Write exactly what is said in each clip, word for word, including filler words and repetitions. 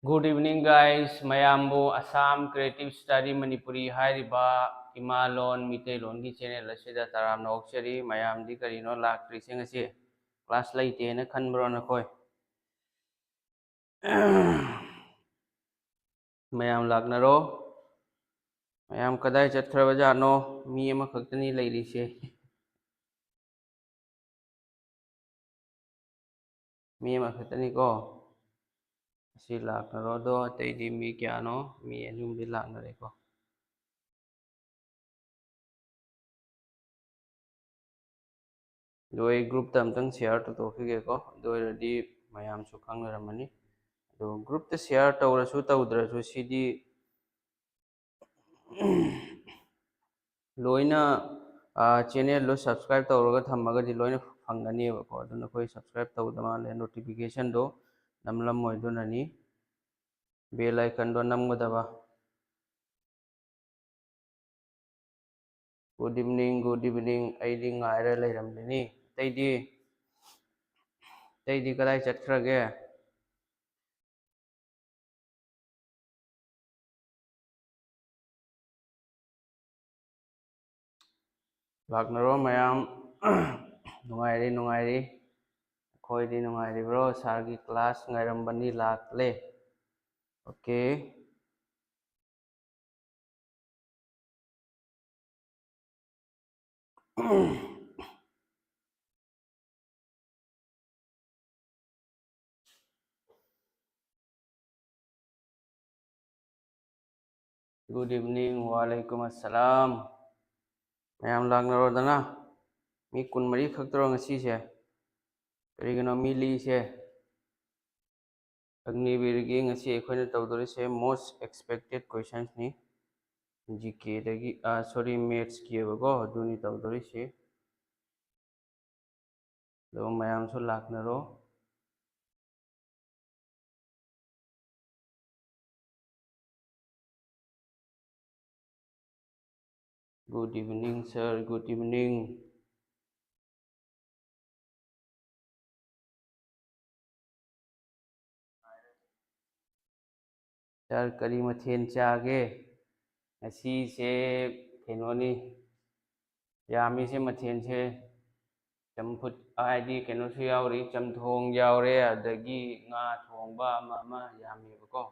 Good evening, guys. ꯃꯌꯥꯝꯕꯨ Assam Creative Study Manipuri ꯍꯥꯏꯔꯤꯕ ꯏꯃꯥ ꯂꯣꯟ ꯃꯤꯇꯩꯂꯣꯟꯒꯤ channel ꯑꯁꯤꯗ ꯇꯔꯥꯝꯅ ꯑꯣꯛꯆꯔꯤ꯫ ꯃꯌꯥꯝꯗꯤ ꯀꯔꯤꯅꯣ ꯂꯥꯛꯇ꯭ꯔꯤꯁꯦ ꯉꯁꯤ? Class ꯂꯩꯇꯦꯅ ꯈꯟꯕ꯭ꯔꯣ ꯅꯈꯣꯏ? ꯃꯌꯥꯝ ꯂꯥꯛꯅꯔꯣ꯫ ꯃꯌꯥꯝ ꯀꯗꯥꯏ ꯆꯠꯈ꯭ꯔꯕꯖꯥꯠꯅꯣ? ꯃꯤ ꯑꯃꯈꯛꯇꯅꯤ ꯂꯩꯔꯤꯁꯦ꯫ ꯃꯤ ꯑꯃꯈꯛꯇꯅꯤꯀꯣ꯫ ꯑꯁꯤ ꯂꯥꯛꯅꯔꯣ꯫ ꯑꯗꯣ ꯑꯇꯩꯗꯤ ꯃꯤ ꯀꯌꯥꯅꯣ? ꯃꯤ ꯑꯅꯤ ꯑꯍꯨꯝꯗꯤ ꯂꯥꯛꯅꯔꯦꯀꯣ꯫ ꯑꯗꯣ ꯑꯩ groupꯇ ꯑꯝꯇꯪ share ꯇꯧꯊꯣꯛꯈꯤꯒꯦꯀꯣ꯫ ꯑꯗꯨ ꯑꯣꯏꯔꯗꯤ ꯃꯌꯥꯝꯁꯨ ꯈꯪꯅꯔꯝꯃꯅꯤ꯫ ꯑꯗꯣ groupꯇ share ꯇꯧꯔꯁꯨ ꯇꯧꯗ꯭ꯔꯁꯨ ꯁꯤꯗꯤ ꯂꯣꯏꯅ, ꯑ, channelꯗꯣ subscribe ꯇꯧꯔꯒ ꯊꯝꯃꯒꯗꯤ ꯂꯣꯏꯅ ꯐꯪꯒꯅꯦꯕꯀꯣ꯫ ꯑꯗꯨ ꯅꯈꯣꯏ subscribe ꯇꯧꯗ ꯃꯥꯜꯂꯦ, notificationꯗꯣ ꯅꯝꯂꯝꯃꯣꯏ, ꯑꯗꯨꯅꯅꯤ꯫ Bell iconꯗꯣ ꯅꯝꯒꯗꯕ꯫ Good evening, good evening. ꯑꯩꯗꯤ ꯉꯥꯏꯔ ꯂꯩꯔꯝꯂꯤꯅꯤ꯫ ꯑꯇꯩꯗꯤ, ꯑꯇꯩꯗꯤ ꯀꯗꯥꯏ ꯆꯠꯈ꯭ꯔꯒꯦ? ꯂꯥꯛꯅꯔꯣ ꯃꯌꯥꯝ꯫ ꯅꯨꯡꯉꯥꯏꯔꯤ, ꯅꯨꯡꯉꯥꯏꯔꯤ꯫ ꯑꯩꯈꯣꯏꯗꯤ ꯅꯨꯡꯉꯥꯏꯔꯤꯕ꯭ꯔꯣ? Sirꯒꯤ class ꯉꯥꯏꯔꯝꯕꯅꯤ, ꯂꯥꯛꯂꯦ꯫ Okay꯫ Good evening, ꯋꯥꯂꯩꯀꯨꯝ ꯑꯁꯂꯥꯝ꯫ ꯃꯌꯥꯝ ꯂꯥꯛꯅꯔꯣꯗꯅ꯫ ꯃꯤ ꯀꯨꯟꯃꯔꯤ ꯈꯛꯇꯔꯣ ꯉꯁꯤꯁꯦ? ꯀꯔꯤꯒꯤꯅꯣ ꯃꯤ ꯂꯤꯁꯦ? ꯑꯒꯅꯤꯕꯤꯔꯒꯤ ꯉꯁꯤ ꯑꯩꯈꯣꯏꯅ ꯇꯧꯗꯣꯔꯤꯁꯦ most expected questionsꯅꯤ꯫ ꯖꯤ ꯀꯦꯗꯒꯤ, ꯁꯣꯔꯤ, ꯃꯦꯠꯁꯀꯤꯕꯀꯣ, ꯑꯗꯨꯅꯤ ꯇꯧꯗꯣꯔꯤꯁꯦ꯫ ꯑꯗꯣ ꯃꯌꯥꯝꯁꯨ ꯂꯥꯛꯅꯔꯣ꯫ Good evening, sir. Good evening. Sir, ꯀꯔꯤ ꯃꯊꯦꯜ ꯆꯥꯒꯦ? ꯉꯁꯤꯁꯦ ꯀꯩꯅꯣꯅꯤ, ꯌꯥꯝꯃꯤꯁꯦ ꯃꯊꯦꯜꯁꯦ꯫ ꯆꯝꯐꯨꯠ ꯍꯥꯏꯗꯤ ꯀꯩꯅꯣꯁꯨ ꯌꯥꯎꯔꯤ, ꯆꯝꯊꯣꯡ ꯌꯥꯎꯔꯦ, ꯑꯗꯒꯤ ꯉꯥ ꯊꯣꯡꯕ ꯑꯃ ꯑꯃ ꯌꯥꯝꯃꯦꯕꯀꯣ꯫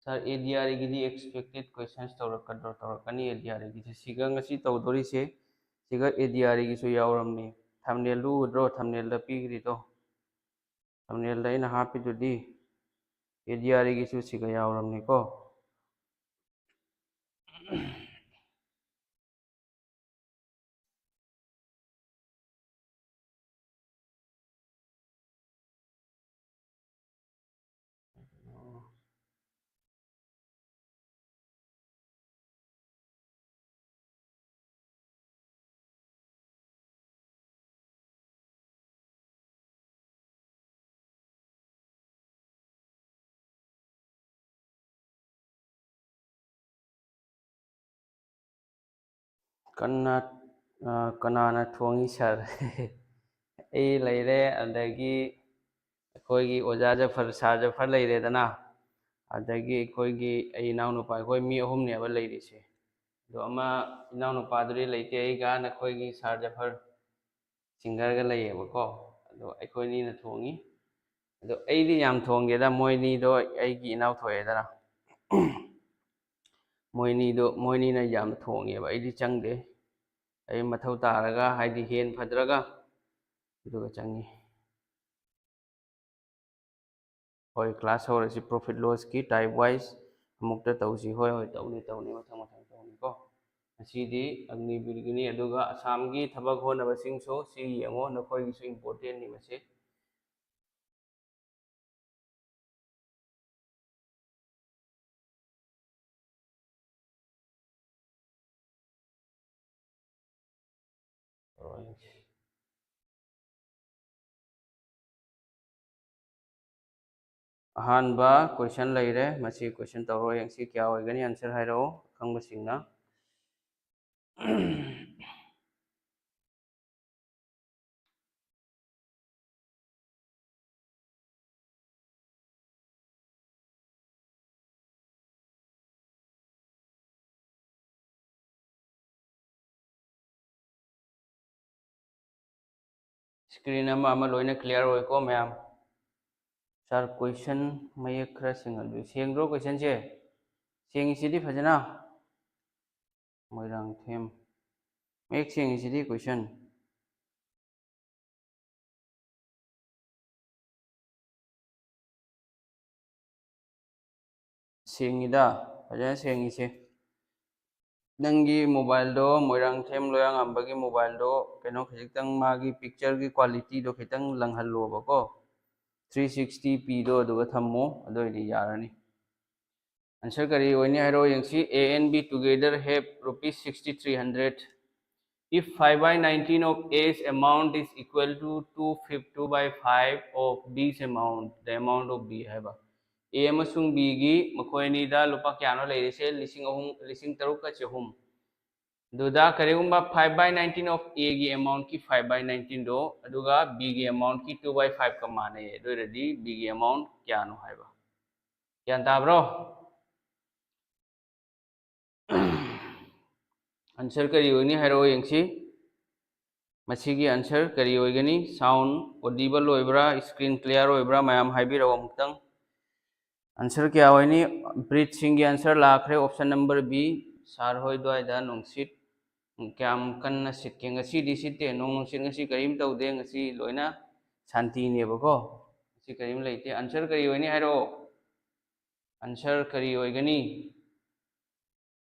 Sir, ꯑꯦ ꯗꯤ ꯑꯥꯔ ꯏꯒꯤꯗꯤ expected questions ꯇꯧꯔꯛꯀꯗ꯭ꯔꯣ? ꯇꯧꯔꯛꯀꯅꯤ ꯑꯦ ꯗꯤ ꯑꯥꯔ ꯏꯒꯤꯁꯦ꯫ ꯁꯤꯒ ꯉꯁꯤ ꯇꯧꯗꯣꯔꯤꯁꯦ, ꯁꯤꯒ ꯑꯦ ꯗꯤ ꯑꯥꯔ ꯏꯒꯤꯁꯨ ꯌꯥꯎꯔꯝꯅꯤ꯫ Thumbnailꯗꯨ ꯎꯗ꯭ꯔꯣ? Thumbnailꯗ ꯄꯤꯈ꯭ꯔꯤꯗꯣ꯫ Thumbnailꯗ ꯑꯩꯅ ꯍꯥꯞꯄꯤꯗꯨꯗꯤ ꯑꯦ ꯗꯤ ꯑꯥꯔ ꯏꯒꯤꯁꯨ ꯁꯤꯒ ꯌꯥꯎꯔꯝꯅꯤꯀꯣ꯫ ꯀꯟꯅ, ꯑ, ꯀꯅꯥꯅ ꯊꯣꯡꯉꯤ, sir? ꯑꯩ ꯂꯩꯔꯦ, ꯑꯗꯒꯤ ꯑꯩꯈꯣꯏꯒꯤ ꯑꯣꯖꯥ ꯖꯐꯔ, sir ꯖꯐꯔ ꯂꯩꯔꯦꯗꯅ, ꯑꯗꯒꯤ ꯑꯩꯈꯣꯏꯒꯤ, ꯑꯩ ꯏꯅꯥꯎꯅꯨꯄꯥ, ꯑꯩꯈꯣꯏ ꯃꯤ ꯑꯍꯨꯝꯅꯦꯕ ꯂꯩꯔꯤꯁꯦ꯫ ꯑꯗꯣ ꯑꯃ, ꯏꯅꯥꯎꯅꯨꯄꯥꯗꯨꯗꯤ ꯂꯩꯇꯦ, ꯑꯩꯒ ꯅꯈꯣꯏꯒꯤ sir ꯖꯐꯔ, singerꯒ ꯂꯩꯌꯦꯕꯀꯣ꯫ ꯑꯗꯣ ꯑꯩꯈꯣꯏꯅꯤꯅ ꯊꯣꯡꯉꯤ꯫ ꯑꯗꯣ ꯑꯩꯗꯤ ꯌꯥꯝ ꯊꯣꯡꯗꯦꯗ, ꯃꯣꯏꯅꯤꯗꯣ ꯑꯩꯒꯤ ꯏꯅꯥꯎ ꯊꯣꯛꯑꯦꯗꯅ꯫ ꯃꯣꯏꯅꯤꯗꯣ, ꯃꯣꯏꯅꯤꯅ ꯌꯥꯝ ꯊꯣꯡꯉꯦꯕ, ꯑꯩꯗꯤ ꯆꯪꯗꯦ꯫ ꯑꯩ ꯃꯊꯧ ꯇꯥꯔꯒ, ꯍꯥꯏꯗꯤ ꯍꯦꯟ ꯐꯗ꯭ꯔꯒ, ꯑꯗꯨꯒ ꯆꯪꯉꯤ꯫ ꯍꯣꯏ, class ꯍꯧꯔꯁꯤ꯫ Profit lossꯀꯤ type wise ꯑꯃꯨꯛꯇ ꯇꯧꯁꯤ꯫ ꯍꯣꯏ, ꯍꯣꯏ, ꯇꯧꯅꯤ, ꯇꯧꯅꯤ, ꯃꯊꯪ ꯃꯊꯪ ꯇꯧꯅꯤꯀꯣ꯫ ꯉꯁꯤꯗꯤ ꯑꯒꯅꯤꯕꯤꯔꯒꯤꯅꯤ, ꯑꯗꯨꯒ ꯑꯁꯥꯝꯒꯤ ꯊꯕꯛ ꯍꯣꯠꯅꯕꯁꯤꯡꯁꯨ ꯁꯤ ꯌꯦꯡꯉꯣ, ꯅꯈꯣꯏꯒꯤꯁꯨ important ꯅꯤ ꯃꯁꯤ꯫ ꯑꯍꯥꯟꯕ question ꯂꯩꯔꯦ, ꯃꯁꯤ question ꯇꯧꯔꯣ ꯌꯦꯡꯁꯤ, ꯀꯌꯥ ꯑꯣꯏꯒꯅꯤ? Answer ꯍꯥꯏꯔꯛꯑꯣ ꯑꯈꯪꯕꯁꯤꯡꯅ꯫ Screen ꯑꯃ ꯑꯃ ꯂꯣꯏꯅ clear ꯑꯣꯏꯀꯣ ꯃꯌꯥꯝ? Sir, question ꯃꯌꯦꯛ ꯈꯔ ꯁꯦꯡꯍꯜꯂꯨ꯫ ꯁꯦꯡꯗ꯭ꯔꯣ question ꯁꯦ? ꯁꯦꯡꯉꯤꯁꯤꯗꯤ ꯐꯖꯅ? ꯃꯣꯏꯔꯥꯡꯊꯦꯝ꯫ ꯃꯌꯦꯛ ꯁꯦꯡꯉꯤꯁꯤꯗꯤ question꯫ ꯁꯦꯡꯉꯤꯗ, ꯐꯖꯅ ꯁꯦꯡꯉꯤꯁꯦ꯫ ꯅꯪꯒꯤ mobile ꯗꯣ, ꯃꯣꯏꯔꯥꯡꯊꯦꯝ ꯂꯣꯌꯥꯉꯥꯝꯕꯒꯤ mobile ꯗꯣ, ꯀꯩꯅꯣ, ꯈꯖꯤꯛꯇꯪ ꯃꯥꯒꯤ picture ꯒꯤ quality ꯗꯣ ꯈꯤꯇꯪ ꯂꯪꯍꯜꯂꯣꯕꯀꯣ꯫ Three sixty P ꯗꯣ ꯑꯗꯨꯒ ꯊꯝꯃꯣ, ꯑꯗꯨ ꯑꯣꯏꯔꯗꯤ ꯌꯥꯔꯅꯤ꯫ Answer ꯀꯔꯤ ꯑꯣꯏꯅꯤ ꯍꯥꯏꯔꯣ ꯌꯦꯡꯁꯤ꯫ A and B together have rupees sixty three hundred. If five by nineteen of A's amount is equal to two fifty by five of B's amount, the amount of B ꯍꯥꯏꯕ꯫ A ꯑꯃꯁꯨꯡ B ꯒꯤ ꯃꯈꯣꯏ ꯑꯅꯤꯗ ꯂꯨꯄꯥ ꯀꯌꯥꯅꯣ ꯂꯩꯔꯤꯁꯦ? ꯂꯤꯁꯤꯡ ꯑꯍꯨꯝ, ꯂꯤꯁꯤꯡ ꯇꯔꯨꯛꯀ ꯆꯍꯨꯝ꯫ ꯑꯗꯨꯗ ꯀꯔꯤꯒꯨꯝꯕ five by nineteen of A ꯒꯤ amount ꯀꯤ five by nineteen ꯗꯣ, ꯑꯗꯨꯒ B ꯒꯤ amount ꯀꯤ two by five ꯀ ꯃꯥꯟꯅꯩ, ꯑꯗꯨ ꯑꯣꯏꯔꯗꯤ B ꯒꯤ amount ꯀꯌꯥꯅꯣ ꯍꯥꯏꯕ꯫ ꯒ꯭ꯌꯥꯟ ꯇꯥꯕ꯭ꯔꯣ? Answer ꯀꯔꯤ ꯑꯣꯏꯅꯤ ꯍꯥꯏꯔꯛꯑꯣ ꯌꯦꯡꯁꯤ꯫ ꯃꯁꯤꯒꯤ answer ꯀꯔꯤ ꯑꯣꯏꯒꯅꯤ? Sound audible ꯑꯣꯏꯕ꯭ꯔꯥ? Screen clear ꯑꯣꯏꯕ꯭ꯔꯥ? ꯃꯌꯥꯝ ꯍꯥꯏꯕꯤꯔꯛꯑꯣ ꯑꯃꯨꯛꯇꯪ꯫ Answer ꯀꯌꯥ ꯑꯣꯏꯅꯤ? ꯕ꯭ꯔꯤꯠꯁꯤꯡꯒꯤ answer ꯂꯥꯛꯈ꯭ꯔꯦ, option number B꯫ Sir ꯍꯣꯏ ꯑꯗꯨꯋꯥꯏꯗ ꯅꯨꯡꯁꯤꯠ ꯀꯌꯥꯝ ꯀꯟꯅ ꯁꯤꯠꯀꯦ? ꯉꯁꯤꯗꯤ ꯁꯤꯠꯇꯦ, ꯅꯣꯡ ꯅꯨꯡꯁꯤꯠ ꯉꯁꯤ ꯀꯔꯤꯝ ꯇꯧꯗꯦ, ꯉꯁꯤ ꯂꯣꯏꯅ ꯁꯥꯟꯇꯤꯅꯦꯕꯀꯣ, ꯉꯁꯤ ꯀꯔꯤꯝ ꯂꯩꯇꯦ꯫ Answer ꯀꯔꯤ ꯑꯣꯏꯅꯤ ꯍꯥꯏꯔꯛꯑꯣ? Answer ꯀꯔꯤ ꯑꯣꯏꯒꯅꯤ?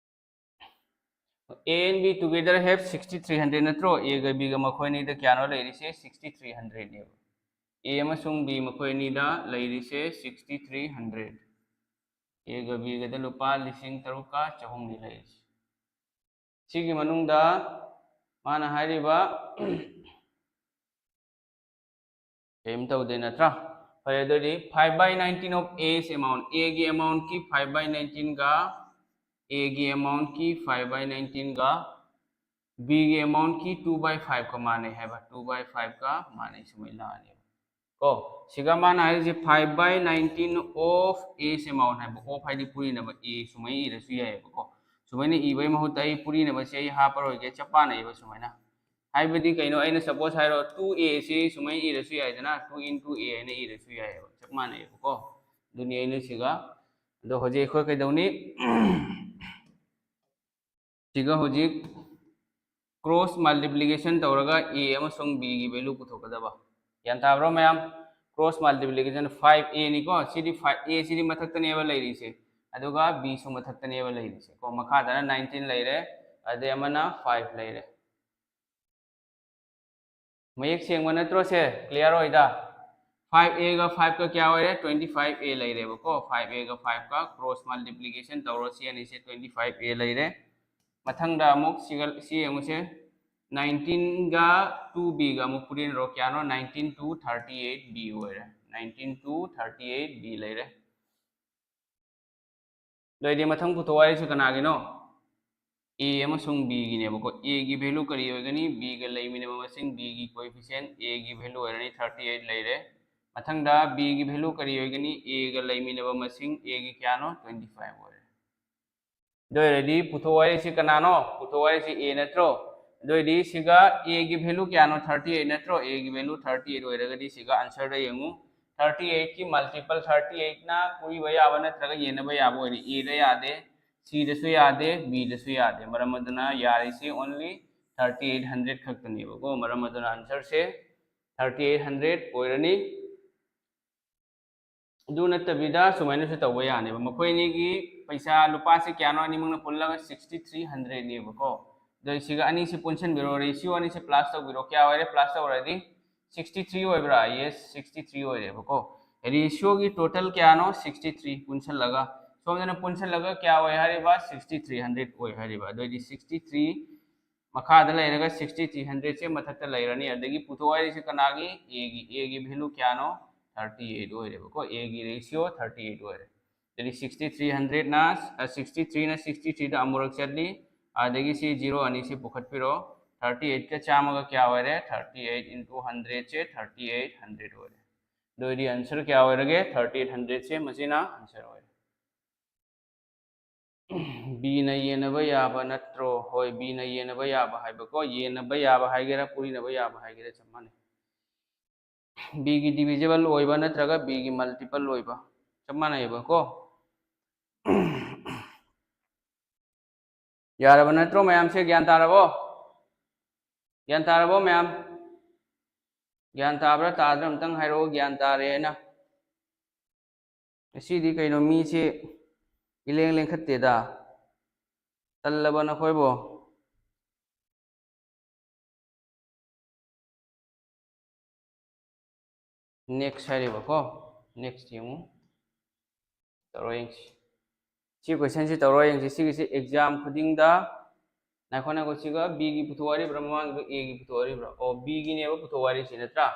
A and B together have sixty three hundred ꯅꯠꯇ꯭ꯔꯣ? A ꯒ B ꯒ ꯃꯈꯣꯏ ꯑꯅꯤꯗ ꯀꯌꯥꯅꯣ ꯂꯩꯔꯤꯁꯦ? Sixty three hundredꯅꯦꯕ꯫ A ꯑꯃꯁꯨꯡ B ꯃꯈꯣꯏ ꯑꯅꯤꯗ ꯂꯩꯔꯤꯁꯦ sixty three hundred꯫ A ꯒ B ꯒꯗ ꯂꯨꯄꯥ ꯂꯤꯁꯤꯡ ꯇꯔꯨꯛꯀ ꯆꯍꯨꯝꯅꯤ ꯂꯩꯔꯤꯁꯦ꯫ ꯁꯤꯒꯤ ꯃꯅꯨꯡꯗ ꯃꯥꯅ ꯍꯥꯏꯔꯤꯕ ꯀꯔꯤꯝ ꯇꯧꯗꯦ ꯅꯠꯇ꯭ꯔꯥ? ꯐꯔꯦ, ꯑꯗꯨꯗꯤ five by nineteen of A's amount, A ꯒꯤ amountꯀꯤ five by nineteenꯒ, A ꯒꯤ amountꯀꯤ five by nineteenꯒ, B ꯒꯤ amountꯀꯤ two by fiveꯀ ꯃꯥꯟꯅꯩ ꯍꯥꯏꯕ, two by fiveꯀ ꯃꯥꯟꯅꯩ, ꯁꯨꯃꯥꯏꯅ ꯂꯥꯛꯑꯅꯦꯕ꯫ ꯀꯣ, ꯁꯤꯒ ꯃꯥꯅ ꯍꯥꯏꯔꯤꯁꯦ five by nineteen of A's amount ꯍꯥꯏꯕ, of ꯍꯥꯏꯗꯤ ꯄꯨꯔꯤꯅꯕ A ꯁꯨꯃꯥꯏꯅ ꯏꯔꯁꯨ ꯌꯥꯏꯑꯕꯀꯣ꯫ ꯁꯨꯃꯥꯏꯅ ꯏꯕꯒꯤ ꯃꯍꯨꯠꯇ ꯑꯩ ꯄꯨꯔꯤꯅꯕꯁꯦ ꯑꯩ ꯍꯥꯞꯄꯔꯣꯏꯒꯦ, ꯆꯞ ꯃꯥꯟꯅꯩꯕ ꯁꯨꯃꯥꯏꯅ꯫ ꯍꯥꯏꯕꯗꯤ ꯀꯩꯅꯣ, ꯑꯩꯅ suppose ꯍꯥꯏꯔꯣ, two A ꯁꯤ ꯁꯨꯃꯥꯏꯅ ꯏꯔꯁꯨ ꯌꯥꯏꯗꯅ, two into A ꯍꯥꯏꯅ ꯏꯔꯁꯨ ꯌꯥꯏꯑꯕ, ꯆꯞ ꯃꯥꯟꯅꯩꯕꯀꯣ꯫ ꯑꯗꯨꯅꯤ ꯑꯩꯅ ꯁꯤꯒ, ꯑꯗꯣ ꯍꯧꯖꯤꯛ ꯑꯩꯈꯣꯏ ꯀꯩꯗꯧꯅꯤ? ꯁꯤꯒ ꯍꯧꯖꯤꯛ cross multiplication ꯇꯧꯔꯒ A ꯑꯃꯁꯨꯡ B ꯒꯤ value ꯄꯨꯊꯣꯛꯀꯗꯕ꯫ ꯒ꯭ꯌꯥꯟ ꯇꯥꯕ꯭ꯔꯣ ꯃꯌꯥꯝ? Cross multiplication five A ꯅꯤꯀꯣ, CD five A ꯁꯤꯗꯤ ꯃꯊꯛꯇꯅꯦꯕ ꯂꯩꯔꯤꯁꯦ, ꯑꯗꯨꯒ B ꯁꯨ ꯃꯊꯛꯇꯅꯦꯕ ꯂꯩꯔꯤꯁꯦ ꯀꯣ꯫ ꯃꯈꯥꯗꯅ nineteen ꯂꯩꯔꯦ, ꯑꯗꯩ ꯑꯃꯅ five ꯂꯩꯔꯦ꯫ ꯃꯌꯦꯛ ꯁꯦꯡꯕ ꯅꯠꯇ꯭ꯔꯣ ꯁꯦ? Clear ꯑꯣꯏꯗ? Five A ꯒ fiveꯀ ꯀꯌꯥ ꯑꯣꯏꯔꯦ? Twenty five A ꯂꯩꯔꯦꯕꯀꯣ꯫ Five A ꯒ fiveꯀ cross multiplication ꯇꯧꯔꯣ, ꯁꯤ ꯑꯅꯤꯁꯦ twenty five A ꯂꯩꯔꯦ꯫ ꯃꯊꯪꯗ ꯑꯃꯨꯛ ꯁꯤꯒ, ꯁꯤ ꯌꯦꯡꯉꯨꯁꯦ, nineteenꯒ two B ꯒ ꯑꯃꯨꯛ ꯄꯨꯔꯤꯅꯔꯣ, ꯀꯌꯥꯅꯣ? Nineteen two thirty eight B ꯑꯣꯏꯔꯦ꯫ Nineteen two thirty eight B ꯂꯩꯔꯦ꯫ ꯑꯗꯨ ꯑꯣꯏꯗꯤ ꯃꯊꯪ ꯄꯨꯊꯣꯛ ꯍꯥꯏꯔꯤꯁꯦ ꯀꯅꯥꯒꯤꯅꯣ? A ꯑꯃꯁꯨꯡ B ꯒꯤꯅꯦꯕꯀꯣ꯫ A ꯒꯤ value ꯀꯔꯤ ꯑꯣꯏꯒꯅꯤ? B ꯒ ꯂꯩꯃꯤꯟꯅꯕ ꯃꯁꯤꯡ, B ꯒꯤ coefficient, A ꯒꯤ value ꯑꯣꯏꯔꯅꯤ, thirty eight ꯂꯩꯔꯦ꯫ ꯃꯊꯪꯗ B ꯒꯤ value ꯀꯔꯤ ꯑꯣꯏꯒꯅꯤ? A ꯒ ꯂꯩꯃꯤꯟꯅꯕ ꯃꯁꯤꯡ, A ꯒꯤ ꯀꯌꯥꯅꯣ? Twenty five ꯑꯣꯏꯔꯦ꯫ ꯑꯗꯨ ꯑꯣꯏꯔꯗꯤ ꯄꯨꯊꯣꯛ ꯍꯥꯏꯔꯤꯁꯤ ꯀꯅꯥꯅꯣ? ꯄꯨꯊꯣꯛ ꯍꯥꯏꯔꯤꯁꯤ A ꯅꯠꯇ꯭ꯔꯣ? ꯑꯗꯨ ꯑꯣꯏꯔꯗꯤ ꯁꯤꯒ A ꯒꯤ value ꯀꯌꯥꯅꯣ? Thirty eight ꯅꯠꯇ꯭ꯔꯣ? A ꯒꯤ value thirty eight ꯑꯣꯏꯔꯒꯗꯤ ꯁꯤꯒ answerꯗ ꯌꯦꯡꯉꯨ, thirty eightꯀꯤ multiple, thirty eightꯅ ꯄꯨꯔꯤꯕ ꯌꯥꯕ ꯅꯠꯇ꯭ꯔꯒ ꯌꯦꯟꯅꯕ ꯌꯥꯕ ꯑꯣꯏꯔꯦ꯫ Aꯗ ꯌꯥꯗꯦ, Cꯗꯁꯨ ꯌꯥꯗꯦ, Bꯗꯁꯨ ꯌꯥꯗꯦ꯫ ꯃꯔꯝ ꯑꯗꯨꯅ ꯌꯥꯔꯤꯁꯤ only thirty eight hundred ꯈꯛꯇꯅꯦꯕꯀꯣ꯫ ꯃꯔꯝ ꯑꯗꯨꯅ answerꯁꯦ thirty eight hundred ꯑꯣꯏꯔꯅꯤ꯫ ꯑꯗꯨ ꯅꯠꯇꯕꯤꯗ ꯁꯨꯃꯥꯏꯅꯁꯨ ꯇꯧꯕ ꯌꯥꯅꯦꯕ꯫ ꯃꯈꯣꯏ ꯑꯅꯤꯒꯤ ꯄꯩꯁꯥ ꯂꯨꯄꯥꯁꯦ ꯀꯌꯥꯅꯣ? ꯑꯅꯤꯃꯛꯅ ꯄꯨꯜꯂꯒ sixty three hundred ꯅꯦꯕꯀꯣ꯫ ꯑꯗꯣ ꯁꯤꯒ ꯑꯅꯤꯁꯤ ꯄꯨꯟꯁꯤꯟꯕꯤꯔꯣ, ratio ꯑꯅꯤꯁꯤ plus ꯇꯧꯕꯤꯔꯣ꯫ ꯀꯌꯥ ꯑꯣꯏꯔꯦ plus ꯇꯧꯔꯗꯤ? Sixty three ꯑꯣꯏꯕ꯭ꯔꯥ? Yes, sixty three ꯑꯣꯏꯔꯦꯕꯀꯣ꯫ Ratioꯒꯤ total ꯀꯌꯥꯅꯣ? Sixty three ꯄꯨꯟꯁꯤꯜꯂꯒ꯫ ꯁꯣꯝꯗꯅ ꯄꯨꯟꯁꯤꯜꯂꯒ ꯀꯌꯥ ꯑꯣꯏ ꯍꯥꯏꯔꯤꯕ? Sixty three hundred ꯑꯣꯏ ꯍꯥꯏꯔꯤꯕ꯫ ꯑꯗꯨꯑꯣꯏꯗꯤ sixty three ꯃꯈꯥꯗ ꯂꯩꯔꯒ sixty three hundredꯁꯦ ꯃꯊꯛꯇ ꯂꯩꯔꯅꯤ꯫ ꯑꯗꯒꯤ ꯄꯨꯊꯣꯛ ꯍꯥꯏꯔꯤꯁꯦ ꯀꯅꯥꯒꯤ? Aꯒꯤ꯫ Aꯒꯤ value ꯀꯌꯥꯅꯣ? Thirty eight ꯑꯣꯏꯔꯦꯕꯀꯣ꯫ Aꯒꯤ ratio thirty eight ꯑꯣꯏꯔꯦ꯫ ꯑꯗꯨꯗꯤ sixty three hundredꯅ, sixty threeꯅ sixty threeꯗ ꯑꯃꯨꯔꯛ ꯆꯠꯂꯤ꯫ ꯑꯗꯒꯤ ꯁꯤ zero ꯑꯅꯤꯁꯤ ꯄꯨꯈꯠꯄꯤꯔꯣ꯫ Thirty eightꯀ ꯆꯥꯝꯃꯒ ꯀꯌꯥ ꯑꯣꯏꯔꯦ? Thirty eight into hundredꯁꯦ thirty eight hundred ꯑꯣꯏꯔꯦ꯫ ꯑꯗꯨ ꯑꯣꯏꯗꯤ answer ꯀꯌꯥ ꯑꯣꯏꯔꯒꯦ? Thirty eight hundredꯁꯦ ꯃꯁꯤꯅ answer ꯑꯣꯏꯔꯦ꯫ Bꯅ ꯌꯦꯟꯅꯕ ꯌꯥꯕ ꯅꯠꯇ꯭ꯔꯣ? ꯍꯣꯏ, Bꯅ ꯌꯦꯟꯅꯕ ꯌꯥꯕ ꯍꯥꯏꯕꯀꯣ꯫ ꯌꯦꯟꯅꯕ ꯌꯥꯕ ꯍꯥꯏꯒꯦꯔꯥ, ꯄꯨꯔꯤꯅꯕ ꯌꯥꯕ ꯍꯥꯏꯒꯦꯔꯥ, ꯆꯞ ꯃꯥꯟꯅꯩ꯫ Bꯒꯤ divisible ꯑꯣꯏꯕ ꯅꯠꯇ꯭ꯔꯒ Bꯒꯤ multiple ꯑꯣꯏꯕ, ꯆꯞ ꯃꯥꯟꯅꯩꯌꯦꯕꯀꯣ꯫ ꯌꯥꯔꯕ ꯅꯠꯇ꯭ꯔꯣ ꯃꯌꯥꯝꯁꯦ? ꯒ꯭ꯌꯥꯟ ꯇꯥꯔꯕꯣ? ꯒ꯭ꯌꯥꯟ ꯇꯥꯔꯕꯣ ꯃꯌꯥꯝ? ꯒ꯭ꯌꯥꯟ ꯇꯥꯕ꯭ꯔꯥ ꯇꯥꯗ꯭ꯔꯥ ꯑꯝꯇꯪ ꯍꯥꯏꯔꯛꯑꯣ, ꯒ꯭ꯌꯥꯟ ꯇꯥꯔꯦꯅ꯫ ꯉꯁꯤꯗꯤ ꯀꯩꯅꯣ ꯃꯤꯁꯦ ꯏꯂꯦꯡ ꯂꯦꯡꯈꯠꯇꯦꯗ꯫ ꯇꯜꯂꯕ ꯅꯈꯣꯏꯕꯣ? Next ꯍꯥꯏꯔꯤꯕꯀꯣ, next ꯌꯦꯡꯉꯨ, ꯇꯧꯔ ꯌꯦꯡꯁꯤ꯫ ꯁꯤ questionꯁꯤ ꯇꯧꯔ ꯌꯦꯡꯁꯤ꯫ ꯁꯤꯒꯤꯁꯤ exam ꯈꯨꯗꯤꯡꯗ, ꯉꯥꯏꯈꯣ, ꯉꯥꯏꯈꯣ, ꯁꯤꯒ Bꯒꯤ ꯄꯨꯊꯣꯛ ꯍꯥꯏꯔꯤꯕ꯭ꯔꯥ, ꯃꯃꯥꯡꯒꯤꯗꯣ Aꯒꯤ ꯄꯨꯊꯣꯛ ꯍꯥꯏꯔꯤꯕ꯭ꯔꯥ? ꯑꯣ, Bꯒꯤꯅꯦꯕ ꯄꯨꯊꯣꯛ ꯍꯥꯏꯔꯤꯁꯤ, ꯅꯠꯇ꯭ꯔꯥ?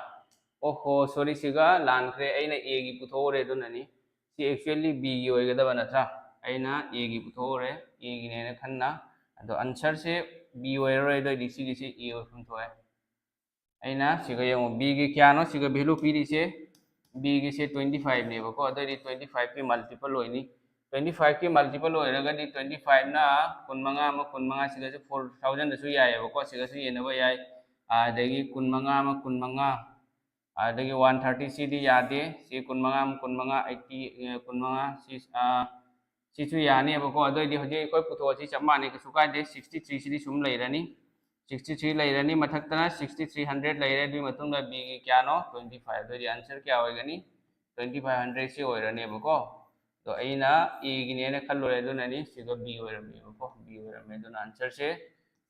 ꯑꯣꯍꯣ, sorry, ꯁꯤꯒ ꯂꯥꯟꯈ꯭ꯔꯦ, ꯑꯩꯅ Aꯒꯤ ꯄꯨꯊꯣꯛꯎꯔꯦ, ꯑꯗꯨꯅꯅꯤ꯫ ꯁꯤ actually Bꯒꯤ ꯑꯣꯏꯒꯗꯕ, ꯅꯠꯇ꯭ꯔꯥ? ꯑꯩꯅ Aꯒꯤ ꯄꯨꯊꯣꯛꯎꯔꯦ, Aꯒꯤꯅꯦꯅ ꯈꯟꯅ꯫ ꯑꯗꯣ answerꯁꯦ B ꯑꯣꯏꯔꯔꯣꯏ, ꯑꯗꯨꯑꯣꯏꯗꯤ ꯁꯤꯒꯤꯁꯦ A ꯑꯣꯏꯐꯝ ꯊꯣꯛꯑꯦ꯫ ꯑꯩꯅ ꯁꯤꯒ ꯌꯦꯡꯉꯨ, Bꯒꯤ ꯀꯌꯥꯅꯣ ꯁꯤꯒ value ꯄꯤꯔꯤꯁꯦ? Bꯒꯤꯁꯦ twenty fiveꯅꯦꯕꯀꯣ, ꯑꯗꯨꯑꯣꯏꯗꯤ twenty fiveꯀꯤ multiple ꯑꯣꯏꯅꯤ꯫ Twenty fiveꯀꯤ multiple ꯑꯣꯏꯔꯒꯗꯤ twenty fiveꯅ ꯀꯨꯟꯃꯉꯥ ꯑꯃ, ꯀꯨꯟꯃꯉꯥ ꯁꯤꯒꯁꯨ four thousandꯗꯁꯨ ꯌꯥꯏꯑꯕꯀꯣ, ꯁꯤꯒꯁꯨ ꯌꯦꯟꯅꯕ ꯌꯥꯏ꯫ ꯑꯗꯒꯤ ꯀꯨꯟꯃꯉꯥ ꯑꯃ, ꯀꯨꯟꯃꯉꯥ, ꯑꯗꯒꯤ one thirty ꯁꯤꯗꯤ ꯌꯥꯗꯦ꯫ ꯁꯤ ꯀꯨꯟꯃꯉꯥ ꯑꯃ, ꯀꯨꯟꯃꯉꯥ, eighty, ꯑ, ꯀꯨꯟꯃꯉꯥ, ꯁꯤ, ꯑ, ꯁꯤꯁꯨ ꯌꯥꯅꯦꯕꯀꯣ꯫ ꯑꯗꯨꯑꯣꯏꯗꯤ ꯍꯧꯖꯤꯛ ꯑꯩꯈꯣꯏ ꯄꯨꯊꯣꯛꯑꯁꯤ ꯆꯞ ꯃꯥꯟꯅꯩ, ꯀꯩꯁꯨ ꯀꯥꯏꯗꯦ꯫ Sixty three ꯁꯤꯗꯤ ꯁꯨꯝ ꯂꯩꯔꯅꯤ, sixty three ꯂꯩꯔꯅꯤ, ꯃꯊꯛꯇꯅ sixty three hundred ꯂꯩꯔꯦ꯫ ꯑꯗꯨꯒꯤ ꯃꯇꯨꯡꯗ Bꯒꯤ ꯀꯌꯥꯅꯣ? Twenty five꯫ ꯑꯗꯨꯑꯣꯏꯗꯤ answer ꯀꯌꯥ ꯑꯣꯏꯒꯅꯤ? twenty five hundred ꯁꯤ ꯑꯣꯏꯔꯅꯦꯕꯀꯣ꯫ ꯑꯗꯣ ꯑꯩꯅ A ꯒꯤꯅꯦꯅ ꯈꯜꯂꯨꯔꯦ, ꯑꯗꯨꯅꯅꯤ ꯁꯤꯒ B ꯑꯣꯏꯔꯝꯃꯦꯕꯀꯣ꯫ B ꯑꯣꯏꯔꯝꯃꯦ꯫ ꯑꯗꯨꯅ answer ꯁꯦ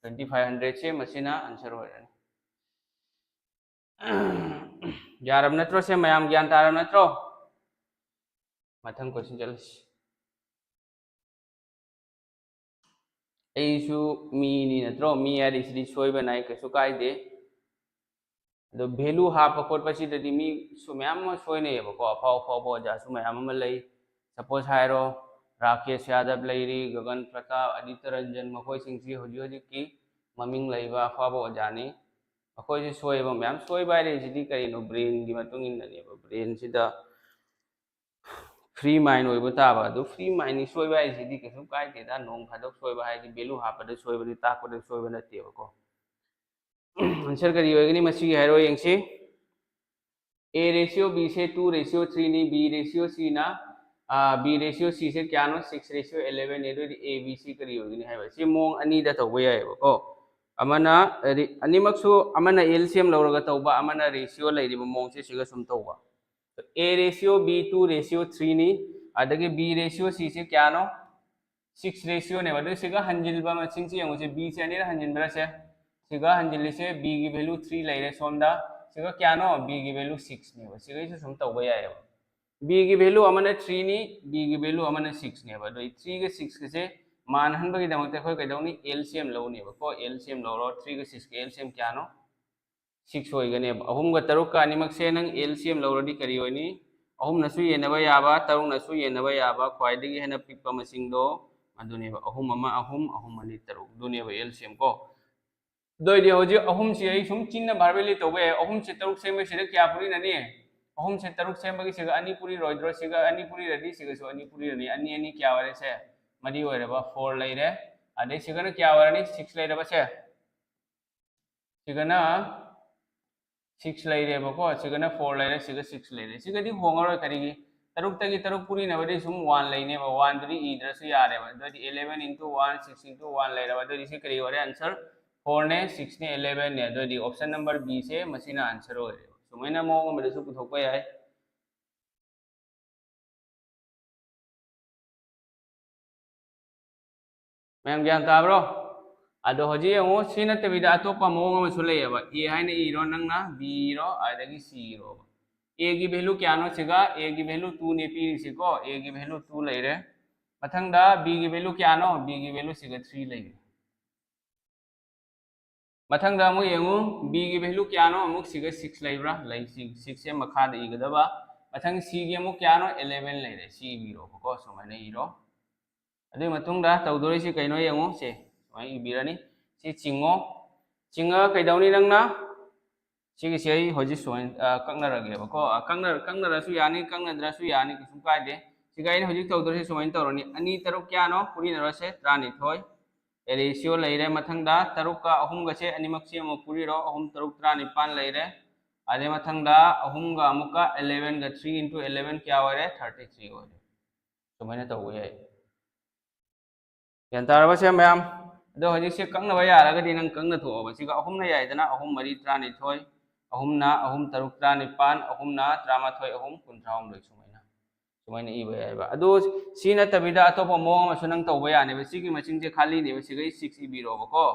twenty five hundred ꯁꯦ ꯃꯁꯤꯅ answer ꯑꯣꯏꯔꯅꯤ꯫ ꯌꯥꯔꯕ ꯅꯠꯇ꯭ꯔꯣ? ꯁꯦ ꯃꯌꯥꯝ ꯒ꯭ꯌꯥꯟ ꯇꯥꯔꯕ ꯅꯠꯇ꯭ꯔꯣ? ꯃꯊꯪ question ꯆꯠꯂꯁꯤ꯫ ꯑꯩꯁꯨ ꯃꯤꯅꯤ ꯅꯠꯇ꯭ꯔꯣ? ꯃꯤ ꯍꯥꯏꯔꯤꯁꯤꯗꯤ ꯁꯣꯏꯕ ꯅꯥꯏ, ꯀꯩꯁꯨ ꯀꯥꯏꯗꯦ꯫ ꯑꯗꯣ value ꯍꯥꯞꯄ ꯈꯣꯠꯄꯁꯤꯗꯗꯤ ꯃꯤꯁꯨ ꯃꯌꯥꯝ ꯑꯃ ꯁꯣꯏꯅꯩꯌꯦꯕꯀꯣ꯫ ꯑꯐꯥꯎ ꯑꯐꯥꯎꯕ ꯑꯣꯖꯥꯁꯨ ꯃꯌꯥꯝ ꯑꯃ ꯂꯩ꯫ Suppose ꯍꯥꯏꯔꯣ, ꯔꯥꯀꯦꯁ ꯌꯥꯗꯕ ꯂꯩꯔꯤ, ꯒꯒꯟ ꯄ꯭ꯔꯇꯥꯞ, ꯑꯗꯤꯇ ꯔꯟꯖꯟ, ꯃꯈꯣꯏꯁꯤꯡꯁꯤ ꯍꯧꯖꯤꯛ ꯍꯧꯖꯤꯛꯀꯤ ꯃꯃꯤꯡ ꯂꯩꯕ ꯑꯐꯥꯎꯕ ꯑꯣꯖꯥꯅꯤ꯫ ꯃꯈꯣꯏꯁꯤ ꯁꯣꯏꯕ ꯃꯌꯥꯝ, ꯁꯣꯏꯕ ꯍꯥꯏꯔꯤꯁꯤꯗꯤ ꯀꯔꯤꯅꯣ? Brain ꯒꯤ ꯃꯇꯨꯡ ꯏꯟꯅꯅꯦꯕ꯫ Brain ꯁꯤꯗ free mind ꯑꯣꯏꯕ ꯇꯥꯕ꯫ ꯑꯗꯨ free mind ꯅꯤ ꯁꯣꯏꯕ ꯍꯥꯏꯁꯤꯗꯤ ꯀꯩꯁꯨ ꯀꯥꯏꯗꯦꯗ, ꯅꯣꯡ ꯐꯥꯗꯣꯛ ꯁꯣꯏꯕ ꯍꯥꯏꯗꯤ value ꯍꯥꯞꯄꯗ ꯁꯣꯏꯕꯅꯤ, ꯇꯥꯛꯄꯗ ꯁꯣꯏꯕ ꯅꯠꯇꯦꯕꯀꯣ꯫ Answer ꯀꯔꯤ ꯑꯣꯏꯒꯅꯤ ꯃꯁꯤꯒꯤ ꯍꯥꯏꯔꯣ ꯌꯦꯡꯁꯤ꯫ A ratio B say two ratio three ꯅꯤ, B ratio C ꯅ, ꯑꯥ, B ratio C ꯁꯦ ꯀꯌꯥꯅꯣ? Six ratio eleven ꯅꯤ꯫ ꯑꯗꯨ ꯑꯣꯏꯗꯤ A B C ꯀꯔꯤ ꯑꯣꯏꯒꯅꯤ ꯍꯥꯏꯕ? ꯁꯤ ꯃꯑꯣꯡ ꯑꯅꯤꯗ ꯇꯧꯕ ꯌꯥꯏꯑꯕꯀꯣ꯫ ꯑꯃꯅ, ꯔꯤ-, ꯑꯅꯤꯃꯛꯁꯨ, ꯑꯃꯅ L C M ꯂꯧꯔꯒ ꯇꯧꯕ, ꯑꯃꯅ ratio ꯂꯩꯔꯤꯕ ꯃꯑꯣꯡꯁꯦ ꯁꯤꯒ ꯁꯨꯝ ꯇꯧꯕ꯫ A ratio B two ratio three ꯅꯤ, ꯑꯗꯒꯤ B ratio C ꯁꯦ ꯀꯌꯥꯅꯣ? Six ratio ꯅꯦꯕ꯫ ꯑꯗꯨ ꯁꯤꯒ ꯍꯟꯖꯤꯟꯕ ꯃꯁꯤꯡꯁꯤ ꯌꯦꯡꯉꯨꯁꯦ, B ꯁꯦ ꯑꯅꯤꯔꯛ ꯍꯟꯖꯤꯟꯕ꯭ꯔꯥ ꯁꯦ? ꯁꯤꯒ ꯍꯟꯖꯤꯜꯂꯤꯁꯦ B ꯒꯤ value three ꯂꯩꯔꯦ ꯁꯣꯝꯗ꯫ ꯁꯤꯒ ꯀꯌꯥꯅꯣ? B ꯒꯤ value six ꯅꯦꯕ꯫ ꯁꯤꯒꯩꯁꯨ ꯁꯨꯝ ꯇꯧꯕ ꯌꯥꯏꯑꯕ꯫ B ꯒꯤ value ꯑꯃꯅ three ꯅꯤ, B ꯒꯤ value ꯑꯃꯅ six ꯅꯦꯕ꯫ ꯑꯗꯣ three ꯒ six ꯀꯁꯦ ꯃꯥꯟꯍꯟꯕꯒꯤꯗꯃꯛꯇ ꯑꯩꯈꯣꯏ ꯀꯩꯗꯧꯅꯤ? L C M ꯂꯧꯅꯦꯕꯀꯣ꯫ L C M ꯂꯧꯔꯣ꯫ Three ꯒ six ꯀ L C M ꯀꯌꯥꯅꯣ? Six ꯑꯣꯏꯒꯅꯦꯕ꯫ ꯑꯍꯨꯝꯒ ꯇꯔꯨꯛꯀ ꯑꯅꯤꯃꯛꯁꯦ ꯅꯪ L C M ꯂꯧꯔꯗꯤ ꯀꯔꯤ ꯑꯣꯏꯅꯤ? ꯑꯍꯨꯝꯅꯁꯨ ꯌꯦꯟꯅꯕ ꯌꯥꯕ, ꯇꯔꯨꯛꯅꯁꯨ ꯌꯦꯟꯅꯕ ꯌꯥꯕ, ꯈ꯭ꯋꯥꯏꯗꯒꯤ ꯍꯦꯟꯅ ꯄꯤꯛꯄ ꯃꯁꯤꯡꯗꯣ ꯑꯗꯨꯅꯦꯕ꯫ ꯑꯍꯨꯝ ꯑꯃ ꯑꯍꯨꯝ, ꯑꯍꯨꯝ ꯑꯅꯤ ꯇꯔꯨꯛ, ꯑꯗꯨꯅꯦꯕ L C M ꯀꯣ꯫ ꯑꯗꯨ ꯑꯣꯏꯗꯤ ꯍꯧꯖꯤꯛ ꯑꯍꯨꯝꯁꯤ ꯑꯩ ꯁꯨꯝ ꯆꯤꯟꯅ verbally ꯇꯧꯕ ꯌꯥꯏ꯫ ꯑꯍꯨꯝꯁꯦ ꯇꯔꯨꯛ ꯁꯦꯝꯕꯁꯤꯗ ꯀꯌꯥ ꯄꯨꯔꯤꯅꯅꯤ? ꯑꯍꯨꯝꯁꯦ ꯇꯔꯨꯛ ꯁꯦꯝꯕꯒꯤ ꯁꯤꯒ ꯑꯅꯤ ꯄꯨꯔꯤꯔꯣꯏꯗ꯭ꯔꯣ? ꯁꯤꯒ ꯑꯅꯤ ꯄꯨꯔꯤꯔꯗꯤ ꯁꯤꯒꯁꯨ ꯑꯅꯤ ꯄꯨꯔꯤꯔꯅꯤ꯫ ꯑꯅꯤ ꯑꯅꯤ ꯀꯌꯥ ꯑꯣꯏꯔꯦ ꯁꯦ? ꯃꯔꯤ ꯑꯣꯏꯔꯕ, four ꯂꯩꯔꯦ꯫ ꯑꯗꯩ ꯁꯤꯒꯅ ꯀꯌꯥ ꯑꯣꯏꯔꯅꯤ? Six ꯂꯩꯔꯕ ꯁꯦ? ꯁꯤꯒꯅ six ꯂꯩꯔꯦꯕꯀꯣ, ꯁꯤꯒꯅ four ꯂꯩꯔꯦ, ꯁꯤꯒ six ꯂꯩꯔꯦ꯫ ꯁꯤꯒꯗꯤ ꯍꯣꯡꯉꯔꯣꯏ꯫ ꯀꯔꯤꯒꯤ? ꯇꯔꯨꯛꯇꯒꯤ ꯇꯔꯨꯛ ꯄꯨꯔꯤꯅꯕꯗꯤ ꯁꯨꯝ one ꯂꯩꯅꯦꯕ, one ꯗꯨꯗꯤ ꯏꯗ꯭ꯔꯁꯨ ꯌꯥꯔꯦꯕ꯫ ꯑꯗꯨꯗꯤ eleven into one, six into one ꯂꯩꯔꯕ꯫ ꯑꯗꯨꯗꯤ ꯁꯤ ꯀꯔꯤ ꯑꯣꯏꯔꯦ? Answer four ꯅꯦ, six ꯅꯦ, eleven ꯅꯦ꯫ ꯑꯗꯨꯗꯤ option number B ꯁꯦ ꯃꯁꯤꯅ answer ꯑꯣꯏꯔꯦꯕ꯫ ꯁꯨꯃꯥꯏꯅ ꯃꯑꯣꯡ ꯑꯃꯗꯁꯨ ꯄꯨꯊꯣꯛꯄ ꯌꯥꯏ꯫ ꯃꯌꯥꯝ ꯒ꯭ꯌꯥꯟ ꯇꯥꯕ꯭ꯔꯣ? ꯑꯗꯣ ꯍꯧꯖꯤꯛ ꯌꯦꯡꯉꯨ, ꯁꯤ ꯅꯠꯇꯕꯤꯗ ꯑꯇꯣꯞꯄ ꯃꯑꯣꯡ ꯑꯃꯁꯨ ꯂꯩꯌꯦꯕ꯫ A ꯍꯥꯏꯅ ꯏꯔꯣ, ꯅꯪꯅ B ꯏꯔꯣ, ꯑꯗꯒꯤ C ꯏꯔꯣꯕ꯫ A ꯒꯤ value ꯀꯌꯥꯅꯣ? ꯁꯤꯒ A ꯒꯤ value two ꯅꯦ ꯄꯤꯔꯤꯁꯤꯀꯣ꯫ A ꯒꯤ value two ꯂꯩꯔꯦ꯫ ꯃꯊꯪꯗ B ꯒꯤ value ꯀꯌꯥꯅꯣ? B ꯒꯤ value ꯁꯤꯒ three ꯂꯩꯔꯦ꯫ ꯃꯊꯪꯗ ꯑꯃꯨꯛ ꯌꯦꯡꯉꯨ, B ꯒꯤ value ꯀꯌꯥꯅꯣ? ꯑꯃꯨꯛ ꯁꯤꯒ six ꯂꯩꯕ꯭ꯔꯥ? ꯂꯩ꯫ ꯁꯤ six ꯁꯦ ꯃꯈꯥꯗ ꯏꯒꯗꯕ꯫ ꯃꯊꯪ C ꯒꯤ ꯑꯃꯨꯛ ꯀꯌꯥꯅꯣ? Eleven ꯂꯩꯔꯦ꯫ ꯁꯤ ꯏꯕꯤꯔꯣꯕꯀꯣ, ꯁꯨꯃꯥꯏꯅ ꯏꯔꯣ꯫ ꯑꯗꯨꯒꯤ ꯃꯇꯨꯡꯗ ꯇꯧꯗꯣꯔꯤꯁꯤ ꯀꯩꯅꯣ ꯌꯦꯡꯉꯣ꯫ ꯁꯦ ꯁꯨꯃꯥꯏꯅ ꯏꯕꯤꯔꯅꯤ꯫ ꯁꯤ ꯆꯤꯡꯉꯣ꯫ ꯆꯤꯡꯉꯒ ꯀꯩꯗꯧꯅꯤ ꯅꯪꯅ? ꯁꯤꯒꯤꯁꯦ ꯑꯩ ꯍꯧꯖꯤꯛ ꯁꯨꯃꯥꯏꯅ, ꯑ, ꯀꯛꯅꯔꯒꯦꯕꯀꯣ꯫ ꯑ, ꯀꯛꯅ-, ꯀꯛꯅꯔꯁꯨ ꯌꯥꯅꯤ, ꯀꯛꯅꯗ꯭ꯔꯁꯨ ꯌꯥꯅꯤ, ꯀꯩꯁꯨꯝ ꯀꯥꯏꯗꯦ꯫ ꯁꯤꯒ ꯑꯩꯅ ꯍꯧꯖꯤꯛ ꯇꯧꯗꯣꯔꯤꯁꯤ ꯁꯨꯃꯥꯏꯅ ꯇꯧꯔꯅꯤ꯫ ꯑꯅꯤ ꯇꯔꯨꯛ ꯀꯌꯥꯅꯣ? ꯄꯨꯔꯤꯅꯔꯁꯦ, ꯇꯔꯥꯅꯤꯊꯣꯏ꯫ Ratio ꯂꯩꯔꯦ꯫ ꯃꯊꯪꯗ ꯇꯔꯨꯛꯀ ꯑꯍꯨꯝꯒꯁꯦ ꯑꯅꯤꯃꯛꯁꯦ ꯑꯃꯨꯛ ꯄꯨꯔꯤꯔꯣ꯫ ꯑꯍꯨꯝ ꯇꯔꯨꯛ ꯇꯔꯥꯅꯤꯄꯥꯟ ꯂꯩꯔꯦ꯫ ꯑꯗꯩ ꯃꯊꯪꯗ ꯑꯍꯨꯝꯒ ꯑꯃꯨꯛꯀ elevenꯒ three into eleven ꯀꯌꯥ ꯑꯣꯏꯔꯦ? Thirty three ꯑꯣꯏꯔꯦ꯫ ꯁꯨꯃꯥꯏꯅ ꯇꯧꯕ ꯌꯥꯏ꯫ ꯒ꯭ꯌꯥꯟ ꯇꯥꯔꯕ ꯁꯦ ꯃꯌꯥꯝ? ꯑꯗꯣ ꯍꯧꯖꯤꯛꯁꯦ ꯀꯛꯅꯕ ꯌꯥꯔꯒꯗꯤ ꯅꯪ ꯀꯛꯅ ꯊꯣꯛꯑꯣꯕ꯫ ꯁꯤꯒ ꯑꯍꯨꯝꯅ ꯌꯥꯏꯗꯅ, ꯑꯍꯨꯝ ꯃꯔꯤ ꯇꯔꯥꯅꯤꯊꯣꯏ, ꯑꯍꯨꯝꯅ ꯑꯍꯨꯝ ꯇꯔꯨꯛ ꯇꯔꯥꯅꯤꯄꯥꯟ, ꯑꯍꯨꯝꯅ ꯇꯔꯥꯃꯥꯊꯣꯏ ꯑꯍꯨꯝ ꯀꯨꯟꯊ꯭ꯔꯥꯍꯨꯝꯗꯣꯏ, ꯁꯨꯃꯥꯏꯅ꯫ ꯁꯨꯃꯥꯏꯅ ꯏꯕ ꯌꯥꯏꯕ꯫ ꯑꯗꯨ ꯁꯤ ꯅꯠꯇꯕꯤꯗ ꯑꯇꯣꯞꯄ ꯃꯑꯣꯡ ꯑꯃꯁꯨ ꯅꯪ ꯇꯧꯕ ꯌꯥꯅꯦꯕ꯫ ꯁꯤꯒꯤ ꯃꯁꯤꯡꯁꯦ ꯈꯥꯂꯤꯅꯦꯕ, ꯁꯤꯒ six ꯏꯕꯤꯔꯣꯕꯀꯣ꯫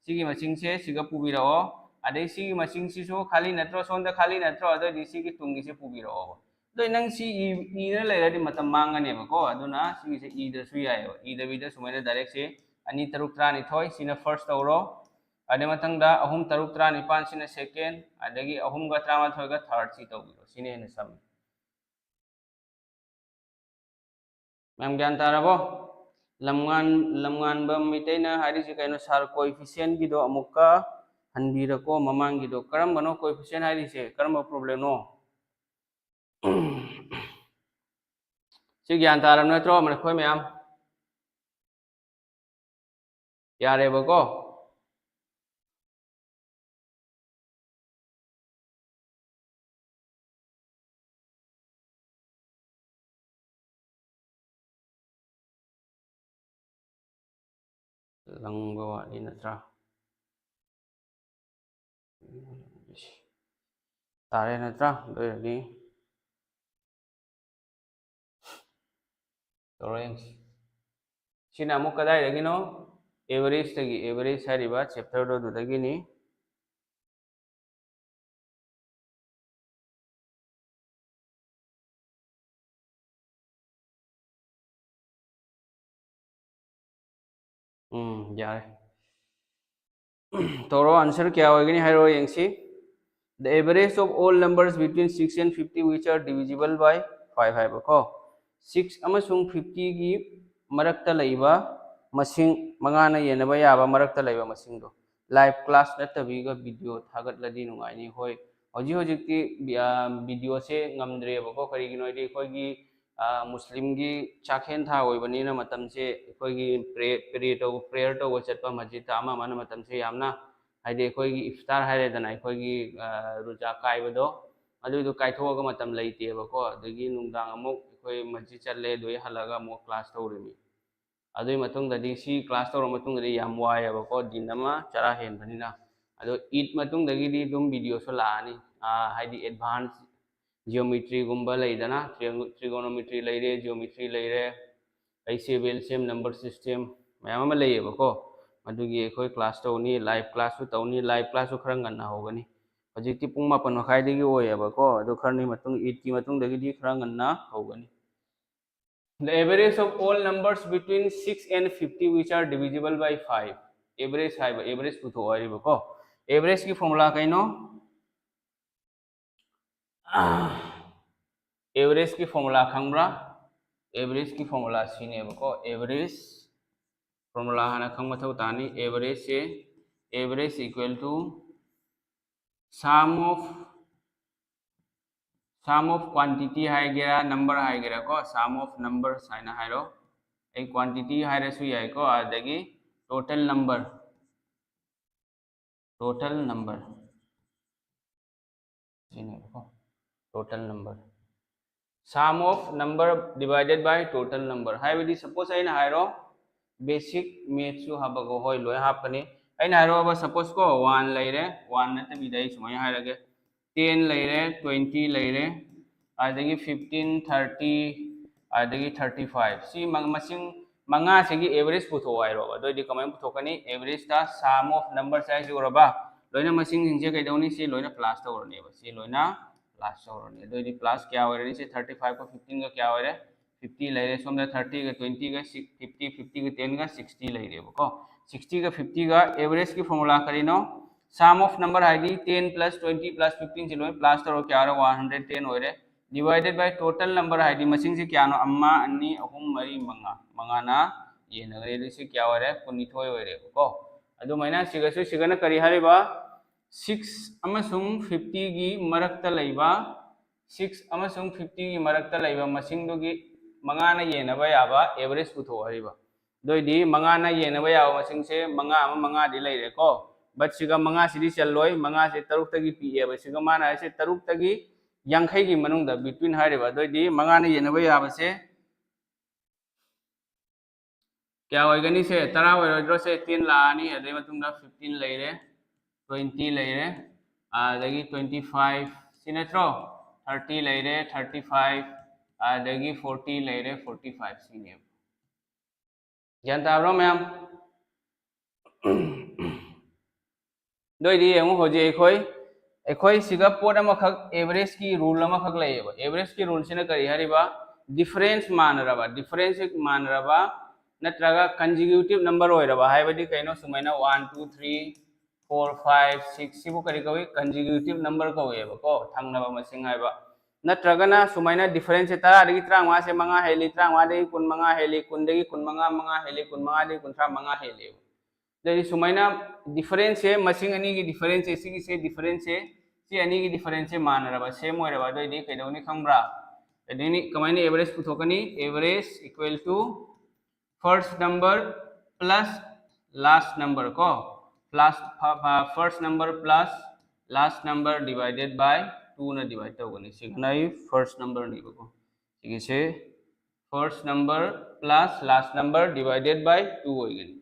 ꯁꯤꯒꯤ ꯃꯁꯤꯡꯁꯦ ꯁꯤꯒ ꯄꯨꯕꯤꯔꯛꯑꯣ꯫ ꯑꯗꯩ ꯁꯤꯒꯤ ꯃꯁꯤꯡꯁꯤꯁꯨ ꯈꯥꯂꯤ ꯅꯠꯇ꯭ꯔꯣ? ꯁꯣꯝꯗ ꯈꯥꯂꯤ ꯅꯠꯇ꯭ꯔꯣ? ꯑꯗꯨꯑꯣꯏꯗꯤ ꯁꯤꯒꯤ ꯇꯨꯡꯒꯤꯁꯦ ꯄꯨꯕꯤꯔꯛꯑꯣꯕ꯫ ꯑꯗꯣ ꯅꯪ ꯁꯤ ꯏ-, ꯏꯗꯅ ꯂꯩꯔꯗꯤ ꯃꯇꯝ ꯃꯥꯡꯒꯅꯦꯕꯀꯣ꯫ ꯑꯗꯨꯅ ꯁꯤꯒꯤꯁꯦ ꯏꯗ꯭ꯔꯁꯨ ꯌꯥꯏꯑꯕ꯫ ꯏꯗꯕꯤꯗ ꯁꯨꯃꯥꯏꯅ direct ꯁꯦ ꯑꯅꯤ ꯇꯔꯨꯛ ꯇꯔꯥꯅꯤꯊꯣꯏ, ꯁꯤꯅ first ꯇꯧꯔꯣ꯫ ꯑꯗꯩ ꯃꯊꯪꯗ ꯑꯍꯨꯝ ꯇꯔꯨꯛ ꯇꯔꯥꯅꯤꯄꯥꯟ, ꯁꯤꯅ second꯫ ꯑꯗꯒꯤ ꯑꯍꯨꯝꯒ ꯇꯔꯥꯃꯥꯊꯣꯏꯒ third, ꯁꯤ ꯇꯧꯕꯤꯔꯣ꯫ ꯁꯤꯅ ꯍꯦꯟꯅ ꯁꯝꯃꯤ꯫ ꯃꯌꯥꯝ ꯒ꯭ꯌꯥꯟ ꯇꯥꯔꯕꯣ? ꯂꯝꯉꯥꯟ-, ꯂꯝꯉꯥꯟꯕ ꯃꯩꯇꯩꯅ ꯍꯥꯏꯔꯤꯁꯦ ꯀꯩꯅꯣ? Sir, coefficientꯒꯤꯗꯣ ꯑꯃꯨꯛꯀ ꯍꯟꯕꯤꯔꯀꯣ, ꯃꯃꯥꯡꯒꯤꯗꯣ꯫ ꯀꯔꯝꯕꯅꯣ coefficient ꯍꯥꯏꯔꯤꯁꯦ? ꯀꯔꯝꯕ problemꯅꯣ? ꯁꯤ ꯒ꯭ꯌꯥꯟ ꯇꯥꯔꯕ ꯅꯠꯇ꯭ꯔꯣ, ꯑꯩꯈꯣꯏ ꯃꯌꯥꯝ? ꯌꯥꯔꯦꯕꯀꯣ? ꯂꯪꯕ ꯋꯥꯠꯂꯤ ꯅꯠꯇ꯭ꯔꯥ? ꯇꯥꯔꯦ ꯅꯠꯇ꯭ꯔꯥ? ꯑꯗꯨ ꯑꯣꯏꯔꯗꯤ ꯇꯧꯔ ꯌꯦꯡꯁꯤ꯫ ꯁꯤꯅ ꯑꯃꯨꯛ ꯀꯗꯥꯏꯗꯒꯤꯅꯣ? Average ꯇꯒꯤ, average ꯍꯥꯏꯔꯤꯕ chapter ꯗꯣ ꯑꯗꯨꯗꯒꯤꯅꯤ꯫ ꯎꯝ, ꯌꯥꯔꯦ꯫ ꯇꯧꯔꯣ, answer ꯀꯌꯥ ꯑꯣꯏꯒꯅꯤ ꯍꯥꯏꯔꯣ ꯌꯦꯡꯁꯤ꯫ The average of all numbers between six and fifty which are divisible by five ꯍꯥꯏꯕꯀꯣ꯫ Six ꯑꯃꯁꯨꯡ fifty ꯒꯤ ꯃꯔꯛꯇ ꯂꯩꯕ ꯃꯁꯤꯡ, ꯃꯉꯥꯅ ꯌꯦꯟꯅꯕ ꯌꯥꯕ ꯃꯔꯛꯇ ꯂꯩꯕ ꯃꯁꯤꯡꯗꯣ꯫ Live class ꯅꯠꯇꯕꯤꯒ video ꯊꯥꯒꯠꯂꯗꯤ ꯅꯨꯡꯉꯥꯏꯅꯤ꯫ ꯍꯣꯏ, ꯍꯧꯖꯤꯛ ꯍꯧꯖꯤꯛꯇꯤ ꯕꯤ-, ꯑ, video ꯁꯦ ꯉꯝꯗ꯭ꯔꯦꯕꯀꯣ꯫ ꯀꯔꯤꯒꯤꯅꯣ ꯍꯥꯏꯗꯤ ꯑꯩꯈꯣꯏꯒꯤ, ꯑ, ꯃꯨꯁꯂꯤꯝꯒꯤ ꯆꯥꯛꯍꯦꯟ ꯊꯥ ꯑꯣꯏꯕꯅꯤꯅ ꯃꯇꯝꯁꯦ ꯑꯩꯈꯣꯏꯒꯤ pray-, pray ꯇꯧ-, prayer ꯇꯧꯕ ꯆꯠꯄ ꯃꯁꯖꯤꯗꯇ ꯑꯃ ꯑꯃꯅ ꯃꯇꯝꯁꯦ ꯌꯥꯝꯅ, ꯍꯥꯏꯗꯤ ꯑꯩꯈꯣꯏꯒꯤ ꯏꯐꯇꯥꯔ ꯍꯥꯏꯔꯦꯗꯅ, ꯑꯩꯈꯣꯏꯒꯤ, ꯑ, ꯔꯨꯖꯥ ꯀꯥꯏꯕꯗꯣ, ꯑꯗꯨꯏꯗꯣ ꯀꯥꯏꯊꯣꯛꯑꯒ ꯃꯇꯝ ꯂꯩꯇꯦꯕꯀꯣ꯫ ꯑꯗꯒꯤ ꯅꯨꯡꯗꯥꯡ ꯑꯃꯨꯛ ꯑꯩꯈꯣꯏ ꯃꯁꯖꯤꯗ ꯆꯠꯂꯦ, ꯑꯗꯨꯗꯩ ꯍꯜꯂꯛꯑꯒ ꯑꯃꯨꯛ class ꯇꯧꯔꯤꯃꯤ꯫ ꯑꯗꯨꯒꯤ ꯃꯇꯨꯡꯗꯗꯤ ꯁꯤ class ꯇꯧꯔ ꯃꯇꯨꯡꯗꯗꯤ ꯌꯥꯝ ꯋꯥꯏꯑꯦꯕꯀꯣ, ꯗꯤꯟ ꯑꯃ ꯆꯔꯥ ꯍꯦꯟꯕꯅꯤꯅ꯫ ꯑꯗꯣ ꯏꯗ ꯃꯇꯨꯡꯗꯒꯤꯗꯤ ꯑꯗꯨꯝ video ꯁꯨ ꯂꯥꯛꯑꯅꯤ꯫ ꯑꯥ, ꯍꯥꯏꯗꯤ advance geometry ꯒꯨꯝꯕ ꯂꯩꯗꯅ, triangle-, trigonometry ꯂꯩꯔꯦ, geometry ꯂꯩꯔꯦ, ꯑꯩ C L C M number system ꯃꯌꯥꯝ ꯑꯃ ꯂꯩꯌꯦꯕꯀꯣ꯫ ꯑꯗꯨꯒꯤ ꯑꯩꯈꯣꯏ class ꯇꯧꯅꯤ, live class ꯁꯨ ꯇꯧꯅꯤ, live class ꯁꯨ ꯈꯔ ꯉꯟꯅ ꯍꯧꯒꯅꯤ꯫ ꯍꯧꯖꯤꯛꯇꯤ ꯄꯨꯡ ꯃꯥꯄꯟ ꯃꯈꯥꯏꯗꯒꯤ ꯑꯣꯏꯌꯦꯕꯀꯣ, ꯑꯗꯨ ꯈꯔꯅꯤ ꯃꯇꯨꯡ, ꯏꯗꯀꯤ ꯃꯇꯨꯡꯗꯒꯤꯗꯤ ꯈꯔ ꯉꯟꯅ ꯍꯧꯒꯅꯤ꯫ The average of all numbers between six and fifty which are divisible by five. Average ꯍꯥꯏꯕ, average ꯄꯨꯊꯣꯛꯑꯣ ꯍꯥꯏꯔꯤꯕꯀꯣ꯫ Average ꯀꯤ formula ꯀꯩꯅꯣ? Average ꯀꯤ formula ꯈꯪꯕ꯭ꯔꯥ? Average ꯀꯤ formula ꯁꯤꯅꯦꯕꯀꯣ꯫ Average formula ꯍꯥꯟꯅ ꯈꯪꯕ ꯃꯊꯧ ꯇꯥꯅꯤ꯫ Average say, average equal to sum of, sum of quantity ꯍꯥꯏꯒꯦꯔꯥ, number ꯍꯥꯏꯒꯦꯔꯥ ꯀꯣ, sum of numbers ꯍꯥꯏꯅ ꯍꯥꯏꯔꯣ꯫ ꯑꯩ quantity ꯍꯥꯏꯔꯁꯨ ꯌꯥꯏꯀꯣ, ꯑꯗꯒꯤ total number, total number ꯁꯤꯅꯦꯕꯀꯣ, total number, sum of number divided by total number ꯍꯥꯏꯕꯗꯤ, suppose ꯑꯩꯅ ꯍꯥꯏꯔꯣ, basic maths ꯁꯨ ꯍꯥꯞꯄꯒ, ꯍꯣꯏ, ꯂꯣꯏ ꯍꯥꯞꯀꯅꯤ꯫ ꯑꯩꯅ ꯍꯥꯏꯔꯣꯕ, suppose ꯀꯣ, one ꯂꯩꯔꯦ, one ꯅꯠꯇꯕꯤꯗ ꯑꯩ ꯁꯨꯃꯥꯏꯅ ꯍꯥꯏꯔꯒꯦ, ten ꯂꯩꯔꯦ, twenty ꯂꯩꯔꯦ, ꯑꯗꯒꯤ fifteen, thirty, ꯑꯗꯒꯤ thirty five꯫ ꯁꯤ ꯃ-, ꯃꯁꯤꯡ ꯃꯉꯥꯁꯤꯒꯤ average ꯄꯨꯊꯣꯛꯑꯣ ꯍꯥꯏꯔꯣꯕ꯫ ꯑꯗꯨ ꯑꯣꯏꯗꯤ ꯀꯃꯥꯏꯅ ꯄꯨꯊꯣꯛꯀꯅꯤ? Average ꯇ sum of number ꯍꯥꯏꯁꯤ ꯎꯔꯕ? ꯂꯣꯏꯅ ꯃꯁꯤꯡꯁꯤꯡꯁꯦ ꯀꯩꯗꯧꯅꯤ? ꯁꯤ ꯂꯣꯏꯅ plus ꯇꯧꯔꯅꯦꯕ꯫ ꯁꯤ ꯂꯣꯏꯅ plus ꯇꯧꯔꯅꯤ꯫ ꯑꯗꯨ ꯑꯣꯏꯗꯤ plus ꯀꯌꯥ ꯑꯣꯏꯔꯅꯤ? ꯁꯤ thirty five ꯀ fifteen ꯒ ꯀꯌꯥ ꯑꯣꯏꯔꯦ? Fifty ꯂꯩꯔꯦ꯫ ꯁꯣꯝꯗ thirty ꯒ twenty ꯒ fifty, fifty ꯒ ten ꯒ sixty ꯂꯩꯔꯦꯕꯀꯣ꯫ Sixty ꯒ fifty ꯒ average ꯀꯤ formula ꯀꯔꯤꯅꯣ? Sum of number ꯍꯥꯏꯗꯤ ten plus twenty plus fifteen ꯁꯤ ꯂꯣꯏ plus ꯇꯧꯔꯒ ꯀꯌꯥ ꯑꯣꯏꯔꯦ? One hundred ten ꯑꯣꯏꯔꯦ꯫ Divided by total number ꯍꯥꯏꯗꯤ ꯃꯁꯤꯡꯁꯦ ꯀꯌꯥꯅꯣ? ꯑꯃ, ꯑꯅꯤ, ꯑꯍꯨꯝ, ꯃꯔꯤ, ꯃꯉꯥ꯫ ꯃꯉꯥꯅ ꯌꯦꯟꯅꯒꯅꯤ꯫ ꯑꯗꯨ ꯁꯤ ꯀꯌꯥ ꯑꯣꯏꯔꯦ? ꯀꯨꯟꯅꯤꯊꯣꯏ ꯑꯣꯏꯔꯦꯕꯀꯣ꯫ ꯑꯗꯨꯃꯥꯏꯅ ꯁꯤꯒꯁꯨ ꯁꯤꯒꯅ ꯀꯔꯤ ꯍꯥꯏꯔꯤꯕ? Six ꯑꯃꯁꯨꯡ fifty ꯒꯤ ꯃꯔꯛꯇ ꯂꯩꯕ, six ꯑꯃꯁꯨꯡ fifty ꯒꯤ ꯃꯔꯛꯇ ꯂꯩꯕ ꯃꯁꯤꯡꯗꯨꯒꯤ ꯃꯉꯥꯅ ꯌꯦꯟꯅꯕ ꯌꯥꯕ average ꯄꯨꯊꯣꯛꯑꯣ ꯍꯥꯏꯔꯤꯕ꯫ ꯑꯗꯨ ꯑꯣꯏꯗꯤ ꯃꯉꯥꯅ ꯌꯦꯟꯅꯕ ꯌꯥꯕ ꯃꯁꯤꯡꯁꯦ ꯃꯉꯥ ꯑꯃ ꯃꯉꯥꯗꯤ ꯂꯩꯔꯦꯀꯣ꯫ But ꯁꯤꯒ ꯃꯉꯥꯁꯤꯗꯤ ꯆꯜꯂꯣꯏ꯫ ꯃꯉꯥꯁꯦ ꯇꯔꯨꯛꯇꯒꯤ ꯄꯤꯛꯑꯦꯕ꯫ ꯁꯤꯒ ꯃꯥꯅ ꯍꯥꯏꯁꯦ ꯇꯔꯨꯛꯇꯒꯤ ꯌꯥꯡꯈꯩꯒꯤ ꯃꯅꯨꯡꯗ, between ꯍꯥꯏꯔꯤꯕ꯫ ꯑꯗꯨ ꯑꯣꯏꯗꯤ ꯃꯉꯥꯅ ꯌꯦꯟꯅꯕ ꯌꯥꯕꯁꯦ ꯀꯌꯥ ꯑꯣꯏꯒꯅꯤ? ꯁꯦ ꯇꯔꯥ ꯑꯣꯏꯔꯣꯏꯗ꯭ꯔꯣ? ꯁꯦ ten ꯂꯥꯛꯑꯅꯤ, ꯑꯗꯩ ꯃꯇꯨꯡꯗ fifteen ꯂꯩꯔꯦ, twenty ꯂꯩꯔꯦ, ꯑꯗꯒꯤ twenty five, ꯁꯤ ꯅꯠꯇ꯭ꯔꯣ? Thirty ꯂꯩꯔꯦ, thirty five, ꯑꯗꯒꯤ forty ꯂꯩꯔꯦ, forty five, ꯁꯤꯅꯦꯕ꯫ ꯒ꯭ꯌꯥꯟ ꯇꯥꯕ꯭ꯔꯣ ꯃꯌꯥꯝ? ꯑꯗꯨ ꯑꯣꯏꯗꯤ ꯌꯦꯡꯉꯨ, ꯍꯧꯖꯤꯛ ꯑꯩꯈꯣꯏ, ꯑꯩꯈꯣꯏ ꯁꯤꯒ ꯄꯣꯠ ꯑꯃꯈꯛ, average ꯀꯤ rule ꯑꯃꯈꯛ ꯂꯩꯌꯦꯕ꯫ Average ꯀꯤ rule ꯁꯤꯅ ꯀꯔꯤ ꯍꯥꯏꯔꯤꯕ? Difference ꯃꯥꯟꯅꯔꯕ, difference ꯃꯥꯟꯅꯔꯕ ꯅꯠꯇ꯭ꯔꯒ consecutive number ꯑꯣꯏꯔꯕ ꯍꯥꯏꯕꯗꯤ ꯀꯩꯅꯣ? ꯁꯨꯃꯥꯏꯅ one, two, three, four, five, six ꯁꯤꯕꯨ ꯀꯔꯤ ꯀꯧꯏ? Consecutive number ꯀꯧꯏꯕꯀꯣ, ꯊꯪꯅꯕ ꯃꯁꯤꯡ ꯍꯥꯏꯕ꯫ ꯅꯠꯇ꯭ꯔꯒꯅ ꯁꯨꯃꯥꯏꯅ difference ꯁꯦ ꯇꯔꯥꯗꯒꯤ ꯇꯔꯥꯃꯉꯥꯁꯦ ꯃꯉꯥ ꯍꯦꯜꯂꯤ, ꯇꯔꯥꯃꯉꯥꯗꯒꯤ ꯀꯨꯟꯃꯉꯥ ꯍꯦꯜꯂꯤ, ꯀꯨꯟꯗꯒꯤ ꯀꯨꯟꯃꯉꯥ ꯃꯉꯥ ꯍꯦꯜꯂꯤ, ꯀꯨꯟꯃꯉꯥꯗꯒꯤ ꯀꯨꯟꯊ꯭ꯔꯥ ꯃꯉꯥ ꯍꯦꯜꯂꯦꯕ꯫ ꯑꯗꯩꯗꯤ ꯁꯨꯃꯥꯏꯅ difference ꯁꯦ, ꯃꯁꯤꯡ ꯑꯅꯤꯒꯤ difference ꯁꯦ, ꯁꯤꯒꯤꯁꯦ difference ꯁꯦ, ꯁꯤ ꯑꯅꯤꯒꯤ difference ꯁꯦ ꯃꯥꯟꯅꯔꯕ, same ꯑꯣꯏꯔꯕ, ꯑꯗꯨꯑꯣꯏꯗꯤ ꯀꯩꯗꯧꯅꯤ ꯈꯪꯕ꯭ꯔꯥ? ꯑꯗꯨꯗꯤ ꯀꯃꯥꯏꯅ average ꯄꯨꯊꯣꯛꯀꯅꯤ? Average equal to first number plus last number ꯀꯣ, plus first number plus last number divided by two ꯅ divide ꯇꯧꯒꯅꯤ꯫ ꯁꯤꯒꯅ ꯑꯩ first number ꯅꯦꯕꯀꯣ꯫ ꯁꯤꯒꯤꯁꯦ first number plus last number divided by two ꯑꯣꯏꯒꯅꯤ꯫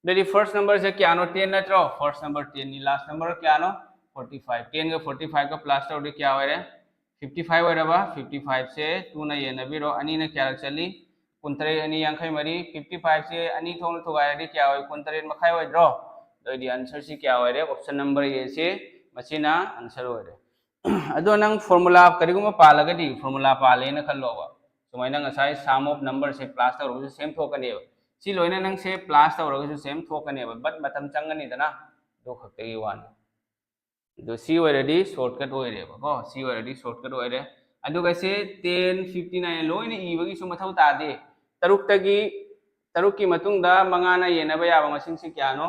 ꯑꯗꯨꯗꯤ first number ꯁꯦ ꯀꯌꯥꯅꯣ? Ten ꯅꯠꯇ꯭ꯔꯣ? First number ten ꯅꯤ꯫ Last number ꯀꯌꯥꯅꯣ? Forty five꯫ Ten ꯒ forty five ꯒ plus ꯇꯧꯔꯗꯤ ꯀꯌꯥ ꯑꯣꯏꯔꯦ? Fifty five ꯑꯣꯏꯔꯕ? Fifty five ꯁꯦ two ꯅ ꯌꯦꯟꯅꯕꯤꯔꯣ꯫ ꯑꯅꯤꯅ ꯀꯌꯥꯔꯛ ꯆꯠꯂꯤ? ꯀꯨꯟꯇꯔꯦꯠ ꯑꯅꯤ ꯌꯥꯡꯈꯩ ꯃꯔꯤ, fifty five ꯁꯦ ꯑꯅꯤ ꯊꯣꯛꯅ ꯊꯨꯒꯥꯏꯔꯗꯤ ꯀꯌꯥ ꯑꯣꯏ? ꯀꯨꯟꯇꯔꯦꯠ ꯃꯈꯥꯏ ꯑꯣꯏꯗ꯭ꯔꯣ? ꯑꯗꯨ ꯑꯣꯏꯗꯤ answer ꯁꯤ ꯀꯌꯥ ꯑꯣꯏꯔꯦ? Option number A ꯁꯦ ꯃꯁꯤꯅ answer ꯑꯣꯏꯔꯦ꯫ ꯑꯗꯣ ꯅꯪ formula ꯀꯔꯤꯒꯨꯝꯕ ꯄꯥꯜꯂꯒꯗꯤ, formula ꯄꯥꯜꯂꯦꯅ ꯈꯜꯂꯣꯕ, ꯁꯨꯃꯥꯏꯅ ꯉꯁꯥꯏ sum of number say plus ꯇꯧꯔꯒꯁꯨ same ꯊꯣꯛꯀꯅꯦꯕ, ꯁꯤ ꯂꯣꯏꯅ ꯅꯪꯁꯦ plus ꯇꯧꯔꯒꯁꯨ same ꯊꯣꯛꯀꯅꯦꯕ, but ꯃꯇꯝ ꯆꯪꯒꯅꯤꯗꯅ, ꯑꯗꯨ ꯈꯛꯇꯒꯤ ꯋꯥꯅꯤ꯫ ꯑꯗꯣ ꯁꯤ ꯑꯣꯏꯔꯗꯤ shortcut ꯑꯣꯏꯔꯦꯕꯀꯣ, ꯁꯤ ꯑꯣꯏꯔꯗꯤ shortcut ꯑꯣꯏꯔꯦ꯫ ꯑꯗꯨꯒ ꯁꯤ ten fifty nine ꯂꯣꯏꯅ ꯏꯕꯒꯤꯁꯨ ꯃꯊꯧ ꯇꯥꯗꯦ꯫ ꯇꯔꯨꯛꯇꯒꯤ, ꯇꯔꯨꯛꯀꯤ ꯃꯇꯨꯡꯗ ꯃꯉꯥꯅ ꯌꯦꯟꯅꯕ ꯌꯥꯕ ꯃꯁꯤꯡꯁꯤ ꯀꯌꯥꯅꯣ?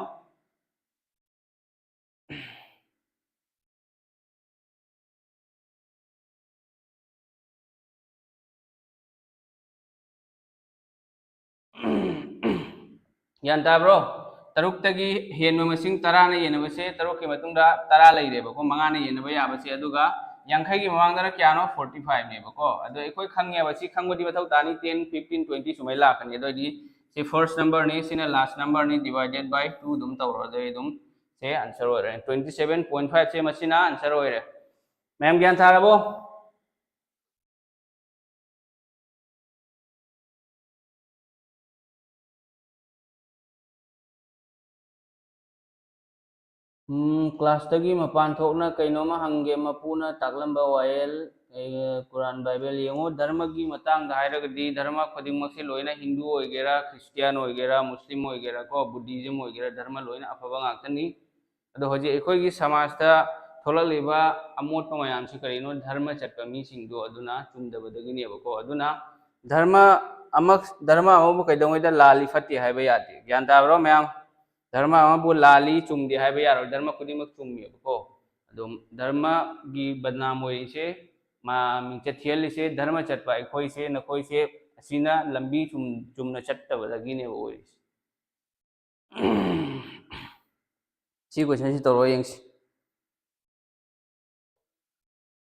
ꯒ꯭ꯌꯥꯟ ꯇꯥꯕ꯭ꯔꯣ? ꯇꯔꯨꯛꯇꯒꯤ ꯍꯦꯟꯕ ꯃꯁꯤꯡ ꯇꯔꯥꯅ ꯌꯦꯟꯅꯕꯁꯦ, ꯇꯔꯨꯛꯀꯤ ꯃꯇꯨꯡꯗ ꯇꯔꯥ ꯂꯩꯔꯦꯕꯀꯣ, ꯃꯉꯥꯅ ꯌꯦꯟꯅꯕ ꯌꯥꯕꯁꯦ, ꯑꯗꯨꯒ ꯌꯥꯡꯈꯩꯒꯤ ꯃꯃꯥꯡꯗꯅ ꯀꯌꯥꯅꯣ? Forty five ꯅꯦꯕꯀꯣ꯫ ꯑꯗꯣ ꯑꯩꯈꯣꯏ ꯈꯪꯉꯦꯕ, ꯁꯤ ꯈꯪꯕꯗꯤ ꯃꯊꯧ ꯇꯥꯅꯤ, ten fifteen twenty ꯁꯨꯃꯥꯏꯅ ꯂꯥꯛꯀꯅꯤ꯫ ꯑꯗꯨ ꯑꯣꯏꯗꯤ ꯁꯤ first number ꯅꯤ, ꯁꯤꯅ last number ꯅꯤ, divided by two ꯑꯗꯨꯝ ꯇꯧꯔꯣ, ꯑꯗꯨ ꯑꯗꯨꯝ ꯁꯦ answer ꯑꯣꯏꯔꯦ꯫ Twenty seven point five ꯁꯦ ꯃꯁꯤꯅ answer ꯑꯣꯏꯔꯦ꯫ ꯃꯌꯥꯝ ꯒ꯭ꯌꯥꯟ ꯇꯥꯔꯕꯣ? ꯎꯝ, class ꯇꯒꯤ ꯃꯄꯥꯟ ꯊꯣꯛꯅ ꯀꯩꯅꯣꯝꯃ ꯍꯪꯒꯦ꯫ ꯃꯄꯨꯅ ꯇꯥꯛꯂꯝꯕ ꯋꯥꯌꯦꯜ, ꯑꯦ, ꯀꯨꯔꯥꯟ, ꯕꯥꯏꯕꯜ ꯌꯦꯡꯉꯨ꯫ ꯙꯔꯃꯒꯤ ꯃꯇꯥꯡꯗ ꯍꯥꯏꯔꯒꯗꯤ, ꯙꯔꯃ ꯈꯨꯗꯤꯡꯃꯛꯁꯤ ꯂꯣꯏꯅ, ꯍꯤꯟꯗꯨ ꯑꯣꯏꯒꯦꯔꯥ, ꯈ꯭ꯔꯤꯁꯇꯤꯌꯥꯟ ꯑꯣꯏꯒꯦꯔꯥ, ꯃꯨꯁꯂꯤꯝ ꯑꯣꯏꯒꯦꯔꯥ ꯀꯣ, ꯕꯨꯙꯤꯖꯝ ꯑꯣꯏꯒꯦꯔꯥ, ꯙꯔꯃ ꯂꯣꯏꯅ ꯑꯐꯕ ꯉꯥꯛꯇꯅꯤ꯫ ꯑꯗꯣ ꯍꯧꯖꯤꯛ ꯑꯩꯈꯣꯏꯒꯤ ꯁꯃꯥꯖꯇ ꯊꯣꯛꯂꯛꯂꯤꯕ ꯑꯃꯣꯠꯄ ꯃꯌꯥꯝꯁꯤ ꯀꯔꯤꯅꯣ? ꯙꯔꯃ ꯆꯠꯄ ꯃꯤꯁꯤꯡꯗꯣ ꯑꯗꯨꯅ ꯆꯨꯝꯗꯕꯗꯒꯤꯅꯦꯕꯀꯣ꯫ ꯑꯗꯨꯅ ꯙꯔꯃ ꯑꯃ, ꯙꯔꯃ ꯑꯃꯕꯨ ꯀꯩꯗꯧꯉꯩꯗ ꯂꯥꯜꯂꯤ ꯐꯠꯇꯦ ꯍꯥꯏꯕ ꯌꯥꯗꯦ꯫ ꯒ꯭ꯌꯥꯟ ꯇꯥꯕ꯭ꯔꯣ ꯃꯌꯥꯝ? ꯙꯔꯃ ꯑꯃꯕꯨ ꯂꯥꯜꯂꯤ, ꯆꯨꯝꯗꯦ ꯍꯥꯏꯕ ꯌꯥꯔꯣꯏ꯫ ꯙꯔꯃ ꯈꯨꯗꯤꯡꯃꯛ ꯆꯨꯝꯃꯦꯕꯀꯣ꯫ ꯑꯗꯣ ꯙꯔꯃꯒꯤ ꯕꯗꯅꯥꯝ ꯑꯣꯏꯔꯤꯁꯦ, ꯃꯥ ꯃꯤꯡꯆꯠ ꯊꯤꯍꯜꯂꯤꯁꯦ, ꯙꯔꯃ ꯆꯠꯄ ꯑꯩꯈꯣꯏꯁꯦ, ꯅꯈꯣꯏꯁꯦ, ꯑꯁꯤꯅ ꯂꯝꯕꯤ ꯆꯨꯝ-, ꯆꯨꯝꯅ ꯆꯠꯇꯕꯗꯒꯤꯅꯦꯕ ꯑꯣꯏꯔꯤꯁꯦ꯫ ꯁꯤ question ꯁꯤ ꯇꯧꯔꯣ ꯌꯦꯡꯁꯤ꯫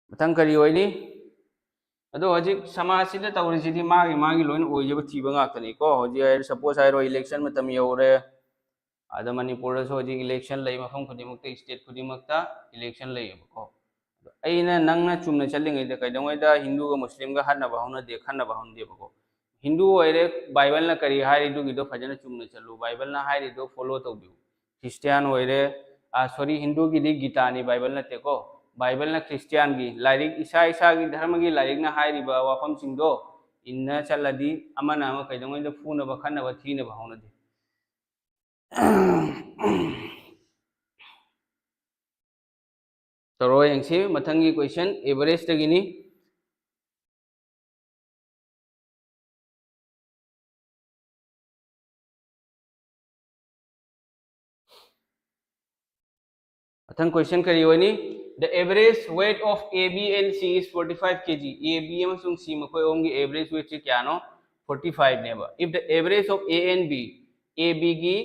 ꯃꯊꯪ ꯀꯔꯤ ꯑꯣꯏꯅꯤ? ꯑꯗꯣ ꯍꯧꯖꯤꯛ ꯁꯃꯥꯖꯁꯤꯗ ꯇꯧꯔꯤꯁꯤꯗꯤ ꯃꯥꯒꯤ ꯃꯥꯒꯤ ꯂꯣꯏꯅ ꯑꯣꯏꯖꯕ ꯊꯤꯕ ꯉꯥꯛꯇꯅꯤꯀꯣ꯫ ꯍꯧꯖꯤꯛ ꯍꯥꯏꯔ, suppose ꯍꯥꯏꯔꯣ, election ꯃꯇꯝ ꯌꯧꯔꯦ꯫ ꯑꯗ ꯃꯅꯤꯄꯨꯔꯗꯁꯨ ꯍꯧꯖꯤꯛ election ꯂꯩ, ꯃꯐꯝ ꯈꯨꯗꯤꯡꯃꯛꯇ, state ꯈꯨꯗꯤꯡꯃꯛꯇ election ꯂꯩꯌꯦꯕꯀꯣ꯫ ꯑꯗꯣ ꯑꯩꯅ, ꯅꯪꯅ ꯆꯨꯝꯅ ꯆꯠꯂꯤꯉꯩꯗ ꯀꯩꯗꯧꯉꯩꯗ ꯍꯤꯟꯗꯨꯒ ꯃꯨꯁꯂꯤꯝꯒ ꯍꯥꯠꯅꯕ ꯍꯧꯅꯗꯦ, ꯈꯠꯅꯕ ꯍꯧꯅꯗꯦꯕꯀꯣ꯫ ꯍꯤꯟꯗꯨ ꯑꯣꯏꯔꯦ, ꯕꯥꯏꯕꯜꯅ ꯀꯔꯤ ꯍꯥꯏꯔꯤꯗꯨꯒꯤꯗꯣ ꯐꯖꯅ ꯆꯨꯝꯅ ꯆꯠꯂꯨ, ꯕꯥꯏꯕꯜꯅ ꯍꯥꯏꯔꯤꯗꯣ ꯐꯣꯂꯣ ꯇꯧꯕꯤꯌꯨ꯫ ꯈ꯭ꯔꯤꯁꯇꯤꯌꯥꯟ ꯑꯣꯏꯔꯦ, ꯁꯣꯔꯤ, ꯍꯤꯟꯗꯨꯒꯤꯗꯤ ꯒꯤꯇꯥꯅꯤ, ꯕꯥꯏꯕꯜ ꯅꯠꯇꯦꯀꯣ, ꯕꯥꯏꯕꯜꯅ ꯈ꯭ꯔꯤꯁꯇꯤꯌꯥꯟꯒꯤ ꯂꯥꯏꯔꯤꯛ, ꯏꯁꯥ ꯏꯁꯥꯒꯤ ꯙꯔꯃꯒꯤ ꯂꯥꯏꯔꯤꯛꯅ ꯍꯥꯏꯔꯤꯕ ꯋꯥꯐꯝꯁꯤꯡꯗꯣ ꯏꯟꯅ ꯆꯠꯂꯗꯤ ꯑꯃꯅ ꯑꯃ ꯀꯩꯗꯧꯉꯩꯗ ꯐꯨꯅꯕ, ꯈꯠꯅꯕ, ꯊꯤꯅꯕ ꯍꯧꯅꯗꯦ꯫ ꯇꯧꯔꯣ ꯌꯦꯡꯁꯤ, ꯃꯊꯪꯒꯤ ꯀꯣꯏꯁꯟ ꯑꯦꯚꯔꯦꯖꯇꯒꯤꯅꯤ꯫ ꯃꯊꯪ ꯀꯣꯏꯁꯟ ꯀꯔꯤ ꯑꯣꯏꯅꯤ? The average weight of A, B and C is forty five K G. A, B ꯑꯃꯁꯨꯡ C ꯃꯈꯣꯏ ꯑꯍꯨꯝꯒꯤ average weightꯁꯤ ꯀꯌꯥꯅꯣ? Forty fiveꯅꯦꯕ. If the average of A and B, A, Bꯒꯤ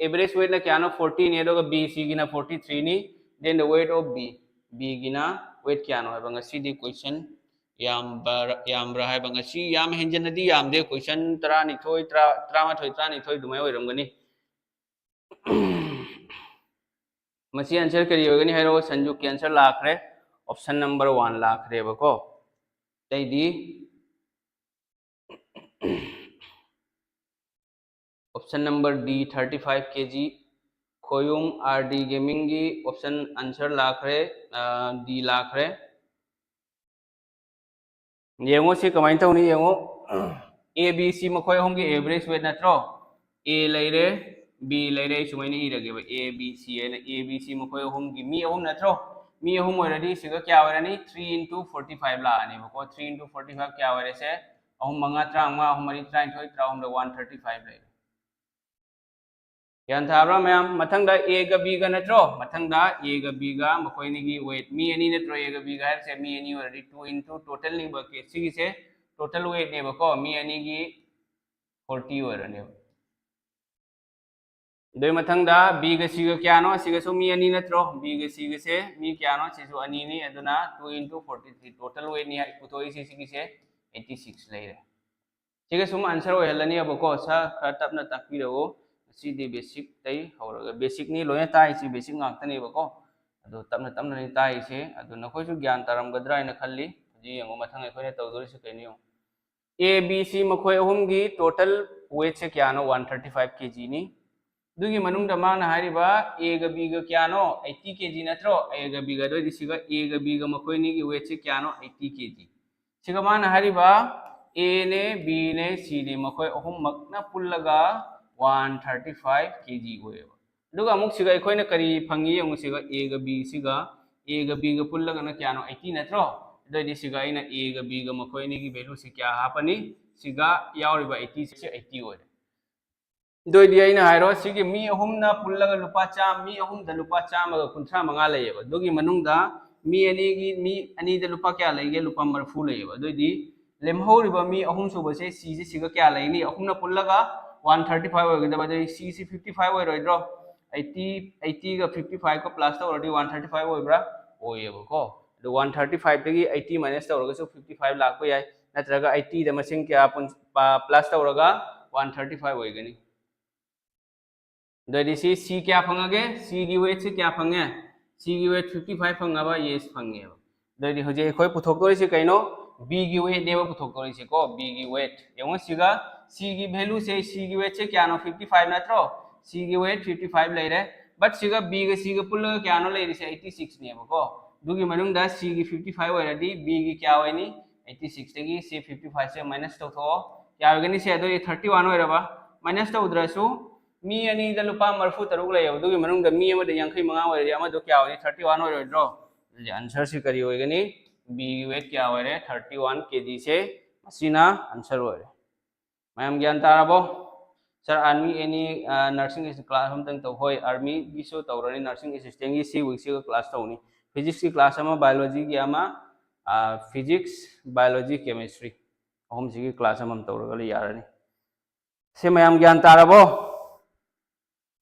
average weightꯅ ꯀꯌꯥꯅꯣ? Fortyꯅꯤ, ꯑꯗꯨꯒ B, Cꯒꯤꯅ forty threeꯅꯤ. Then the weight of B, Bꯒꯤꯅ weight ꯀꯌꯥꯅꯣ ꯍꯥꯏꯕ? ꯉꯁꯤꯗꯤ ꯀꯣꯏꯁꯟ ꯌꯥꯝꯕ꯭ꯔꯥ, ꯌꯥꯝꯕ꯭ꯔꯥ ꯍꯥꯏꯕ, ꯉꯁꯤ ꯌꯥꯝ ꯍꯦꯟꯖꯟꯅꯗꯤ ꯌꯥꯝꯗꯦ, ꯀꯣꯏꯁꯟ ꯇꯔꯥꯅꯤꯊꯣꯏ, ꯇꯔꯥ, ꯇꯔꯥꯃꯥꯊꯣꯏ, ꯇꯔꯥꯅꯤꯊꯣꯏ ꯑꯗꯨꯃꯥꯏꯅ ꯑꯣꯏꯔꯝꯒꯅꯤ꯫ ꯃꯁꯤ answer ꯀꯔꯤ ꯑꯣꯏꯒꯅꯤ ꯍꯥꯏꯔꯣ? ꯁꯟꯖꯨꯛꯀꯤ answer ꯂꯥꯛꯈ꯭ꯔꯦ, option number one ꯂꯥꯛꯈ꯭ꯔꯦꯕꯀꯣ꯫ ꯑꯇꯩꯗꯤ option number D, thirty five K G, ꯈꯣꯌꯨꯝ R D Gamingꯒꯤ option answer ꯂꯥꯛꯈ꯭ꯔꯦ, D ꯂꯥꯛꯈ꯭ꯔꯦ꯫ ꯌꯦꯡꯉꯣ ꯁꯤ ꯀꯃꯥꯏꯅ ꯇꯧꯅꯤ ꯌꯦꯡꯉꯣ꯫ A, B, C ꯃꯈꯣꯏ ꯑꯍꯨꯝꯒꯤ average weight ꯅꯠꯇ꯭ꯔꯣ? A ꯂꯩꯔꯦ, B ꯂꯩꯔꯦ, ꯑꯩ ꯁꯨꯃꯥꯏꯅ ꯏꯔꯒꯦꯕ, A, B, C ꯍꯥꯏꯅ꯫ A, B, C ꯃꯈꯣꯏ ꯑꯍꯨꯝꯒꯤ ꯃꯤ ꯑꯍꯨꯝ ꯅꯠꯇ꯭ꯔꯣ? ꯃꯤ ꯑꯍꯨꯝ ꯑꯣꯏꯔꯗꯤ ꯁꯤꯒ ꯀꯌꯥ ꯑꯣꯏꯔꯅꯤ? Three into forty five ꯂꯥꯛꯑꯅꯦꯕꯀꯣ꯫ Three into forty five ꯀꯌꯥ ꯑꯣꯏꯔꯦ ꯁꯦ? ꯑꯍꯨꯝ ꯃꯉꯥ ꯇꯔꯥꯃꯉꯥ, ꯑꯍꯨꯝ ꯃꯔꯤ ꯇꯔꯥꯅꯤꯊꯣꯏ, ꯇꯔꯥꯍꯨꯝꯗꯣꯏ, one thirty five ꯂꯩꯔꯦ꯫ ꯒ꯭ꯌꯥꯟ ꯇꯥꯕ꯭ꯔꯥ ꯃꯌꯥꯝ? ꯃꯊꯪꯗ Aꯒ Bꯒ ꯅꯠꯇ꯭ꯔꯣ? ꯃꯊꯪꯗ Aꯒ Bꯒ ꯃꯈꯣꯏ ꯑꯅꯤꯒꯤ weight, ꯃꯤ ꯑꯅꯤ ꯅꯠꯇ꯭ꯔꯣ Aꯒ Bꯒ ꯍꯥꯏꯔꯤꯁꯦ? ꯃꯤ ꯑꯅꯤ ꯑꯣꯏꯔꯗꯤ two into totalꯅꯤꯕ, ꯁꯤꯒꯤꯁꯦ total weightꯅꯦꯕꯀꯣ, ꯃꯤ ꯑꯅꯤꯒꯤ forty ꯑꯣꯏꯔꯅꯦꯕ꯫ ꯑꯗꯨꯒꯤ ꯃꯊꯪꯗ Bꯒ Cꯒ ꯀꯌꯥꯅꯣ? ꯁꯤꯒꯁꯨ ꯃꯤ ꯑꯅꯤ ꯅꯠꯇ꯭ꯔꯣ? Bꯒ Cꯒꯁꯦ ꯃꯤ ꯀꯌꯥꯅꯣ? ꯁꯤꯁꯨ ꯑꯅꯤꯅꯤ, ꯑꯗꯨꯅ two into forty three total weightꯅꯤ ꯍꯥꯏ ꯄꯨꯊꯣꯛꯏꯁꯦ, ꯁꯤꯒꯤꯁꯦ eighty six ꯂꯩꯔꯦ꯫ ꯁꯤꯒ ꯁꯨꯝ answer ꯑꯣꯏꯍꯜꯂꯅꯦꯕꯀꯣ꯫ ꯁꯥꯔ, ꯈꯔ ꯇꯞꯅ ꯇꯥꯛꯄꯤꯔꯛꯎ꯫ ꯉꯁꯤꯗꯤ basicꯇꯩ ꯍꯧꯔꯒ, basicꯅꯤ ꯂꯣꯏꯅ ꯇꯥꯛꯏꯁꯤ, basic ꯉꯥꯛꯇꯅꯦꯕꯀꯣ꯫ ꯑꯗꯣ ꯇꯞꯅ ꯇꯞꯅꯅꯤ ꯇꯥꯛꯏꯁꯦ꯫ ꯑꯗꯣ ꯅꯈꯣꯏꯁꯨ ꯒ꯭ꯌꯥꯟ ꯇꯥꯔꯝꯒꯗ꯭ꯔꯥ ꯍꯥꯏꯅ ꯈꯜꯂꯤ꯫ ꯍꯧꯖꯤꯛ ꯌꯦꯡꯉꯣ, ꯃꯊꯪ ꯑꯩꯈꯣꯏꯅ ꯇꯧꯗꯣꯔꯤꯁꯤ ꯀꯩꯅꯣ ꯌꯦꯡꯉꯣ꯫ A, B, C ꯃꯈꯣꯏ ꯑꯍꯨꯝꯒꯤ total weightꯁꯦ ꯀꯌꯥꯅꯣ? One thirty five kg ꯅꯤ꯫ ꯑꯗꯨꯒꯤ ꯃꯅꯨꯡꯗ ꯃꯥꯅ ꯍꯥꯏꯔꯤꯕ Aꯒ Bꯒ ꯀꯌꯥꯅꯣ? Eighty kg ꯅꯠꯇ꯭ꯔꯣ? Aꯒ Bꯒ꯫ ꯑꯗꯨꯑꯣꯏꯗꯤ ꯁꯤꯒ Aꯒ Bꯒ ꯃꯈꯣꯏ ꯑꯅꯤꯒꯤ weightꯁꯦ ꯀꯌꯥꯅꯣ? Eighty kg꯫ ꯁꯤꯒ ꯃꯥꯅ ꯍꯥꯏꯔꯤꯕ Aꯅꯦ, Bꯅꯦ, Cꯅꯦ, ꯃꯈꯣꯏ ꯑꯍꯨꯝꯃꯛꯅ ꯄꯨꯜꯂꯒ one thirty five kg ꯑꯣꯏꯌꯦꯕ꯫ ꯑꯗꯨꯒ ꯑꯃꯨꯛ ꯁꯤꯒ ꯑꯩꯈꯣꯏꯅ ꯀꯔꯤ ꯐꯪꯉꯤ ꯌꯦꯡꯉꯨ꯫ ꯁꯤꯒ Aꯒ B, ꯁꯤꯒ Aꯒ Bꯒ ꯄꯨꯜꯂꯒꯅ ꯀꯌꯥꯅꯣ? Eighty ꯅꯠꯇ꯭ꯔꯣ? ꯑꯗꯨꯑꯣꯏꯗꯤ ꯁꯤꯒ ꯑꯩꯅ Aꯒ Bꯒ ꯃꯈꯣꯏ ꯑꯅꯤꯒꯤ valueꯁꯤ ꯀꯌꯥ ꯍꯥꯞꯄꯅꯤ? ꯁꯤꯒ ꯌꯥꯎꯔꯤꯕ eightyꯁꯦ eighty ꯑꯣꯏꯔꯦ꯫ ꯑꯗꯨꯑꯣꯏꯗꯤ ꯑꯩꯅ ꯍꯥꯏꯔꯣ, ꯁꯤꯒꯤ ꯃꯤ ꯑꯍꯨꯝꯅ ꯄꯨꯜꯂꯒ ꯂꯨꯄꯥ ꯆꯥꯝ-, ꯃꯤ ꯑꯍꯨꯝꯗ ꯂꯨꯄꯥ ꯆꯥꯝꯃꯒ ꯀꯨꯟꯊ꯭ꯔꯥ ꯃꯉꯥ ꯂꯩꯌꯦꯕ꯫ ꯑꯗꯨꯒꯤ ꯃꯅꯨꯡꯗ ꯃꯤ ꯑꯅꯤꯒꯤ, ꯃꯤ ꯑꯅꯤꯗ ꯂꯨꯄꯥ ꯀꯌꯥ ꯂꯩꯒꯦ? ꯂꯨꯄꯥ ꯃꯔꯤꯐꯨ ꯂꯩꯌꯦꯕ꯫ ꯑꯗꯨꯑꯣꯏꯗꯤ ꯂꯦꯝꯍꯧꯔꯤꯕ ꯃꯤ ꯑꯍꯨꯝ ꯁꯨꯕꯁꯦ, Cꯁꯦ ꯁꯤꯒ ꯀꯌꯥ ꯂꯩꯅꯤ? ꯑꯍꯨꯝꯅ ꯄꯨꯜꯂꯒ one thirty five ꯑꯣꯏꯒꯗꯕ꯫ ꯑꯗꯨꯗꯤ Cꯁꯤ fifty five ꯑꯣꯏꯔꯣꯏꯗ꯭ꯔꯣ? Eighty, eightyꯒ fifty fiveꯀ plus ꯇꯧꯔꯗꯤ one thirty five ꯑꯣꯏꯕ꯭ꯔꯥ? ꯑꯣꯏꯌꯦꯕꯀꯣ꯫ ꯑꯗꯣ one thirty fiveꯇꯒꯤ eighty minus ꯇꯧꯔꯒꯁꯨ fifty five ꯂꯥꯛꯄ ꯌꯥꯏ, ꯅꯠꯇ꯭ꯔꯒ eightyꯗ ꯃꯁꯤꯡ ꯀꯌꯥ ꯄꯨꯟ-, ꯄ-, plus ꯇꯧꯔꯒ one thirty five ꯑꯣꯏꯒꯅꯤ꯫ ꯑꯗꯨꯑꯣꯏꯗꯤ ꯁꯤ C ꯀꯌꯥ ꯐꯪꯉꯒꯦ? Cꯒꯤ weightꯁꯤ ꯀꯌꯥ ꯐꯪꯉꯦ? Cꯒꯤ weight fifty five ꯐꯪꯉꯕ? Yes, ꯐꯪꯉꯦꯕ꯫ ꯑꯗꯨꯑꯣꯏꯗꯤ ꯍꯧꯖꯤꯛ ꯑꯩꯈꯣꯏ ꯄꯨꯊꯣꯛꯇꯣꯔꯤꯁꯤ ꯀꯩꯅꯣ? Bꯒꯤ weightꯅꯦꯕ ꯄꯨꯊꯣꯛꯇꯣꯔꯤꯁꯤꯀꯣ, Bꯒꯤ weight꯫ ꯌꯦꯡꯉꯣ ꯁꯤꯒ Cꯒꯤ valueꯁꯦ, Cꯒꯤ weightꯁꯦ ꯀꯌꯥꯅꯣ? Fifty five ꯅꯠꯇ꯭ꯔꯣ? Cꯒꯤ weight fifty five ꯂꯩꯔꯦ꯫ But ꯁꯤꯒ Bꯒ Cꯒ ꯄꯨꯜꯂꯒ ꯀꯌꯥꯅꯣ ꯂꯩꯔꯤꯁꯦ? Eighty sixꯅꯦꯕꯀꯣ꯫ ꯑꯗꯨꯒꯤ ꯃꯅꯨꯡꯗ Cꯒꯤ fifty five ꯑꯣꯏꯔꯗꯤ Bꯒꯤ ꯀꯌꯥ ꯑꯣꯏꯅꯤ? Eighty sixꯇꯒꯤ ꯁꯤ fifty fiveꯁꯦ minus ꯇꯧꯊꯣꯛꯑꯣ꯫ ꯀꯌꯥ ꯑꯣꯏꯒꯅꯤ ꯁꯦ? ꯑꯗꯨꯗꯤ thirty one ꯑꯣꯏꯔꯕ꯫ Minus ꯇꯧꯗ꯭ꯔꯁꯨ ꯃꯤ ꯑꯅꯤꯗ ꯂꯨꯄꯥ ꯃꯔꯤꯐꯨ ꯇꯔꯨꯛ ꯂꯩꯌꯦꯕ꯫ ꯑꯗꯨꯒꯤ ꯃꯅꯨꯡꯗ ꯃꯤ ꯑꯃꯗ ꯌꯥꯡꯈꯩ ꯃꯉꯥ ꯑꯣꯏꯔꯗꯤ ꯑꯃꯗꯣ ꯀꯌꯥ ꯑꯣꯏꯅꯤ? Thirty one ꯑꯣꯏꯔꯣꯏꯗ꯭ꯔꯣ? ꯑꯗꯨꯗꯤ answerꯁꯤ ꯀꯔꯤ ꯑꯣꯏꯒꯅꯤ? Bꯒꯤ weight ꯀꯌꯥ ꯑꯣꯏꯔꯦ? Thirty one kgꯁꯦ ꯃꯁꯤꯅ answer ꯑꯣꯏꯔꯦ꯫ ꯃꯌꯥꯝ ꯒ꯭ꯌꯥꯟ ꯇꯥꯔꯕꯣ? Sir, army, any, ꯑ, nursing class ꯑꯃꯇꯪ ꯇꯧ꯫ ꯍꯣꯏ, armyꯒꯤꯁꯨ ꯇꯧꯔꯅꯤ, nursing assistantꯒꯤ ꯁꯤ weekꯁꯤꯒ class ꯇꯧꯅꯤ꯫ Physicsꯀꯤ class ꯑꯃ, biologyꯒꯤ ꯑꯃ, ꯑ, physics, biology, chemistry ꯑꯍꯨꯝꯁꯤꯒꯤ class ꯑꯃꯃꯝ ꯇꯧꯔꯒ ꯌꯥꯔꯅꯤ꯫ ꯁꯤ ꯃꯌꯥꯝ ꯒ꯭ꯌꯥꯟ ꯇꯥꯔꯕꯣ?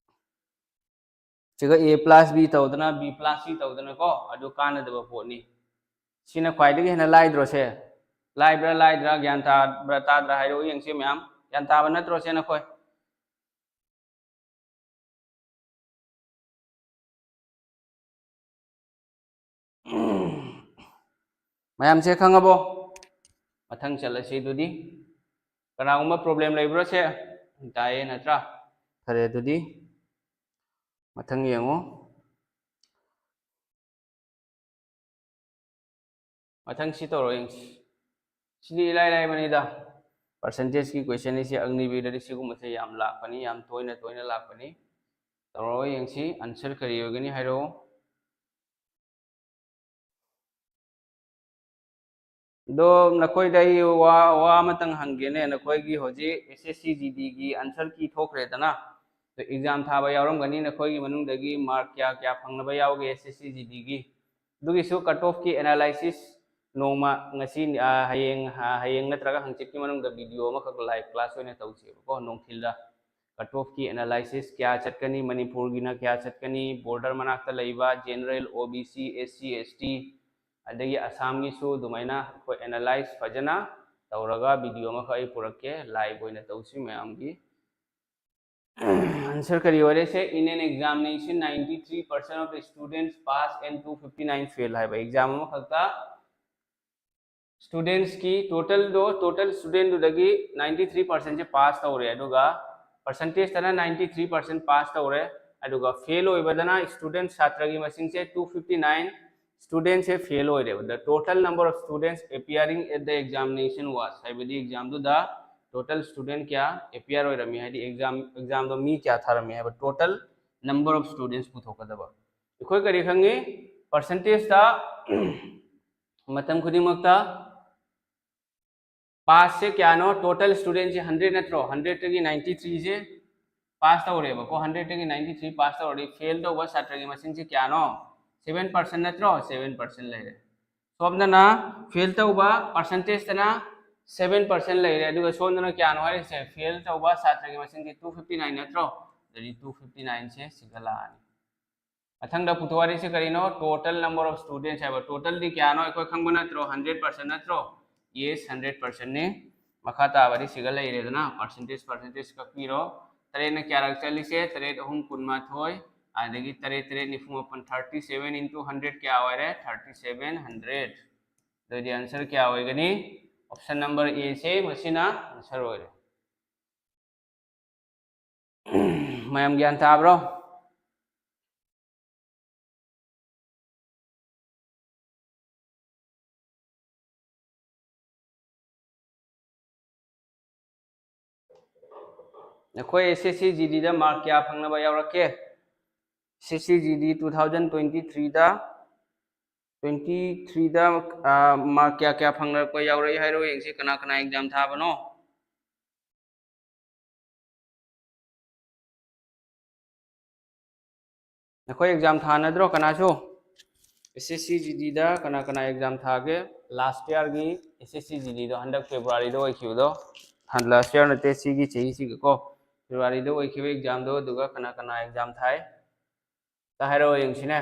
ꯁꯤꯒ A plus B ꯇꯧꯗꯅ, B plus C ꯇꯧꯗꯅꯀꯣ, ꯑꯗꯨ ꯀꯥꯟꯅꯗꯕ ꯄꯣꯠꯅꯤ꯫ ꯁꯤꯅ ꯈ꯭ꯋꯥꯏꯗꯒꯤ ꯍꯦꯟꯅ ꯂꯥꯏꯗ꯭ꯔꯣ ꯁꯦ? ꯂꯥꯏꯕ꯭ꯔꯥ ꯂꯥꯏꯗ꯭ꯔꯥ, ꯒ꯭ꯌꯥꯟ ꯇꯥꯕ꯭ꯔꯥ ꯇꯥꯗ꯭ꯔꯥ ꯍꯥꯏꯔꯛꯑꯣ ꯌꯦꯡꯁꯤ ꯃꯌꯥꯝ꯫ ꯒ꯭ꯌꯥꯟ ꯇꯥꯕ ꯅꯠꯇ꯭ꯔꯣ ꯁꯦ ꯅꯈꯣꯏ? ꯃꯌꯥꯝꯁꯦ ꯈꯪꯉꯕꯣ? ꯃꯊꯪ ꯆꯠꯂꯁꯤ ꯑꯗꯨꯗꯤ꯫ ꯀꯅꯥꯒꯨꯝꯕ problem ꯂꯩꯕ꯭ꯔꯣ ꯁꯦ? ꯇꯥꯏꯌꯦ ꯅꯠꯇ꯭ꯔꯥ? ꯐꯔꯦ ꯑꯗꯨꯗꯤ꯫ ꯃꯊꯪ ꯌꯦꯡꯉꯨ꯫ ꯃꯊꯪ ꯁꯤ ꯇꯧꯔꯣ ꯌꯦꯡꯁꯤ꯫ ꯁꯤꯗꯤ ꯏꯂꯥꯏ ꯂꯥꯏꯕꯅꯤꯗ꯫ Percentageꯀꯤ questionꯅꯤ ꯁꯤ, ꯑꯒꯅꯤꯕꯤꯔꯗꯤ ꯁꯤꯒꯨꯝꯕꯁꯦ ꯌꯥꯝ ꯂꯥꯛꯄꯅꯤ, ꯌꯥꯝ ꯇꯣꯏꯅ ꯇꯣꯏꯅ ꯂꯥꯛꯄꯅꯤ꯫ ꯇꯧꯔꯣ ꯌꯦꯡꯁꯤ, answer ꯀꯔꯤ ꯑꯣꯏꯒꯅꯤ ꯍꯥꯏꯔꯛꯑꯣ꯫ ꯑꯗꯣ ꯅꯈꯣꯏꯗ ꯑꯩ ꯋꯥ, ꯋꯥ ꯑꯃꯇꯪ ꯍꯪꯒꯦꯅꯦ꯫ ꯅꯈꯣꯏꯒꯤ ꯍꯧꯖꯤꯛ S S C G Dꯒꯤ answer key ꯊꯣꯛꯈ꯭ꯔꯦꯗꯅ, ꯑꯗꯣ exam ꯊꯥꯕ ꯌꯥꯎꯔꯝꯒꯅꯤ꯫ ꯅꯈꯣꯏꯒꯤ ꯃꯅꯨꯡꯗꯒꯤ mark ꯀꯌꯥ ꯀꯌꯥ ꯐꯪꯅꯕ ꯌꯥꯎꯒꯦ S S C G Dꯒꯤ? ꯑꯗꯨꯒꯤꯁꯨ cut offꯀꯤ analysis ꯅꯣꯡꯃ ꯉꯁꯤ, ꯑ, ꯍꯌꯦꯡ, ꯑ, ꯍꯌꯦꯡ ꯅꯠꯇ꯭ꯔꯒ ꯍꯪꯆꯤꯠꯀꯤ ꯃꯅꯨꯡꯗ video ꯑꯃꯈꯛ live class ꯑꯣꯏꯅ ꯇꯧꯁꯦꯕꯀꯣ, ꯅꯨꯡꯊꯤꯜꯗ꯫ Cut offꯀꯤ analysis ꯀꯌꯥ ꯆꯠꯀꯅꯤ, ꯃꯅꯤꯄꯨꯔꯒꯤꯅ ꯀꯌꯥ ꯆꯠꯀꯅꯤ, border ꯃꯅꯥꯛꯇ ꯂꯩꯕ general, O B C, S C, S T, ꯑꯗꯒꯤ ꯑꯁꯥꯝꯒꯤꯁꯨ ꯑꯗꯨꯃꯥꯏꯅ ꯑꯩꯈꯣꯏ analyse ꯐꯖꯅ ꯇꯧꯔꯒ video ꯑꯃꯈꯛ ꯑꯩ ꯄꯨꯔꯛꯀꯦ, live ꯑꯣꯏꯅ ꯇꯧꯁꯤ ꯃꯌꯥꯝꯒꯤ꯫ Answer ꯀꯔꯤ ꯑꯣꯏꯔꯦ ꯁꯦ? In an examination, ninety three percent of the students pass and two fifty nine fail ꯍꯥꯏꯕ exam ꯑꯃꯈꯛꯇ studentsꯀꯤ totalꯗꯣ, total studentꯗꯨꯗꯒꯤ ninety three percentꯁꯦ pass ꯇꯧꯔꯦ, ꯑꯗꯨꯒ percentageꯇꯅ ninety three percent pass ꯇꯧꯔꯦ, ꯑꯗꯨꯒ fail ꯑꯣꯏꯕꯗꯅ student ꯁꯥꯇ꯭ꯔꯒꯤ ꯃꯁꯤꯡꯁꯦ two fifty nine studentꯁꯦ fail ꯑꯣꯏꯔꯦꯕ꯫ The total number of students appearing at the examination was, ꯍꯥꯏꯕꯗꯤ examꯗꯨꯗ total student ꯀꯌꯥ appear ꯑꯣꯏꯔꯝꯃꯤ, ꯍꯥꯏꯗꯤ exam, examꯗꯣ ꯃꯤ ꯀꯌꯥ ꯊꯥꯔꯝꯃꯤ ꯍꯥꯏꯕ total number of students ꯄꯨꯊꯣꯛꯀꯗꯕ꯫ ꯑꯩꯈꯣꯏ ꯀꯔꯤ ꯈꯪꯉꯤ? Percentageꯇ ꯃꯇꯝ ꯈꯨꯗꯤꯡꯃꯛꯇ passꯁꯦ ꯀꯌꯥꯅꯣ? Total studentꯁꯦ hundred ꯅꯠꯇ꯭ꯔꯣ? Hundredꯇꯒꯤ ninety threeꯁꯦ pass ꯇꯧꯔꯦꯕꯀꯣ, hundredꯇꯒꯤ ninety three pass ꯇꯧꯔꯗꯤ fail ꯇꯧꯕ ꯁꯥꯇ꯭ꯔꯒꯤ ꯃꯁꯤꯡꯁꯦ ꯀꯌꯥꯅꯣ? Seven percent ꯅꯠꯇ꯭ꯔꯣ? Seven percent ꯂꯩꯔꯦ꯫ ꯁꯣꯝꯗꯅ fail ꯇꯧꯕ percentageꯇꯅ seven percent ꯂꯩꯔꯦ, ꯑꯗꯨꯒ ꯁꯣꯝꯗꯅ ꯀꯌꯥꯅꯣ ꯍꯥꯏꯔꯤꯁꯦ? Fail ꯇꯧꯕ ꯁꯥꯇ꯭ꯔꯒꯤ ꯃꯁꯤꯡꯁꯦ two fifty nine ꯅꯠꯇ꯭ꯔꯣ? ꯑꯗꯨꯗꯤ two fifty nineꯁꯦ ꯁꯤꯒ ꯂꯥꯛꯑꯅꯤ꯫ ꯃꯊꯪꯗ ꯄꯨꯊꯣꯛꯍꯜꯂꯤꯁꯦ ꯀꯔꯤꯅꯣ? Total number of students ꯍꯥꯏꯕ꯫ Totalꯗꯤ ꯀꯌꯥꯅꯣ ꯑꯩꯈꯣꯏ ꯈꯪꯕ ꯅꯠꯇ꯭ꯔꯣ? Hundred percent ꯅꯠꯇ꯭ꯔꯣ? Yes, hundred percentꯅꯤ꯫ ꯃꯈꯥ ꯇꯥꯕꯗꯤ ꯁꯤꯒ ꯂꯩꯔꯦꯗꯅ, percentage, percentage ꯀꯛꯄꯤꯔꯣ꯫ ꯇꯔꯦꯠꯅ ꯀꯌꯥꯔꯛ ꯆꯠꯂꯤꯁꯦ? ꯇꯔꯦꯠ ꯑꯍꯨꯝ ꯀꯨꯟꯃꯥꯊꯣꯏ, ꯑꯗꯒꯤ ꯇꯔꯦꯠ ꯇꯔꯦꯠ ꯅꯤꯐꯨ ꯃꯥꯄꯟ, thirty seven into hundred ꯀꯌꯥ ꯑꯣꯏꯔꯦ? Thirty seven hundred꯫ ꯑꯗꯨꯗꯤ answer ꯀꯌꯥ ꯑꯣꯏꯒꯅꯤ? Option number A ꯁꯦ ꯃꯁꯤꯅ answer ꯑꯣꯏꯔꯦ꯫ ꯃꯌꯥꯝ ꯒ꯭ꯌꯥꯟ ꯇꯥꯕ꯭ꯔꯣ? ꯅꯈꯣꯏ S S C G D ꯗ mark ꯀꯌꯥ ꯐꯪꯅꯕ ꯌꯥꯎꯔꯛꯀꯦ? S S C G D two thousand twenty three ꯗ, twenty three ꯗ, ꯑ, mark ꯀꯌꯥ ꯀꯌꯥ ꯐꯪꯅꯔꯛꯄ ꯌꯥꯎꯔꯛꯏ ꯍꯥꯏꯔꯣ ꯌꯦꯡꯁꯤ, ꯀꯅꯥ ꯀꯅꯥ exam ꯊꯥꯕꯅꯣ? ꯅꯈꯣꯏ exam ꯊꯥꯅꯗ꯭ꯔꯣ ꯀꯅꯥꯁꯨ? S S C G D ꯗ ꯀꯅꯥ ꯀꯅꯥ exam ꯊꯥꯒꯦ? Last year ꯒꯤ S S C G D ꯗꯣ, ꯍꯟꯗꯛ February ꯗ ꯑꯣꯏꯈꯤꯕꯗꯣ, ꯍꯟ-, last year ꯅꯠꯇꯦ, ꯁꯤꯒꯤ ꯆꯍꯤꯁꯤꯒꯀꯣ, February ꯗ ꯑꯣꯏꯈꯤꯕ exam ꯗꯣ, ꯑꯗꯨꯒ ꯀꯅꯥ ꯀꯅꯥ exam ꯊꯥꯏ? ꯑꯝꯇ ꯍꯥꯏꯔꯛꯑꯣ ꯌꯦꯡꯁꯤꯅꯦ꯫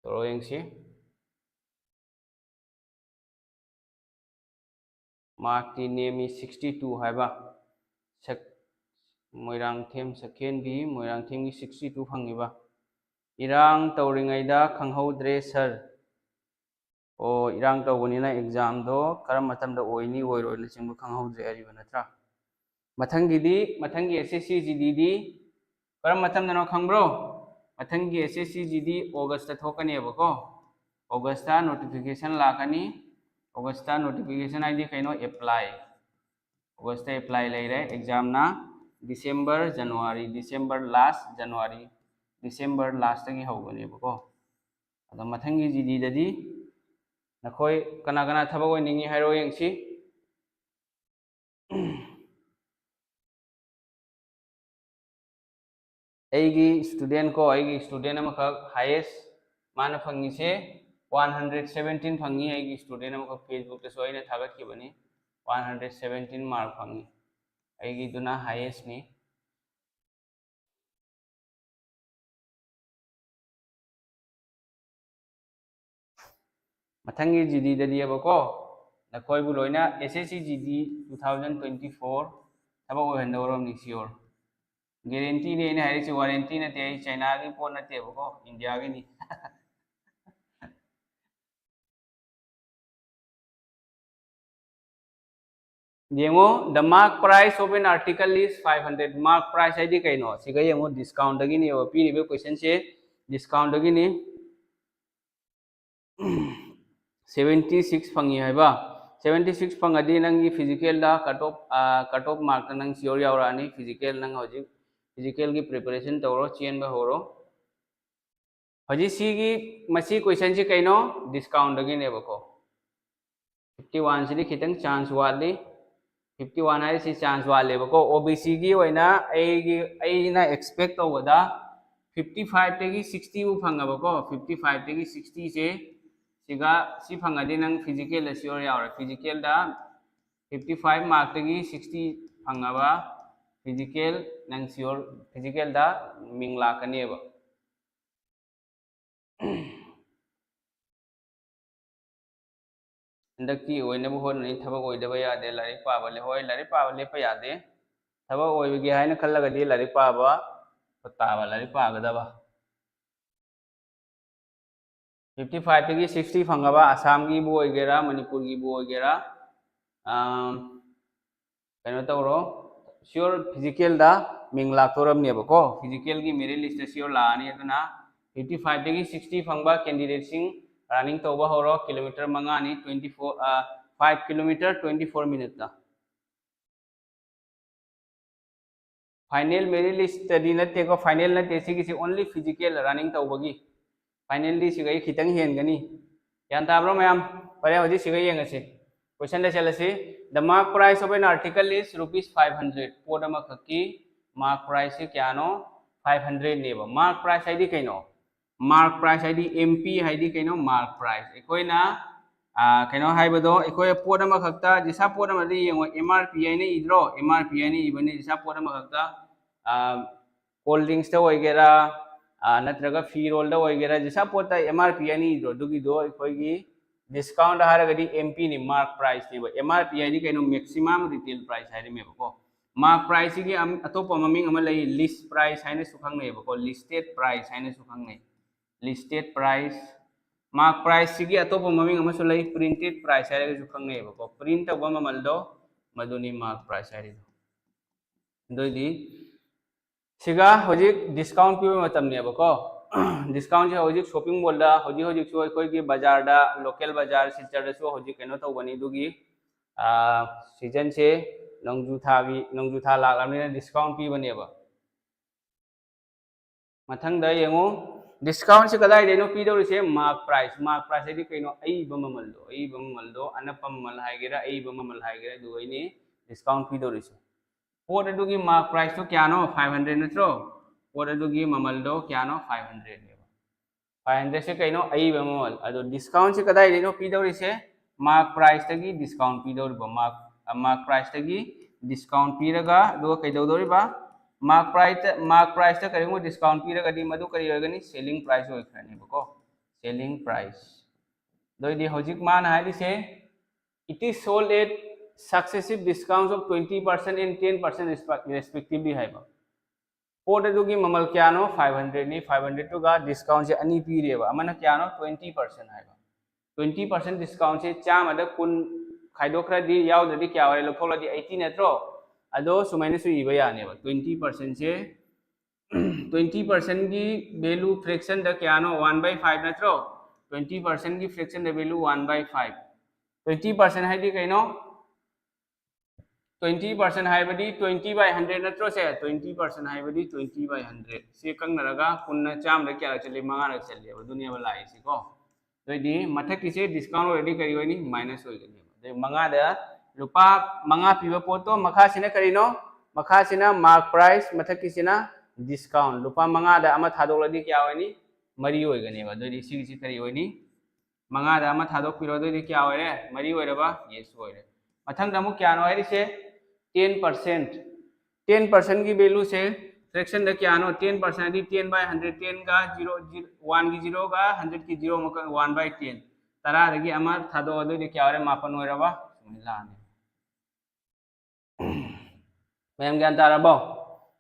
ꯇꯧꯔꯣ ꯌꯦꯡꯁꯤ꯫ Mark ꯇꯤ ꯅꯦꯝꯃꯤ, sixty two ꯍꯥꯏꯕ꯫ ꯁꯛ-, ꯃꯣꯏꯔꯥꯡꯊꯦꯝ ꯁꯛꯍꯦꯟꯕꯤ, ꯃꯣꯏꯔꯥꯡꯊꯦꯝꯒꯤ sixty two ꯐꯪꯉꯤꯕ꯫ ꯏꯔꯥꯡ ꯇꯧꯔꯤꯉꯩꯗ ꯈꯪꯍꯧꯗ꯭ꯔꯦ sir꯫ ꯑꯣ, ꯏꯔꯥꯡ ꯇꯧꯕꯅꯤꯅ exam ꯗꯣ ꯀꯔꯝꯕ ꯃꯇꯝꯗ ꯑꯣꯏꯅꯤ, ꯑꯣꯏꯔꯣꯏꯅꯆꯤꯡꯕ ꯈꯪꯍꯧꯗ꯭ꯔꯦ ꯍꯥꯏꯔꯤꯕ ꯅꯠꯇ꯭ꯔꯥ? ꯃꯊꯪꯒꯤꯗꯤ, ꯃꯊꯪꯒꯤ S S C G D ꯗꯤ ꯀꯔꯝꯕ ꯃꯇꯝꯗꯅꯣ ꯈꯪꯕ꯭ꯔꯣ? ꯃꯊꯪꯒꯤ S S C G D August ꯇ ꯊꯣꯛꯀꯅꯦꯕꯀꯣ꯫ August ꯇ notification ꯂꯥꯛꯀꯅꯤ꯫ August ꯇ notification ꯍꯥꯏꯗꯤ ꯀꯩꯅꯣ? Apply꯫ August ꯇ apply ꯂꯩꯔꯦ꯫ Exam ꯅ December, January, December last, January, December last ꯇꯒꯤ ꯍꯧꯒꯅꯦꯕꯀꯣ꯫ ꯑꯗꯣ ꯃꯊꯪꯒꯤ G D ꯗꯗꯤ ꯅꯈꯣꯏ ꯀꯅꯥ ꯀꯅꯥ ꯊꯕꯛ ꯑꯣꯏꯅꯤꯡꯉꯤ ꯍꯥꯏꯔꯣ ꯌꯦꯡꯁꯤ꯫ ꯑꯩꯒꯤ student ꯀꯣ, ꯑꯩꯒꯤ student ꯑꯃꯈꯛ highest ꯃꯥꯅ ꯐꯪꯉꯤꯁꯦ one hundred seventeen ꯐꯪꯉꯤ꯫ ꯑꯩꯒꯤ student ꯑꯃꯈꯛ Facebook ꯇꯁꯨ ꯑꯩꯅ ꯊꯥꯒꯠꯈꯤꯕꯅꯤ, one hundred seventeen mark ꯐꯪꯉꯤ꯫ ꯑꯩꯒꯤꯗꯨꯅ highest ꯅꯤ꯫ ꯃꯊꯪꯒꯤ G D ꯗꯗꯤꯕꯀꯣ, ꯅꯈꯣꯏꯕꯨ ꯂꯣꯏꯅ S S C G D two thousand twenty four ꯊꯕꯛ ꯑꯣꯏꯍꯟꯗꯧꯔꯕꯅꯤ sure꯫ Guarantee ꯅꯦ ꯑꯩꯅ ꯍꯥꯏꯔꯤꯁꯦ, warranty ꯅꯠꯇꯦ꯫ ꯑꯩ ꯆꯥꯏꯅꯥꯒꯤ ꯄꯣꯠ ꯅꯠꯇꯦꯕꯀꯣ, ꯏꯟꯗꯤꯌꯥꯒꯤꯅꯤ꯫ ꯌꯦꯡꯉꯣ, the mark price of an article is five hundred. Mark price ꯍꯥꯏꯗꯤ ꯀꯩꯅꯣ? ꯁꯤꯒ ꯌꯦꯡꯉꯣ, discount ꯗꯒꯤꯅꯦꯕ ꯄꯤꯔꯤꯕ question ꯁꯦ, discount ꯗꯒꯤꯅꯤ꯫ Seventy six ꯐꯪꯉꯤ ꯍꯥꯏꯕ꯫ Seventy six ꯐꯪꯉꯗꯤ ꯅꯪꯒꯤ physical ꯗ cut off, ꯑꯥ, cut off mark ꯇ ꯅꯪ sure ꯌꯥꯎꯔꯛꯑꯅꯤ꯫ Physical ꯅꯪ ꯍꯧꯖꯤꯛ physical ꯒꯤ preparation ꯇꯧꯔꯣ, ꯆꯦꯟꯕ ꯍꯧꯔꯣ꯫ ꯍꯧꯖꯤꯛ ꯁꯤꯒꯤ, ꯃꯁꯤ question ꯁꯤ ꯀꯩꯅꯣ? Discount ꯗꯒꯤꯅꯦꯕꯀꯣ꯫ Fifty one ꯁꯤꯗꯤ ꯈꯤꯇꯪ chance ꯋꯥꯠꯂꯤ꯫ Fifty one ꯍꯥꯏꯔꯤꯁꯤ chance ꯋꯥꯠꯂꯦꯕꯀꯣ꯫ O B C ꯒꯤ ꯑꯣꯏꯅ ꯑꯩꯒꯤ, ꯑꯩꯅ expect ꯇꯧꯕꯗ fifty five ꯇꯒꯤ sixty ꯕꯨ ꯐꯪꯉꯕꯀꯣ, fifty five ꯇꯒꯤ sixty ꯁꯦ, ꯁꯤꯒ ꯁꯤ ꯐꯪꯉꯗꯤ ꯅꯪ physical ꯗ sure ꯌꯥꯎꯔꯦ꯫ Physical ꯗ fifty five mark ꯇꯒꯤ sixty ꯐꯪꯉꯕ, physical ꯅꯪ sure, physical ꯗ ꯃꯤꯡ ꯂꯥꯛꯀꯅꯦꯕ꯫ ꯍꯟꯗꯛꯇꯤ ꯑꯣꯏꯅꯕ ꯍꯣꯠꯅꯅꯤ, ꯊꯕꯛ ꯑꯣꯏꯗꯕ ꯌꯥꯗꯦ, ꯂꯥꯏꯔꯤꯛ ꯄꯥꯕ ꯂꯦ-, ꯍꯣꯏ, ꯂꯥꯏꯔꯤꯛ ꯄꯥꯕ ꯂꯦꯞꯄ ꯌꯥꯗꯦ, ꯊꯕꯛ ꯑꯣꯏꯕꯒꯦ ꯍꯥꯏꯅ ꯈꯜꯂꯒꯗꯤ ꯂꯥꯏꯔꯤꯛ ꯄꯥꯕ ꯇꯥꯕ, ꯂꯥꯏꯔꯤꯛ ꯄꯥꯒꯗꯕ꯫ Fifty five ꯇꯒꯤ sixty ꯐꯪꯉꯕ ꯑꯁꯥꯝꯒꯤꯕꯨ ꯑꯣꯏꯒꯦꯔꯥ, ꯃꯅꯤꯄꯨꯔꯒꯤꯕꯨ ꯑꯣꯏꯒꯦꯔꯥ, ꯑꯥ, ꯀꯩꯅꯣ ꯇꯧꯔꯣ, sure physical ꯗ ꯃꯤꯡ ꯂꯥꯛꯇꯣꯔꯝꯅꯦꯕꯀꯣ꯫ Physical ꯒꯤ merit list ꯇ sure ꯂꯥꯛꯑꯅꯤ꯫ ꯑꯗꯨꯅ fifty five ꯇꯒꯤ sixty ꯐꯪꯕ candidate ꯁꯤꯡ running ꯇꯧꯕ ꯍꯧꯔꯣ꯫ Kilometer ꯃꯉꯥꯅꯤ, twenty four, ꯑꯥ, five kilometer twenty four minute ꯇ꯫ Final merit list ꯇꯗꯤ ꯅꯠꯇꯦꯀꯣ, final ꯅꯠꯇꯦ ꯁꯤꯒꯤꯁꯤ, only physical running ꯇꯧꯕꯒꯤ꯫ Final ꯗꯤ ꯁꯤꯒ ꯑꯩ ꯈꯤꯇꯪ ꯍꯦꯟꯒꯅꯤ꯫ ꯒ꯭ꯌꯥꯟ ꯇꯥꯕ꯭ꯔꯣ ꯃꯌꯥꯝ? ꯐꯔꯦ, ꯍꯧꯖꯤꯛ ꯁꯤꯒ ꯌꯦꯡꯉꯁꯤ꯫ Question ꯗ ꯆꯠꯂꯁꯤ꯫ The mark price of an article is rupees five hundred꯫ ꯄꯣꯠ ꯑꯃꯈꯛꯀꯤ mark price ꯁꯤ ꯀꯌꯥꯅꯣ? Five hundred ꯅꯦꯕ꯫ Mark price ꯍꯥꯏꯗꯤ ꯀꯩꯅꯣ? Mark price ꯍꯥꯏꯗꯤ, M P ꯍꯥꯏꯗꯤ ꯀꯩꯅꯣ? Mark price꯫ ꯑꯩꯈꯣꯏꯅ, ꯑꯥ, ꯀꯩꯅꯣ ꯍꯥꯏꯕꯗꯣ, ꯑꯩꯈꯣꯏ ꯄꯣꯠ ꯑꯃꯈꯛꯇ, ꯖꯤꯁꯥ ꯄꯣꯠ ꯑꯃꯗ ꯌꯦꯡꯉꯣ, M R P ꯍꯥꯏꯅ ꯏꯗ꯭ꯔꯣ? M R P ꯍꯥꯏꯅ ꯏꯕꯅꯤ ꯖꯤꯁꯥ ꯄꯣꯠ ꯑꯃꯈꯛꯇ꯫ ꯑꯥ, cold drinks ꯇ ꯑꯣꯏꯒꯦꯔꯥ, ꯑꯥ, ꯅꯠꯇ꯭ꯔꯒ ꯐꯤꯔꯣꯜꯗ ꯑꯣꯏꯒꯦꯔꯥ, ꯖꯤꯁꯥ ꯄꯣꯠꯇ M R P ꯍꯥꯏꯅ ꯏꯗ꯭ꯔꯣ? ꯑꯗꯨꯒꯤꯗꯣ ꯑꯩꯈꯣꯏꯒꯤ discount ꯍꯥꯏꯔꯒꯗꯤ M P ꯅꯤ, mark price ꯅꯦꯕ꯫ M R P ꯍꯥꯏꯗꯤ ꯀꯩꯅꯣ? Maximum retail price ꯍꯥꯏꯔꯤꯃꯦꯕꯀꯣ꯫ Mark price ꯁꯤꯒꯤ ꯑꯇꯣꯞꯄ ꯃꯃꯤꯡ ꯑꯃ ꯂꯩ, list price ꯍꯥꯏꯅꯁꯨ ꯈꯪꯅꯩꯕꯀꯣ, listed price ꯍꯥꯏꯅꯁꯨ ꯈꯪꯅꯩ꯫ Listed price, mark price ꯁꯤꯒꯤ ꯑꯇꯣꯞꯄ ꯃꯃꯤꯡ ꯑꯃꯁꯨ ꯂꯩ, printed price ꯍꯥꯏꯔꯒꯁꯨ ꯈꯪꯅꯩꯕꯀꯣ꯫ Print ꯇꯧꯕ ꯃꯃꯜꯗꯣ, ꯃꯗꯨꯅꯤ mark price ꯍꯥꯏꯔꯤꯗꯣ꯫ ꯑꯗꯨꯑꯣꯏꯗꯤ ꯁꯤꯒ ꯍꯧꯖꯤꯛ discount ꯄꯤꯕ ꯃꯇꯝꯅꯦꯕꯀꯣ꯫ Discount ꯁꯦ ꯍꯧꯖꯤꯛ shopping mall ꯗ, ꯍꯧꯖꯤꯛ ꯍꯧꯖꯤꯛꯁꯨ ꯑꯩꯈꯣꯏꯒꯤ ꯕꯖꯥꯔꯗ, local ꯕꯖꯥꯔ ꯁꯤꯜꯆꯔꯗꯁꯨ ꯍꯧꯖꯤꯛ ꯀꯩꯅꯣ ꯇꯧꯕꯅꯤ꯫ ꯑꯗꯨꯒꯤ season ꯁꯦ ꯅꯣꯡꯖꯨ ꯊꯥꯒꯤ, ꯅꯣꯡꯖꯨ ꯊꯥ ꯂꯥꯛꯂꯕꯅꯤꯅ discount ꯄꯤꯕꯅꯦꯕ꯫ ꯃꯊꯪꯗ ꯌꯦꯡꯉꯨ, discount ꯁꯦ ꯀꯗꯥꯏꯗꯩꯅꯣ ꯄꯤꯗꯧꯔꯤꯁꯦ? Mark price꯫ Mark price ꯍꯥꯏꯗꯤ ꯀꯩꯅꯣ? ꯑꯏꯕ ꯃꯃꯜꯗꯣ, ꯑꯏꯕ ꯃꯃꯜꯗꯣ, ꯑꯅꯞꯄ ꯃꯃꯜ ꯍꯥꯏꯒꯦꯔꯥ, ꯑꯏꯕ ꯃꯃꯜ ꯍꯥꯏꯒꯦꯔꯥ, ꯑꯗꯨ ꯑꯩꯅꯤ discount ꯄꯤꯗꯧꯔꯤꯁꯦ꯫ ꯄꯣꯠ ꯑꯗꯨꯒꯤ mark price ꯇꯣ ꯀꯌꯥꯅꯣ? Five hundred ꯅꯠꯇ꯭ꯔꯣ? ꯄꯣꯠ ꯑꯗꯨꯒꯤ ꯃꯃꯜꯗꯣ ꯀꯌꯥꯅꯣ? Five hundred ꯅꯦꯕ꯫ Five hundred ꯁꯦ ꯀꯩꯅꯣ? ꯑꯏꯕ ꯃꯃꯜ꯫ ꯑꯗꯣ discount ꯁꯦ ꯀꯗꯥꯏꯗꯩꯅꯣ ꯄꯤꯗꯧꯔꯤꯁꯦ? Mark price ꯇꯒꯤ discount ꯄꯤꯗꯧꯔꯤꯕ꯫ Mark, mark price ꯇꯒꯤ discount ꯄꯤꯔꯒ, ꯑꯗꯨꯒ ꯀꯩꯗꯧꯗꯧꯔꯤꯕ? Mark price, mark price ꯇ ꯀꯔꯤꯒꯨꯝꯕ discount ꯄꯤꯔꯒꯗꯤ ꯃꯗꯨ ꯀꯔꯤ ꯑꯣꯏꯒꯅꯤ? Selling price ꯑꯣꯏꯈ꯭ꯔꯅꯦꯕꯀꯣ, selling price꯫ ꯑꯗꯨꯑꯣꯏꯗꯤ ꯍꯧꯖꯤꯛ ꯃꯥꯅ ꯍꯥꯏꯔꯤꯁꯦ, "It is sold at successive discounts of twenty percent and ten percent respectively" ꯍꯥꯏꯕ꯫ ꯄꯣꯠ ꯑꯗꯨꯒꯤ ꯃꯃꯜ ꯀꯌꯥꯅꯣ? Five hundred ꯅꯤ꯫ Five hundred ꯇꯨꯒ discount ꯁꯦ ꯑꯅꯤ ꯄꯤꯔꯦꯕ꯫ ꯑꯃꯅ ꯀꯌꯥꯅꯣ? Twenty percent ꯍꯥꯏꯕ꯫ Twenty percent discount ꯁꯦ ꯆꯥꯝꯃꯗ ꯀꯨꯟ ꯈꯥꯏꯗꯣꯛꯈ꯭ꯔꯗꯤ, ꯌꯥꯎꯗ꯭ꯔꯗꯤ ꯀꯌꯥ ꯑꯣꯏꯔꯦ? ꯂꯧꯊꯣꯛꯂꯗꯤ eighty ꯅꯠꯇ꯭ꯔꯣ? ꯑꯗꯣ ꯁꯨꯃꯥꯏꯅꯁꯨ ꯏꯕ ꯌꯥꯅꯦꯕ, twenty percent ꯁꯦ, twenty percent ꯒꯤ value fraction ꯗ ꯀꯌꯥꯅꯣ? One by five ꯅꯠꯇ꯭ꯔꯣ? Twenty percent ꯒꯤ fraction the value one by five꯫ Twenty percent ꯍꯥꯏꯗꯤ ꯀꯩꯅꯣ? Twenty percent ꯍꯥꯏꯕꯗꯤ twenty by hundred ꯅꯠꯇ꯭ꯔꯣ ꯁꯦ? Twenty percent ꯍꯥꯏꯕꯗꯤ twenty by hundred꯫ ꯁꯤ ꯈꯪꯅꯔꯒ ꯀꯨꯟꯅ ꯆꯥꯝꯃꯗ ꯀꯌꯥꯔꯛ ꯆꯠꯂꯤ? ꯃꯉꯥꯔꯛ ꯆꯠꯂꯦꯕ꯫ ꯑꯗꯨꯅꯦꯕ ꯂꯥꯛꯏꯁꯤꯀꯣ꯫ ꯑꯗꯨꯑꯣꯏꯗꯤ ꯃꯊꯛꯀꯤꯁꯦ discount ꯑꯣꯏꯔꯗꯤ ꯀꯔꯤ ꯑꯣꯏꯅꯤ? Minus ꯑꯣꯏꯒꯅꯦꯕ꯫ ꯑꯗꯩ ꯃꯉꯥꯗ, ꯂꯨꯄꯥ ꯃꯉꯥ ꯄꯤꯕ ꯄꯣꯠꯇꯣ ꯃꯈꯥꯁꯤꯅ ꯀꯔꯤꯅꯣ? ꯃꯈꯥꯁꯤꯅ mark price, ꯃꯊꯛꯀꯤꯁꯤꯅ discount꯫ ꯂꯨꯄꯥ ꯃꯉꯥꯗ ꯑꯃ ꯊꯥꯗꯣꯛꯂꯗꯤ ꯀꯌꯥ ꯑꯣꯏꯅꯤ? ꯃꯔꯤ ꯑꯣꯏꯒꯅꯦꯕ꯫ ꯑꯗꯨꯑꯣꯏꯗꯤ ꯁꯤꯒꯤꯁꯤ ꯀꯔꯤ ꯑꯣꯏꯅꯤ? ꯃꯉꯥꯗ ꯑꯃ ꯊꯥꯗꯣꯛꯄꯤꯔꯣ꯫ ꯑꯗꯨꯑꯣꯏꯗꯤ ꯀꯌꯥ ꯑꯣꯏꯔꯦ? ꯃꯔꯤ ꯑꯣꯏꯔꯕ? Yes ꯑꯣꯏꯔꯦ꯫ ꯃꯊꯪꯗ ꯑꯃꯨꯛ ꯀꯌꯥꯅꯣ ꯍꯥꯏꯔꯤꯁꯦ? Ten percent꯫ Ten percent ꯒꯤ value ꯁꯦ fraction ꯗ ꯀꯌꯥꯅꯣ? Ten percent ꯍꯥꯏꯗꯤ ten by hundred, ten ꯒ zero, one ꯒꯤ zero ꯒ hundred ꯀꯤ zero ꯑꯃꯨꯛꯀ, one by ten꯫ ꯇꯔꯥꯗꯒꯤ ꯑꯃ ꯊꯥꯗꯣꯛꯑꯣ, ꯑꯗꯨꯑꯣꯏꯗꯤ ꯀꯌꯥ ꯑꯣꯏꯔꯦ? ꯃꯥꯄꯟ ꯑꯣꯏꯔꯕ? ꯁꯨꯃꯥꯏꯅ ꯂꯥꯛꯑꯅꯤ꯫ ꯃꯌꯥꯝ ꯒ꯭ꯌꯥꯟ ꯇꯥꯔꯕꯣ?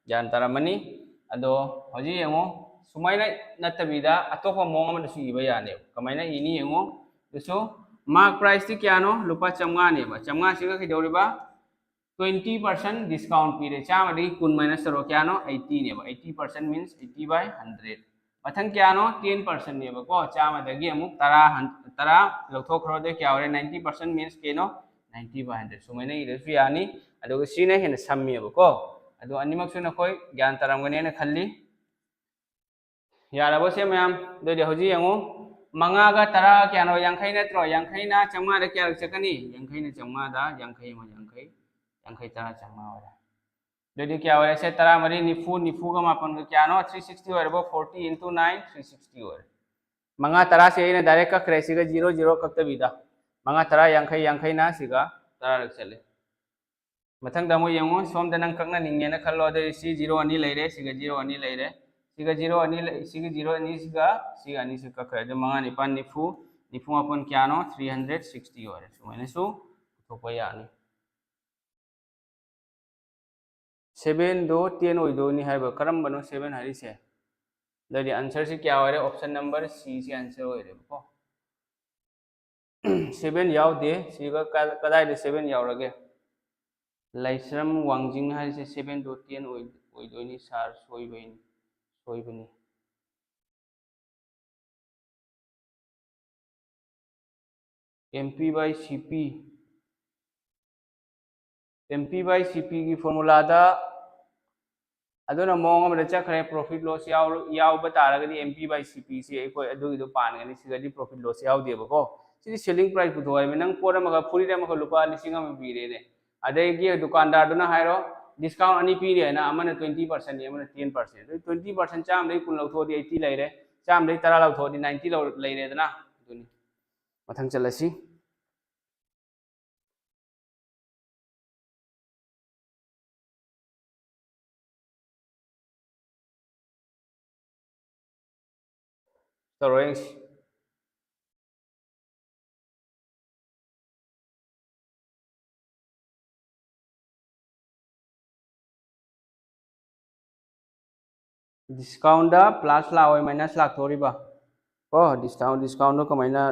ꯒ꯭ꯌꯥꯟ ꯇꯥꯔꯝꯃꯅꯤ꯫ ꯑꯗꯣ ꯍꯧꯖꯤꯛ ꯌꯦꯡꯉꯣ, ꯁꯨꯃꯥꯏꯅ ꯅꯠꯇꯕꯤꯗ ꯑꯇꯣꯞꯄ ꯃꯑꯣꯡ ꯑꯃꯗꯁꯨ ꯏꯕ ꯌꯥꯅꯦꯕ꯫ ꯀꯃꯥꯏꯅ ꯏꯅꯤ ꯌꯦꯡꯉꯣ꯫ ꯑꯗꯨꯁꯨ mark priceꯇꯤ ꯀꯌꯥꯅꯣ? ꯂꯨꯄꯥ ꯆꯥꯝꯃꯉꯥꯅꯦꯕ꯫ ꯆꯥꯝꯃꯉꯥꯁꯤꯒ ꯀꯩꯗꯧꯔꯤꯕ? Twenty percent discount ꯄꯤꯔꯦ꯫ ꯆꯥꯝꯃꯗꯒꯤ ꯀꯨꯟ minus ꯇꯧꯔꯣ, ꯀꯌꯥꯅꯣ? Eightyꯅꯦꯕ꯫ Eighty percent means eighty by hundred꯫ ꯃꯊꯪ ꯀꯌꯥꯅꯣ? Ten percentꯅꯦꯕꯀꯣ꯫ ꯆꯥꯝꯃꯗꯒꯤ ꯑꯃꯨꯛ ꯇꯔꯥ ꯍꯟ-, ꯇꯔꯥ ꯂꯧꯊꯣꯛꯈ꯭ꯔꯣ꯫ ꯑꯗꯨ ꯀꯌꯥ ꯑꯣꯏꯔꯦ? Ninety percent means ꯀꯩꯅꯣ? Ninety by hundred꯫ ꯁꯨꯃꯥꯏꯅ ꯏꯔꯁꯨ ꯌꯥꯅꯤ꯫ ꯑꯗꯨꯒ ꯁꯤꯅ ꯍꯦꯟꯅ ꯁꯝꯃꯦꯕꯀꯣ꯫ ꯑꯗꯣ ꯑꯅꯤꯃꯛꯁꯨ ꯅꯈꯣꯏ ꯒ꯭ꯌꯥꯟ ꯇꯥꯔꯝꯒꯅꯦꯅ ꯈꯜꯂꯤ꯫ ꯌꯥꯔꯕꯣ ꯁꯦ ꯃꯌꯥꯝ? ꯑꯗꯨꯑꯣꯏꯗꯤ ꯍꯧꯖꯤꯛ ꯌꯦꯡꯉꯨ, ꯃꯉꯥꯒ ꯇꯔꯥ ꯀꯌꯥꯅꯣ? ꯌꯥꯡꯈꯩ ꯅꯠꯇ꯭ꯔꯣ? ꯌꯥꯡꯈꯩꯅ ꯆꯥꯝꯃꯉꯥꯗ ꯀꯌꯥꯔꯛ ꯆꯠꯀꯅꯤ? ꯌꯥꯡꯈꯩꯅ ꯆꯥꯝꯃꯉꯥꯗ ꯌꯥꯡꯈꯩ ꯑꯃ ꯌꯥꯡꯈꯩ, ꯌꯥꯡꯈꯩ ꯇꯔꯥ ꯆꯥꯝꯃꯉꯥ ꯑꯣꯏꯔꯦ꯫ ꯑꯗꯨꯗꯤ ꯀꯌꯥ ꯑꯣꯏꯔꯦ? ꯁꯦ ꯇꯔꯥꯃꯔꯤ, ꯅꯤꯐꯨ, ꯅꯤꯐꯨꯒ ꯃꯥꯄꯟꯒ ꯀꯌꯥꯅꯣ? Three sixty ꯑꯣꯏꯔꯕꯣ? Forty into nine, three sixty ꯑꯣꯏꯔꯦ꯫ ꯃꯉꯥ ꯇꯔꯥꯁꯦ ꯑꯩꯅ direct ꯀꯛꯈ꯭ꯔꯦ, ꯁꯤꯒ zero zero ꯀꯛꯇꯕꯤꯗ꯫ ꯃꯉꯥ ꯇꯔꯥ ꯌꯥꯡꯈꯩ, ꯌꯥꯡꯈꯩꯅ ꯁꯤꯒ ꯇꯔꯥꯔꯛ ꯆꯠꯂꯦ꯫ ꯃꯊꯪꯗ ꯑꯃꯨꯛ ꯌꯦꯡꯉꯨ, ꯁꯣꯝꯗ ꯅꯪ ꯀꯛꯅꯅꯤꯡꯉꯦꯅ ꯈꯜꯂꯣ꯫ ꯑꯗꯨꯗꯤ ꯁꯤ zero ꯑꯅꯤ ꯂꯩꯔꯦ, ꯁꯤꯒ zero ꯑꯅꯤ ꯂꯩꯔꯦ, ꯁꯤꯒ zero ꯑꯅꯤ ꯂꯩ, ꯁꯤꯒ zero ꯑꯅꯤꯁꯤꯒ ꯁꯤꯒ ꯑꯅꯤꯁꯤ ꯀꯛꯈ꯭ꯔꯦ꯫ ꯑꯗꯨ ꯃꯉꯥ ꯅꯤꯄꯥꯟ ꯅꯤꯐꯨ, ꯅꯤꯐꯨ ꯃꯥꯄꯟ ꯀꯌꯥꯅꯣ? Three hundred sixty ꯑꯣꯏꯔꯦ꯫ ꯁꯨꯃꯥꯏꯅꯁꯨ ꯄꯨꯊꯣꯛꯄ ꯌꯥꯅꯤ꯫ Sevenꯗꯣ ten ꯑꯣꯏꯗꯣꯏꯅꯤ ꯍꯥꯏꯕ꯫ ꯀꯔꯝꯕꯅꯣ seven ꯍꯥꯏꯔꯤꯁꯦ? ꯑꯗꯨꯗꯤ answerꯁꯤ ꯀꯌꯥ ꯑꯣꯏꯔꯦ? Option number Cꯁꯤ answer ꯑꯣꯏꯔꯦꯕꯀꯣ꯫ Seven ꯌꯥꯎꯗꯦ꯫ ꯁꯤꯒ ꯀ-, ꯀꯗꯥꯏꯗ seven ꯌꯥꯎꯔꯒꯦ? ꯂꯥꯏꯁ꯭ꯔꯝ ꯋꯥꯡꯖꯤꯡ ꯍꯥꯏꯔꯤꯁꯦ sevenꯗꯣ ten ꯑꯣꯏ-, ꯑꯣꯏꯗꯣꯏꯅꯤ꯫ Sir, ꯁꯣꯏꯕꯩꯅꯤ, ꯁꯣꯏꯕꯅꯤ꯫ M P by C P, M P by C Pꯒꯤ formulaꯗ ꯑꯗꯨꯅ ꯃꯑꯣꯡ ꯑꯃꯗ ꯆꯠꯈ꯭ꯔꯦ꯫ Profit loss ꯌꯥꯎ-, ꯌꯥꯎꯕ ꯇꯥꯔꯒꯗꯤ M P by C Pꯁꯤ ꯑꯩꯈꯣꯏ ꯑꯗꯨꯒꯤꯗꯣ ꯄꯥꯟꯒꯅꯤ꯫ ꯁꯤꯗꯗꯤ profit loss ꯌꯥꯎꯗꯦꯕꯀꯣ꯫ ꯁꯤꯗꯤ selling price ꯄꯨꯊꯣꯛꯑꯦ꯫ ꯅꯪ ꯄꯣꯠ ꯑꯃꯒ, ꯐꯨꯔꯤꯠ ꯑꯃꯒ ꯂꯨꯄꯥ ꯂꯤꯁꯤꯡ ꯑꯃ ꯄꯤꯔꯦꯅꯦ, ꯑꯗꯒꯤ ꯗꯨꯀꯥꯟꯗꯥꯔꯗꯨꯅ ꯍꯥꯏꯔꯣ, discount ꯑꯅꯤ ꯄꯤꯔꯤ ꯍꯥꯏꯅ, ꯑꯃꯅ twenty percentꯅꯤ, ꯑꯃꯅ ten percent꯫ ꯑꯗꯨ twenty percent, ꯆꯥꯝꯃꯗꯒꯤ ꯀꯨꯟ ꯂꯧꯊꯣꯛꯑꯗꯤ eighty ꯂꯩꯔꯦ, ꯆꯥꯝꯃꯗꯒꯤ ꯇꯔꯥ ꯂꯧꯊꯣꯛꯑꯗꯤ ninety ꯂꯧ-, ꯂꯩꯔꯦꯗꯅ꯫ ꯑꯗꯨꯅꯤ꯫ ꯃꯊꯪ ꯆꯠꯂꯁꯤ꯫ ꯇꯧꯔꯣ ꯌꯦꯡꯁꯤ꯫ Discountꯗ plus ꯂꯥꯛꯑꯣꯏ, minus ꯂꯥꯛꯇꯣꯔꯤꯕ꯫ ꯀꯣ, discount, discountꯗꯣ ꯀꯃꯥꯏꯅ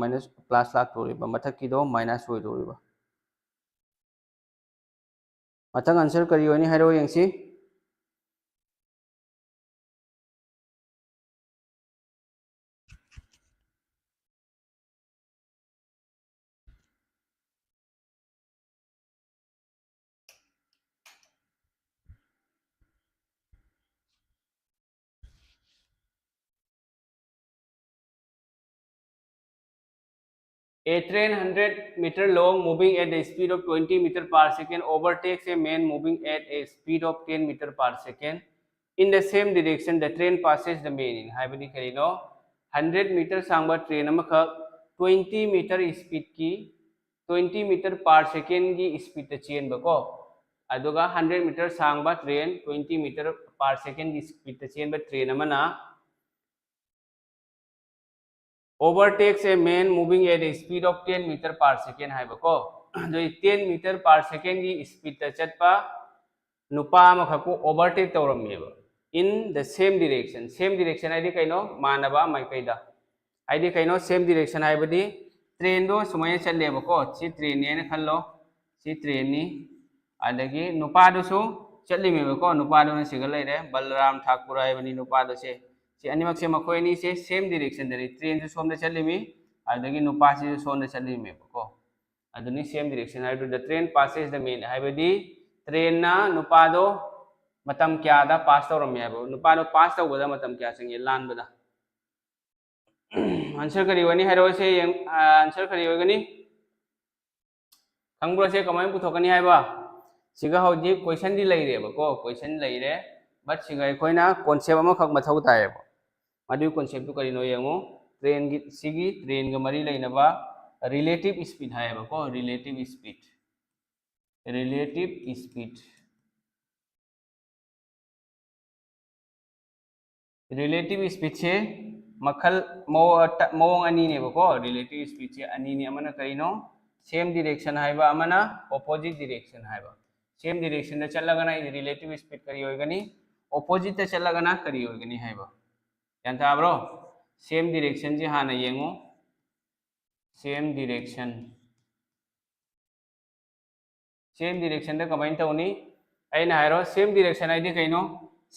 minus plus ꯂꯥꯛꯇꯣꯔꯤꯕ? ꯃꯊꯛꯀꯤꯗꯣ minus ꯑꯣꯏꯗꯣꯔꯤꯕ꯫ ꯃꯊꯪ answer ꯀꯔꯤ ꯑꯣꯏꯅꯤ ꯍꯥꯏꯔꯛꯑꯣ ꯌꯦꯡꯁꯤ꯫ A train hundred meter long moving at the speed of twenty meter per second overtakes a man moving at a speed of ten meter per second in the same direction the train passes the man in. ꯍꯥꯏꯕꯗꯤ ꯀꯔꯤꯅꯣ? Hundred meter ꯁꯥꯡꯕ train ꯑꯃꯈꯛ twenty meter speedꯀꯤ, twenty meter per secondꯀꯤ speedꯇ ꯆꯦꯟꯕꯀꯣ, ꯑꯗꯨꯒ hundred meter ꯁꯥꯡꯕ train twenty meter per secondꯀꯤ speedꯇ ꯆꯦꯟꯕ train ꯑꯃꯅ overtakes a man moving at a speed of ten meter per second ꯍꯥꯏꯕꯀꯣ꯫ ꯑꯗꯨꯗꯤ ten meter per secondꯀꯤ speedꯇ ꯆꯠꯄ ꯅꯨꯄꯥ ꯑꯃꯈꯛꯄꯨ overtake ꯇꯧꯔꯝꯃꯦꯕ, in the same direction. Same direction ꯍꯥꯏꯗꯤ ꯀꯩꯅꯣ? ꯃꯥꯟꯅꯕ ꯃꯥꯏꯀꯩꯗ꯫ ꯍꯥꯏꯗꯤ ꯀꯩꯅꯣ? Same direction ꯍꯥꯏꯕꯗꯤ trainꯗꯣ ꯁꯨꯃꯥꯏꯅ ꯆꯠꯂꯦꯕꯀꯣ, ꯁꯤ trainꯅꯤ ꯍꯥꯏꯅ ꯈꯜꯂꯣ, ꯁꯤ trainꯅꯤ, ꯑꯗꯒꯤ ꯅꯨꯄꯥꯗꯨꯁꯨ ꯆꯠꯂꯤꯃꯦꯕꯀꯣ, ꯅꯨꯄꯥꯗꯨꯅ ꯁꯤꯒ ꯂꯩꯔꯦ, ꯕꯜꯔꯥꯝ ꯊꯥꯀꯨꯔ ꯍꯥꯏꯕꯅꯤ ꯅꯨꯄꯥꯗꯨꯁꯦ꯫ ꯁꯤ ꯑꯅꯤꯃꯛꯁꯦ ꯃꯈꯣꯏ ꯑꯅꯤꯁꯦ same directionꯗꯅꯤ, trainꯁꯨ ꯁꯣꯝꯗ ꯆꯠꯂꯤꯃꯤ, ꯑꯗꯒꯤ ꯅꯨꯄꯥꯁꯤꯁꯨ ꯁꯣꯝꯗ ꯆꯠꯂꯤꯃꯦꯕꯀꯣ꯫ ꯑꯗꯨꯅꯤ same direction ꯍꯥꯏꯕꯗꯨ, the train passes the man ꯍꯥꯏꯕꯗꯤ trainꯅ ꯅꯨꯄꯥꯗꯣ ꯃꯇꯝ ꯀꯌꯥꯗ pass ꯇꯧꯔꯝꯃꯤ ꯍꯥꯏꯕ, ꯅꯨꯄꯥꯗꯣ pass ꯇꯧꯕꯗ ꯃꯇꯝ ꯀꯌꯥ ꯆꯪꯉꯤ ꯂꯥꯟꯕꯗ꯫ Answer ꯀꯔꯤ ꯑꯣꯏꯅꯤ ꯍꯥꯏꯔꯛꯑꯣꯁꯦ ꯌꯦꯡ-, answer ꯀꯔꯤ ꯑꯣꯏꯒꯅꯤ? ꯈꯪꯕ꯭ꯔꯣ ꯁꯦ ꯀꯃꯥꯏꯅ ꯄꯨꯊꯣꯛꯀꯅꯤ ꯍꯥꯏꯕ? ꯁꯤꯒ ꯍꯧꯖꯤꯛ questionꯗꯤ ꯂꯩꯔꯦꯕꯀꯣ, question ꯂꯩꯔꯦ, but ꯁꯤꯒ ꯑꯩꯈꯣꯏꯅ concept ꯑꯃꯈꯛ ꯃꯊꯧ ꯇꯥꯏꯌꯦꯕ꯫ ꯃꯗꯨꯒꯤ conceptꯇꯨ ꯀꯔꯤꯅꯣ ꯌꯦꯡꯉꯨ, trainꯒꯤ, ꯁꯤꯒꯤ trainꯒ ꯃꯔꯤ ꯂꯩꯅꯕ relative speed ꯍꯥꯏꯌꯦꯕꯀꯣ, relative speed, relative speed꯫ Relative speedꯁꯦ ꯃꯈꯜ, ꯃꯑꯣ-, ꯇ-, ꯃꯑꯣꯡ ꯑꯅꯤꯅꯦꯕꯀꯣ꯫ Relative speedꯁꯦ ꯑꯅꯤꯅꯤ, ꯑꯃꯅ ꯀꯔꯤꯅꯣ? Same direction ꯍꯥꯏꯕ, ꯑꯃꯅ opposite direction ꯍꯥꯏꯕ꯫ Same directionꯗ ꯆꯠꯂꯒꯅ relative speed ꯀꯔꯤ ꯑꯣꯏꯒꯅꯤ? ꯑꯣꯄꯣꯖꯤꯠꯇ ꯆꯠꯂꯒꯅ ꯀꯔꯤ ꯑꯣꯏꯒꯅꯤ ꯍꯥꯏꯕ꯫ ꯒ꯭ꯌꯥꯟ ꯇꯥꯕ꯭ꯔꯣ? ꯁꯦꯝ ꯗꯤꯔꯦꯛꯁꯟꯁꯦ ꯍꯥꯟꯅ ꯌꯦꯡꯉꯨ꯫ ꯁꯦꯝ ꯗꯤꯔꯦꯛꯁꯟ ꯁꯦꯝ ꯗꯤꯔꯦꯛꯁꯟꯗ ꯀꯃꯥꯏꯅ ꯇꯧꯅꯤ? ꯑꯩꯅ ꯍꯥꯏꯔꯣ, ꯁꯦꯝ ꯗꯤꯔꯦꯛꯁꯟ ꯍꯥꯏꯗꯤ ꯀꯩꯅꯣ?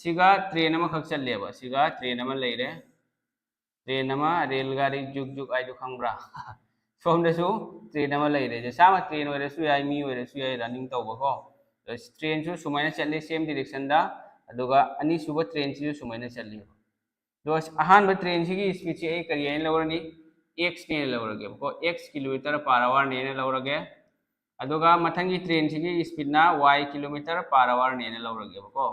ꯁꯤꯒ ꯇ꯭ꯔꯦꯟ ꯑꯃꯈꯛ ꯆꯠꯂꯦꯕ, ꯁꯤꯒ ꯇ꯭ꯔꯦꯟ ꯑꯃ ꯂꯩꯔꯦ, ꯇ꯭ꯔꯦꯟ ꯑꯃ, ꯔꯦꯜ ꯒꯥꯔꯤ ꯖꯨꯛ ꯖꯨꯛ ꯍꯥꯏꯗꯣ ꯈꯪꯕ꯭ꯔꯥ? ꯁꯣꯝꯗꯁꯨ ꯇ꯭ꯔꯦꯟ ꯑꯃ ꯂꯩꯔꯦ, ꯆꯥꯝꯃ ꯇ꯭ꯔꯦꯟ ꯑꯣꯏꯔꯁꯨ ꯌꯥꯏ, ꯃꯤ ꯑꯣꯏꯔꯁꯨ ꯌꯥꯏ, ꯔꯟꯅꯤꯡ ꯇꯧꯕꯀꯣ꯫ ꯇ꯭ꯔꯦꯟꯁꯨ ꯁꯨꯃꯥꯏꯅ ꯆꯠꯂꯤ ꯁꯦꯝ ꯗꯤꯔꯦꯛꯁꯟꯗ, ꯑꯗꯨꯒ ꯑꯅꯤꯁꯨꯕ ꯇ꯭ꯔꯦꯟꯁꯤꯁꯨ ꯁꯨꯃꯥꯏꯅ ꯆꯠꯂꯤ꯫ ꯑꯗꯣ ꯑꯍꯥꯟꯕ ꯇ꯭ꯔꯦꯟꯁꯤꯒꯤ ꯁ꯭ꯄꯤꯗꯁꯤ ꯑꯩ ꯀꯔꯤ ꯍꯥꯏꯅ ꯂꯧꯔꯅꯤ? ꯑꯦꯛꯁꯅꯦꯅ ꯂꯧꯔꯒꯦꯕꯀꯣ, ꯑꯦꯛꯁ ꯀꯤꯂꯣꯃꯤꯇꯔ ꯄꯥꯔ ꯑꯋꯥꯔꯅꯦꯅ ꯂꯧꯔꯒꯦ꯫ ꯑꯗꯨꯒ ꯃꯊꯪꯒꯤ ꯇ꯭ꯔꯦꯟꯁꯤꯒꯤ ꯁ꯭ꯄꯤꯗꯅ ꯋꯥꯏ ꯀꯤꯂꯣꯃꯤꯇꯔ ꯄꯥꯔ ꯑꯋꯥꯔꯅꯦꯅ ꯂꯧꯔꯒꯦꯕꯀꯣ,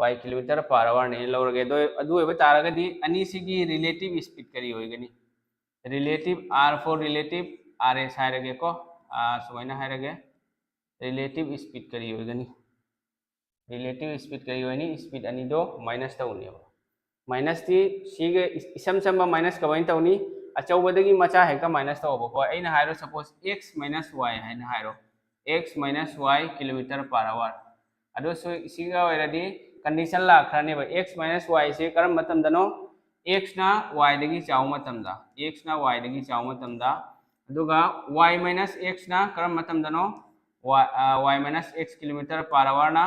ꯋꯥꯏ ꯀꯤꯂꯣꯃꯤꯇꯔ ꯄꯥꯔ ꯑꯋꯥꯔꯅꯦꯅ ꯂꯧꯔꯒꯦ꯫ ꯑꯗꯣ ꯑꯗꯨ ꯑꯣꯏꯕ ꯇꯥꯔꯒꯗꯤ ꯑꯅꯤꯁꯤꯒꯤ ꯔꯤꯂꯦꯇꯤꯚ ꯁ꯭ꯄꯤꯗ ꯀꯔꯤ ꯑꯣꯏꯒꯅꯤ? Relative, R for relative, R S ꯍꯥꯏꯔꯒꯦꯀꯣ, ꯁꯨꯃꯥꯏꯅ ꯍꯥꯏꯔꯒꯦ, ꯔꯤꯂꯦꯇꯤꯚ ꯁ꯭ꯄꯤꯗ ꯀꯔꯤ ꯑꯣꯏꯒꯅꯤ? ꯔꯤꯂꯦꯇꯤꯚ ꯁ꯭ꯄꯤꯗ ꯀꯔꯤ ꯑꯣꯏꯅꯤ? ꯁ꯭ꯄꯤꯗ ꯑꯅꯤꯗꯣ ꯃꯥꯏꯅꯁ ꯇꯧꯅꯦꯕ꯫ ꯃꯥꯏꯅꯁꯇꯤ ꯁꯤꯒ ꯏꯁ- ꯏꯁꯝ ꯁꯝꯕ ꯃꯥꯏꯅꯁ ꯀꯃꯥꯏꯅ ꯇꯧꯅꯤ? ꯑꯆꯧꯕꯗꯒꯤ ꯃꯆꯥ ꯍꯦꯛꯇ ꯃꯥꯏꯅꯁ ꯇꯧꯕꯀꯣ꯫ ꯑꯩꯅ ꯍꯥꯏꯔꯣ, ꯁꯄꯣꯁ, ꯑꯦꯛꯁ ꯃꯥꯏꯅꯁ ꯋꯥꯏ ꯍꯥꯏꯅ ꯍꯥꯏꯔꯣ, ꯑꯦꯛꯁ ꯃꯥꯏꯅꯁ ꯋꯥꯏ ꯀꯤꯂꯣꯃꯤꯇꯔ ꯄꯥꯔ ꯑꯋꯥꯔ꯫ ꯑꯗꯣ ꯁꯤ- ꯁꯤꯒ ꯑꯣꯏꯔꯗꯤ ꯀꯟꯗꯤꯁꯟ ꯂꯥꯛꯈ꯭ꯔꯅꯦꯕ, ꯑꯦꯛꯁ ꯃꯥꯏꯅꯁ ꯋꯥꯏꯁꯦ ꯀꯔꯝꯕ ꯃꯇꯝꯗꯅꯣ? ꯑꯦꯛꯁꯅ ꯋꯥꯏꯗꯒꯤ ꯆꯥꯎꯕ ꯃꯇꯝꯗ, ꯑꯦꯛꯁꯅ ꯋꯥꯏꯗꯒꯤ ꯆꯥꯎꯕ ꯃꯇꯝꯗ꯫ ꯑꯗꯨꯒ ꯋꯥꯏ ꯃꯥꯏꯅꯁ ꯑꯦꯛꯁꯅ ꯀꯔꯝꯕ ꯃꯇꯝꯗꯅꯣ? ꯋꯥꯏ ꯃꯥꯏꯅꯁ ꯑꯦꯛꯁ ꯀꯤꯂꯣꯃꯤꯇꯔ ꯄꯥꯔ ꯑꯋꯥꯔꯅ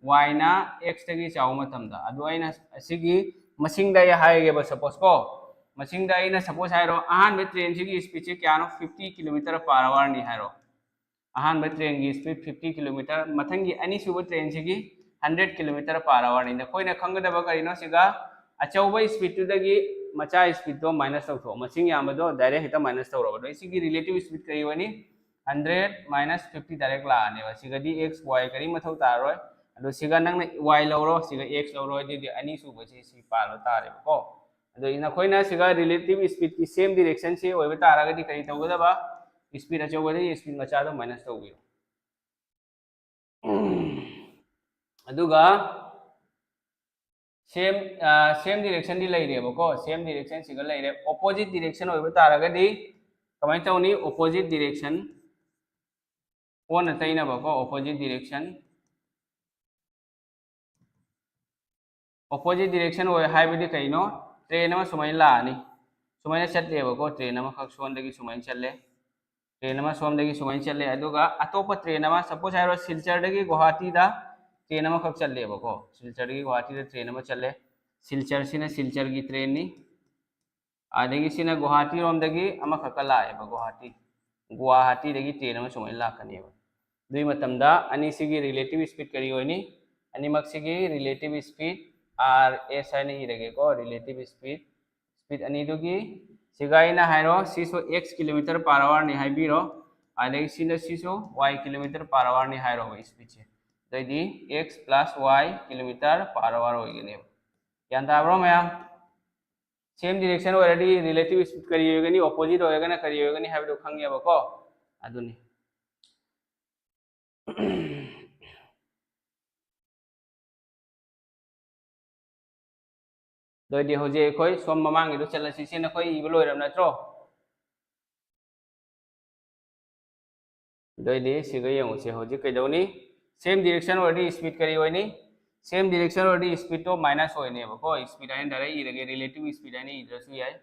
ꯋꯥꯏꯅ ꯑꯦꯛꯁꯇꯒꯤ ꯆꯥꯎꯕ ꯃꯇꯝꯗ꯫ ꯑꯗꯨ ꯑꯩꯅ ꯑꯁꯤꯒꯤ ꯃꯁꯤꯡꯗ ꯑꯩ ꯍꯥꯏꯔꯒꯦꯕ, ꯁꯄꯣꯁ ꯀꯣ, ꯃꯁꯤꯡꯗ ꯑꯩꯅ ꯁꯄꯣꯁ ꯍꯥꯏꯔꯣ, ꯑꯍꯥꯟꯕ ꯇ꯭ꯔꯦꯟꯁꯤꯒꯤ ꯁ꯭ꯄꯤꯗꯁꯦ ꯀꯌꯥꯅꯣ? ꯐꯤꯐꯇꯤ ꯀꯤꯂꯣꯃꯤꯇꯔ ꯄꯥꯔ ꯑꯋꯥꯔꯅꯤ ꯍꯥꯏꯔꯣ꯫ ꯑꯍꯥꯟꯕ ꯇ꯭ꯔꯦꯟꯒꯤ ꯁ꯭ꯄꯤꯗ ꯐꯤꯐꯇꯤ ꯀꯤꯂꯣꯃꯤꯇꯔ, ꯃꯊꯪꯒꯤ ꯑꯅꯤꯁꯨꯕ ꯇ꯭ꯔꯦꯟꯁꯤꯒꯤ ꯍꯟꯗ꯭ꯔꯦꯠ ꯀꯤꯂꯣꯃꯤꯇꯔ ꯄꯥꯔ ꯑꯋꯥꯔꯅꯤ꯫ ꯅꯈꯣꯏꯅ ꯈꯪꯒꯗꯕ ꯀꯔꯤꯅꯣ? ꯁꯤꯒ ꯑꯆꯧꯕ ꯁ꯭ꯄꯤꯗꯇꯨꯗꯒꯤ ꯃꯆꯥ ꯁ꯭ꯄꯤꯗꯇꯣ ꯃꯥꯏꯅꯁ ꯇꯧꯊꯣꯛꯑꯣ, ꯃꯁꯤꯡ ꯌꯥꯝꯕꯗꯣ ꯗꯥꯏꯔꯦꯛ ꯍꯦꯛꯇ ꯃꯥꯏꯅꯁ ꯇꯧꯔꯕ꯫ ꯑꯗꯣ ꯁꯤꯒꯤ ꯔꯤꯂꯦꯇꯤꯚ ꯁ꯭ꯄꯤꯗ ꯀꯔꯤ ꯑꯣꯏꯅꯤ? ꯍꯟꯗ꯭ꯔꯦꯠ ꯃꯥꯏꯅꯁ ꯐꯤꯐꯇꯤ ꯗꯥꯏꯔꯦꯛ ꯂꯥꯛꯑꯅꯦꯕ꯫ ꯁꯤꯒꯗꯤ ꯑꯦꯛꯁ ꯋꯥꯏ ꯀꯔꯤ ꯃꯊꯧ ꯇꯥꯔꯔꯣꯏ꯫ ꯑꯗꯣ ꯁꯤꯒ ꯅꯪꯅ ꯋꯥꯏ ꯂꯧꯔꯣ, ꯁꯤꯒ ꯑꯦꯛꯁ ꯂꯧꯔꯣ, ꯑꯗꯨꯗꯤ ꯑꯅꯤꯁꯨꯕꯁꯤ ꯁꯤ ꯄꯥꯜꯂ ꯇꯥꯔꯦꯕꯀꯣ꯫ ꯑꯗꯣ ꯅꯈꯣꯏꯅ ꯁꯤꯒ ꯔꯤꯂꯦꯇꯤꯚ ꯁ꯭ꯄꯤꯗꯀꯤ ꯁꯦꯝ ꯗꯤꯔꯦꯛꯁꯟꯁꯤ ꯑꯣꯏꯕ ꯇꯥꯔꯒꯗꯤ ꯀꯔꯤ ꯇꯧꯒꯗꯕ? ꯁ꯭ꯄꯤꯗ ꯑꯆꯧꯕꯗꯒꯤ ꯁ꯭ꯄꯤꯗ ꯃꯆꯥꯗꯣ ꯃꯥꯏꯅꯁ ꯇꯧꯕꯤꯔꯣ꯫ ꯑꯗꯨꯒ ꯁꯦꯝ ꯁꯦꯝ ꯗꯤꯔꯦꯛꯁꯟꯗꯤ ꯂꯩꯔꯦꯕꯀꯣ, ꯁꯦꯝ ꯗꯤꯔꯦꯛꯁꯟꯁꯤꯒ ꯂꯩꯔꯦ꯫ ꯑꯣꯄꯣꯖꯤꯠ ꯗꯤꯔꯦꯛꯁꯟ ꯑꯣꯏꯕ ꯇꯥꯔꯒꯗꯤ ꯀꯃꯥꯏꯅ ꯇꯧꯅꯤ? ꯑꯣꯄꯣꯖꯤꯠ ꯗꯤꯔꯦꯛꯁꯟ, ꯑꯣꯟꯅ ꯇꯩꯅꯕꯀꯣ, ꯑꯣꯄꯣꯖꯤꯠ ꯗꯤꯔꯦꯛꯁꯟ꯫ ꯑꯣꯄꯣꯖꯤꯠ ꯗꯤꯔꯦꯛꯁꯟ ꯑꯣꯏ ꯍꯥꯏꯕꯗꯤ ꯀꯩꯅꯣ? ꯇ꯭ꯔꯦꯟ ꯑꯃ ꯁꯨꯃꯥꯏꯅ ꯂꯥꯛꯑꯅꯤ, ꯁꯨꯃꯥꯏꯅ ꯆꯠꯂꯦꯕꯀꯣ, ꯇ꯭ꯔꯦꯟ ꯑꯃꯈꯛ ꯁꯣꯝꯗꯒꯤ ꯁꯨꯃꯥꯏꯅ ꯆꯠꯂꯦ, ꯇ꯭ꯔꯦꯟ ꯑꯃ ꯁꯣꯝꯗꯒꯤ ꯁꯨꯃꯥꯏꯅ ꯆꯠꯂꯦ, ꯑꯗꯨꯒ ꯑꯇꯣꯞꯄ ꯇ꯭ꯔꯦꯟ ꯑꯃ, ꯁꯄꯣꯖ ꯍꯥꯏꯔꯣ, ꯁꯤꯜꯆꯔꯗꯒꯤ ꯒꯨꯋꯥꯍꯥꯇꯤꯗ ꯇ꯭ꯔꯦꯟ ꯑꯃꯈꯛ ꯆꯠꯂꯦꯕꯀꯣ, ꯁꯤꯜꯆꯔꯗꯒꯤ ꯒꯨꯋꯥꯍꯥꯇꯤꯗ ꯇ꯭ꯔꯦꯟ ꯑꯃ ꯆꯠꯂꯦ, ꯁꯤꯜꯆꯔꯁꯤꯅ ꯁꯤꯜꯆꯔꯒꯤ ꯇ꯭ꯔꯦꯟꯅꯤ, ꯑꯗꯒꯤ ꯁꯤꯅ ꯒꯨꯋꯥꯍꯥꯇꯤꯔꯣꯝꯗꯒꯤ ꯑꯃꯈꯛꯀ ꯂꯥꯛꯑꯦꯕ, ꯒꯨꯋꯥꯍꯥꯇꯤ, ꯒꯨꯋꯥꯍꯥꯇꯤꯗꯒꯤ ꯇ꯭ꯔꯦꯟ ꯑꯃ ꯁꯨꯃꯥꯏꯅ ꯂꯥꯛꯀꯅꯦꯕ꯫ ꯑꯗꯨꯒꯤ ꯃꯇꯝꯗ ꯑꯅꯤꯁꯤꯒꯤ ꯔꯤꯂꯦꯇꯤꯚ ꯁ꯭ꯄꯤꯠ ꯀꯔꯤ ꯑꯣꯏꯅꯤ? ꯑꯅꯤꯃꯛꯁꯤꯒꯤ ꯔꯤꯂꯦꯇꯤꯚ ꯁ꯭ꯄꯤꯠ, ꯑꯥꯔ ꯑꯦꯁ ꯍꯥꯏꯅ ꯏꯔꯒꯦꯀꯣ, ꯔꯤꯂꯦꯇꯤꯚ ꯁ꯭ꯄꯤꯠ, ꯁ꯭ꯄꯤꯠ ꯑꯅꯤꯗꯨꯒꯤ, ꯁꯤꯒ ꯑꯩꯅ ꯍꯥꯏꯔꯣ, ꯁꯤꯁꯨ ꯑꯦꯛꯁ ꯀꯤꯂꯣꯃꯤꯇꯔ ꯄꯥꯔ ꯑꯋꯥꯔꯅꯤ ꯍꯥꯏꯕꯤꯔꯣ, ꯑꯗꯒꯤ ꯁꯤꯅ ꯁꯤꯁꯨ ꯋꯥꯏ ꯀꯤꯂꯣꯃꯤꯇꯔ ꯄꯥꯔ ꯑꯋꯥꯔꯅꯤ ꯍꯥꯏꯔꯣꯕ ꯁ꯭ꯄꯤꯠꯁꯦ꯫ ꯑꯗꯩꯗꯤ ꯑꯦꯛꯁ ꯄ꯭ꯂꯁ ꯋꯥꯏ ꯀꯤꯂꯣꯃꯤꯇꯔ ꯄꯥꯔ ꯑꯋꯥꯔ ꯑꯣꯏꯒꯅꯦꯕ꯫ ꯒ꯭ꯌꯥꯟ ꯇꯥꯕ꯭ꯔꯣ ꯃꯌꯥꯝ? ꯁꯦꯝ ꯗꯤꯔꯦꯛꯁꯟ ꯑꯣꯏꯔꯗꯤ ꯔꯤꯂꯦꯇꯤꯚ ꯁ꯭ꯄꯤꯠ ꯀꯔꯤ ꯑꯣꯏꯒꯅꯤ, ꯑꯣꯄꯣꯖꯤꯠ ꯑꯣꯏꯔꯒꯅ ꯀꯔꯤ ꯑꯣꯏꯒꯅꯤ ꯍꯥꯏꯕꯗꯨ ꯈꯪꯉꯦꯕꯀꯣ꯫ ꯑꯗꯨꯅꯤ꯫ ꯑꯗꯨ ꯑꯣꯏꯗꯤ ꯍꯧꯖꯤꯛ ꯑꯩꯈꯣꯏ ꯁꯣꯝ ꯃꯃꯥꯡꯒꯤꯗꯣ ꯆꯠꯂꯁꯤ꯫ ꯁꯤ ꯅꯈꯣꯏ ꯏꯕ ꯂꯣꯏꯔꯕ ꯅꯠꯇ꯭ꯔꯣ? ꯑꯗꯨ ꯑꯣꯏꯗꯤ ꯁꯤꯒ ꯌꯦꯡꯉꯨꯁꯦ꯫ ꯍꯧꯖꯤꯛ ꯀꯩꯗꯧꯅꯤ? ꯁꯦꯝ ꯗꯤꯔꯦꯛꯁꯟ ꯑꯣꯏꯔꯗꯤ ꯁ꯭ꯄꯤꯠ ꯀꯔꯤ ꯑꯣꯏꯅꯤ? ꯁꯦꯝ ꯗꯤꯔꯦꯛꯁꯟ ꯑꯣꯏꯔꯗꯤ ꯁ꯭ꯄꯤꯠꯇꯣ ꯃꯥꯏꯅꯁ ꯑꯣꯏꯅꯦꯕꯀꯣ꯫ ꯁ꯭ꯄꯤꯠ ꯍꯥꯏꯅ ꯗꯥꯏꯔꯦꯛ ꯏꯔꯒꯦ, ꯔꯤꯂꯦꯇꯤꯚ ꯁ꯭ꯄꯤꯠ ꯍꯥꯏꯅ ꯏꯗ꯭ꯔꯁꯨ ꯌꯥꯏ꯫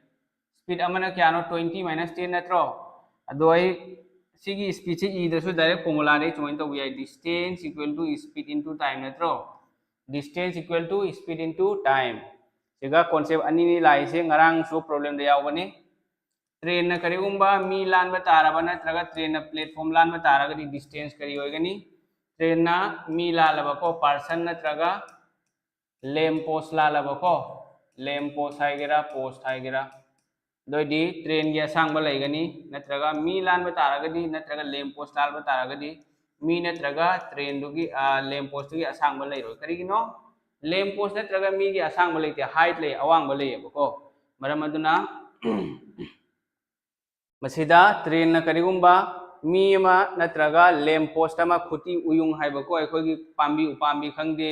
ꯁ꯭ꯄꯤꯠ ꯑꯃꯅ ꯀꯌꯥꯅꯣ? Twenty minus ten ꯅꯠꯇ꯭ꯔꯣ? ꯑꯗꯣ ꯑꯩ ꯁꯤꯒꯤ ꯁ꯭ꯄꯤꯠꯁꯦ ꯏꯗ꯭ꯔꯁꯨ ꯗꯥꯏꯔꯦꯛ ꯐꯣꯔꯃꯨꯂꯥꯗꯩ ꯁꯨꯃꯥꯏꯅ ꯇꯧꯕ ꯌꯥꯏ, distance equal to speed into time ꯅꯠꯇ꯭ꯔꯣ? Distance equal to speed into time꯫ ꯁꯤꯒ ꯀꯣꯟꯁꯦꯞ ꯑꯅꯤꯅꯤ ꯂꯥꯛꯏꯁꯦ, ꯉꯔꯥꯡꯁꯨ ꯄ꯭ꯔꯣꯕ꯭ꯂꯦꯝꯗ ꯌꯥꯎꯕꯅꯤ꯫ ꯇ꯭ꯔꯦꯟꯅ ꯀꯔꯤꯒꯨꯝꯕ ꯃꯤ ꯂꯥꯟꯕ ꯇꯥꯔꯕ ꯅꯠꯇ꯭ꯔꯒ ꯇ꯭ꯔꯦꯟꯅ ꯄ꯭ꯂꯦꯠꯐꯣꯝ ꯂꯥꯟꯕ ꯇꯥꯔꯒꯗꯤ ꯗꯤꯁꯇꯦꯟꯁ ꯀꯔꯤ ꯑꯣꯏꯒꯅꯤ? ꯇ꯭ꯔꯦꯟꯅ ꯃꯤ ꯂꯥꯜꯂꯕꯀꯣ, ꯄꯥꯔꯁꯟ ꯅꯠꯇ꯭ꯔꯒ ꯂꯦꯝ ꯄꯣꯁ ꯂꯥꯜꯂꯕꯀꯣ, ꯂꯦꯝ ꯄꯣꯁ ꯍꯥꯏꯒꯦꯔꯥ, ꯄꯣꯁ ꯍꯥꯏꯒꯦꯔꯥ, ꯑꯗꯨ ꯑꯣꯏꯗꯤ ꯇ꯭ꯔꯦꯟꯒꯤ ꯑꯁꯥꯡꯕ ꯂꯩꯒꯅꯤ, ꯅꯠꯇ꯭ꯔꯒ ꯃꯤ ꯂꯥꯟꯕ ꯇꯥꯔꯒꯗꯤ, ꯅꯠꯇ꯭ꯔꯒ ꯂꯦꯝ ꯄꯣꯁ ꯂꯥꯟꯕ ꯇꯥꯔꯒꯗꯤ ꯃꯤ ꯅꯠꯇ꯭ꯔꯒ ꯇ꯭ꯔꯦꯟꯗꯨꯒꯤ, ꯑ, ꯂꯦꯝ ꯄꯣꯁꯇꯨꯒꯤ ꯑꯁꯥꯡꯕ ꯂꯩꯔꯣꯏ꯫ ꯀꯔꯤꯒꯤꯅꯣ? ꯂꯦꯝ ꯄꯣꯁ ꯅꯠꯇ꯭ꯔꯒ ꯃꯤꯒꯤ ꯑꯁꯥꯡꯕ ꯂꯩꯇꯦ, ꯍꯥꯏꯠ ꯂꯩ, ꯑꯋꯥꯡꯕ ꯂꯩꯌꯦꯕꯀꯣ꯫ ꯃꯔꯝ ꯑꯗꯨꯅ ꯃꯁꯤꯗ ꯇ꯭ꯔꯦꯟꯅ ꯀꯔꯤꯒꯨꯝꯕ ꯃꯤ ꯑꯃ ꯅꯠꯇ꯭ꯔꯒ ꯂꯦꯝ ꯄꯣꯁ ꯑꯃ, ꯈꯨꯇꯤ ꯎꯌꯨꯡ ꯍꯥꯏꯕꯀꯣ, ꯑꯩꯈꯣꯏꯒꯤ ꯄꯥꯝꯕꯤ, ꯎꯄꯥꯝꯕꯤ ꯈꯪꯗꯦ,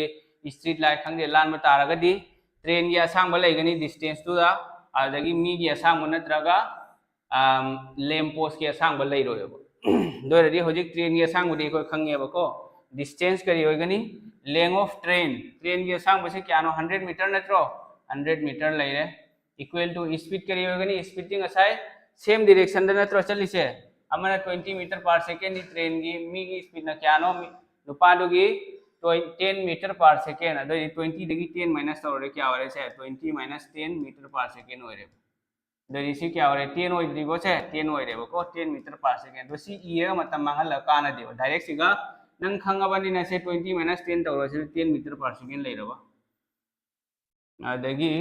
ꯁ꯭ꯇ꯭ꯔꯤꯠ ꯂꯥꯏꯠ ꯈꯪꯗꯦ, ꯂꯥꯟꯕ ꯇꯥꯔꯒꯗꯤ ꯇ꯭ꯔꯦꯟꯒꯤ ꯑꯁꯥꯡꯕ ꯂꯩꯒꯅꯤ ꯗꯤꯁꯇꯦꯟꯁꯇꯨꯗ, ꯑꯗꯨꯗꯒꯤ ꯃꯤꯒꯤ ꯑꯁꯥꯡꯕ ꯅꯠꯇ꯭ꯔꯒ, ꯑꯝ, ꯂꯦꯝ ꯄꯣꯁꯀꯤ ꯑꯁꯥꯡꯕ ꯂꯩꯔꯣꯏꯕ꯫ ꯑꯗꯨ ꯑꯣꯏꯔꯗꯤ ꯍꯧꯖꯤꯛ ꯇ꯭ꯔꯦꯟꯒꯤ ꯑꯁꯥꯡꯕꯗꯤ ꯑꯩꯈꯣꯏ ꯈꯪꯉꯦꯕꯀꯣ, ꯗꯤꯁꯇꯦꯟꯁ ꯀꯔꯤ ꯑꯣꯏꯒꯅꯤ? Length of train, trainꯒꯤ ꯑꯁꯥꯡꯕꯁꯤ ꯀꯌꯥꯅꯣ? Hundred meter ꯅꯠꯇ꯭ꯔꯣ? Hundred meter ꯂꯩꯔꯦ꯫ Equal to speed ꯀꯔꯤ ꯑꯣꯏꯒꯅꯤ? Speedꯇꯤ ꯉꯁꯥꯏ same directionꯗ ꯅꯠꯇ꯭ꯔꯣ ꯆꯠꯂꯤꯁꯦ? ꯑꯃꯅ twenty meter per secondꯅꯤ trainꯒꯤ, ꯃꯤꯒꯤ speedꯅ ꯀꯌꯥꯅꯣ? ꯃꯤ- ꯅꯨꯄꯥꯗꯨꯒꯤ ten meter per second, ꯑꯗꯨꯑꯣꯏꯗꯤ twentyꯗꯒꯤ ten minus ꯇꯧꯔꯗꯤ ꯀꯌꯥ ꯑꯣꯏꯔꯦ? ꯁꯦ, twenty minus ten meter per second ꯑꯣꯏꯔꯦꯕ꯫ ꯑꯗꯨꯗꯤ ꯁꯤ ꯀꯌꯥ ꯑꯣꯏꯔꯦ? Ten ꯑꯣꯏꯗ꯭ꯔꯤꯕꯣ? ꯁꯦ, ten ꯑꯣꯏꯔꯦꯕꯀꯣ, ten meter per second꯫ ꯑꯗꯣ ꯁꯤ ꯏꯔꯒ ꯃꯇꯝ ꯃꯥꯡꯍꯜꯂꯒ ꯀꯥꯟꯅꯗꯦꯕ꯫ Direct ꯁꯤꯒ ꯅꯪ ꯈꯪꯉꯕꯅꯤꯅ ꯁꯦ, twenty minus ten ꯇꯧꯔꯁꯤꯅ ten meter per second ꯂꯩꯔꯕ꯫ ꯑꯗꯒꯤ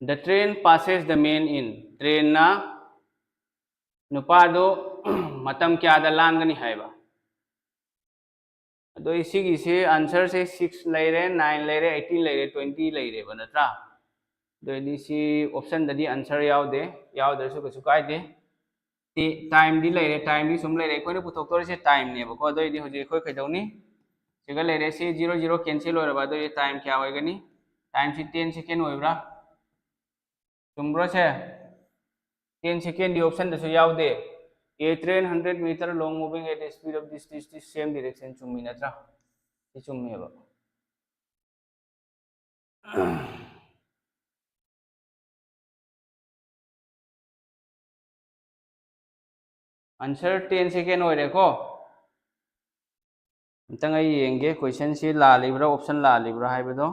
the train passes the man in, trainꯅ ꯅꯨꯄꯥꯗꯣ ꯃꯇꯝ ꯀꯌꯥꯗ ꯂꯥꯟꯒꯅꯤ ꯍꯥꯏꯕ꯫ ꯑꯗꯣ ꯑꯩ ꯁꯤꯒꯤꯁꯦ answerꯁꯦ six ꯂꯩꯔꯦ, nine ꯂꯩꯔꯦ, eighteen ꯂꯩꯔꯦ, twenty ꯂꯩꯔꯦꯕ, ꯅꯠꯇ꯭ꯔꯥ? ꯑꯗꯨ ꯑꯣꯏꯗꯤ ꯁꯤ optionꯗꯗꯤ answer ꯌꯥꯎꯗꯦ, ꯌꯥꯎꯗ꯭ꯔꯁꯨ ꯀꯩꯁꯨ ꯀꯥꯏꯗꯦ꯫ ꯇꯤ- timeꯗꯤ ꯂꯩꯔꯦ, timeꯗꯤ ꯁꯨꯝ ꯂꯩꯔꯦ꯫ ꯑꯩꯈꯣꯏꯅ ꯄꯨꯊꯣꯛꯇꯣꯔꯤꯁꯦ timeꯅꯦꯕꯀꯣ꯫ ꯑꯗꯨ ꯑꯣꯏꯗꯤ ꯍꯧꯖꯤꯛ ꯑꯩꯈꯣꯏ ꯀꯩꯗꯧꯅꯤ? ꯁꯤꯒ ꯂꯩꯔꯦ, ꯁꯤ zero zero cancel ꯑꯣꯏꯔꯕ꯫ ꯑꯗꯨ ꯑꯣꯏꯗꯤ time ꯀꯌꯥ ꯑꯣꯏꯒꯅꯤ? Timeꯁꯤ ten second ꯑꯣꯏꯕ꯭ꯔꯥ? ꯆꯨꯝꯕ꯭ꯔꯣ ꯁꯦ? Ten secondꯗꯤ optionꯗꯁꯨ ꯌꯥꯎꯗꯦ꯫ A train hundred meter long moving at the speed of this, this, this same direction, ꯆꯨꯝꯃꯤ ꯅꯠꯇ꯭ꯔꯥ? ꯁꯤ ꯆꯨꯝꯃꯦꯕ꯫ Answer ten second ꯑꯣꯏꯔꯦꯀꯣ꯫ ꯑꯝꯇꯪ ꯑꯩ ꯌꯦꯡꯒꯦ, questionꯁꯤ ꯂꯥꯜꯂꯤꯕ꯭ꯔꯥ, option ꯂꯥꯜꯂꯤꯕ꯭ꯔꯥ ꯍꯥꯏꯕꯗꯣ꯫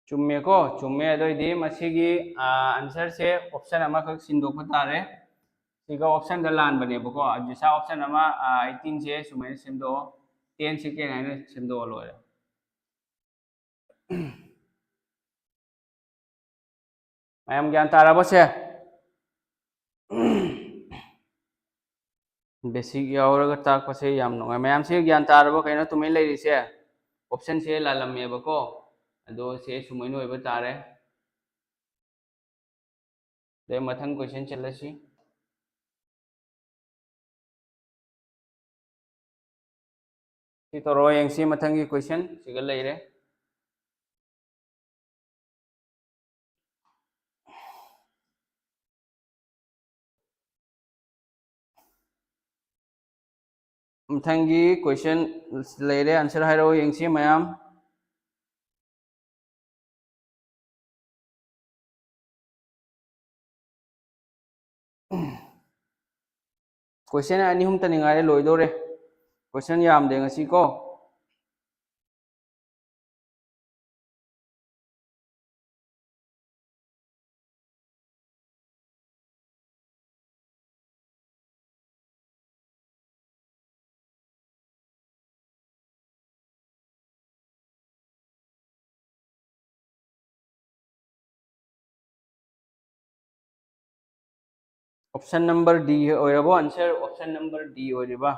ꯆꯨꯝꯃꯦꯀꯣ? ꯆꯨꯝꯃꯦ꯫ ꯑꯗꯨ ꯑꯣꯏꯗꯤ ꯃꯁꯤꯒꯤ, ꯑꯥ, answerꯁꯦ option ꯑꯃꯈꯛ ꯁꯤꯟꯗꯣꯛꯄ ꯇꯥꯔꯦ꯫ ꯁꯤꯒ option ꯗ ꯂꯥꯟꯕꯅꯦꯕꯀꯣ꯫ ꯑꯗꯨ ꯁꯥ option ꯑꯃ, ꯑꯩꯠꯇꯤꯟꯁꯦ ꯁꯨꯃꯥꯏꯅ ꯁꯦꯝꯗꯣꯛꯑꯣ, ten second ꯍꯥꯏꯅ ꯁꯦꯝꯗꯣꯛꯑ ꯂꯣꯏꯔꯦ꯫ ꯃꯌꯥꯝ ꯒ꯭ꯌꯥꯟ ꯇꯥꯔꯕꯣ ꯁꯦ? Basic ꯌꯥꯎꯔꯒ ꯇꯥꯛꯄꯁꯦ ꯌꯥꯝ ꯅꯨꯡꯉꯥꯏ꯫ ꯃꯌꯥꯝꯁꯦ ꯒ꯭ꯌꯥꯟ ꯇꯥꯔꯕꯣ? ꯀꯩꯅꯣ ꯇꯨꯃꯤꯟ ꯂꯩꯔꯤꯁꯦ? Option ꯁꯦ ꯂꯥꯜꯂꯝꯃꯦꯕꯀꯣ, ꯑꯗꯣ ꯁꯦ ꯁꯨꯃꯥꯏꯅ ꯑꯣꯏꯕ ꯇꯥꯔꯦ꯫ ꯑꯗꯩ ꯃꯊꯪ question ꯆꯠꯂꯁꯤ꯫ ꯁꯤ ꯇꯧꯔꯣ, ꯌꯦꯡꯁꯤ ꯃꯊꯪꯒꯤ question ꯁꯤꯒ ꯂꯩꯔꯦ꯫ ꯃꯊꯪꯒꯤ question ꯂꯩꯔꯦ, answer ꯍꯥꯏꯔꯛꯑꯣ ꯌꯦꯡꯁꯤ ꯃꯌꯥꯝ꯫ Question ꯑꯅꯤ ꯑꯍꯨꯝꯇꯅꯤ ꯉꯥꯏꯔꯦ, ꯂꯣꯏꯗꯧꯔꯦ꯫ Question ꯌꯥꯝꯗꯦ ꯉꯁꯤ ꯀꯣ꯫ Option number D ꯑꯣꯏꯔꯕꯣ answer? Option number D ꯑꯣꯏꯔꯤꯕ?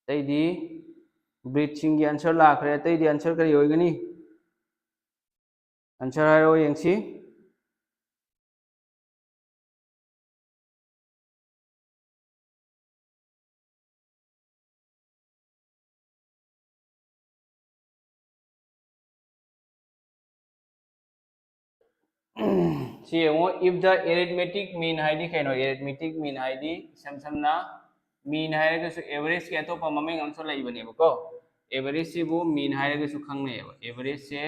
ꯑꯇꯩꯗꯤ breed ꯁꯤꯡꯒꯤ answer ꯂꯥꯛꯈ꯭ꯔꯦ꯫ ꯑꯇꯩꯗꯤ answer ꯀꯔꯤ ꯑꯣꯏꯒꯅꯤ? Answer ꯍꯥꯏꯔꯛꯑꯣ ꯌꯦꯡꯁꯤ꯫ ꯁꯤ ꯌꯦꯡꯉꯣ, if the arithmetic mean ꯍꯥꯏꯗꯤ ꯀꯩꯅꯣ? Arithmetic mean ꯍꯥꯏꯗꯤ ꯏꯁꯝ ꯁꯝꯅ mean ꯍꯥꯏꯔꯒꯁꯨ average ꯀꯤ ꯑꯇꯣꯞꯄ ꯃꯃꯤꯡ ꯑꯃꯁꯨ ꯂꯩꯕꯅꯦꯕꯀꯣ꯫ Average ꯁꯤꯕꯨ mean ꯍꯥꯏꯔꯒꯁꯨ ꯈꯪꯅꯩꯌꯦꯕ꯫ Average ꯁꯦ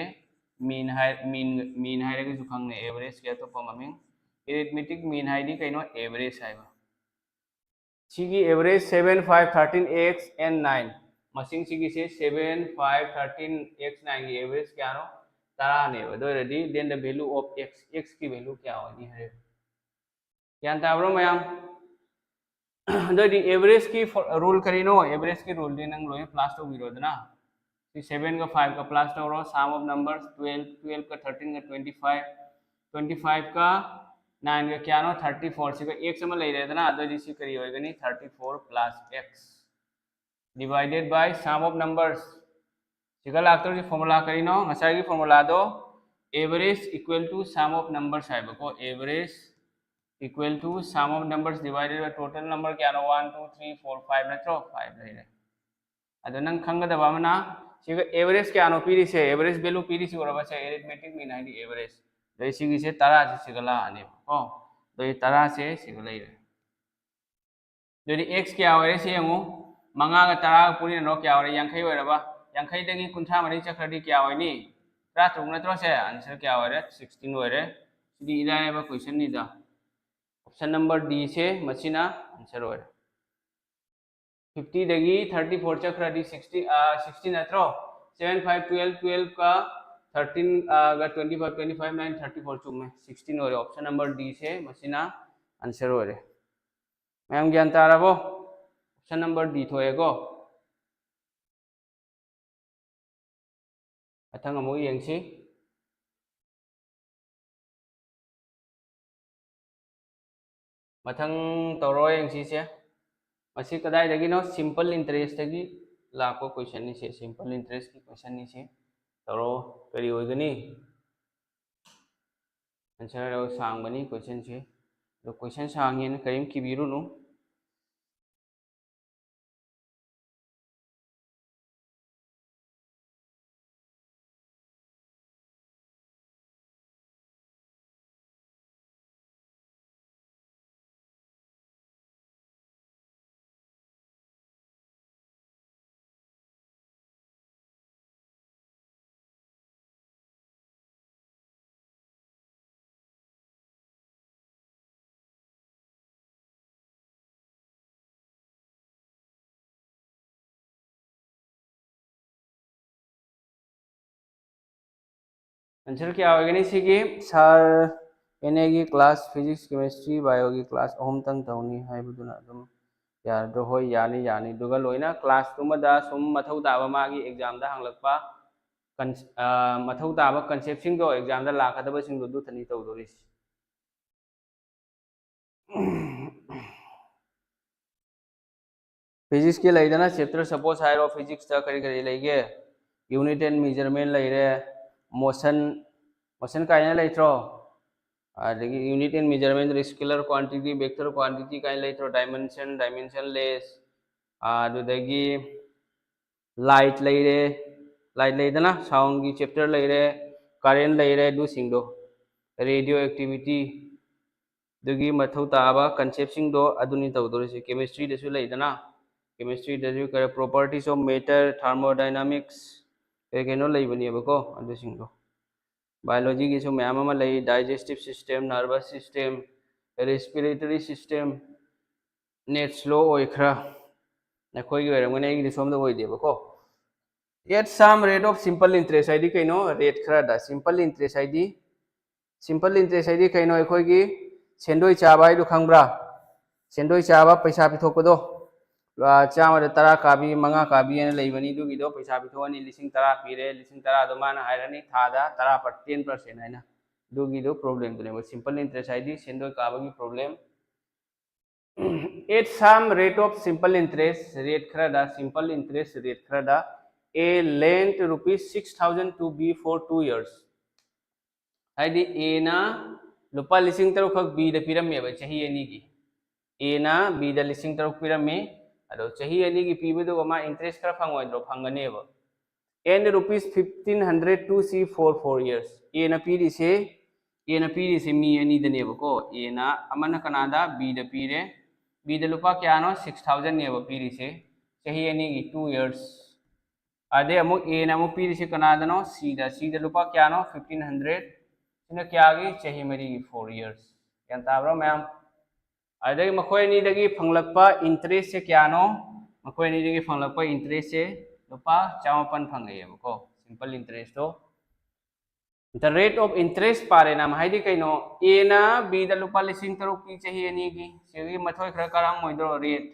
mean ꯍꯥꯏ, mean, mean ꯍꯥꯏꯔꯒꯁꯨ ꯈꯪꯅꯩ, average ꯀꯤ ꯑꯇꯣꯞꯄ ꯃꯃꯤꯡ꯫ Arithmetic mean ꯍꯥꯏꯗꯤ ꯀꯩꯅꯣ? Average ꯍꯥꯏꯕ꯫ ꯁꯤꯒꯤ average seven, five, thirteen, x and nine꯫ ꯃꯁꯤꯡꯁꯤꯒꯤꯁꯦ seven, five, thirteen, x, nine ꯒꯤ average ꯀꯌꯥꯅꯣ? ꯇꯔꯥꯅꯦꯕ꯫ ꯑꯗꯨ ꯑꯣꯏꯔꯗꯤ then the value of x, x ꯀꯤ value ꯀꯌꯥ ꯑꯣꯏꯅꯤ ꯍꯥꯏꯔꯦ꯫ ꯒ꯭ꯌꯥꯟ ꯇꯥꯕ꯭ꯔꯣ ꯃꯌꯥꯝ? ꯑꯗꯨ ꯑꯣꯏꯔꯗꯤ average ꯀꯤ rule ꯀꯔꯤꯅꯣ? Average ꯀꯤ rule ꯗꯤ ꯅꯪ ꯂꯣꯏꯅ plus ꯇꯧꯕꯤꯔꯣꯗꯅ꯫ ꯁꯤ seven ꯒ five ꯒ plus ꯇꯧꯔꯣ, sum of numbers twelve, twelve ꯀ thirteen ꯒ twenty five, twenty five ꯀ nine ꯒ ꯀꯌꯥꯅꯣ? Thirty four꯫ ꯁꯤꯒ x ꯑꯃ ꯂꯩꯔꯦꯗꯅ, ꯑꯗꯨꯑꯣꯏꯗꯤ ꯁꯤ ꯀꯔꯤ ꯑꯣꯏꯒꯅꯤ? Thirty four plus x divided by sum of numbers꯫ ꯁꯤꯒ ꯂꯥꯛꯇꯧꯔꯤꯁꯤ formula ꯀꯔꯤꯅꯣ? ꯉꯁꯥꯏꯒꯤ formula ꯗꯣ average equal to sum of numbers ꯍꯥꯏꯕꯀꯣ꯫ Average equal to sum of numbers divided by total number ꯀꯌꯥꯅꯣ? One, two, three, four, five ꯅꯠꯇ꯭ꯔꯣ? Five ꯂꯩꯔꯦ꯫ ꯑꯗꯣ ꯅꯪ ꯈꯪꯒꯗꯕ ꯑꯃꯅ, ꯁꯤꯒ average ꯀꯌꯥꯅꯣ ꯄꯤꯔꯤꯁꯦ? Average value ꯄꯤꯔꯤꯁꯤ ꯎꯔꯕ? ꯁꯦ arithmetic mean ꯍꯥꯏꯗꯤ average꯫ ꯑꯗꯩ ꯁꯤꯒꯤꯁꯦ ꯇꯔꯥꯁꯦ ꯁꯤꯒ ꯂꯥꯛꯑꯅꯦꯕꯀꯣ꯫ ꯑꯗꯩ ꯇꯔꯥꯁꯦ ꯁꯤꯒ ꯂꯩꯔꯦ꯫ ꯑꯗꯨꯗꯤ x ꯀꯌꯥ ꯑꯣꯏꯔꯦ ꯁꯤ ꯌꯦꯡꯉꯨ꯫ ꯃꯉꯥꯒ ꯇꯔꯥꯒ ꯄꯨꯟꯅ ꯀꯌꯥ ꯑꯣꯏꯔꯦ? ꯌꯥꯡꯈꯩ ꯑꯣꯏꯔꯕ? ꯌꯥꯡꯈꯩꯗꯒꯤ ꯀꯨꯟꯊ꯭ꯔꯥ ꯃꯔꯤ ꯆꯠꯈ꯭ꯔꯗꯤ ꯀꯌꯥ ꯑꯣꯏꯅꯤ? ꯇꯔꯥ ꯇꯔꯨꯛ ꯅꯠꯇ꯭ꯔꯣ ꯁꯦ? Answer ꯀꯌꯥ ꯑꯣꯏꯔꯦ? Sixteen ꯑꯣꯏꯔꯦ꯫ ꯁꯤꯗꯤ ꯏꯔꯥꯏ ꯂꯥꯏꯕ question ꯅꯤꯗ꯫ Option number D ꯁꯦ ꯃꯁꯤꯅ answer ꯑꯣꯏꯔꯦ꯫ Fifty ꯗꯒꯤ thirty four ꯆꯠꯈ꯭ꯔꯗꯤ sixty, ꯑ, sixty ꯅꯠꯇ꯭ꯔꯣ? Seven five twelve, twelve ꯀ thirteen, ꯑ, ꯒ twenty five, twenty five nine, thirty four ꯆꯨꯝꯃꯦ꯫ Sixteen ꯑꯣꯏꯔꯦ꯫ Option number D ꯁꯦ ꯃꯁꯤꯅ answer ꯑꯣꯏꯔꯦ꯫ ꯃꯌꯥꯝ ꯒ꯭ꯌꯥꯟ ꯇꯥꯔꯕꯣ? Option number D ꯊꯣꯛꯑꯦꯀꯣ꯫ ꯃꯊꯪ ꯑꯃꯨꯛ ꯌꯦꯡꯁꯤ꯫ ꯃꯊꯪ ꯇꯧꯔꯣ ꯌꯦꯡꯁꯤꯁꯦ꯫ ꯃꯁꯤ ꯀꯗꯥꯏꯗꯒꯤꯅꯣ? Simple interest ꯇꯒꯤ ꯂꯥꯛꯄ question ꯅꯤꯁꯦ꯫ Simple interest ꯀꯤ question ꯅꯤꯁꯦ꯫ ꯇꯧꯔꯣ꯫ ꯀꯔꯤ ꯑꯣꯏꯒꯅꯤ? Answer ꯁꯥꯡꯕꯅꯤ question ꯁꯦ꯫ ꯑꯗꯣ question ꯁꯥꯡꯉꯦꯅ ꯀꯔꯤꯝ ꯀꯤꯕꯤꯔꯨꯅꯨ꯫ ꯑꯟꯁꯔ ꯀꯌꯥ ꯑꯣꯏꯒꯅꯤ ꯁꯤꯒꯤ? ꯁꯥꯔ, ꯑꯦꯟ ꯑꯦꯒꯤ ꯀ꯭ꯂꯥꯁ ꯐꯤꯖꯤꯛꯁ, ꯀꯦꯃꯤꯁꯇ꯭ꯔꯤ, ꯕꯥꯏꯑꯣꯒꯤ ꯀ꯭ꯂꯥꯁ ꯑꯍꯨꯝꯇꯪ ꯇꯧꯅꯤ ꯍꯥꯏꯕꯗꯨꯅ ꯑꯗꯨꯝ ꯌꯥꯔꯗ꯭ꯔꯣ? ꯍꯣꯏ, ꯌꯥꯅꯤ, ꯌꯥꯅꯤ꯫ ꯑꯗꯨꯒ ꯂꯣꯏꯅ ꯀ꯭ꯂꯥꯁꯇꯨꯃꯗ ꯁꯨꯝ ꯃꯊꯧ ꯇꯥꯕ ꯃꯥꯒꯤ ꯑꯦꯛꯖꯥꯝꯗ ꯍꯪꯂꯛꯄ ꯀꯟ-, ꯑ, ꯃꯊꯧ ꯇꯥꯕ ꯀꯟꯁꯦꯞꯁꯤꯡꯗꯣ, ꯑꯦꯛꯖꯥꯝꯗ ꯂꯥꯛꯀꯗꯕꯁꯤꯡꯗꯣ ꯑꯗꯨ ꯊꯅꯤ ꯇꯧꯗꯣꯔꯤꯁꯤ꯫ ꯐꯤꯖꯤꯛꯁꯀꯤ ꯂꯩꯗꯅ ꯆꯦꯞꯇꯔ, ꯁꯄꯣꯁ ꯍꯥꯏꯔꯣ, ꯐꯤꯖꯤꯛꯁꯇ ꯀꯔꯤ ꯀꯔꯤ ꯂꯩꯒꯦ? ꯌꯨꯅꯤꯠ ꯑꯦꯟ ꯃꯦꯖꯔꯃꯦꯟ ꯂꯩꯔꯦ, ꯃꯣꯁꯟ, ꯃꯣꯁꯟ ꯀꯥꯏꯅ ꯂꯩꯇ꯭ꯔꯣ? ꯑꯗꯒꯤ unit and measurement, scalar quantity, vector quantity ꯀꯥꯏꯅ ꯂꯩꯇ꯭ꯔꯣ? ꯗꯥꯏꯃꯦꯟꯁꯟ, ꯗꯥꯏꯃꯦꯟꯁꯟꯂꯦꯁ, ꯑꯗꯨꯗꯒꯤ ꯂꯥꯏꯠ ꯂꯩꯔꯦ, ꯂꯥꯏꯠ ꯂꯩꯗꯅ, ꯁꯥꯎꯟꯒꯤ ꯆꯦꯞꯇꯔ ꯂꯩꯔꯦ, ꯀꯔꯦꯟ ꯂꯩꯔꯦ, ꯑꯗꯨꯁꯤꯡꯗꯣ, ꯔꯦꯗꯤꯑꯣ ꯑꯦꯛꯇꯤꯚꯤꯇꯤ, ꯑꯗꯨꯒꯤ ꯃꯊꯧ ꯇꯥꯕ ꯀꯟꯁꯦꯞꯁꯤꯡꯗꯣ ꯑꯗꯨꯅꯤ ꯇꯧꯗꯣꯔꯤꯁꯦ꯫ ꯀꯦꯃꯤꯁꯇ꯭ꯔꯤꯗꯁꯨ ꯂꯩꯗꯅ, ꯀꯦꯃꯤꯁꯇ꯭ꯔꯤꯗꯁꯨ ꯀꯔꯤ properties of matter, thermodynamics, ꯀꯩ ꯀꯩꯅꯣ ꯂꯩꯕꯅꯦꯕꯀꯣ, ꯑꯗꯨꯁꯤꯡꯗꯣ꯫ ꯕꯥꯏꯑꯣꯂꯣꯖꯤꯒꯤꯁꯨ ꯃꯌꯥꯝ ꯑꯃ ꯂꯩ, digestive system, nervous system, respiratory system, net slow ꯑꯣꯏꯈ꯭ꯔꯥ? ꯅꯈꯣꯏꯒꯤ ꯑꯣꯏꯔꯝꯒꯅꯤ, ꯑꯩꯒꯤꯗꯤ ꯁꯣꯝꯗ ꯑꯣꯏꯗꯦꯕꯀꯣ꯫ At some rate of simple interest ꯍꯥꯏꯗꯤ ꯀꯩꯅꯣ? ꯔꯦꯠ ꯈꯔꯗ꯫ ꯁꯤꯝꯄꯜ ꯏꯟꯇꯔꯦꯁ ꯍꯥꯏꯗꯤ, ꯁꯤꯝꯄꯜ ꯏꯟꯇꯔꯦꯁ ꯍꯥꯏꯗꯤ ꯀꯩꯅꯣ? ꯑꯩꯈꯣꯏꯒꯤ ꯁꯦꯟꯗꯣꯏ ꯆꯥꯕ ꯍꯥꯏꯗꯨ ꯈꯪꯕ꯭ꯔꯥ? ꯁꯦꯟꯗꯣꯏ ꯆꯥꯕ, ꯄꯩꯁꯥ ꯄꯤꯊꯣꯛꯄꯗꯣ꯫ ꯂꯨꯄꯥ ꯆꯥꯝꯃꯗ ꯇꯔꯥ ꯀꯥꯕꯤ, ꯃꯉꯥ ꯀꯥꯕꯤ ꯍꯥꯏꯅ ꯂꯩꯕꯅꯤ꯫ ꯑꯗꯨꯒꯤꯗꯣ ꯄꯩꯁꯥ ꯄꯤꯊꯣꯛꯑꯅꯤ, ꯂꯤꯁꯤꯡ ꯇꯔꯥ ꯄꯤꯔꯦ, ꯂꯤꯁꯤꯡ ꯇꯔꯥꯗꯣ ꯃꯥꯅ ꯍꯥꯏꯔꯅꯤ ꯊꯥꯗ ꯇꯔꯥ, ten percent ꯍꯥꯏꯅ꯫ ꯑꯗꯨꯒꯤꯗꯣ ꯄ꯭ꯔꯣꯕ꯭ꯂꯦꯝꯗꯨꯅꯦꯕ ꯁꯤꯝꯄꯜ ꯏꯟꯇꯔꯦꯁ ꯍꯥꯏꯗꯤ, ꯁꯦꯟꯗꯣꯏ ꯀꯥꯕꯒꯤ problem. At some rate of simple interest, rate ꯈꯔꯗ, ꯁꯤꯝꯄꯜ ꯏꯟꯇꯔꯦꯁ ꯔꯦꯠ ꯈꯔꯗ, a lent rupees six thousand to B for two years꯫ ꯍꯥꯏꯗꯤ, ꯑꯦꯅ ꯂꯨꯄꯥ ꯂꯤꯁꯤꯡ ꯇꯔꯨꯛꯈꯛ ꯕꯤꯗ ꯄꯤꯔꯝꯃꯦꯕ ꯆꯍꯤ ꯑꯅꯤꯒꯤ꯫ ꯑꯦꯅ ꯕꯤꯗ ꯂꯤꯁꯤꯡ ꯇꯔꯨꯛ ꯄꯤꯔꯝꯃꯤ, ꯑꯗꯣ ꯆꯍꯤ ꯑꯅꯤꯒꯤ ꯄꯤꯕꯗꯨꯒ ꯃꯥ ꯏꯟꯇꯔꯦꯁ ꯈꯔ ꯐꯪꯉꯣꯏꯗ꯭ꯔꯣ? ꯐꯪꯒꯅꯦꯕ꯫ And rupees fifteen hundred to C for four years꯫ ꯑꯦꯅ ꯄꯤꯔꯤꯁꯦ, ꯑꯦꯅ ꯄꯤꯔꯤꯁꯦ ꯃꯤ ꯑꯅꯤꯗꯅꯦꯕꯀꯣ꯫ ꯑꯦꯅ ꯑꯃꯅ ꯀꯅꯥꯗ? ꯕꯤꯗ ꯄꯤꯔꯦ꯫ ꯕꯤꯗ ꯂꯨꯄꯥ ꯀꯌꯥꯅꯣ? Six thousand ꯅꯦꯕ ꯄꯤꯔꯤꯁꯦ, ꯆꯍꯤ ꯑꯅꯤꯒꯤ, two years꯫ ꯑꯗꯩ ꯑꯃꯨꯛ ꯑꯦꯅ ꯑꯃꯨꯛ ꯄꯤꯔꯤꯁꯦ ꯀꯅꯥꯗꯅꯣ? ꯁꯤꯗ꯫ ꯁꯤꯗ ꯂꯨꯄꯥ ꯀꯌꯥꯅꯣ? Fifteen hundred꯫ ꯁꯤꯅ ꯀꯌꯥꯒꯤ? ꯆꯍꯤ ꯃꯔꯤꯒꯤ, four years꯫ ꯒ꯭ꯌꯥꯟ ꯇꯥꯕ꯭ꯔꯣ ꯃꯌꯥꯝ? ꯑꯗꯩ ꯃꯈꯣꯏ ꯑꯅꯤꯗꯒꯤ ꯐꯪꯂꯛꯄ ꯏꯟꯇꯔꯦꯁꯁꯦ ꯀꯌꯥꯅꯣ? ꯃꯈꯣꯏ ꯑꯅꯤꯗꯒꯤ ꯐꯪꯂꯛꯄ ꯏꯟꯇꯔꯦꯁꯁꯦ ꯂꯨꯄꯥ ꯆꯥꯃꯥꯄꯟ ꯐꯪꯉꯛꯑꯦꯕꯀꯣ, simple ꯏꯟꯇꯔꯦꯁꯇꯣ꯫ The rate of interest per annum ꯍꯥꯏꯗꯤ ꯀꯩꯅꯣ? ꯑꯦꯅ ꯕꯤꯗ ꯂꯨꯄꯥ ꯂꯤꯁꯤꯡ ꯇꯔꯨꯛ ꯄꯤ ꯆꯍꯤ ꯑꯅꯤꯒꯤ, ꯁꯤꯒꯤ ꯃꯊꯣꯏ ꯈꯔ ꯀꯔꯝ ꯑꯣꯏꯗꯣꯏꯔꯣ? ꯔꯦꯠ,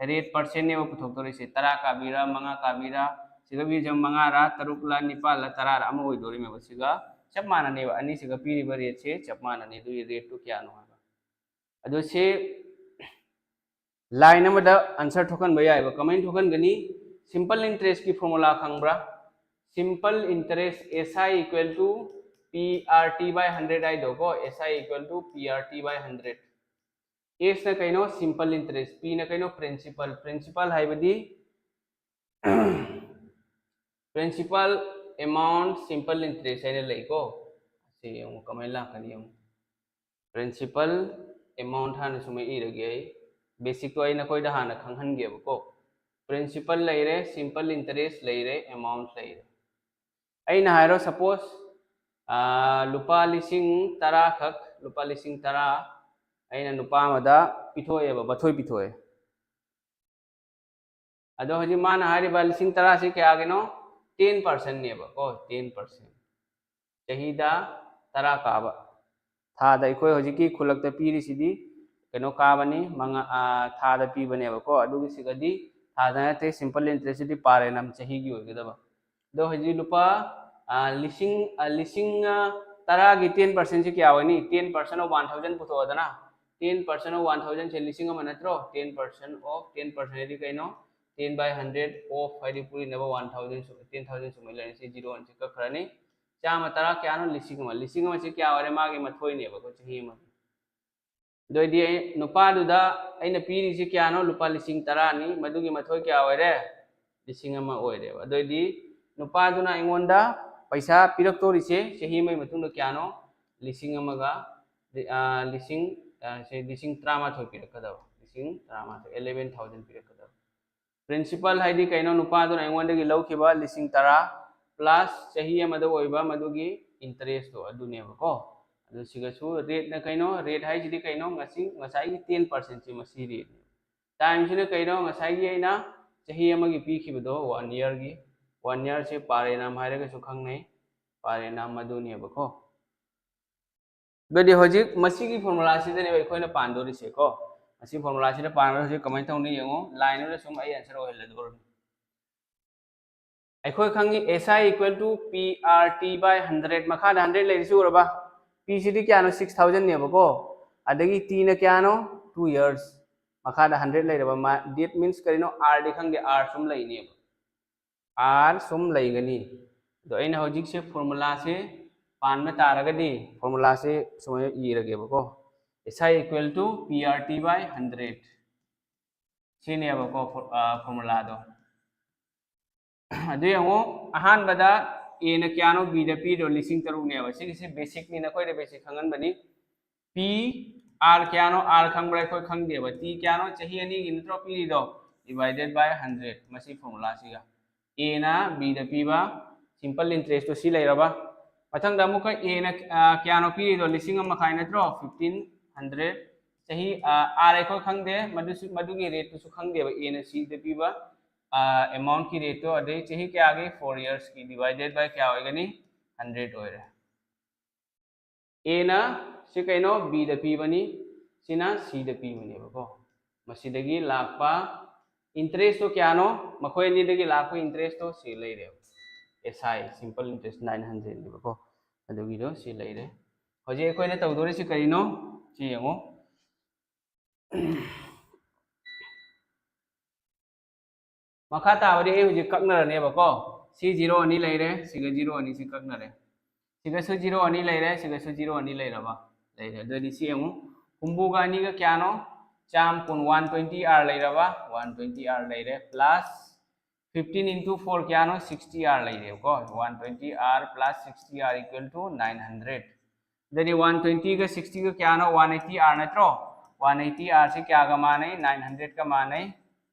ꯔꯦꯠ ꯄꯥꯔꯁꯦꯟꯅꯦꯕ ꯄꯨꯊꯣꯛꯇꯣꯔꯤꯁꯦ꯫ ꯇꯔꯥ ꯀꯥꯕꯤꯔꯥ, ꯃꯉꯥ ꯀꯥꯕꯤꯔꯥ, ꯁꯤꯒ ꯕꯤꯁꯦ ꯃꯉꯥꯔꯥ, ꯇꯔꯨꯛꯂ, ꯅꯤꯄꯥꯜꯂ, ꯇꯔꯥꯔ ꯑꯃ ꯑꯣꯏꯗꯣꯔꯤꯃꯦꯕ꯫ ꯁꯤꯒ ꯆꯞ ꯃꯥꯟꯅꯅꯦꯕ, ꯑꯅꯤꯁꯤꯒ ꯄꯤꯔꯤꯕ ꯔꯦꯠꯁꯦ ꯆꯞ ꯃꯥꯟꯅꯅꯤ꯫ ꯑꯗꯨꯒꯤ ꯔꯦꯠꯇꯨ ꯀꯌꯥꯅꯣ ꯍꯥꯏꯕ꯫ ꯑꯗꯣ ꯁꯤ ꯂꯥꯏꯟ ꯑꯃꯗ ꯑꯟꯁꯔ ꯊꯣꯛꯍꯟꯕ ꯌꯥꯏꯕ꯫ ꯀꯃꯥꯏꯅ ꯊꯣꯛꯍꯟꯒꯅꯤ? ꯁꯤꯝꯄꯜ ꯏꯟꯇꯔꯦꯁꯀꯤ ꯐꯣꯔꯃꯨꯂꯥ ꯈꯪꯕ꯭ꯔꯥ? Simple interest, S I equal to P R T by hundred ꯍꯥꯏꯗꯣꯀꯣ, S I equal to P R T by hundred꯫ ꯑꯦꯁꯅ ꯀꯩꯅꯣ? Simple interest. ꯄꯤꯅ ꯀꯩꯅꯣ? ꯄ꯭ꯔꯤꯟꯁꯤꯄꯜ꯫ ꯄ꯭ꯔꯤꯟꯁꯤꯄꯜ ꯍꯥꯏꯕꯗꯤ principal amount simple interest ꯍꯥꯏꯅ ꯂꯩꯀꯣ꯫ ꯁꯤ ꯌꯦꯡꯉꯨ ꯀꯃꯥꯏꯅ ꯂꯥꯛꯀꯅꯤ ꯌꯦꯡꯉꯨ꯫ ꯄ꯭ꯔꯤꯟꯁꯤꯄꯜ ꯑꯦꯃꯥꯎꯟꯠ ꯍꯥꯟꯅ ꯁꯨꯃꯥꯏꯅ ꯏꯔꯒꯦ ꯑꯩ꯫ ꯕꯦꯁꯤꯛꯇꯣ ꯑꯩ ꯅꯈꯣꯏꯗ ꯍꯥꯟꯅ ꯈꯪꯍꯟꯒꯦꯕꯀꯣ꯫ ꯄ꯭ꯔꯤꯟꯁꯤꯄꯜ ꯂꯩꯔꯦ, ꯁꯤꯝꯄꯜ ꯏꯟꯇꯔꯦꯁ ꯂꯩꯔꯦ, ꯑꯦꯃꯥꯎꯟꯠ ꯂꯩꯔꯦ꯫ ꯑꯩꯅ ꯍꯥꯏꯔꯣ, ꯁꯄꯣꯁ ꯂꯨꯄꯥ ꯂꯤꯁꯤꯡ ꯇꯔꯥ ꯈꯛ, ꯂꯨꯄꯥ ꯂꯤꯁꯤꯡ ꯇꯔꯥ ꯑꯩꯅ ꯅꯨꯄꯥ ꯑꯃꯗ ꯄꯤꯊꯣꯛꯑꯦꯕ, ꯃꯊꯣꯏ ꯄꯤꯊꯣꯛꯑꯦ꯫ ꯑꯗꯣ ꯍꯧꯖꯤꯛ ꯃꯥꯅ ꯍꯥꯏꯔꯤꯕ ꯂꯤꯁꯤꯡ ꯇꯔꯥꯁꯤ ꯀꯌꯥꯒꯤꯅꯣ? ꯇꯦꯟ ꯄꯥꯔꯁꯦꯟꯅꯦꯕꯀꯣ, ꯇꯦꯟ ꯄꯥꯔꯁꯦꯟ꯫ ꯆꯍꯤꯗ ꯇꯔꯥ ꯀꯥꯕ꯫ ꯊꯥꯗ ꯑꯩꯈꯣꯏ ꯍꯧꯖꯤꯛꯀꯤ ꯈꯨꯜꯂꯛꯇ ꯄꯤꯔꯤꯁꯤꯗꯤ ꯀꯩꯅꯣ ꯀꯥꯕꯅꯤ, ꯃꯉꯥ, ꯊꯥꯗ ꯄꯤꯕꯅꯦꯕꯀꯣ꯫ ꯑꯗꯨꯒꯤꯁꯤꯒꯗꯤ ꯊꯥꯗ ꯅꯠꯇꯦ, ꯁꯤꯝꯄꯜ ꯏꯟꯇꯔꯦꯁꯁꯤꯗꯤ ꯄꯥꯔ ꯑꯦꯅꯝ ꯆꯍꯤꯒꯤ ꯑꯣꯏꯒꯗꯕ꯫ ꯑꯗꯣ ꯍꯧꯖꯤꯛ ꯂꯨꯄꯥ ꯂꯤꯁꯤꯡ, ꯂꯤꯁꯤꯡ ꯇꯔꯥꯒꯤ ꯇꯦꯟ ꯄꯥꯔꯁꯦꯟꯁꯤ ꯀꯌꯥ ꯑꯣꯏꯅꯤ? Ten percent of one thousand ꯄꯨꯊꯣꯛꯑꯗꯅ꯫ Ten percent of one thousandꯁꯦ ꯂꯤꯁꯤꯡ ꯑꯃ ꯅꯠꯇ꯭ꯔꯣ? Ten percent of ten percent ꯍꯥꯏꯗꯤ ꯀꯩꯅꯣ? Ten by hundred of ꯍꯥꯏꯗꯤ ꯄꯨꯔꯤꯅꯕ one thousand, ten thousand ꯁꯨꯃꯥꯏꯅ ꯂꯩꯔꯅꯤ꯫ ꯁꯤ ꯖꯤꯔꯣ ꯑꯅꯤꯁꯤ ꯀꯛꯈ꯭ꯔꯅꯤ꯫ ꯆꯥꯝꯃ ꯇꯔꯥ ꯀꯌꯥꯅꯣ? ꯂꯤꯁꯤꯡ ꯑꯃ꯫ ꯂꯤꯁꯤꯡ ꯑꯃꯁꯤ ꯀꯌꯥ ꯑꯣꯏꯔꯦ? ꯃꯥꯒꯤ ꯃꯊꯣꯏꯅꯦꯕꯀꯣ, ꯆꯍꯤ ꯑꯃꯒꯤ꯫ ꯑꯗꯨꯑꯣꯏꯗꯤ ꯑꯩ ꯅꯨꯄꯥꯗꯨꯗ ꯑꯩꯅ ꯄꯤꯔꯤꯁꯤ ꯀꯌꯥꯅꯣ? ꯂꯨꯄꯥ ꯂꯤꯁꯤꯡ ꯇꯔꯥꯅꯤ꯫ ꯃꯗꯨꯒꯤ ꯃꯊꯣꯏ ꯀꯌꯥ ꯑꯣꯏꯔꯦ? ꯂꯤꯁꯤꯡ ꯑꯃ ꯑꯣꯏꯔꯦꯕ꯫ ꯑꯗꯨꯑꯣꯏꯗꯤ ꯅꯨꯄꯥꯗꯨꯅ ꯑꯩꯉꯣꯟꯗ ꯄꯩꯁꯥ ꯄꯤꯔꯛꯇꯣꯔꯤꯁꯦ ꯆꯍꯤ ꯑꯃꯒꯤ ꯃꯇꯨꯡꯗ ꯀꯌꯥꯅꯣ? ꯂꯤꯁꯤꯡ ꯑꯃꯒ, ꯂꯤꯁꯤꯡ, ꯁꯦ ꯂꯤꯁꯤꯡ ꯇꯔꯥꯃꯥꯊꯣꯏ ꯄꯤꯔꯛꯀꯗꯕ꯫ ꯂꯤꯁꯤꯡ ꯇꯔꯥꯃꯥꯊꯣꯏ, eleven thousand ꯄꯤꯔꯛꯀꯗꯕ꯫ ꯄ꯭ꯔꯤꯟꯁꯤꯄꯜ ꯍꯥꯏꯗꯤ ꯀꯩꯅꯣ? ꯅꯨꯄꯥꯗꯨꯅ ꯑꯩꯉꯣꯟꯗꯒꯤ ꯂꯧꯈꯤꯕ ꯂꯤꯁꯤꯡ ꯇꯔꯥ plus ꯆꯍꯤ ꯑꯃꯗ ꯑꯣꯏꯕ ꯃꯗꯨꯒꯤ ꯏꯟꯇꯔꯦꯁꯇꯣ ꯑꯗꯨꯅꯦꯕꯀꯣ꯫ ꯑꯗꯨ ꯁꯤꯒꯁꯨ ꯔꯦꯠꯅ ꯀꯩꯅꯣ? ꯔꯦꯠ ꯍꯥꯏꯁꯤꯗꯤ ꯀꯩꯅꯣ? ꯉꯁꯤ, ꯉꯁꯥꯏꯒꯤ ten percentꯁꯦ ꯃꯁꯤ ꯔꯦꯠꯅꯦ꯫ ꯇꯥꯏꯝꯁꯤꯅ ꯀꯩꯅꯣ? ꯉꯁꯥꯏꯒꯤ ꯑꯩꯅ ꯆꯍꯤ ꯑꯃꯒꯤ ꯄꯤꯈꯤꯕꯗꯣ, one yearꯒꯤ, one yearꯁꯦ ꯄꯥꯔ ꯑꯦꯅꯝ ꯍꯥꯏꯔꯒꯁꯨ ꯈꯪꯅꯩ꯫ ꯄꯥꯔꯦꯅ ꯃꯗꯨꯅꯦꯕꯀꯣ꯫ ꯑꯗꯨꯗꯤ ꯍꯧꯖꯤꯛ ꯃꯁꯤꯒꯤ ꯐꯣꯔꯃꯨꯂꯥꯁꯤꯗꯅꯦꯕ ꯑꯩꯈꯣꯏꯅ ꯄꯥꯟꯗꯣꯔꯤꯁꯦꯀꯣ꯫ ꯃꯁꯤ ꯐꯣꯔꯃꯨꯂꯥꯁꯤꯗ ꯄꯥꯟꯕꯗ ꯍꯧꯖꯤꯛ ꯀꯃꯥꯏꯅ ꯇꯧꯅꯤ ꯌꯦꯡꯉꯣ, ꯂꯥꯏꯟ ꯑꯃꯗ ꯁꯨꯝ ꯑꯩ ꯑꯟꯁꯔ ꯑꯣꯏꯍꯜꯂꯗꯧꯔꯕꯅꯤ꯫ ꯑꯩꯈꯣꯏ ꯈꯪꯉꯤ S I equal to P R T by hundred, ꯃꯈꯥꯗ ꯍꯟꯗ꯭ꯔꯦꯠ ꯂꯩꯔꯤꯁꯤ ꯎꯔꯕ? ꯄꯤꯁꯤꯗꯤ ꯀꯌꯥꯅꯣ? ꯁꯤꯛꯁ ꯊꯥꯎꯖꯟꯅꯦꯕꯀꯣ꯫ ꯑꯗꯒꯤ ꯇꯤꯅ ꯀꯌꯥꯅꯣ? Two years. ꯃꯈꯥꯗ ꯍꯟꯗ꯭ꯔꯦꯠ ꯂꯩꯔꯕ? ꯃꯥ ꯗꯦꯠ ꯃꯤꯟꯁ ꯀꯔꯤꯅꯣ? ꯑꯥꯔꯗꯤ ꯈꯪꯗꯦ, ꯑꯥꯔ ꯁꯨꯝ ꯂꯩꯅꯦꯕ꯫ ꯑꯥꯔ ꯁꯨꯝ ꯂꯩꯒꯅꯤ꯫ ꯑꯗꯣ ꯑꯩꯅ ꯍꯧꯖꯤꯛꯁꯦ ꯐꯣꯔꯃꯨꯂꯥꯁꯦ ꯄꯥꯟꯕ ꯇꯥꯔꯒꯗꯤ ꯐꯣꯔꯃꯨꯂꯥꯁꯦ ꯁꯨꯃꯥꯏꯅ ꯏꯔꯒꯦꯕꯀꯣ꯫ S I equal to P R T by hundred꯫ ꯁꯤꯅꯦꯕꯀꯣ ꯐꯣꯔꯃꯨꯂꯥꯗꯣ꯫ ꯑꯗꯨ ꯌꯦꯡꯉꯣ, ꯑꯍꯥꯟꯕꯗ ꯑꯦꯅ ꯀꯌꯥꯅꯣ ꯕꯤꯗ ꯄꯤꯔꯤꯗꯣ? ꯂꯤꯁꯤꯡ ꯇꯔꯨꯛꯅꯦꯕ꯫ ꯁꯤꯒꯤꯁꯦ ꯕꯦꯁꯤꯛꯅꯤ, ꯅꯈꯣꯏꯗ ꯕꯦꯁꯤꯛ ꯈꯪꯍꯟꯕꯅꯤ꯫ ꯄꯤ ꯑꯥꯔ ꯀꯌꯥꯅꯣ? ꯑꯥꯔ ꯈꯪꯕ꯭ꯔꯥ? ꯑꯩꯈꯣꯏ ꯈꯪꯗꯦꯕ꯫ ꯇꯤ ꯀꯌꯥꯅꯣ? ꯆꯍꯤ ꯑꯅꯤꯒꯤ ꯅꯠꯇ꯭ꯔꯣ ꯄꯤꯔꯤꯗꯣ? Divided by hundred꯫ ꯃꯁꯤ ꯐꯣꯔꯃꯨꯂꯥꯁꯤꯒ ꯑꯦꯅ ꯕꯤꯗ ꯄꯤꯕ ꯁꯤꯝꯄꯜ ꯏꯟꯇꯔꯦꯁꯇꯣ ꯁꯤ ꯂꯩꯔꯕ? ꯃꯊꯪꯗ ꯑꯃꯨꯛꯀ ꯑꯦꯅ ꯀꯌꯥꯅꯣ ꯄꯤꯔꯤꯗꯣ? ꯂꯤꯁꯤꯡ ꯑꯃ ꯃꯈꯥꯏ ꯅꯠꯇ꯭ꯔꯣ? Fifteen hundred. ꯆꯍꯤ ꯑꯥꯔ ꯑꯩꯈꯣꯏ ꯈꯪꯗꯦ, ꯃꯗꯨꯁꯨ, ꯃꯗꯨꯒꯤ ꯔꯦꯠꯇꯨꯁꯨ ꯈꯪꯗꯦꯕ꯫ ꯑꯦꯅ ꯁꯤꯗ ꯄꯤꯕ ꯑꯦꯃꯥꯎꯟꯀꯤ ꯔꯦꯠꯇꯣ, ꯑꯗꯩ ꯆꯍꯤ ꯀꯌꯥꯒꯤ? ꯐꯣꯔ ꯌꯔꯁꯀꯤ꯫ Divided by ꯀꯌꯥ ꯑꯣꯏꯒꯅꯤ? ꯍꯟꯗ꯭ꯔꯦꯠ ꯑꯣꯏꯔꯦ꯫ ꯑꯦꯅ ꯁꯤ ꯀꯩꯅꯣ? ꯕꯤꯗ ꯄꯤꯕꯅꯤ, ꯁꯤꯅ ꯁꯤꯗ ꯄꯤꯕꯅꯦꯕꯀꯣ꯫ ꯃꯁꯤꯗꯒꯤ ꯂꯥꯛꯄ ꯏꯟꯇꯔꯦꯁꯇꯣ ꯀꯌꯥꯅꯣ? ꯃꯈꯣꯏ ꯑꯅꯤꯗꯒꯤ ꯂꯥꯛꯄ ꯏꯟꯇꯔꯦꯁꯇꯣ ꯁꯤ ꯂꯩꯔꯦꯕ꯫ S I simple interest nine hundred ꯅꯦꯕꯀꯣ꯫ ꯑꯗꯨꯒꯤꯗꯣ ꯁꯤ ꯂꯩꯔꯦ꯫ ꯍꯧꯖꯤꯛ ꯑꯩꯈꯣꯏꯅ ꯇꯧꯗꯣꯔꯤꯁꯤ ꯀꯔꯤꯅꯣ? ꯁꯤ ꯌꯦꯡꯉꯣ꯫ ꯃꯈꯥ ꯇꯥꯕꯗꯤ ꯑꯩ ꯍꯧꯖꯤꯛ ꯀꯛꯅꯔꯅꯦꯕꯀꯣ꯫ ꯁꯤ ꯖꯤꯔꯣ ꯑꯅꯤ ꯂꯩꯔꯦ, ꯁꯤꯒ ꯖꯤꯔꯣ ꯑꯅꯤꯁꯤ ꯀꯛꯅꯔꯦ꯫ ꯁꯤꯒꯁꯨ ꯖꯤꯔꯣ ꯑꯅꯤ ꯂꯩꯔꯦ, ꯁꯤꯒꯁꯨ ꯖꯤꯔꯣ ꯑꯅꯤ ꯂꯩꯔꯕ? ꯂꯩꯔꯦ꯫ ꯑꯗꯨꯗꯤ ꯁꯤ ꯌꯦꯡꯉꯨ, ꯍꯨꯝꯐꯨꯒ ꯑꯅꯤꯒ ꯀꯌꯥꯅꯣ? ꯆꯥꯝ ꯀꯨꯟ, ꯋꯥꯟ ꯇ꯭ꯋꯦꯟꯇꯤ ꯑꯥꯔ ꯂꯩꯔꯕ? ꯋꯥꯟ ꯇ꯭ꯋꯦꯟꯇꯤ ꯑꯥꯔ ꯂꯩꯔꯦ, ꯄ꯭ꯂꯁ ꯐꯤꯐꯇꯤꯟ ꯏꯟꯇꯨ ꯐꯣꯔ ꯀꯌꯥꯅꯣ? ꯁꯤꯛꯁꯇꯤ ꯑꯥꯔ ꯂꯩꯔꯦꯕꯀꯣ꯫ One twenty R plus sixty R equal to nine hundred꯫ ꯑꯗꯨꯗꯤ ꯋꯥꯟ ꯇ꯭ꯋꯦꯟꯇꯤꯒ ꯁꯤꯛꯁꯇꯤꯒ ꯀꯌꯥꯅꯣ? ꯋꯥꯟ ꯑꯩꯠꯇꯤ ꯑꯥꯔ ꯅꯠꯇ꯭ꯔꯣ? ꯋꯥꯟ ꯑꯩꯠꯇꯤ ꯑꯥꯔꯁꯤ ꯀꯌꯥꯒ ꯃꯥꯟꯅꯩ? ꯅꯥꯏꯟ ꯍꯟꯗ꯭ꯔꯦꯠꯀ ꯃꯥꯟꯅꯩ꯫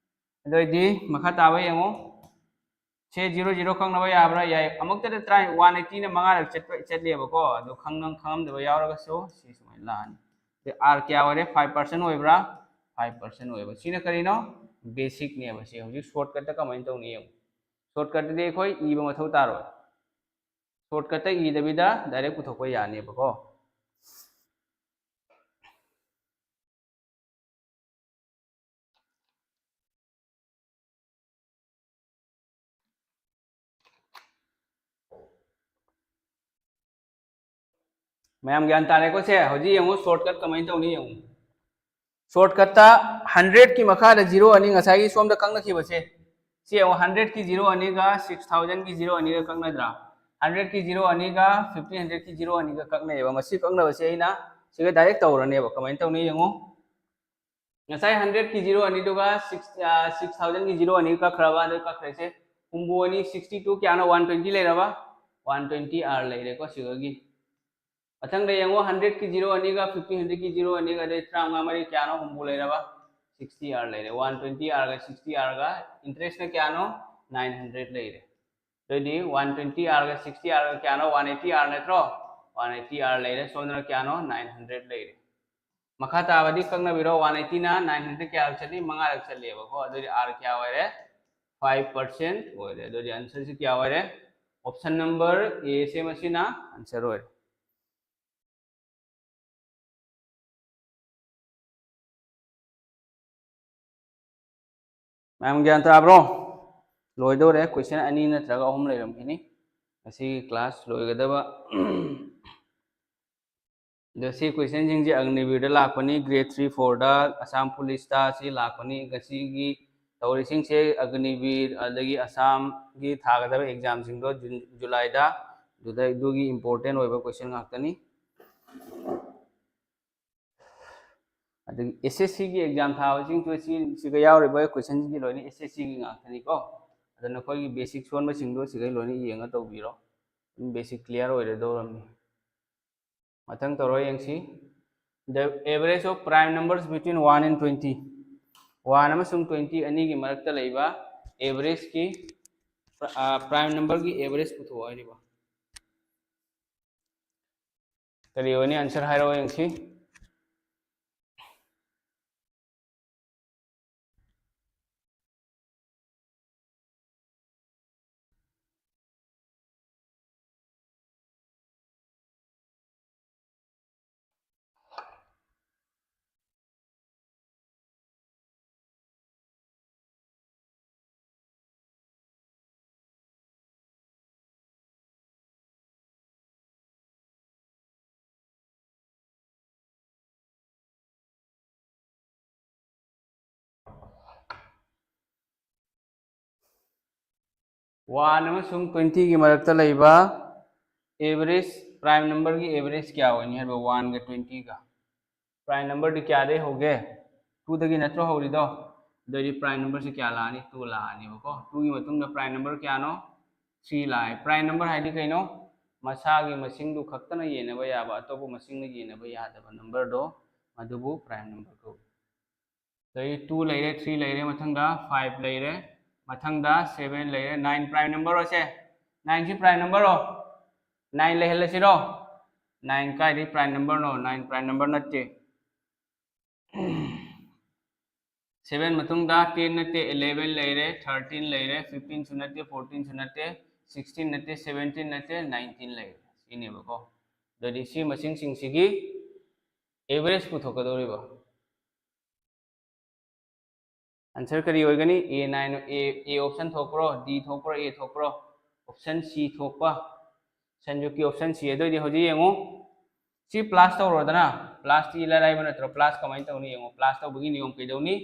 ꯑꯗꯨꯑꯣꯏꯗꯤ ꯃꯈꯥ ꯇꯥꯕ ꯌꯦꯡꯉꯨ꯫ ꯁꯦ ꯖꯤꯔꯣ ꯖꯤꯔꯣ ꯀꯛꯅꯕ ꯌꯥꯕ꯭ꯔꯥ? ꯌꯥꯏ꯫ ꯑꯃꯨꯛꯇꯗ ꯇꯔꯥ, ꯋꯥꯟ ꯑꯩꯠꯇꯤꯅ ꯃꯉꯥꯔꯛ ꯆꯠꯄ, ꯆꯠꯂꯦꯕꯀꯣ꯫ ꯑꯗꯣ ꯈꯪꯉꯝ-, ꯈꯪꯉꯝꯗꯕ ꯌꯥꯎꯔꯒꯁꯨ ꯁꯤ ꯁꯨꯃꯥꯏꯅ ꯂꯥꯛꯑꯅꯤ꯫ ꯑꯗꯩ ꯑꯥꯔ ꯀꯌꯥ ꯑꯣꯏꯔꯦ? ꯐꯥꯏꯚ ꯄꯥꯔꯁꯦꯟ ꯑꯣꯏꯕ꯭ꯔꯥ? ꯐꯥꯏꯚ ꯄꯥꯔꯁꯦꯟ ꯑꯣꯏꯕ꯫ ꯁꯤꯅ ꯀꯔꯤꯅꯣ? ꯕꯦꯁꯤꯛꯅꯦꯕ꯫ ꯁꯤ ꯍꯧꯖꯤꯛ ꯁꯣꯔꯠꯀꯠꯇ ꯀꯃꯥꯏꯅ ꯇꯧꯅꯤ ꯌꯦꯡꯉꯨ꯫ ꯁꯣꯔꯠꯀꯠꯇꯗꯤ ꯑꯩꯈꯣꯏ ꯏꯕ ꯃꯊꯧ ꯇꯥꯔꯣꯏ꯫ ꯁꯣꯔꯠꯀꯠꯇ ꯏꯗꯕꯤꯗ ꯗꯥꯏꯔꯦꯛ ꯄꯨꯊꯣꯛꯄ ꯌꯥꯅꯦꯕꯀꯣ꯫ ꯃꯌꯥꯝ ꯒ꯭ꯌꯥꯟ ꯇꯥꯔꯦꯀꯣ? ꯁꯦ ꯍꯧꯖꯤꯛ ꯌꯦꯡꯉꯨ, ꯁꯣꯔꯠꯀꯠ ꯀꯃꯥꯏꯅ ꯇꯧꯅꯤ ꯌꯦꯡꯉꯨ꯫ ꯁꯣꯔꯠꯀꯠꯇ ꯍꯟꯗ꯭ꯔꯦꯠꯀꯤ ꯃꯈꯥꯗ ꯖꯤꯔꯣ ꯑꯅꯤ, ꯉꯁꯥꯏꯒꯤ ꯁꯣꯝꯗ ꯀꯛꯅꯈꯤꯕꯁꯦ, ꯁꯤ ꯌꯦꯡꯉꯨ, ꯍꯟꯗ꯭ꯔꯦꯠꯀꯤ ꯖꯤꯔꯣ ꯑꯅꯤꯒ ꯁꯤꯛꯁ ꯊꯥꯎꯖꯟꯒꯤ ꯖꯤꯔꯣ ꯑꯅꯤꯒ ꯀꯛꯅꯗ꯭ꯔꯥ? ꯍꯟꯗ꯭ꯔꯦꯠꯀꯤ ꯖꯤꯔꯣ ꯑꯅꯤꯒ ꯐꯤꯐꯇꯤꯟ ꯍꯟꯗ꯭ꯔꯦꯠꯀꯤ ꯖꯤꯔꯣ ꯑꯅꯤꯒ ꯀꯛꯅꯩꯌꯦꯕ꯫ ꯃꯁꯤ ꯀꯛꯅꯕꯁꯦ ꯑꯩꯅ ꯁꯤꯒ ꯗꯥꯏꯔꯦꯛ ꯇꯧꯔꯅꯦꯕ꯫ ꯀꯃꯥꯏꯅ ꯇꯧꯅꯤ ꯌꯦꯡꯉꯨ꯫ ꯉꯁꯥꯏ ꯍꯟꯗ꯭ꯔꯦꯠꯀꯤ ꯖꯤꯔꯣ ꯑꯅꯤꯗꯨꯒ ꯁꯤꯛꯁ, ꯁꯤꯛꯁ ꯊꯥꯎꯖꯟꯒꯤ ꯖꯤꯔꯣ ꯑꯅꯤ ꯀꯛꯈ꯭ꯔꯕ, ꯑꯗꯨ ꯀꯛꯈ꯭ꯔꯁꯦ꯫ ꯍꯨꯝꯐꯨ ꯑꯅꯤ, ꯁꯤꯛꯁꯇꯤ ꯇꯨ ꯀꯌꯥꯅꯣ? ꯋꯥꯟ ꯇ꯭ꯋꯦꯟꯇꯤ ꯂꯩꯔꯕ? ꯋꯥꯟ ꯇ꯭ꯋꯦꯟꯇꯤ ꯑꯥꯔ ꯂꯩꯔꯦꯀꯣ ꯁꯤꯒꯒꯤ꯫ ꯃꯊꯪꯗ ꯌꯦꯡꯉꯣ, ꯍꯟꯗ꯭ꯔꯦꯠꯀꯤ ꯖꯤꯔꯣ ꯑꯅꯤꯒ ꯐꯤꯐꯇꯤꯟ ꯍꯟꯗ꯭ꯔꯦꯠꯀꯤ ꯖꯤꯔꯣ ꯑꯅꯤꯒ, ꯑꯗꯩ ꯇꯔꯥꯃꯉꯥ ꯃꯔꯤ ꯀꯌꯥꯅꯣ? ꯍꯨꯝꯐꯨ ꯂꯩꯔꯕ? ꯁꯤꯛꯁꯇꯤ ꯑꯥꯔ ꯂꯩꯔꯦ꯫ ꯋꯥꯟ ꯇ꯭ꯋꯦꯟꯇꯤ ꯑꯥꯔꯒ ꯁꯤꯛꯁꯇꯤ ꯑꯥꯔꯒ ꯏꯟꯇꯔꯦꯁꯅ ꯀꯌꯥꯅꯣ? ꯅꯥꯏꯟ ꯍꯟꯗ꯭ꯔꯦꯠ ꯂꯩꯔꯦ꯫ ꯑꯗꯨꯑꯣꯏꯗꯤ ꯋꯥꯟ ꯇ꯭ꯋꯦꯟꯇꯤ ꯑꯥꯔꯒ ꯁꯤꯛꯁꯇꯤ ꯑꯥꯔꯒ ꯀꯌꯥꯅꯣ? ꯋꯥꯟ ꯑꯩꯠꯇꯤ ꯑꯥꯔ ꯅꯠꯇ꯭ꯔꯣ? ꯋꯥꯟ ꯑꯩꯠꯇꯤ ꯑꯥꯔ ꯂꯩꯔꯦ꯫ ꯁꯣꯝꯗꯅ ꯀꯌꯥꯅꯣ? ꯅꯥꯏꯟ ꯍꯟꯗ꯭ꯔꯦꯠ ꯂꯩꯔꯦ꯫ ꯃꯈꯥ ꯇꯥꯕꯗꯤ ꯀꯛꯅꯕꯤꯔꯣ꯫ ꯋꯥꯟ ꯑꯩꯠꯇꯤꯅ ꯅꯥꯏꯟ ꯍꯟꯗ꯭ꯔꯦꯠ ꯀꯌꯥꯔꯛ ꯆꯠꯂꯤ? ꯃꯉꯥꯔꯛ ꯆꯠꯂꯤꯕꯀꯣ꯫ ꯑꯗꯨꯗꯤ ꯑꯥꯔ ꯀꯌꯥ ꯑꯣꯏꯔꯦ? ꯐꯥꯏꯚ ꯄꯥꯔꯁꯦꯟ ꯑꯣꯏꯔꯦ꯫ ꯑꯗꯨꯗꯤ ꯑꯟꯁꯔꯁꯤ ꯀꯌꯥ ꯑꯣꯏꯔꯦ? ꯑꯣꯞꯁꯟ ꯅꯝꯕꯔ ꯑꯦꯁꯦ ꯃꯁꯤꯅ ꯑꯟꯁꯔ ꯑꯣꯏꯔꯦ꯫ ꯃꯌꯥꯝ ꯒ꯭ꯌꯥꯟ ꯇꯥꯕ꯭ꯔꯣ? ꯂꯣꯏꯗꯧꯔꯦ꯫ ꯀꯣꯏꯁꯟ ꯑꯅꯤ ꯅꯠꯇ꯭ꯔꯒ ꯑꯍꯨꯝ ꯂꯩꯔꯝꯈꯤꯅꯤ ꯉꯁꯤꯒꯤ ꯀ꯭ꯂꯥꯁ ꯂꯣꯏꯒꯗꯕ꯫ ꯑꯗꯣ ꯁꯤ ꯀꯣꯏꯁꯟꯁꯤꯡꯁꯦ ꯑꯒꯅꯤꯕꯤꯔꯗ ꯂꯥꯛꯄꯅꯤ, ꯒ꯭ꯔꯦꯗ ꯊ꯭ꯔꯤ ꯐꯣꯔꯗ, ꯑꯁꯥꯝ ꯄꯨꯂꯤꯁꯇ ꯁꯤ ꯂꯥꯛꯄꯅꯤ꯫ ꯉꯁꯤꯒꯤ ꯇꯧꯔꯤꯁꯤꯡꯁꯦ ꯑꯒꯅꯤꯕꯤꯔ ꯑꯗꯒꯤ ꯑꯁꯥꯝꯒꯤ ꯊꯥꯒꯗꯕ ꯑꯦꯛꯖꯥꯝꯁꯤꯡꯗꯣ ꯖꯨꯟ, ꯖꯨꯂꯥꯏꯗ, ꯑꯗꯨꯗ ꯑꯗꯨꯒꯤ ꯏꯝꯄꯣꯔꯇꯦꯟ ꯑꯣꯏꯕ ꯀꯣꯏꯁꯟ ꯉꯥꯛꯇꯅꯤ꯫ ꯑꯗꯒꯤ ꯑꯦꯁ ꯑꯦꯁ ꯁꯤꯒꯤ ꯑꯦꯛꯖꯥꯝ ꯊꯥꯕꯁꯤꯡꯁꯨ ꯁꯤ, ꯁꯤꯒ ꯌꯥꯎꯔꯤꯕ ꯀꯣꯏꯁꯟꯁꯤꯡꯁꯤ ꯂꯣꯏꯅ ꯑꯦꯁ ꯑꯦꯁ ꯁꯤꯒꯤ ꯉꯥꯛꯇꯅꯤꯀꯣ꯫ ꯑꯗꯣ ꯅꯈꯣꯏꯒꯤ ꯕꯦꯁꯤꯛ ꯁꯣꯟꯕꯁꯤꯡꯗꯣ ꯁꯤꯈꯩ ꯂꯣꯏꯅ ꯌꯦꯡꯉ ꯇꯧꯕꯤꯔꯣ꯫ ꯑꯗꯨꯝ ꯕꯦꯁꯤꯛ ꯀ꯭ꯂꯤꯌꯥꯔ ꯑꯣꯏꯔꯗꯧꯔꯕꯅꯤ꯫ ꯃꯊꯪ ꯇꯧꯔ ꯌꯦꯡꯁꯤ꯫ The average of prime numbers between one and twenty꯫ One ꯑꯃꯁꯨꯡ ꯇ꯭ꯋꯦꯟꯇꯤ ꯑꯅꯤꯒꯤ ꯃꯔꯛꯇ ꯂꯩꯕ ꯑꯦꯚꯔꯦꯖꯀꯤ, ꯄ꯭ꯔꯥꯏꯝ ꯅꯝꯕꯔꯒꯤ ꯑꯦꯚꯔꯦꯖ ꯄꯨꯊꯣꯛꯑꯣ ꯍꯥꯏꯔꯤꯕ꯫ ꯀꯔꯤ ꯑꯣꯏꯅꯤ? ꯑꯟꯁꯔ ꯍꯥꯏꯔꯛꯑꯣ ꯌꯦꯡꯁꯤ꯫ One ꯑꯃꯁꯨꯡ twenty ꯒꯤ ꯃꯔꯛꯇ ꯂꯩꯕ average, prime number ꯒꯤ average ꯀꯌꯥ ꯑꯣꯏꯅꯤ ꯍꯥꯏꯕ? One ꯒ twenty ꯒ꯫ Prime number ꯗꯤ ꯀꯌꯥꯗꯒꯤ ꯍꯧꯒꯦ? Two ꯗꯒꯤ ꯅꯠꯇ꯭ꯔꯣ ꯍꯧꯔꯤꯗꯣ? ꯑꯗꯨꯑꯣꯏꯗꯤ prime number ꯁꯤ ꯀꯌꯥ ꯂꯥꯛꯑꯅꯤ? Two ꯂꯥꯛꯑꯅꯦꯕꯀꯣ꯫ Two ꯒꯤ ꯃꯇꯨꯡꯗ prime number ꯀꯌꯥꯅꯣ? Three ꯂꯥꯛꯑꯦ꯫ Prime number ꯍꯥꯏꯗꯤ ꯀꯩꯅꯣ? ꯃꯁꯥꯒꯤ ꯃꯁꯤꯡꯗꯨ ꯈꯛꯇꯅ ꯌꯦꯟꯅꯕ ꯌꯥꯕ, ꯑꯇꯣꯞꯄ ꯃꯁꯤꯡꯅ ꯌꯦꯟꯅꯕ ꯌꯥꯗꯕ number ꯗꯣ, ꯃꯗꯨꯕꯨ prime number ꯀꯧꯏ꯫ ꯑꯗꯩ two ꯂꯩꯔꯦ, three ꯂꯩꯔꯦ, ꯃꯊꯪꯗ five ꯂꯩꯔꯦ, ꯃꯊꯪꯗ seven ꯂꯩꯔꯦ, nine prime number ꯔꯣ ꯁꯦ? Nine ꯁꯤ prime number ꯔꯣ? Nine ꯂꯩꯍꯜꯂꯁꯤꯔꯣ? Nine ꯀꯥꯏꯗꯩ prime number ꯅꯣ? Nine prime number ꯅꯠꯇꯦ꯫ Seven ꯃꯇꯨꯡꯗ ten ꯅꯠꯇꯦ, eleven ꯂꯩꯔꯦ, thirteen ꯂꯩꯔꯦ, fifteen ꯁꯨ ꯅꯠꯇꯦ, fourteen ꯁꯨ ꯅꯠꯇꯦ, sixteen ꯅꯠꯇꯦ, seventeen ꯅꯠꯇꯦ, nineteen ꯂꯩꯔꯦ꯫ ꯁꯤꯅꯦꯕꯀꯣ꯫ ꯑꯗꯨꯗꯤ ꯁꯤ ꯃꯁꯤꯡꯁꯤꯡꯁꯤꯒꯤ average ꯄꯨꯊꯣꯛꯀꯗꯧꯔꯤꯕ꯫ Answer ꯀꯔꯤ ꯑꯣꯏꯒꯅꯤ? A nine, A, A option ꯊꯣꯛꯄ꯭ꯔꯣ? D ꯊꯣꯛꯄ꯭ꯔꯣ? A ꯊꯣꯛꯄ꯭ꯔꯣ? Option C ꯊꯣꯛꯄ꯫ ꯁꯟꯖꯨꯛꯀꯤ option C꯫ ꯑꯗꯨꯑꯣꯏꯗꯤ ꯍꯧꯖꯤꯛ ꯌꯦꯡꯉꯨ꯫ ꯁꯤ plus ꯇꯧꯔꯣꯗꯅ꯫ Plus ꯇꯤ ꯏꯂꯥꯏ ꯂꯥꯏꯕ ꯅꯠꯇ꯭ꯔꯣ? Plus ꯀꯃꯥꯏꯅ ꯇꯧꯅꯤ ꯌꯦꯡꯉꯨ꯫ Plus ꯇꯧꯕꯒꯤ ꯅꯤꯌꯣꯝ ꯀꯩꯗꯧꯅꯤ?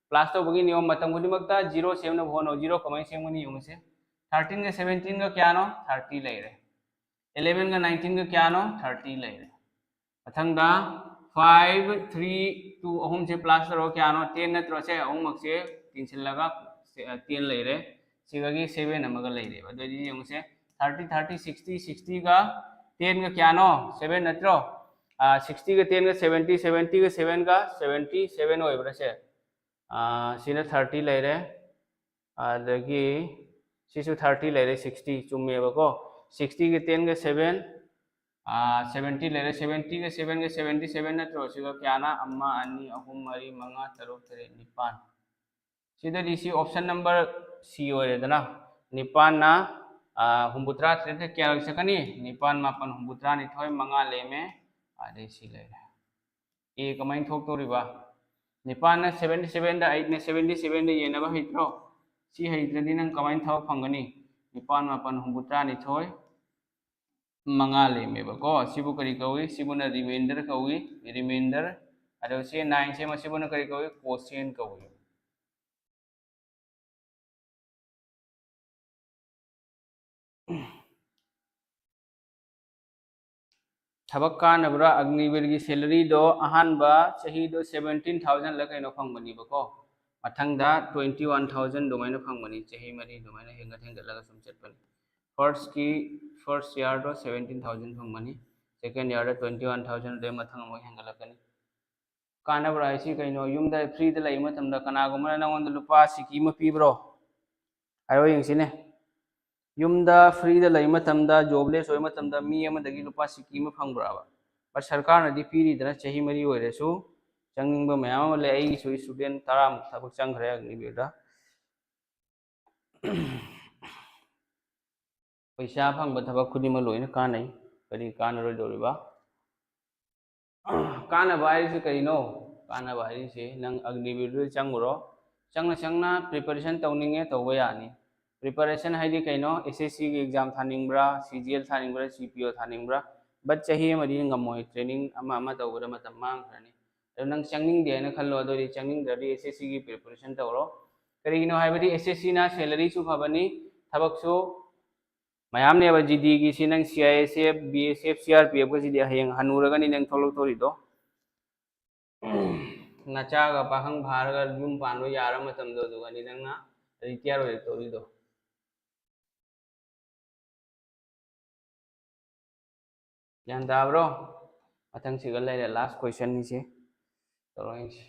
Plus ꯇꯧꯕꯒꯤ ꯅꯤꯌꯣꯝ ꯃꯇꯝ ꯈꯨꯗꯤꯡꯃꯛꯇ zero ꯁꯦꯝꯅꯕ ꯍꯣꯠꯅꯧ꯫ Zero ꯀꯃꯥꯏꯅ ꯁꯦꯝꯒꯅꯤ ꯌꯦꯡꯉꯨꯁꯦ꯫ Thirteen ꯒ seventeen ꯒ ꯀꯌꯥꯅꯣ? Thirty ꯂꯩꯔꯦ꯫ Eleven ꯒ nineteen ꯒ ꯀꯌꯥꯅꯣ? Thirty ꯂꯩꯔꯦ꯫ ꯃꯊꯪꯗ five, three, two, ꯑꯍꯨꯝꯁꯦ plus ꯇꯧꯔꯒ ꯀꯌꯥꯅꯣ? Ten ꯅꯠꯇ꯭ꯔꯣ? ꯁꯦ ꯑꯍꯨꯝꯃꯛꯁꯦ ꯇꯤꯟꯁꯤꯜꯂꯒ ten ꯂꯩꯔꯦ꯫ ꯁꯤꯒꯒꯤ seven ꯑꯃꯒ ꯂꯩꯔꯦꯕ꯫ ꯑꯗꯨꯗꯤ ꯌꯦꯡꯉꯨꯁꯦ, thirty, thirty, sixty, sixty ꯒ ten ꯒ ꯀꯌꯥꯅꯣ? Seven ꯅꯠꯇ꯭ꯔꯣ? Sixty ꯒ ten ꯒ seventy, seventy ꯒ seven ꯒ seventy seven ꯑꯣꯏꯕ꯭ꯔꯥ ꯁꯦ? ꯁꯤꯅ thirty ꯂꯩꯔꯦ, ꯑꯗꯒꯤ ꯁꯤꯁꯨ thirty ꯂꯩꯔꯦ, sixty ꯆꯨꯝꯃꯦꯕꯀꯣ꯫ Sixty ꯒ ten ꯒ seven, seventy ꯂꯩꯔꯦ, seventy ꯒ seven ꯒ seventy seven ꯅꯠꯇ꯭ꯔꯣ? ꯁꯤꯒ ꯀꯌꯥꯅ? ꯑꯃ, ꯑꯅꯤ, ꯑꯍꯨꯝ, ꯃꯔꯤ, ꯃꯉꯥ, ꯇꯔꯨꯛ, ꯇꯔꯦꯠ, ꯅꯤꯄꯥꯟ꯫ ꯁꯤꯗꯗꯤ ꯁꯤ option number C ꯑꯣꯏꯔꯦꯗꯅ꯫ ꯅꯤꯄꯥꯟꯅ, ꯍꯨꯝꯐꯨꯇꯔꯥ ꯇꯔꯦꯠꯇ ꯀꯌꯥꯔꯛ ꯆꯠꯀꯅꯤ? ꯅꯤꯄꯥꯟ, ꯃꯥꯄꯟ, ꯍꯨꯝꯐꯨꯇꯔꯥ ꯅꯤꯊꯣꯏ, ꯃꯉꯥ ꯂꯦꯝꯃꯦ, ꯑꯗꯩ ꯁꯤ ꯂꯩꯔꯦ꯫ A ꯀꯃꯥꯏꯅ ꯊꯣꯛꯇꯧꯔꯤꯕ? ꯅꯤꯄꯥꯟꯅ seventy seven ꯗ, eightꯅ seventy seven ꯗ ꯌꯦꯟꯅꯕ ꯍꯩꯇ꯭ꯔꯣ? ꯁꯤ ꯍꯩꯇ꯭ꯔꯗꯤ ꯅꯪ ꯀꯃꯥꯏꯅ ꯊꯕꯛ ꯐꯪꯒꯅꯤ? ꯅꯤꯄꯥꯟ, ꯃꯥꯄꯟ, ꯍꯨꯝꯐꯨꯇꯔꯥ ꯅꯤꯊꯣꯏ, ꯃꯉꯥ ꯂꯦꯝꯃꯦꯕꯀꯣ꯫ ꯁꯤꯕꯨ ꯀꯔꯤ ꯀꯧꯏ? ꯁꯤꯕꯨꯅ remainder ꯀꯧꯏ, remainder꯫ ꯑꯗꯣ ꯁꯤ nineꯁꯦ ꯃꯁꯤꯕꯨꯅ ꯀꯔꯤ ꯀꯧꯏ? Quotient ꯀꯧꯏ꯫ ꯊꯕꯛ ꯀꯥꯟꯅꯕ꯭ꯔꯥ? ꯑꯒꯅꯤꯕꯤꯔꯒꯤ ꯁꯦꯂꯔꯤꯗꯣ ꯑꯍꯥꯟꯕ ꯆꯍꯤꯗꯣ ꯁꯕꯦꯟꯇꯤꯟ ꯊꯥꯎꯖꯟꯂ ꯀꯩꯅꯣ ꯐꯪꯕꯅꯦꯕꯀꯣ, ꯃꯊꯪꯗ ꯇ꯭ꯋꯦꯟꯇꯤ ꯋꯥꯟ ꯊꯥꯎꯖꯟ ꯑꯗꯨꯃꯥꯏꯅ ꯐꯪꯕꯅꯤ꯫ ꯆꯍꯤ ꯃꯔꯤ ꯑꯗꯨꯃꯥꯏꯅ ꯍꯦꯟꯒꯠ ꯍꯦꯟꯒꯠꯂꯒ ꯁꯨꯝ ꯆꯠꯄꯅꯤ꯫ ꯐꯥꯔꯁꯀꯤ ꯐꯥꯔꯁ ꯏꯌꯥꯔꯗꯣ ꯁꯕꯦꯟꯇꯤꯟ ꯊꯥꯎꯖꯟ ꯐꯪꯕꯅꯤ, ꯁꯦꯀꯦꯟ ꯏꯌꯥꯔꯗ ꯇ꯭ꯋꯦꯟꯇꯤ ꯋꯥꯟ ꯊꯥꯎꯖꯟ, ꯑꯗꯩ ꯃꯊꯪ ꯑꯃꯨꯛ ꯍꯦꯟꯒꯠꯂꯛꯀꯅꯤ꯫ ꯀꯥꯟꯅꯕ꯭ꯔꯥ ꯍꯥꯏꯁꯤ ꯀꯩꯅꯣ? ꯌꯨꯝꯗ ꯐ꯭ꯔꯤꯗ ꯂꯩꯕ ꯃꯇꯝꯗ ꯀꯅꯥꯒꯨꯝꯕꯅ ꯅꯪꯉꯣꯟꯗ ꯂꯨꯄꯥ ꯁꯤꯀꯤ ꯑꯃ ꯄꯤꯕ꯭ꯔꯣ? ꯍꯥꯏꯔꯣ ꯌꯦꯡꯁꯤꯅꯦ꯫ ꯌꯨꯝꯗ ꯐ꯭ꯔꯤꯗ ꯂꯩꯕ ꯃꯇꯝꯗ, ꯖꯣꯕꯂꯦꯁ ꯑꯣꯏꯕ ꯃꯇꯝꯗ ꯃꯤ ꯑꯃꯗꯒꯤ ꯂꯨꯄꯥ ꯁꯤꯀꯤ ꯑꯃ ꯐꯪꯕ꯭ꯔꯕ? ꯕꯠ ꯁꯔꯀꯥꯔꯅꯗꯤ ꯄꯤꯔꯤꯗꯅ, ꯆꯍꯤ ꯃꯔꯤ ꯑꯣꯏꯔꯁꯨ꯫ ꯆꯪꯅꯤꯡꯕ ꯃꯌꯥꯝ ꯑꯃ ꯂꯩ꯫ ꯑꯩꯒꯤꯁꯨ ꯏꯁꯇꯨꯗꯦꯟ ꯇꯔꯥꯃꯨꯛ ꯊꯕꯛ ꯆꯪꯈ꯭ꯔꯦ ꯑꯒꯅꯤꯕꯤꯔꯗ꯫ ꯄꯩꯁꯥ ꯐꯪꯕ ꯊꯕꯛ ꯈꯨꯗꯤꯡꯃꯛ ꯂꯣꯏꯅ ꯀꯥꯟꯅꯩ꯫ ꯀꯔꯤ ꯀꯥꯟꯅꯔꯣꯏꯗꯧꯔꯤꯕ? ꯀꯥꯟꯅꯕ ꯍꯥꯏꯔꯤꯁꯤ ꯀꯔꯤꯅꯣ? ꯀꯥꯟꯅꯕ ꯍꯥꯏꯔꯤꯁꯤ ꯅꯪ ꯑꯒꯅꯤꯕꯤꯔꯗ ꯆꯪꯉꯨꯔꯣ꯫ ꯆꯪꯅ ꯆꯪꯅ ꯄ꯭ꯔꯤꯄꯦꯔꯦꯁꯟ ꯇꯧꯅꯤꯡꯉꯦ, ꯇꯧꯕ ꯌꯥꯅꯤ꯫ ꯄ꯭ꯔꯤꯄꯦꯔꯦꯁꯟ ꯍꯥꯏꯗꯤ ꯀꯩꯅꯣ? ꯑꯦꯁ ꯑꯦꯁ ꯁꯤꯒꯤ ꯑꯦꯛꯖꯥꯝ ꯊꯥꯅꯤꯡꯕ꯭ꯔꯥ, ꯁꯤ ꯖꯤ ꯑꯦꯜ ꯊꯥꯅꯤꯡꯕ꯭ꯔꯥ, ꯁꯤ ꯄꯤ ꯑꯣ ꯊꯥꯅꯤꯡꯕ꯭ꯔꯥ? ꯕꯠ ꯆꯍꯤ ꯑꯃꯗꯤ ꯉꯝꯃꯣꯏ, ꯇ꯭ꯔꯦꯅꯤꯡ ꯑꯃ ꯑꯃ ꯇꯧꯕꯗ ꯃꯇꯝ ꯃꯥꯡꯈ꯭ꯔꯅꯤ꯫ ꯑꯗꯣ ꯅꯪ ꯆꯪꯅꯤꯡꯗꯦ ꯍꯥꯏꯅ ꯈꯜꯂꯣ, ꯑꯗꯨꯑꯣꯏꯗꯤ ꯆꯪꯅꯤꯡꯗ꯭ꯔꯗꯤ ꯑꯦꯁ ꯑꯦꯁ ꯁꯤꯒꯤ ꯄ꯭ꯔꯤꯄꯦꯔꯦꯁꯟ ꯇꯧꯔꯣ꯫ ꯀꯔꯤꯒꯤꯅꯣ ꯍꯥꯏꯕꯗꯤ ꯑꯦꯁ ꯑꯦꯁ ꯁꯤꯅ ꯁꯦꯂꯔꯤꯁꯨ ꯐꯕꯅꯤ, ꯊꯕꯛꯁꯨ ꯃꯌꯥꯝꯅꯦꯕ꯫ ꯖꯤ ꯗꯤꯒꯤꯁꯤ ꯅꯪ C I S F, B S F, C R P ꯑꯦꯐꯀꯁꯤꯗꯤ ꯍꯌꯦꯡ ꯍꯅꯨꯔꯒꯅꯤ ꯅꯪ ꯊꯣꯛꯂꯛꯇꯣꯔꯤꯗꯣ꯫ ꯅꯆꯥꯒ ꯄꯥꯈꯪ ꯐꯥꯔꯒ ꯌꯨꯝ ꯄꯥꯟꯕ ꯌꯥꯔ ꯃꯇꯝꯗꯣ ꯑꯗꯨꯒꯅꯤ ꯅꯪꯅ ꯔꯤꯇꯤꯌꯥꯔ ꯑꯣꯏꯔꯛꯇꯧꯔꯤꯗꯣ꯫ ꯒ꯭ꯌꯥꯟ ꯇꯥꯕ꯭ꯔꯣ? ꯃꯊꯪꯁꯤꯒ ꯂꯩꯔꯦ, ꯂꯥꯁ ꯀꯣꯏꯁꯟꯅꯤꯁꯦ꯫ ꯇꯧꯔꯛꯏꯁꯦ꯫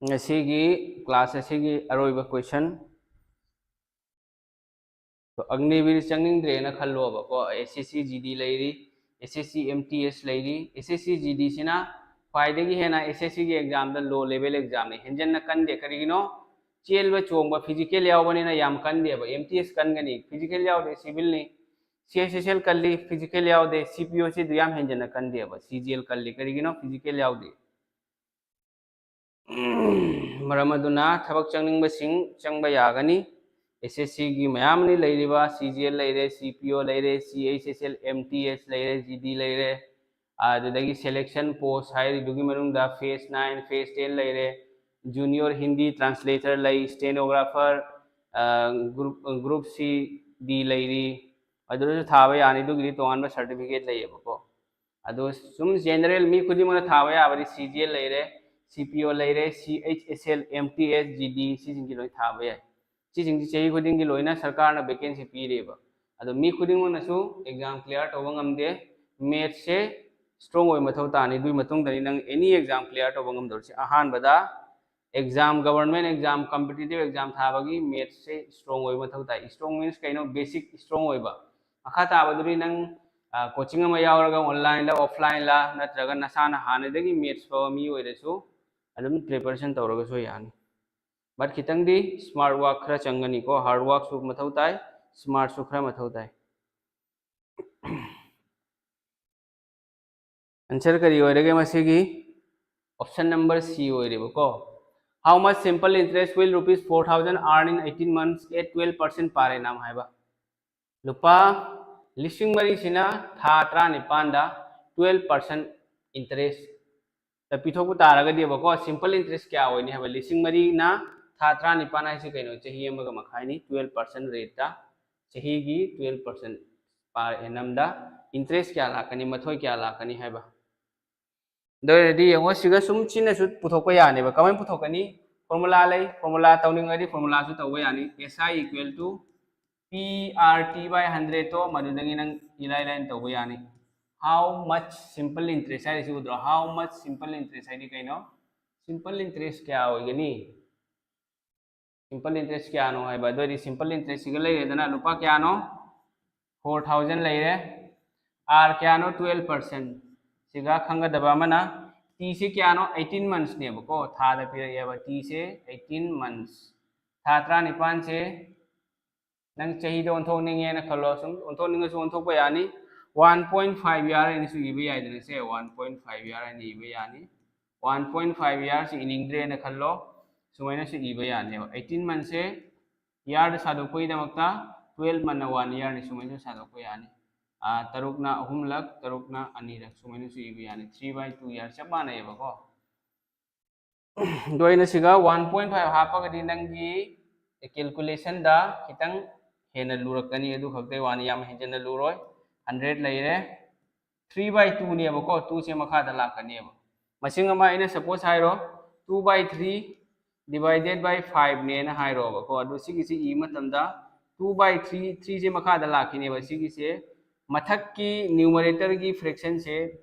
ꯉꯁꯤꯒꯤ ꯀ꯭ꯂꯥꯁ ꯑꯁꯤꯒꯤ ꯑꯔꯣꯏꯕ ꯀꯣꯏꯁꯟ꯫ ꯑꯒꯅꯤꯕꯤꯔ ꯆꯪꯅꯤꯡꯗ꯭ꯔꯦꯅ ꯈꯜꯂꯣꯕꯀꯣ, ꯑꯦꯁ ꯑꯦꯁ ꯁꯤ ꯖꯤ ꯗꯤ ꯂꯩꯔꯤ, ꯑꯦꯁ ꯑꯦꯁ ꯁꯤ ꯑꯦꯝ ꯇꯤ ꯑꯦꯁ ꯂꯩꯔꯤ꯫ ꯑꯦꯁ ꯑꯦꯁ ꯁꯤ ꯖꯤ ꯗꯤꯁꯤꯅ ꯈ꯭ꯋꯥꯏꯗꯒꯤ ꯍꯦꯟꯅ ꯑꯦꯁ ꯑꯦꯁ ꯁꯤꯒꯤ ꯑꯦꯛꯖꯥꯝꯗ ꯂꯣ ꯂꯦꯚꯦꯜ ꯑꯦꯛꯖꯥꯝꯅꯤ, ꯍꯦꯟꯖꯟꯅ ꯀꯟꯗꯦ꯫ ꯀꯔꯤꯒꯤꯅꯣ? ꯆꯦꯟꯕ ꯆꯣꯡꯕ ꯐꯤꯖꯤꯀꯦꯜ ꯌꯥꯎꯕꯅꯤꯅ ꯌꯥꯝ ꯀꯟꯗꯦꯕ꯫ ꯑꯦꯝ ꯇꯤ ꯑꯦꯁ ꯀꯟꯒꯅꯤ, ꯐꯤꯖꯤꯀꯦꯜ ꯌꯥꯎꯗꯦ, ꯁꯤꯚꯤꯜꯅꯤ꯫ ꯁꯤ ꯑꯩꯆ ꯑꯦꯁ ꯑꯦꯜ ꯀꯜꯂꯤ, ꯐꯤꯖꯤꯀꯦꯜ ꯌꯥꯎꯗꯦ꯫ ꯁꯤ ꯄꯤ ꯑꯣꯁꯤꯗꯤ ꯌꯥꯝ ꯍꯦꯟꯖꯟꯅ ꯀꯟꯗꯦꯕ, ꯁꯤ ꯖꯤ ꯑꯦꯜ ꯀꯜꯂꯤ꯫ ꯀꯔꯤꯒꯤꯅꯣ? ꯐꯤꯖꯤꯀꯦꯜ ꯌꯥꯎꯗꯦ꯫ ꯃꯔꯝ ꯑꯗꯨꯅ ꯊꯕꯛ ꯆꯪꯅꯤꯡꯕꯁꯤꯡ ꯆꯪꯕ ꯌꯥꯒꯅꯤ꯫ ꯑꯦꯁ ꯑꯦꯁ ꯁꯤꯒꯤ ꯃꯌꯥꯝ ꯑꯃ ꯂꯩꯔꯤꯕ, ꯁꯤ ꯖꯤ ꯑꯦꯜ ꯂꯩꯔꯦ, ꯁꯤ ꯄꯤ ꯑꯣ ꯂꯩꯔꯦ, ꯁꯤ ꯑꯩꯆ ꯑꯦꯁ ꯑꯦꯜ, ꯑꯦꯝ ꯇꯤ ꯑꯦꯁ ꯂꯩꯔꯦ, ꯖꯤ ꯗꯤ ꯂꯩꯔꯦ, ꯑꯗꯨꯗꯒꯤ selection post ꯍꯥꯏꯔꯤꯗꯨꯒꯤ ꯃꯅꯨꯡꯗ phase nine, phase ten ꯂꯩꯔꯦ, junior Hindi translator ꯂꯩ, stenographer, group group C D ꯂꯩꯔꯤ, ꯑꯗꯨꯗꯁꯨ ꯊꯥꯕ ꯌꯥꯅꯤ꯫ ꯑꯗꯨꯒꯤꯗꯤ ꯇꯣꯉꯥꯟꯕ certificate ꯂꯩꯌꯦꯕꯀꯣ꯫ ꯑꯗꯣ ꯁꯨꯝ general ꯃꯤ ꯈꯨꯗꯤꯡꯃꯛꯅ ꯊꯥꯕ ꯌꯥꯕꯗꯤ C G L ꯂꯩꯔꯦ, C P O ꯂꯩꯔꯦ, C H S L, M T S, G D, ꯁꯤꯁꯤꯡꯁꯤ ꯂꯣꯏ ꯊꯥꯕ ꯌꯥꯏ꯫ ꯁꯤꯁꯤꯡꯁꯤ ꯆꯍꯤ ꯈꯨꯗꯤꯡꯒꯤ ꯂꯣꯏꯅ ꯁꯔꯀꯥꯔꯅ vacancy ꯄꯤꯔꯤꯕ꯫ ꯑꯗꯣ ꯃꯤ ꯈꯨꯗꯤꯡꯃꯛꯅꯁꯨ exam clear ꯇꯧꯕ ꯉꯝꯗꯦ꯫ Maths ꯁꯦ strong ꯑꯣꯏꯕ ꯃꯊꯧ ꯇꯥꯅꯤ꯫ ꯑꯗꯨꯒꯤ ꯃꯇꯨꯡꯗꯅꯤ ꯅꯪ any exam clear ꯇꯧꯕ ꯉꯝꯗꯧꯔꯤꯁꯦ꯫ ꯑꯍꯥꯟꯕꯗ exam, government exam, competitive exam ꯊꯥꯕꯒꯤ maths ꯁꯦ strong ꯑꯣꯏꯕ ꯃꯊꯧ ꯇꯥꯏ꯫ Strong means ꯀꯩꯅꯣ? Basic strong ꯑꯣꯏꯕ꯫ ꯃꯈꯥ ꯇꯥꯕꯗꯨꯗꯤ ꯅꯪ coaching ꯑꯃ ꯌꯥꯎꯔꯒ online ꯂ offline ꯂ ꯅꯠꯇ꯭ꯔꯒ ꯅꯁꯥꯅ ꯍꯥꯟꯅꯗꯒꯤ maths ꯐꯕ ꯃꯤ ꯑꯣꯏꯔꯁꯨ ꯑꯗꯨꯝ preparation ꯇꯧꯔꯒꯁꯨ ꯌꯥꯅꯤ꯫ But ꯈꯤꯇꯪꯗꯤ smart work ꯈꯔ ꯆꯪꯒꯅꯤꯀꯣ꯫ Hard work ꯁꯨ ꯃꯊꯧ ꯇꯥꯏ, smart ꯁꯨ ꯈꯔ ꯃꯊꯧ ꯇꯥꯏ꯫ Answer ꯀꯔꯤ ꯑꯣꯏꯔꯒꯦ ꯃꯁꯤꯒꯤ? Option number C ꯑꯣꯏꯔꯦꯕꯀꯣ꯫ How much simple interest will rupees four thousand earn in eighteen months at twelve percent per annum ꯍꯥꯏꯕ꯫ ꯂꯨꯄꯥ ꯂꯤꯁꯤꯡ ꯃꯔꯤꯁꯤꯅ ꯊꯥ ꯇꯔꯥꯅꯤꯄꯥꯟꯗ twelve percent interest ꯇ ꯄꯤꯊꯣꯛꯄ ꯇꯥꯔꯒꯗꯤꯕꯀꯣ, simple interest ꯀꯌꯥ ꯑꯣꯏꯅꯤ ꯍꯥꯏꯕ? ꯂꯤꯁꯤꯡ ꯃꯔꯤꯅ ꯊꯥ ꯇꯔꯥꯅꯤꯄꯥꯟ ꯍꯥꯏꯁꯤ ꯀꯩꯅꯣ? ꯆꯍꯤ ꯑꯃꯒ ꯃꯈꯥꯏꯅꯤ꯫ Twelve percent rate ꯇ ꯆꯍꯤꯒꯤ twelve percent per annum ꯗ interest ꯀꯌꯥ ꯂꯥꯛꯀꯅꯤ, ꯃꯊꯣꯏ ꯀꯌꯥ ꯂꯥꯛꯀꯅꯤ ꯍꯥꯏꯕ꯫ ꯑꯗꯨ ꯑꯣꯏꯔꯗꯤ ꯌꯦꯡꯉꯣ, ꯁꯤꯒ ꯁꯨꯝ ꯁꯤꯅꯁꯨ ꯄꯨꯊꯣꯛꯄ ꯌꯥꯅꯦꯕ꯫ ꯀꯃꯥꯏꯅ ꯄꯨꯊꯣꯛꯀꯅꯤ? Formula ꯂꯩ, formula ꯇꯧꯅꯤꯡꯉꯗꯤ formula ꯁꯨ ꯇꯧꯕ ꯌꯥꯅꯤ꯫ S I equal to P R T by hundred ꯇꯣ ꯃꯗꯨꯗꯒꯤ ꯅꯪ ꯏꯂꯥꯏ ꯂꯥꯏꯅ ꯇꯧꯕ ꯌꯥꯅꯤ꯫ How much simple interest ꯍꯥꯏꯔꯤꯁꯤ ꯎꯗ꯭ꯔꯣ? How much simple interest ꯍꯥꯏꯗꯤ ꯀꯩꯅꯣ? Simple interest ꯀꯌꯥ ꯑꯣꯏꯒꯅꯤ? Simple interest ꯀꯌꯥꯅꯣ ꯍꯥꯏꯕ꯫ ꯑꯗꯨ ꯑꯣꯏꯔꯗꯤ simple interest ꯁꯤꯒ ꯂꯩꯔꯦꯗꯅ, ꯂꯨꯄꯥ ꯀꯌꯥꯅꯣ? Four thousand ꯂꯩꯔꯦ꯫ R ꯀꯌꯥꯅꯣ? Twelve percent꯫ ꯁꯤꯒ ꯈꯪꯒꯗꯕ ꯑꯃꯅ T ꯁꯤ ꯀꯌꯥꯅꯣ? Eighteen months ꯅꯦꯕꯀꯣ, ꯊꯥꯗ ꯄꯤꯔꯛꯑꯦꯕ꯫ T ꯁꯦ eighteen months, ꯊꯥ ꯇꯔꯥꯅꯤꯄꯥꯟꯁꯦ ꯅꯪ ꯆꯍꯤꯗ ꯑꯣꯟꯊꯣꯛꯅꯤꯡꯉꯦꯅ ꯈꯜꯂꯣ, ꯁꯨꯝ ꯑꯣꯟꯊꯣꯛꯅꯤꯡꯉꯁꯨ ꯑꯣꯟꯊꯣꯛꯄ ꯌꯥꯅꯤ꯫ One point five year ꯍꯥꯏꯅꯁꯨ ꯏꯕ ꯌꯥꯏꯗꯅ, ꯁꯦ one point five year ꯍꯥꯏꯅ ꯏꯕ ꯌꯥꯅꯤ꯫ One point five year ꯁꯤ ꯏꯅꯤꯡꯗ꯭ꯔꯦꯅ ꯈꯜꯂꯣ, ꯁꯨꯃꯥꯏꯅꯁꯨ ꯏꯕ ꯌꯥꯅꯦꯕ꯫ Eighteen months ꯁꯦ year ꯗ ꯁꯥꯗꯣꯛꯄꯒꯤꯗꯃꯛꯇ twelve month ꯅ one year ꯅꯤ, ꯁꯨꯃꯥꯏꯅꯁꯨ ꯁꯥꯗꯣꯛꯄ ꯌꯥꯅꯤ꯫ ꯇꯔꯨꯛꯅ ꯑꯍꯨꯝꯂꯛ, ꯇꯔꯨꯛꯅ ꯑꯅꯤꯔꯛ, ꯁꯨꯃꯥꯏꯅꯁꯨ ꯏꯕ ꯌꯥꯅꯤ꯫ Three by two ꯌꯥꯔꯦ, ꯆꯞ ꯃꯥꯟꯅꯩꯌꯦꯕꯀꯣ꯫ ꯑꯗꯣ ꯑꯩꯅ ꯁꯤꯒ one point five ꯍꯥꯞꯄꯒꯗꯤ ꯅꯪꯒꯤ calculationꯗ ꯈꯤꯇꯪ ꯍꯦꯟꯅ ꯂꯨꯔꯛꯀꯅꯤ, ꯑꯗꯨ ꯈꯛꯇꯩ ꯋꯥꯅꯤ, ꯌꯥꯝ ꯍꯦꯟꯖꯟꯅ ꯂꯨꯔꯣꯏ꯫ Hundred ꯂꯩꯔꯦ, three by twoꯅꯦꯕꯀꯣ, twoꯁꯦ ꯃꯈꯥꯗ ꯂꯥꯛꯀꯅꯦꯕ꯫ ꯃꯁꯤꯡ ꯑꯃ ꯑꯩꯅ suppose ꯍꯥꯏꯔꯣ, two by three divided by fiveꯅꯦꯅ ꯍꯥꯏꯔꯣꯕꯀꯣ꯫ ꯑꯗꯨ ꯁꯤꯒꯤꯁꯤ ꯏꯕ ꯃꯇꯝꯗ two by three, threeꯁꯦ ꯃꯈꯥꯗ ꯂꯥꯛꯈꯤꯅꯦꯕ꯫ ꯁꯤꯒꯤꯁꯦ ꯃꯊꯛꯀꯤ numeratorꯒꯤ fractionꯁꯦ,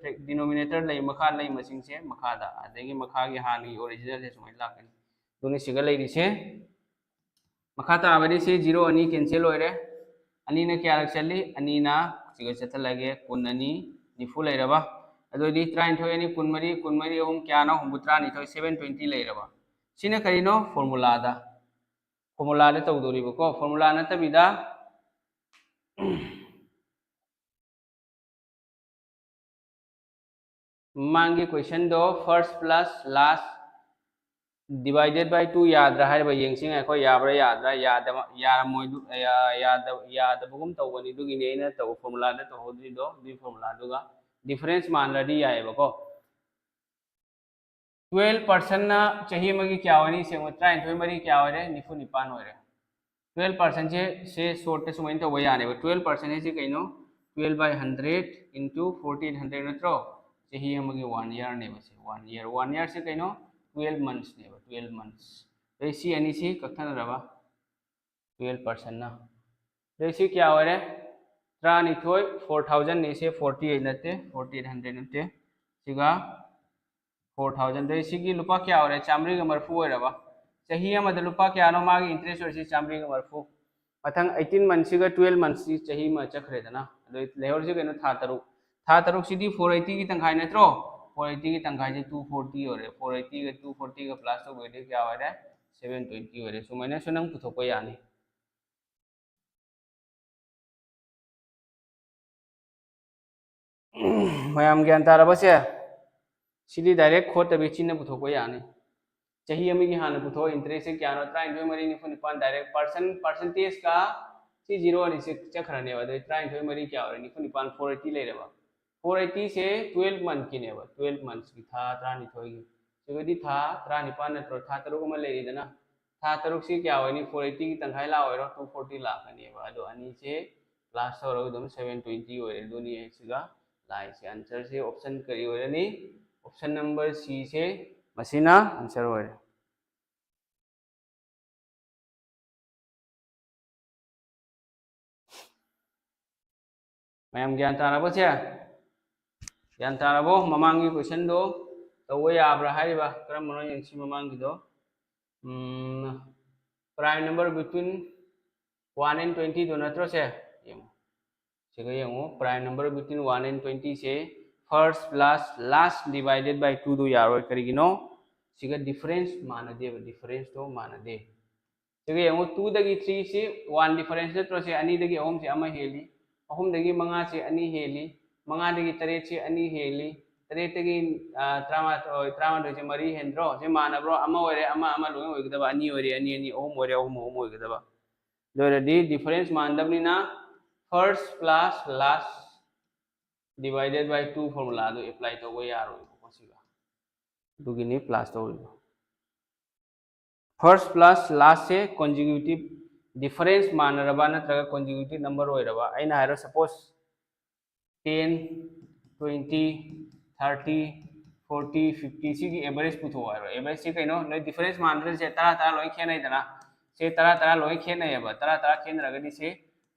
denominator ꯂꯩ, ꯃꯈꯥ ꯂꯩ ꯃꯁꯤꯡꯁꯦ ꯃꯈꯥꯗ, ꯑꯗꯒꯤ ꯃꯈꯥꯒꯤ ꯍꯥꯟꯅꯒꯤ originalꯁꯦ ꯁꯨꯃꯥꯏꯅ ꯂꯥꯛꯀꯅꯤ꯫ ꯑꯗꯨꯅ ꯁꯤꯒ ꯂꯩꯔꯤꯁꯦ ꯃꯈꯥ ꯇꯥꯕꯗꯤ ꯁꯤ zero ꯑꯅꯤ cancel ꯑꯣꯏꯔꯦ꯫ ꯑꯅꯤꯅ ꯀꯌꯥꯔꯛ ꯆꯠꯂꯤ? ꯑꯅꯤꯅ ꯁꯤꯒ ꯆꯠꯊꯠꯂꯒꯦ, ꯀꯨꯟ ꯑꯅꯤ, ꯅꯤꯐꯨ ꯂꯩꯔꯕ? ꯑꯗꯨꯑꯣꯏꯗꯤ ꯇꯔꯥꯅꯤꯊꯣꯏ ꯑꯅꯤ ꯀꯨꯟꯃꯔꯤ, ꯀꯨꯟꯃꯔꯤ ꯑꯍꯨꯝ ꯀꯌꯥꯅꯣ? ꯍꯨꯝꯐꯨꯇꯔꯥꯅꯤꯊꯣꯏ, seven twenty ꯂꯩꯔꯕ? ꯁꯤꯅ ꯀꯔꯤꯅꯣ? Formulaꯗ, formulaꯗ ꯇꯧꯗꯣꯔꯤꯕꯀꯣ, formula ꯅꯠꯇꯕꯤꯗ ꯃꯃꯥꯡꯒꯤ questionꯗꯣ first plus last divided by two ꯌꯥꯗ꯭ꯔꯥ ꯍꯥꯏꯔꯤꯕ ꯌꯦꯡꯁꯤ ꯉꯥꯏꯈꯣ꯫ ꯌꯥꯕ꯭ꯔꯥ ꯌꯥꯗ꯭ꯔꯥ? ꯌꯥꯗꯕ, ꯌꯥꯔꯝꯃꯣꯏ, ꯑꯗꯨ, ꯌꯥ-, ꯌꯥꯗꯕ, ꯌꯥꯗꯕꯒꯨꯝ ꯇꯧꯕꯅꯤ, ꯑꯗꯨꯒꯤꯅꯤ ꯑꯩꯅ ꯇꯧ-, formulaꯗ ꯇꯧꯍꯧꯗ꯭ꯔꯤꯗꯣ꯫ ꯑꯗꯨꯒꯤ formulaꯗꯨꯒ difference ꯃꯥꯟꯅꯔꯗꯤ ꯌꯥꯏꯑꯕꯀꯣ꯫ Twelve percentꯅ ꯆꯍꯤ ꯑꯃꯒꯤ ꯀꯌꯥ ꯑꯣꯏꯅꯤ? ꯁꯦꯡꯕ, ꯇꯔꯥꯅꯤꯊꯣꯏ ꯃꯔꯤ ꯀꯌꯥ ꯑꯣꯏꯔꯦ? ꯅꯤꯐꯨ ꯅꯤꯄꯥꯟ ꯑꯣꯏꯔꯦ꯫ Twelve percentꯁꯦ, ꯁꯦ shortꯇ ꯁꯨꯃꯥꯏꯅ ꯇꯧꯕ ꯌꯥꯅꯦꯕ꯫ Twelve percent ꯍꯥꯏꯁꯦ ꯀꯩꯅꯣ? Twelve by hundred into forty eight hundred ꯅꯠꯇ꯭ꯔꯣ? ꯆꯍꯤ ꯑꯃꯒꯤ one yearꯅꯦꯕ ꯁꯦ, one year꯫ One yearꯁꯦ ꯀꯩꯅꯣ? Twelve monthsꯅꯦꯕ, twelve months꯫ ꯑꯗꯩ ꯁꯤ ꯑꯅꯤꯁꯤ ꯀꯛꯊꯠꯅꯔꯕ, twelve percentꯅ꯫ ꯑꯗꯩ ꯁꯤ ꯀꯌꯥ ꯑꯣꯏꯔꯦ? ꯇꯔꯥꯅꯤꯊꯣꯏ, four thousandꯅꯤ ꯁꯦ, forty eight ꯅꯠꯇꯦ, forty eight hundred ꯅꯠꯇꯦ꯫ ꯁꯤꯒ four thousand꯫ ꯑꯗꯩ ꯁꯤꯒꯤ ꯂꯨꯄꯥ ꯀꯌꯥ ꯑꯣꯏꯔꯦ? ꯆꯥꯝꯃꯔꯤꯒ ꯃꯔꯤꯐꯨ ꯑꯣꯏꯔꯕ? ꯆꯍꯤ ꯑꯃꯗ ꯂꯨꯄꯥ ꯀꯌꯥꯅꯣ ꯃꯥꯒꯤ interest ꯑꯣꯏꯔꯤꯁꯤ? ꯆꯥꯝꯃꯔꯤꯒ ꯃꯔꯤꯐꯨ꯫ ꯃꯊꯪ eighteen monthsꯁꯤꯒ twelve monthsꯁꯤ ꯆꯍꯤ ꯑꯃ ꯆꯠꯈ꯭ꯔꯦꯗꯅ꯫ ꯑꯗꯨ ꯂꯩꯍꯧꯔꯤꯁꯤ ꯀꯩꯅꯣ? ꯊꯥ ꯇꯔꯨꯛ꯫ ꯊꯥ ꯇꯔꯨꯛꯁꯤꯗꯤ four eightyꯒꯤ ꯇꯪꯈꯥꯏ ꯅꯠꯇ꯭ꯔꯣ? Four eightyꯒꯤ ꯇꯪꯈꯥꯏꯁꯦ two forty ꯑꯣꯏꯔꯦ꯫ Four eightyꯒ two fortyꯒ plus ꯇꯧꯕꯤꯔꯗꯤ ꯀꯌꯥ ꯑꯣꯏꯔꯦ? Seven twenty ꯑꯣꯏꯔꯦ꯫ ꯁꯨꯃꯥꯏꯅꯁꯨ ꯅꯪ ꯄꯨꯊꯣꯛꯄ ꯌꯥꯅꯤ꯫ ꯃꯌꯥꯝ ꯒ꯭ꯌꯥꯟ ꯇꯥꯔꯕꯁꯦ? ꯁꯤꯗꯤ direct ꯈꯣꯠꯇꯕꯤ ꯆꯤꯟꯅ ꯄꯨꯊꯣꯛꯄ ꯌꯥꯅꯤ꯫ ꯆꯍꯤ ꯑꯃꯒꯤ ꯍꯥꯟꯅ ꯄꯨꯊꯣꯛꯑꯣ, interestꯁꯦ ꯀꯌꯥꯅꯣ? ꯇꯔꯥꯅꯤꯊꯣꯏ ꯃꯔꯤ ꯅꯤꯐꯨ ꯅꯤꯄꯥꯟ꯫ Direct percent, percentageꯀ ꯁꯤ ꯖꯤꯔꯣ ꯑꯅꯤ ꯆꯠꯈ꯭ꯔꯅꯦꯕ꯫ ꯑꯗꯩ ꯇꯔꯥꯅꯤꯊꯣꯏ ꯃꯔꯤ ꯀꯌꯥ ꯑꯣꯏꯔꯦ? ꯅꯤꯐꯨ ꯅꯤꯄꯥꯟ, ꯐꯣꯔ ꯑꯩꯠꯇꯤ ꯂꯩꯔꯦꯕ꯫ ꯐꯣꯔ ꯑꯩꯠꯇꯤꯁꯦ ꯇꯨꯌꯦꯜꯞ ꯃꯟꯠꯀꯤꯅꯦꯕ, ꯇꯨꯌꯦꯜꯞ ꯃꯟꯠꯁꯀꯤ, ꯊꯥ ꯇꯔꯥꯅꯤꯊꯣꯏꯒꯤ꯫ ꯁꯤꯒꯗꯤ ꯊꯥ ꯇꯔꯥꯅꯤꯄꯥꯟ ꯅꯠꯇ꯭ꯔꯣ? ꯊꯥ ꯇꯔꯨꯛ ꯑꯃ ꯂꯩꯔꯤꯗꯅ, ꯊꯥ ꯇꯔꯨꯛꯁꯤ ꯀꯌꯥ ꯑꯣꯏꯅꯤ? ꯐꯣꯔ ꯑꯩꯠꯇꯤꯒꯤ ꯇꯪꯈꯥꯏ ꯂꯥꯛꯑꯣꯏꯔꯣ? ꯇꯨ ꯐꯣꯔꯇꯤ ꯂꯥꯛꯀꯅꯦꯕ꯫ ꯑꯗꯣ ꯑꯅꯤꯁꯦ ꯄ꯭ꯂꯁ ꯇꯧꯔꯒ ꯑꯗꯨꯝ ꯁꯚꯦꯟ ꯇ꯭ꯋꯦꯟꯇꯤ ꯑꯣꯏꯔꯦ꯫ ꯑꯗꯨꯅꯤ ꯁꯤꯒ ꯂꯥꯏꯁꯦ꯫ ꯑꯟꯁꯔꯁꯦ ꯑꯣꯞꯁꯟ ꯀꯔꯤ ꯑꯣꯏꯔꯅꯤ? ꯑꯣꯞꯁꯟ ꯅꯝꯕꯔ ꯁꯤꯁꯦ, ꯃꯁꯤꯅ ꯑꯟꯁꯔ ꯑꯣꯏꯔꯦ꯫ ꯃꯌꯥꯝ ꯒ꯭ꯌꯥꯟ ꯇꯥꯔꯕꯣ ꯁꯦ? ꯒ꯭ꯌꯥꯟ ꯇꯥꯔꯕꯣ? ꯃꯃꯥꯡꯒꯤ ꯀꯣꯏꯁꯟꯗꯣ ꯇꯧꯕ ꯌꯥꯕ꯭ꯔꯥ ꯍꯥꯏꯔꯤꯕ? ꯀꯔꯝꯕꯅꯣ ꯌꯦꯡꯁꯤ ꯃꯃꯥꯡꯒꯤꯗꯣ꯫ ꯎꯝ, prime number between one and twenty ꯗꯣ ꯅꯠꯇ꯭ꯔꯣ ꯁꯦ? ꯌꯦꯡꯉꯣ꯫ ꯁꯤꯒ ꯌꯦꯡꯉꯣ, prime number between one and twenty say first plus last divided by two ꯗꯣ ꯌꯥꯔꯣꯏ꯫ ꯀꯔꯤꯒꯤꯅꯣ? ꯁꯤꯒ difference ꯃꯥꯟꯅꯗꯦꯕ, difference ꯇꯣ ꯃꯥꯟꯅꯗꯦ꯫ ꯁꯤꯒ ꯌꯦꯡꯉꯨ, two ꯗꯒꯤ three ꯁꯤ one difference ꯅꯠꯇ꯭ꯔꯣ? ꯁꯤ ꯑꯅꯤꯗꯒꯤ ꯑꯍꯨꯝꯁꯤ ꯑꯃ ꯍꯦꯜꯂꯤ, ꯑꯍꯨꯝꯗꯒꯤ ꯃꯉꯥꯁꯤ ꯑꯅꯤ ꯍꯦꯜꯂꯤ, ꯃꯉꯥꯗꯒꯤ ꯇꯔꯦꯠꯁꯤ ꯑꯅꯤ ꯍꯦꯜꯂꯤ, ꯇꯔꯦꯠꯇꯒꯤ, ꯑ, ꯇꯔꯥꯃꯥꯊꯣꯏ, ꯇꯔꯥꯃꯥꯊꯣꯏꯁꯤ ꯃꯔꯤ ꯍꯦꯟꯗ꯭ꯔꯣ? ꯁꯤ ꯃꯥꯟꯅꯕ꯭ꯔꯣ? ꯑꯃ ꯑꯣꯏꯔꯦ, ꯑꯃ, ꯑꯃ ꯂꯣꯏ ꯑꯣꯏꯒꯗꯕ, ꯑꯅꯤ ꯑꯣꯏꯔꯦ, ꯑꯅꯤ, ꯑꯅꯤ, ꯑꯍꯨꯝ ꯑꯣꯏꯔꯦ, ꯑꯍꯨꯝ, ꯑꯍꯨꯝ ꯑꯣꯏꯒꯗꯕ꯫ ꯑꯗꯨ ꯑꯣꯏꯔꯗꯤ difference ꯃꯥꯟꯅꯗꯕꯅꯤꯅ first plus last divided by two formula do apply ꯇꯧꯕ ꯌꯥꯔꯣꯏꯕꯀꯣ ꯁꯤꯒ꯫ ꯑꯗꯨꯒꯤꯅꯤ plus ꯇꯧꯔꯤꯗꯣ꯫ First plus last ꯁꯦ consecutive difference ꯃꯥꯟꯅꯔꯕ ꯅꯠꯇ꯭ꯔꯒ consecutive number ꯑꯣꯏꯔꯕ, ꯑꯩꯅ ꯍꯥꯏꯔꯣ, suppose ten, twenty, thirty, forty, fifty ꯁꯤꯒꯤ average ꯄꯨꯊꯣꯛꯑꯣ ꯍꯥꯏꯔꯣ꯫ Average ꯁꯤ ꯀꯩꯅꯣ? ꯅꯣꯏ difference ꯃꯥꯟꯅꯗ꯭ꯔꯗꯤ ꯁꯦ ꯇꯔꯥ ꯇꯔꯥ ꯂꯣꯏ ꯈꯦꯠꯅꯩꯗꯅ꯫ ꯁꯦ ꯇꯔꯥ ꯇꯔꯥ ꯂꯣꯏ ꯈꯦꯠꯅꯩꯌꯦꯕ꯫ ꯇꯔꯥ ꯇꯔꯥ ꯈꯦꯠꯅꯔꯒꯗꯤ ꯁꯦ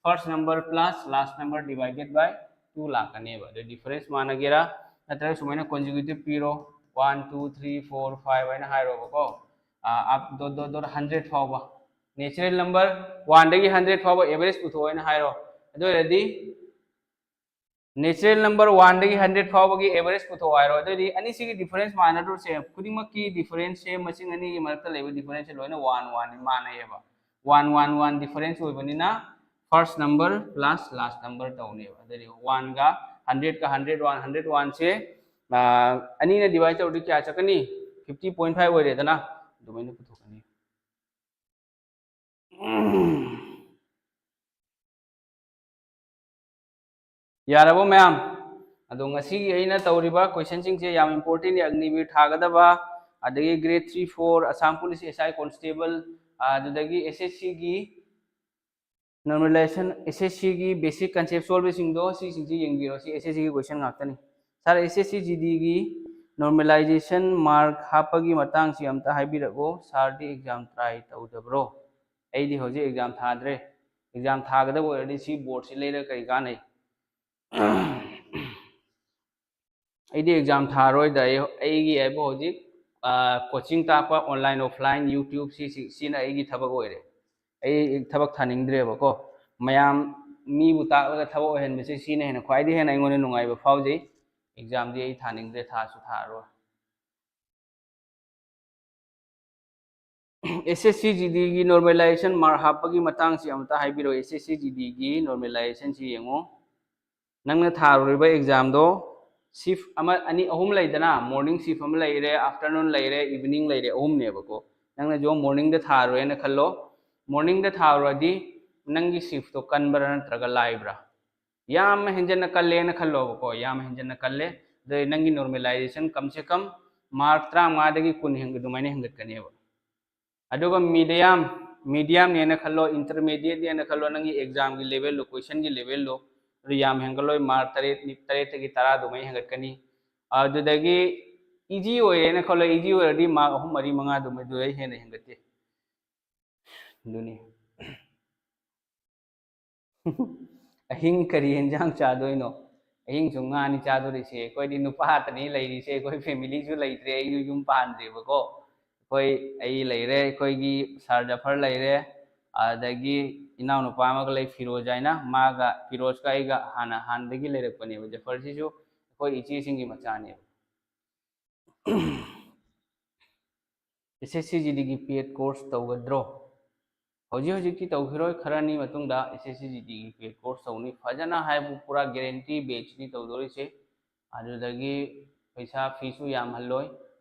first number plus last number divided by two ꯂꯥꯛꯀꯅꯦꯕ꯫ ꯑꯗꯨ difference ꯃꯥꯟꯅꯒꯦꯔꯥ ꯅꯠꯇ꯭ꯔꯒ ꯁꯨꯃꯥꯏꯅ consecutive ꯄꯤꯔꯣ, one, two, three, four, five ꯍꯥꯏꯅ ꯍꯥꯏꯔꯣꯕꯀꯣ꯫ ꯑ, up dot dot dot hundred ꯐꯥꯎꯕ꯫ Natural number one ꯗꯒꯤ hundred ꯐꯥꯎꯕ average ꯄꯨꯊꯣꯛꯑꯣ ꯍꯥꯏꯅ ꯍꯥꯏꯔꯣ꯫ ꯑꯗꯨ ꯑꯣꯏꯔꯗꯤ natural number one ꯗꯒꯤ hundred ꯐꯥꯎꯕꯒꯤ average ꯄꯨꯊꯣꯛꯑꯣ ꯍꯥꯏꯔꯣ꯫ ꯑꯗꯨꯑꯣꯏꯗꯤ ꯑꯅꯤꯁꯤꯒꯤ difference ꯃꯥꯟꯅꯗ꯭ꯔꯣ ꯁꯦ? ꯈꯨꯗꯤꯡꯃꯛꯀꯤ difference ꯁꯦ ꯃꯁꯤꯡ ꯑꯅꯤꯒꯤ ꯃꯔꯛꯇ ꯂꯩꯕ difference ꯁꯦ ꯂꯣꯏꯅ one one ꯃꯥꯟꯅꯩꯌꯦꯕ꯫ One one one difference ꯑꯣꯏꯕꯅꯤꯅ first number plus last number ꯇꯧꯅꯦꯕ꯫ ꯑꯗꯨꯗꯤ one ꯒ hundred ꯀ hundred one, hundred one ꯁꯦ, ꯑ, ꯑꯅꯤꯅ divide ꯇꯧꯔꯗꯤ ꯀꯌꯥ ꯆꯠꯀꯅꯤ? Fifty point five ꯑꯣꯏꯔꯦꯗꯅ, ꯑꯗꯨꯃꯥꯏꯅ ꯄꯨꯊꯣꯛꯀꯅꯤ꯫ ꯌꯥꯔꯕꯣ ꯃꯌꯥꯝ? ꯑꯗꯣ ꯉꯁꯤꯒꯤ ꯑꯩꯅ ꯇꯧꯔꯤꯕ ꯀꯣꯏꯁꯟꯁꯤꯡꯁꯦ ꯌꯥꯝ ꯏꯝꯄꯣꯔꯇꯦꯟ, ꯑꯒꯅꯤꯕꯤꯔ ꯊꯥꯒꯗꯕ, ꯑꯗꯒꯤ grade three four Assam police, S I constable, ꯑꯗꯨꯗꯒꯤ ꯑꯦꯁ ꯑꯦꯁ ꯁꯤꯒꯤ ꯅꯣꯔꯃꯦꯂꯥꯏꯖꯦꯁꯟ, ꯑꯦꯁ ꯑꯦꯁ ꯁꯤꯒꯤ ꯕꯦꯁꯤꯛ ꯀꯟꯁꯦꯞꯆꯨꯋꯦꯜꯁꯤꯡꯗꯣ, ꯁꯤꯁꯤꯡꯁꯦ ꯌꯦꯡꯕꯤꯔꯣ꯫ ꯁꯤ ꯑꯦꯁ ꯑꯦꯁ ꯁꯤꯒꯤ ꯀꯣꯏꯁꯟ ꯉꯥꯛꯇꯅꯤ꯫ ꯁꯥꯔ, ꯑꯦꯁ S C G ꯗꯤꯒꯤ normalisation mark ꯍꯥꯞꯄꯒꯤ ꯃꯇꯥꯡꯁꯤ ꯑꯝꯇ ꯍꯥꯏꯕꯤꯔꯛꯑꯣ꯫ ꯁꯥꯔꯗꯤ ꯑꯦꯛꯖꯥꯝ ꯇ꯭ꯔꯥꯏ ꯇꯧꯗꯕ꯭ꯔꯣ? ꯑꯩꯗꯤ ꯍꯧꯖꯤꯛ ꯑꯦꯛꯖꯥꯝ ꯊꯥꯗ꯭ꯔꯦ꯫ ꯑꯦꯛꯖꯥꯝ ꯊꯥꯒꯗꯕ ꯑꯣꯏꯔꯗꯤ ꯁꯤ ꯕꯣꯔꯗꯁꯤ ꯂꯩꯔꯒ ꯀꯔꯤ ꯀꯥꯟꯅꯩ? ꯑꯩꯗꯤ ꯑꯦꯛꯖꯥꯝ ꯊꯥꯔꯣꯏꯗ꯫ ꯑꯩ, ꯑꯩꯒꯤ ꯍꯥꯏꯕꯨ ꯍꯧꯖꯤꯛ, ꯑ, ꯀꯣꯆꯤꯡ ꯇꯥꯛꯄ, ꯑꯣꯟꯂꯥꯏꯟ, ꯑꯣꯐꯂꯥꯏꯟ, ꯌꯨꯇ꯭ꯌꯨꯕ, ꯁꯤ, ꯁꯤ, ꯁꯤꯅ ꯑꯩꯒꯤ ꯊꯕꯛ ꯑꯣꯏꯔꯦ꯫ ꯑꯩ ꯊꯕꯛ ꯊꯥꯅꯤꯡꯗ꯭ꯔꯦꯕꯀꯣ꯫ ꯃꯌꯥꯝ ꯃꯤꯕꯨ ꯇꯥꯛꯂꯒ ꯊꯕꯛ ꯑꯣꯏꯍꯟꯕꯁꯦ, ꯁꯤꯅ ꯍꯦꯟꯅ, ꯈ꯭ꯋꯥꯏꯗꯒꯤ ꯍꯦꯟꯅ ꯑꯩꯉꯣꯟꯗ ꯅꯨꯡꯉꯥꯏꯕ ꯐꯥꯎꯖꯩ꯫ ꯑꯦꯛꯖꯥꯝꯗꯤ ꯑꯩ ꯊꯥꯅꯤꯡꯗ꯭ꯔꯦ, ꯊꯥꯁꯨ ꯊꯥꯔꯔꯣꯏ꯫ ꯑꯦꯁ S C G ꯗꯤꯒꯤ normalisation mark ꯍꯥꯞꯄꯒꯤ ꯃꯇꯥꯡꯁꯤ ꯑꯃꯇ ꯍꯥꯏꯕꯤꯔꯛꯑꯣ꯫ ꯑꯦꯁ ꯑꯦꯁ ꯁꯤ ꯖꯤ ꯗꯤꯒꯤ ꯅꯣꯔꯃꯦꯂꯥꯏꯖꯦꯁꯟꯁꯤ ꯌꯦꯡꯉꯣ꯫ ꯅꯪꯅ ꯊꯥꯔꯨꯔꯤꯕ ꯑꯦꯛꯖꯥꯝꯗꯣ ꯁꯤꯐ ꯑꯃ, ꯑꯅꯤ, ꯑꯍꯨꯝ ꯂꯩꯗꯅ, ꯃꯣꯔꯅꯤꯡ ꯁꯤꯐ ꯑꯃ ꯂꯩꯔꯦ, ꯑꯥꯐꯇꯔꯅꯨꯟ ꯂꯩꯔꯦ, ꯏꯚꯤꯅꯤꯡ ꯂꯩꯔꯦ, ꯑꯍꯨꯝꯅꯦꯕꯀꯣ꯫ ꯅꯪꯅ ꯖꯣ ꯃꯣꯔꯅꯤꯡꯗ ꯊꯥꯔꯨꯔꯦꯅ ꯈꯜꯂꯣ꯫ ꯃꯣꯔꯅꯤꯡꯗ ꯊꯥꯔꯨꯔꯗꯤ ꯅꯪꯒꯤ ꯁꯤꯐꯇꯣ ꯀꯟꯕ꯭ꯔꯥ ꯅꯠꯇ꯭ꯔꯒ ꯂꯥꯏꯕ꯭ꯔꯥ? ꯌꯥꯝ ꯍꯦꯟꯖꯟꯅ ꯀꯜꯂꯦꯅ ꯈꯜꯂꯣꯕꯀꯣ, ꯌꯥꯝ ꯍꯦꯟꯖꯟꯅ ꯀꯜꯂꯦ꯫ ꯑꯗꯨꯗꯤ ꯅꯪꯒꯤ ꯅꯣꯔꯃꯦꯂꯥꯏꯖꯦꯁꯟ ꯀꯝ ꯁꯦ ꯀꯝ ꯃꯥꯔꯛ ꯇꯔꯥꯃꯉꯥꯗꯒꯤ ꯀꯨꯟ ꯍꯦꯟ-, ꯑꯗꯨꯃꯥꯏꯅ ꯍꯦꯟꯒꯠꯀꯅꯦꯕ꯫ ꯑꯗꯨꯒ ꯃꯤꯗꯤꯌꯝ, ꯃꯤꯗꯤꯌꯝꯅꯦꯅ ꯈꯜꯂꯣ, ꯏꯟꯇꯔꯃꯦꯗꯤꯌꯦꯠꯅꯦꯅ ꯈꯜꯂꯣ, ꯅꯪꯒꯤ ꯑꯦꯛꯖꯥꯝꯒꯤ ꯂꯦꯚꯦꯜꯗꯣ, ꯀꯣꯏꯁꯟꯒꯤ ꯂꯦꯚꯦꯜꯗꯣ, ꯑꯗꯨ ꯌꯥꯝ ꯍꯦꯟꯒꯠꯂꯣꯏ, ꯃꯥꯔꯛ ꯇꯔꯦꯠ, ꯇꯔꯦꯠꯇꯒꯤ ꯇꯔꯥ ꯑꯗꯨꯃꯥꯏꯅ ꯍꯦꯟꯒꯠꯀꯅꯤ꯫ ꯑꯗꯨꯗꯒꯤ ꯏꯖꯤ ꯑꯣꯏꯔꯦꯅ ꯈꯜꯂꯣ, ꯏꯖꯤ ꯑꯣꯏꯔꯗꯤ ꯃꯥꯔꯛ ꯑꯍꯨꯝ, ꯃꯔꯤ, ꯃꯉꯥ ꯑꯗꯨꯃꯥꯏ, ꯑꯗꯨꯗꯩ ꯍꯦꯟꯅ ꯍꯦꯟꯒꯠꯇꯦ꯫ ꯑꯗꯨꯅꯤ꯫ ꯑꯍꯤꯡ ꯀꯔꯤ ꯌꯦꯟꯖꯥꯡ ꯆꯥꯗꯣꯏꯅꯣ? ꯑꯍꯤꯡꯁꯨ ꯉꯥꯅꯤ ꯆꯥꯗꯣꯔꯤꯁꯦ꯫ ꯑꯩꯈꯣꯏꯗꯤ ꯅꯨꯄꯥ ꯉꯥꯛꯇꯅꯤ ꯂꯩꯔꯤꯁꯦ, ꯑꯩꯈꯣꯏ ꯐꯦꯃꯤꯂꯤꯁꯨ ꯂꯩꯇ꯭ꯔꯦ, ꯑꯩꯁꯨ ꯌꯨꯝ ꯄꯥꯟꯗ꯭ꯔꯤꯕꯀꯣ꯫ ꯑꯩꯈꯣꯏ, ꯑꯩ ꯂꯩꯔꯦ, ꯑꯩꯈꯣꯏꯒꯤ ꯁꯥꯔ ꯖꯐꯔ ꯂꯩꯔꯦ, ꯑꯗꯒꯤ ꯏꯅꯥꯎꯅꯨꯄꯥ ꯑꯃꯒ ꯂꯩ, ꯐꯤꯔꯣꯖ ꯍꯥꯏꯅ, ꯃꯥꯒ, ꯐꯤꯔꯣꯖꯀ ꯑꯩꯒ ꯍꯥꯟꯅ, ꯍꯥꯟꯅꯗꯒꯤ ꯂꯩꯔꯛꯄꯅꯦꯕ꯫ ꯖꯐꯔꯁꯤꯁꯨ ꯑꯩꯈꯣꯏ ꯏꯆꯦꯁꯤꯡꯒꯤ ꯃꯆꯥꯅꯦꯕ꯫ ꯑꯦꯁ ꯑꯦꯁ ꯁꯤ ꯖꯤ ꯗꯤꯒꯤ ꯄꯦꯗ ꯀꯣꯔꯁ ꯇꯧꯒꯗ꯭ꯔꯣ? ꯍꯧꯖꯤꯛ ꯍꯧꯖꯤꯛꯇꯤ ꯇꯧꯈꯤꯔꯣꯏ, ꯈꯔꯅꯤ ꯃꯇꯨꯡꯗ ꯑꯦꯁ ꯑꯦꯁ ꯁꯤ ꯖꯤ ꯗꯤꯒꯤ ꯄꯦꯗ ꯀꯣꯔꯁ ꯇꯧꯅꯤ꯫ ꯐꯖꯅ ꯍꯥꯏꯕꯨ ꯄꯨꯔꯥ ꯒꯦꯔꯦꯟꯇꯤ ꯕꯦꯆꯅꯤ ꯇꯧꯗꯣꯔꯤꯁꯦ꯫ ꯑꯗꯨꯗꯒꯤ ꯄꯩꯁꯥ ꯐꯤꯁꯨ ꯌꯥꯝꯍꯜꯂꯣꯏ,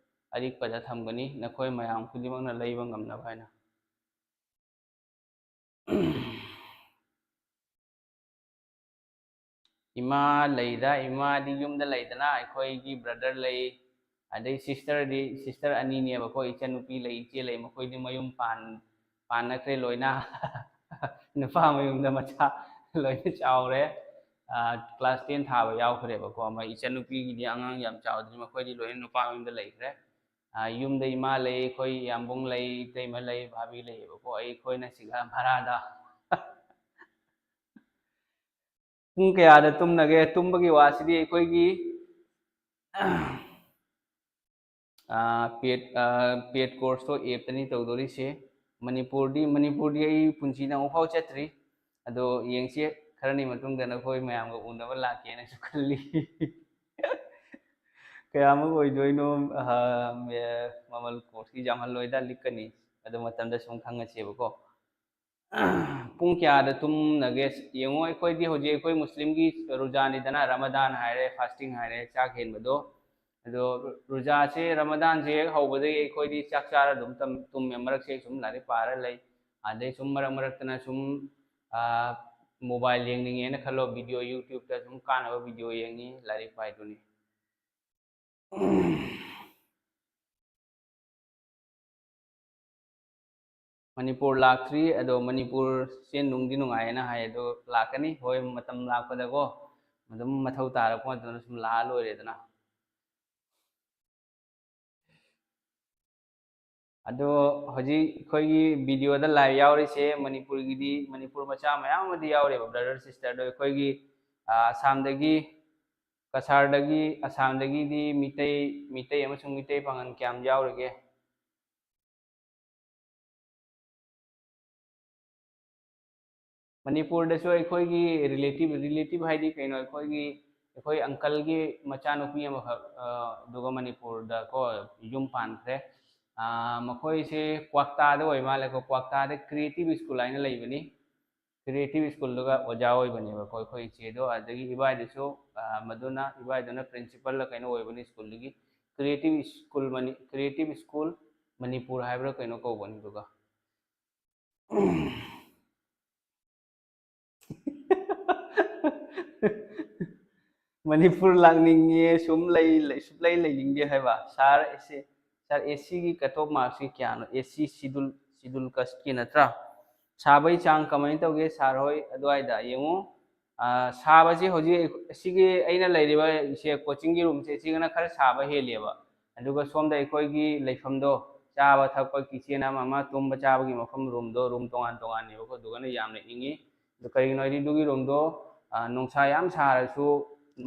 ꯑꯔꯤꯛꯄꯗ ꯊꯝꯒꯅꯤ, ꯅꯈꯣꯏ ꯃꯌꯥꯝ ꯈꯨꯗꯤꯡꯃꯛꯅ ꯂꯩꯕ ꯉꯝꯅꯕ ꯍꯥꯏꯅ꯫ ꯏꯃꯥ ꯂꯩꯗ, ꯏꯃꯥꯗꯤ ꯌꯨꯝꯗ ꯂꯩꯗꯅ, ꯑꯩꯈꯣꯏꯒꯤ ꯕ꯭ꯔꯗꯔ ꯂꯩ, ꯑꯗꯩ ꯁꯤꯁꯇꯔꯗꯤ, ꯁꯤꯁꯇꯔ ꯑꯅꯤꯅꯦꯕꯀꯣ, ꯏꯆꯟꯅꯨꯄꯤ ꯂꯩ, ꯏꯆꯦ ꯂꯩ, ꯃꯈꯣꯏꯗꯤ ꯃꯌꯨꯝ ꯄꯥꯟ ꯄꯥꯟꯅꯈ꯭ꯔꯦ ꯂꯣꯏꯅ꯫ ꯅꯨꯄꯥ ꯃꯌꯨꯝꯗ ꯃꯆꯥ ꯂꯣꯏꯅ ꯆꯥꯎꯔꯦ꯫ ꯀ꯭ꯂꯥꯁ ꯇꯦꯟ ꯊꯥꯕ ꯌꯥꯎꯈ꯭ꯔꯦꯕꯀꯣ꯫ ꯑꯃ ꯏꯆꯟꯅꯨꯄꯤꯒꯤꯗꯤ ꯑꯉꯥꯡ ꯌꯥꯝ ꯆꯥꯎꯗ꯭ꯔꯤ, ꯃꯈꯣꯏꯗꯤ ꯂꯣꯏꯅ ꯅꯨꯄꯥ ꯃꯌꯨꯝꯗ ꯂꯩꯈ꯭ꯔꯦ꯫ ꯌꯨꯝꯗ ꯏꯃꯥ ꯂꯩ, ꯑꯩꯈꯣꯏ ꯏꯌꯥꯝꯕꯨꯡ ꯂꯩ, ꯏꯇꯩꯃ ꯂꯩ, ꯚꯥꯕꯤ ꯂꯩꯌꯦꯕꯀꯣ꯫ ꯑꯩꯈꯣꯏꯅ ꯁꯤꯗ ꯚꯔꯥꯗ꯫ ꯄꯨꯡ ꯀꯌꯥꯗ ꯇꯨꯝꯅꯒꯦ? ꯇꯨꯝꯕꯒꯤ ꯋꯥꯁꯤꯗꯤ ꯑꯩꯈꯣꯏꯒꯤ ꯄꯦꯠ ꯄꯦꯠ ꯀꯣꯔꯁꯇꯣ ꯑꯦꯞꯇꯅꯤ ꯇꯧꯗꯣꯔꯤꯁꯦ꯫ ꯃꯅꯤꯄꯨꯔꯗꯤ ꯃꯅꯤꯄꯨꯔꯗꯤ ꯑꯩ ꯄꯨꯟꯁꯤꯗ ꯑꯃꯨꯛꯐꯥꯎ ꯆꯠꯇ꯭ꯔꯤ꯫ ꯑꯗꯣ ꯌꯦꯡꯁꯤ, ꯈꯔꯅꯤ ꯃꯇꯨꯡꯗ ꯅꯈꯣꯏ ꯃꯌꯥꯝꯒ ꯎꯅꯕ ꯂꯥꯛꯀꯦꯅꯁꯨ ꯈꯜꯂꯤ꯫ ꯀꯌꯥꯃꯨꯛ ꯑꯣꯏꯗꯣꯏꯅꯣ? ꯃꯃꯜ ꯀꯣꯔꯁꯀꯤ ꯌꯥꯝꯍꯜꯂꯣꯏꯗ, ꯂꯤꯛꯀꯅꯤ꯫ ꯑꯗꯨ ꯃꯇꯝꯗ ꯁꯨꯝ ꯈꯪꯉꯁꯦꯕꯀꯣ꯫ ꯄꯨꯡ ꯀꯌꯥꯗ ꯇꯨꯝꯅꯒꯦ? ꯌꯦꯡꯉꯣ, ꯑꯩꯈꯣꯏꯗꯤ ꯍꯧꯖꯤꯛ ꯑꯩꯈꯣꯏ ꯃꯨꯁꯂꯤꯝꯒꯤ ꯔꯨꯖꯥꯅꯤꯗꯅ, ꯔꯃꯗꯥꯟ ꯍꯥꯏꯔꯦ, ꯐꯥꯁꯇꯤꯡ ꯍꯥꯏꯔꯦ, ꯆꯥꯛ ꯍꯦꯟꯕꯗꯣ꯫ ꯑꯗꯣ ꯔꯨꯖꯥꯁꯦ, ꯔꯃꯗꯥꯟꯁꯦ ꯍꯦꯛ ꯍꯧꯕꯗꯒꯤ ꯑꯩꯈꯣꯏꯗꯤ ꯆꯥꯛ ꯆꯥꯔ ꯑꯗꯨꯝ ꯇꯝ-, ꯇꯨꯝꯃꯦ꯫ ꯃꯔꯛꯁꯦ ꯁꯨꯝ ꯂꯥꯏꯔꯤꯛ ꯄꯥꯔ ꯂꯩ, ꯑꯗꯩ ꯁꯨꯝ ꯃꯔꯛ ꯃꯔꯛꯇꯅ ꯁꯨꯝ ꯃꯣꯕꯥꯏꯜ ꯌꯦꯡꯅꯤꯡꯉꯦꯅ ꯈꯜꯂꯣ, ꯚꯤꯗꯤꯑꯣ, ꯌꯨꯇ꯭ꯌꯨꯕꯇ ꯁꯨꯝ ꯀꯥꯟꯅꯕ ꯚꯤꯗꯤꯑꯣ ꯌꯦꯡꯉꯤ, ꯂꯥꯏꯔꯤꯛ ꯄꯥꯏꯗꯨꯅꯤ꯫ ꯃꯅꯤꯄꯨꯔ ꯂꯥꯛꯇ꯭ꯔꯤ꯫ ꯑꯗꯣ ꯃꯅꯤꯄꯨꯔꯁꯦ ꯅꯨꯡꯗꯤ ꯅꯨꯡꯉꯥꯏꯌꯦꯅ ꯍꯥꯏ, ꯑꯗꯣ ꯂꯥꯛꯀꯅꯤ꯫ ꯍꯣꯏ, ꯃꯇꯝ ꯂꯥꯛꯄꯗꯀꯣ, ꯑꯗꯨꯝ ꯃꯊꯧ ꯇꯥꯔꯛꯄ ꯃꯇꯝꯗ ꯁꯨꯝ ꯂꯥꯛꯑ ꯂꯣꯏꯔꯦꯗꯅ꯫ ꯑꯗꯣ ꯍꯧꯖꯤꯛ ꯑꯩꯈꯣꯏꯒꯤ ꯚꯤꯗꯤꯑꯣꯗ ꯂꯥꯏꯚ ꯌꯥꯎꯔꯤꯁꯦ ꯃꯅꯤꯄꯨꯔꯒꯤꯗꯤ, ꯃꯅꯤꯄꯨꯔ ꯃꯆꯥ ꯃꯌꯥꯝ ꯑꯃꯗꯤ ꯌꯥꯎꯔꯦꯕ, ꯕ꯭ꯔꯗꯔ ꯁꯤꯁꯇꯔꯗꯣ꯫ ꯑꯩꯈꯣꯏꯒꯤ, ꯑ, ꯑꯁꯥꯝꯗꯒꯤ, ꯀꯁꯥꯔꯗꯒꯤ, ꯑꯁꯥꯝꯗꯒꯤꯗꯤ ꯃꯤꯇꯩ, ꯃꯤꯇꯩ ꯑꯃꯁꯨꯡ ꯃꯤꯇꯩ ꯄꯥꯉꯜ ꯀꯌꯥꯝ ꯌꯥꯎꯔꯤꯒꯦ? ꯃꯅꯤꯄꯨꯔꯗꯁꯨ ꯑꯩꯈꯣꯏꯒꯤ ꯔꯤꯂꯦꯇꯤꯚ, ꯔꯤꯂꯦꯇꯤꯚ ꯍꯥꯏꯗꯤ ꯀꯩꯅꯣ? ꯑꯩꯈꯣꯏꯒꯤ, ꯑꯩꯈꯣꯏ ꯑꯪꯀꯜꯒꯤ ꯃꯆꯥꯅꯨꯄꯤ ꯑꯃꯈꯛ, ꯑ, ꯑꯗꯨꯒ ꯃꯅꯤꯄꯨꯔꯗꯀꯣ ꯌꯨꯝ ꯄꯥꯟꯈ꯭ꯔꯦ꯫ ꯑ, ꯃꯈꯣꯏꯁꯦ ꯀ꯭ꯋꯥꯛꯇꯥꯗ ꯑꯣꯏ ꯃꯥꯜꯂꯦꯀꯣ, ꯀ꯭ꯋꯥꯛꯇꯥꯗ ꯀ꯭ꯔꯤꯌꯦꯇꯤꯚ ꯁ꯭ꯀꯨꯜ ꯍꯥꯏꯅ ꯂꯩꯕꯅꯤ꯫ ꯀ꯭ꯔꯤꯌꯦꯇꯤꯚ ꯁ꯭ꯀꯨꯜꯗꯨꯒ ꯑꯣꯖꯥ ꯑꯣꯏꯕꯅꯦꯕꯀꯣ ꯑꯩꯈꯣꯏ ꯏꯆꯦꯗꯣ꯫ ꯑꯗꯒꯤ ꯏꯕꯥꯏꯗꯨꯁꯨ, ꯑ, ꯃꯗꯨꯅ, ꯏꯕꯥꯏꯗꯨꯅ ꯄ꯭ꯔꯤꯟꯁꯤꯄꯜꯂ ꯀꯩꯅꯣ ꯑꯣꯏꯕꯅꯤ ꯁ꯭ꯀꯨꯜꯗꯨꯒꯤ꯫ ꯀ꯭ꯔꯤꯌꯦꯇꯤꯚ ꯁ꯭ꯀꯨꯜ ꯃꯅꯤ-, ꯀ꯭ꯔꯤꯌꯦꯇꯤꯚ ꯁ꯭ꯀꯨꯜ ꯃꯅꯤꯄꯨꯔ ꯍꯥꯏꯕ꯭ꯔꯥ ꯀꯩꯅꯣ ꯀꯧꯕꯅꯤ ꯑꯗꯨꯒ꯫ ꯃꯅꯤꯄꯨꯔ ꯂꯥꯛꯅꯤꯡꯉꯦ, ꯁꯨꯝ ꯂꯩ, ꯂꯩ, ꯁꯨꯝ ꯂꯩ ꯂꯩꯅꯤꯡꯗꯦ ꯍꯥꯏꯕ꯫ ꯁꯥꯔ, ꯑꯦꯁ ꯁꯤ, ꯁꯥꯔ, ꯑꯦꯁ ꯁꯤꯒꯤ ꯀꯠ ꯑꯣꯐ ꯃꯥꯔꯛꯁꯤ ꯀꯌꯥꯅꯣ? ꯑꯦꯁ ꯁꯤ ꯁꯤꯗꯨꯜ, ꯁꯤꯗꯨꯜ ꯀꯥꯁꯀꯤ ꯅꯠꯇ꯭ꯔꯥ? ꯁꯥꯕꯒꯤ ꯆꯥꯡ ꯀꯃꯥꯏꯅ ꯇꯧꯒꯦ ꯁꯥꯔ ꯍꯣꯏ ꯑꯗꯨꯋꯥꯏꯗ? ꯌꯦꯡꯉꯨ, ꯑ, ꯁꯥꯕꯁꯤ ꯍꯧꯖꯤꯛ ꯑꯁꯤꯒꯤ ꯑꯩꯅ ꯂꯩꯔꯤꯕ ꯁꯦ ꯀꯣꯆꯤꯡꯒꯤ ꯔꯨꯝꯁꯦ ꯁꯤꯒꯅ ꯈꯔ ꯁꯥꯕ ꯍꯦꯜꯂꯦꯕ꯫ ꯑꯗꯨꯒ ꯁꯣꯝꯗ ꯑꯩꯈꯣꯏꯒꯤ ꯂꯩꯐꯝꯗꯣ, ꯆꯥꯕ ꯊꯛꯄ, ꯀꯤꯠꯆꯦꯟ ꯑꯃ ꯑꯃ, ꯇꯨꯝꯕ ꯆꯥꯕꯒꯤ ꯃꯐꯝ, ꯔꯨꯝꯗꯣ, ꯔꯨꯝ ꯇꯣꯉꯥꯟ ꯇꯣꯉꯥꯟꯅꯦꯕꯀꯣ꯫ ꯑꯗꯨꯒꯅ ꯌꯥꯝꯅ ꯏꯪꯉꯤ꯫ ꯑꯗꯨ ꯀꯔꯤꯒꯤꯅꯣ ꯍꯥꯏꯗꯤ ꯑꯗꯨꯒꯤ ꯔꯨꯝꯗꯣ, ꯑ, ꯅꯨꯡꯁꯥ ꯌꯥꯝ ꯁꯥꯔꯁꯨ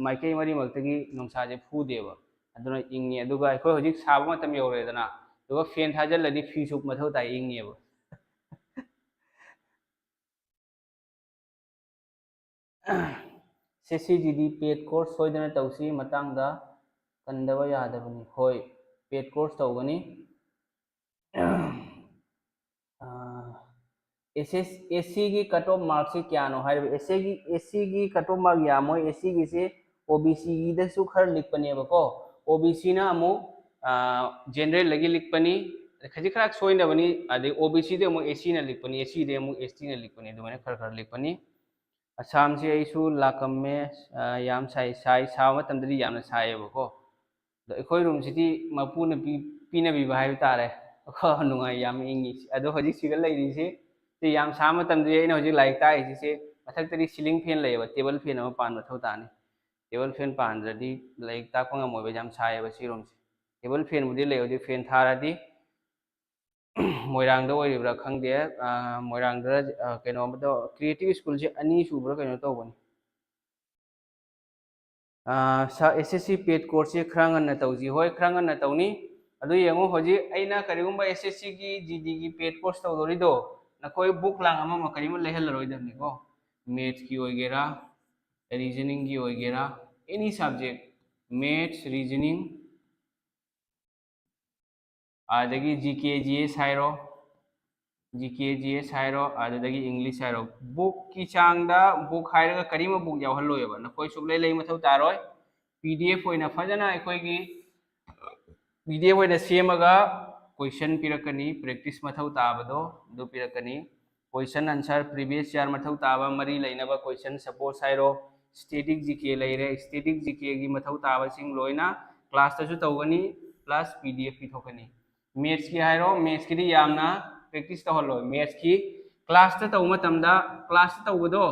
ꯃꯥꯏꯀꯩ ꯃꯔꯤꯃꯛꯇꯒꯤ ꯅꯨꯡꯁꯥꯁꯦ ꯐꯨꯗꯦꯕ, ꯑꯗꯨꯅ ꯏꯪꯉꯤ꯫ ꯑꯗꯨꯒ ꯑꯩꯈꯣꯏ ꯍꯧꯖꯤꯛ ꯁꯥꯕ ꯃꯇꯝ ꯌꯧꯔꯦꯗꯅ, ꯑꯗꯨꯒ ꯐꯦꯟ ꯊꯥꯖꯤꯜꯂꯗꯤ ꯐꯤꯁꯨ ꯃꯊꯧ ꯇꯥꯏ, ꯏꯪꯉꯦꯕ꯫ ꯁꯤ ꯁꯤ ꯖꯤ ꯗꯤ ꯄꯦꯠ ꯀꯣꯔꯁ ꯁꯣꯏꯗꯅ ꯇꯧꯁꯤ꯫ ꯃꯇꯥꯡꯗ ꯀꯟꯗꯕ ꯌꯥꯗꯕꯅꯤ꯫ ꯍꯣꯏ, ꯄꯦꯠ ꯀꯣꯔꯁ ꯇꯧꯒꯅꯤ꯫ ꯑꯦꯁ ꯑꯦꯁ, ꯑꯦꯁ ꯁꯤꯒꯤ ꯀꯠ ꯑꯣꯐ ꯃꯥꯔꯛꯁꯤ ꯀꯌꯥꯅꯣ ꯍꯥꯏꯔꯤꯕ? ꯑꯦꯁ ꯁꯤꯒꯤ, ꯑꯦꯁ ꯁꯤꯒꯤ ꯀꯠ ꯑꯣꯐ ꯃꯥꯔꯛ ꯌꯥꯝꯃꯣꯏ꯫ ꯑꯦꯁ ꯁꯤꯒꯤꯁꯤ ꯑꯣ ꯕꯤ ꯁꯤꯒꯤꯗꯁꯨ ꯈꯔ ꯂꯤꯛꯄꯅꯦꯕꯀꯣ꯫ ꯑꯣ ꯕꯤ ꯁꯤꯅ ꯑꯃꯨꯛ, ꯑꯥ, ꯖꯦꯅꯔꯦꯜꯗꯒꯤ ꯂꯤꯛꯄꯅꯤ, ꯈꯖꯤꯛ ꯈꯔ ꯁꯣꯏꯅꯕꯅꯤ꯫ ꯑꯗꯩ ꯑꯣ ꯕꯤ ꯁꯤꯗꯤ ꯑꯃꯨꯛ ꯑꯦꯁ ꯁꯤꯅ ꯂꯤꯛꯄꯅꯤ, ꯑꯦꯁ ꯁꯤꯗꯤ ꯑꯃꯨꯛ ꯑꯦꯁ ꯇꯤꯅ ꯂꯤꯛꯄꯅꯤ, ꯑꯗꯨꯃꯥꯏꯅ ꯈꯔ ꯈꯔ ꯂꯤꯛꯄꯅꯤ꯫ ꯑꯁꯥꯝꯁꯤ ꯑꯩꯁꯨ ꯂꯥꯛꯂꯝꯃꯦ꯫ ꯑ, ꯌꯥꯝ ꯁꯥꯏ, ꯁꯥꯏ, ꯁꯥꯕ ꯃꯇꯝꯗꯗꯤ ꯌꯥꯝꯅ ꯁꯥꯏꯌꯦꯕꯀꯣ꯫ ꯑꯗꯣ ꯑꯩꯈꯣꯏ ꯔꯨꯝꯁꯤꯗꯤ ꯃꯄꯨꯅ ꯄꯤ-, ꯄꯤꯅꯕꯤꯕ ꯍꯥꯏꯕ ꯇꯥꯔꯦ꯫ ꯀꯣ, ꯅꯨꯡꯉꯥꯏ, ꯌꯥꯝ ꯏꯪꯉꯤ꯫ ꯑꯗꯣ ꯍꯧꯖꯤꯛ ꯁꯤꯗ ꯂꯩꯔꯤꯁꯦ, ꯁꯤ ꯌꯥꯝ ꯁꯥꯕ ꯃꯇꯝꯗꯗꯤ ꯑꯩꯅ ꯍꯧꯖꯤꯛ ꯂꯥꯏꯔꯤꯛ ꯇꯥꯛꯏꯁꯤꯁꯦ ꯃꯊꯛꯇꯗꯤ ceiling fan ꯂꯩꯌꯦꯕ, table fan ꯑꯃ ꯄꯥꯟꯕ ꯃꯊꯧ ꯇꯥꯅꯤ꯫ Table fan ꯄꯥꯟꯗ꯭ꯔꯗꯤ ꯂꯥꯏꯔꯤꯛ ꯇꯥꯛꯄ ꯉꯝꯃꯣꯏꯕ, ꯌꯥꯝ ꯁꯥꯏꯌꯦꯕ ꯁꯤ ꯔꯨꯝꯁꯦ꯫ Table fanꯕꯨꯗꯤ ꯂꯩ, ꯍꯧꯖꯤꯛ fan ꯊꯥꯔꯗꯤ ꯃꯣꯏꯔꯥꯡꯗ ꯑꯣꯏꯔꯤꯕ꯭ꯔꯥ ꯈꯪꯗꯦ, ꯑ, ꯃꯣꯏꯔꯥꯡꯗ, ꯑ, ꯀꯩꯅꯣ ꯑꯃꯗ Creative Schoolꯁꯦ ꯑꯅꯤ ꯁꯨꯕ꯭ꯔꯥ ꯀꯩꯅꯣ ꯇꯧꯕꯅꯤ꯫ ꯑ, ꯁꯥ-, ꯑꯦꯁ ꯑꯦꯁ ꯁꯤ ꯄꯦꯠ ꯀꯣꯔꯁꯁꯦ ꯈꯔ ꯉꯟꯅ ꯇꯧꯁꯤ꯫ ꯍꯣꯏ, ꯈꯔ ꯉꯟꯅ ꯇꯧꯅꯤ꯫ ꯑꯗꯨ ꯌꯦꯡꯉꯨ, ꯍꯧꯖꯤꯛ ꯑꯩꯅ ꯀꯔꯤꯒꯨꯝꯕ ꯑꯦꯁ ꯑꯦꯁ ꯁꯤꯒꯤ ꯖꯤ ꯗꯤꯒꯤ ꯄꯦꯠ ꯀꯣꯔꯁ ꯇꯧꯗꯣꯔꯤꯗꯣ, ꯅꯈꯣꯏ ꯕꯨꯛ ꯂꯥꯡ ꯑꯃ ꯑꯃ ꯀꯔꯤꯝ ꯂꯩꯍꯜꯂꯔꯣꯏꯗꯕꯅꯤꯀꯣ꯫ Mathsꯀꯤ ꯑꯣꯏꯒꯦꯔꯥ, Reasoningꯒꯤ ꯑꯣꯏꯒꯦꯔꯥ, any subject, Maths, Reasoning, ꯑꯗꯒꯤ ꯖꯤ ꯀꯦ ꯖꯤ ꯑꯦꯁ ꯍꯥꯏꯔꯣ, ꯖꯤ ꯀꯦ ꯖꯤ ꯑꯦꯁ ꯍꯥꯏꯔꯣ, ꯑꯗꯨꯗꯒꯤ English ꯍꯥꯏꯔꯣ, ꯕꯨꯛꯀꯤ ꯆꯥꯡꯗ ꯕꯨꯛ ꯍꯥꯏꯔꯒ ꯀꯔꯤꯃ ꯕꯨꯛ ꯌꯥꯎꯍꯜꯂꯣꯏꯕ, ꯅꯈꯣꯏ ꯁꯨꯛꯂꯩ ꯂꯩ ꯃꯊꯧ ꯇꯥꯔꯣꯏ꯫ ꯄꯤ ꯗꯤ ꯑꯦꯐ ꯑꯣꯏꯅ ꯐꯖꯅ ꯑꯩꯈꯣꯏꯒꯤ ꯄꯤ ꯗꯤ ꯑꯦꯐ ꯑꯣꯏꯅ ꯁꯦꯝꯃꯒ question ꯄꯤꯔꯛꯀꯅꯤ, practice ꯃꯊꯧ ꯇꯥꯕꯗꯣ ꯑꯗꯨ ꯄꯤꯔꯛꯀꯅꯤ꯫ Question answer, previous year ꯃꯊꯧ ꯇꯥꯕ ꯃꯔꯤ ꯂꯩꯅꯕ question, suppose ꯍꯥꯏꯔꯣ, static G K ꯂꯩꯔꯦ, static G Kꯒꯤ ꯃꯊꯧ ꯇꯥꯕꯁꯤꯡ ꯂꯣꯏꯅ classꯇꯁꯨ ꯇꯧꯒꯅꯤ, plus P D F ꯄꯤꯊꯣꯛꯀꯅꯤ꯫ Mathsꯀꯤ ꯍꯥꯏꯔꯣ, Mathsꯀꯤꯗꯤ ꯌꯥꯝꯅ practice ꯇꯧꯍꯜꯂꯣꯏ꯫ Mathsꯀꯤ classꯇ ꯇꯧꯕ ꯃꯇꯝꯗ, classꯇ ꯇꯧꯕꯗꯣ,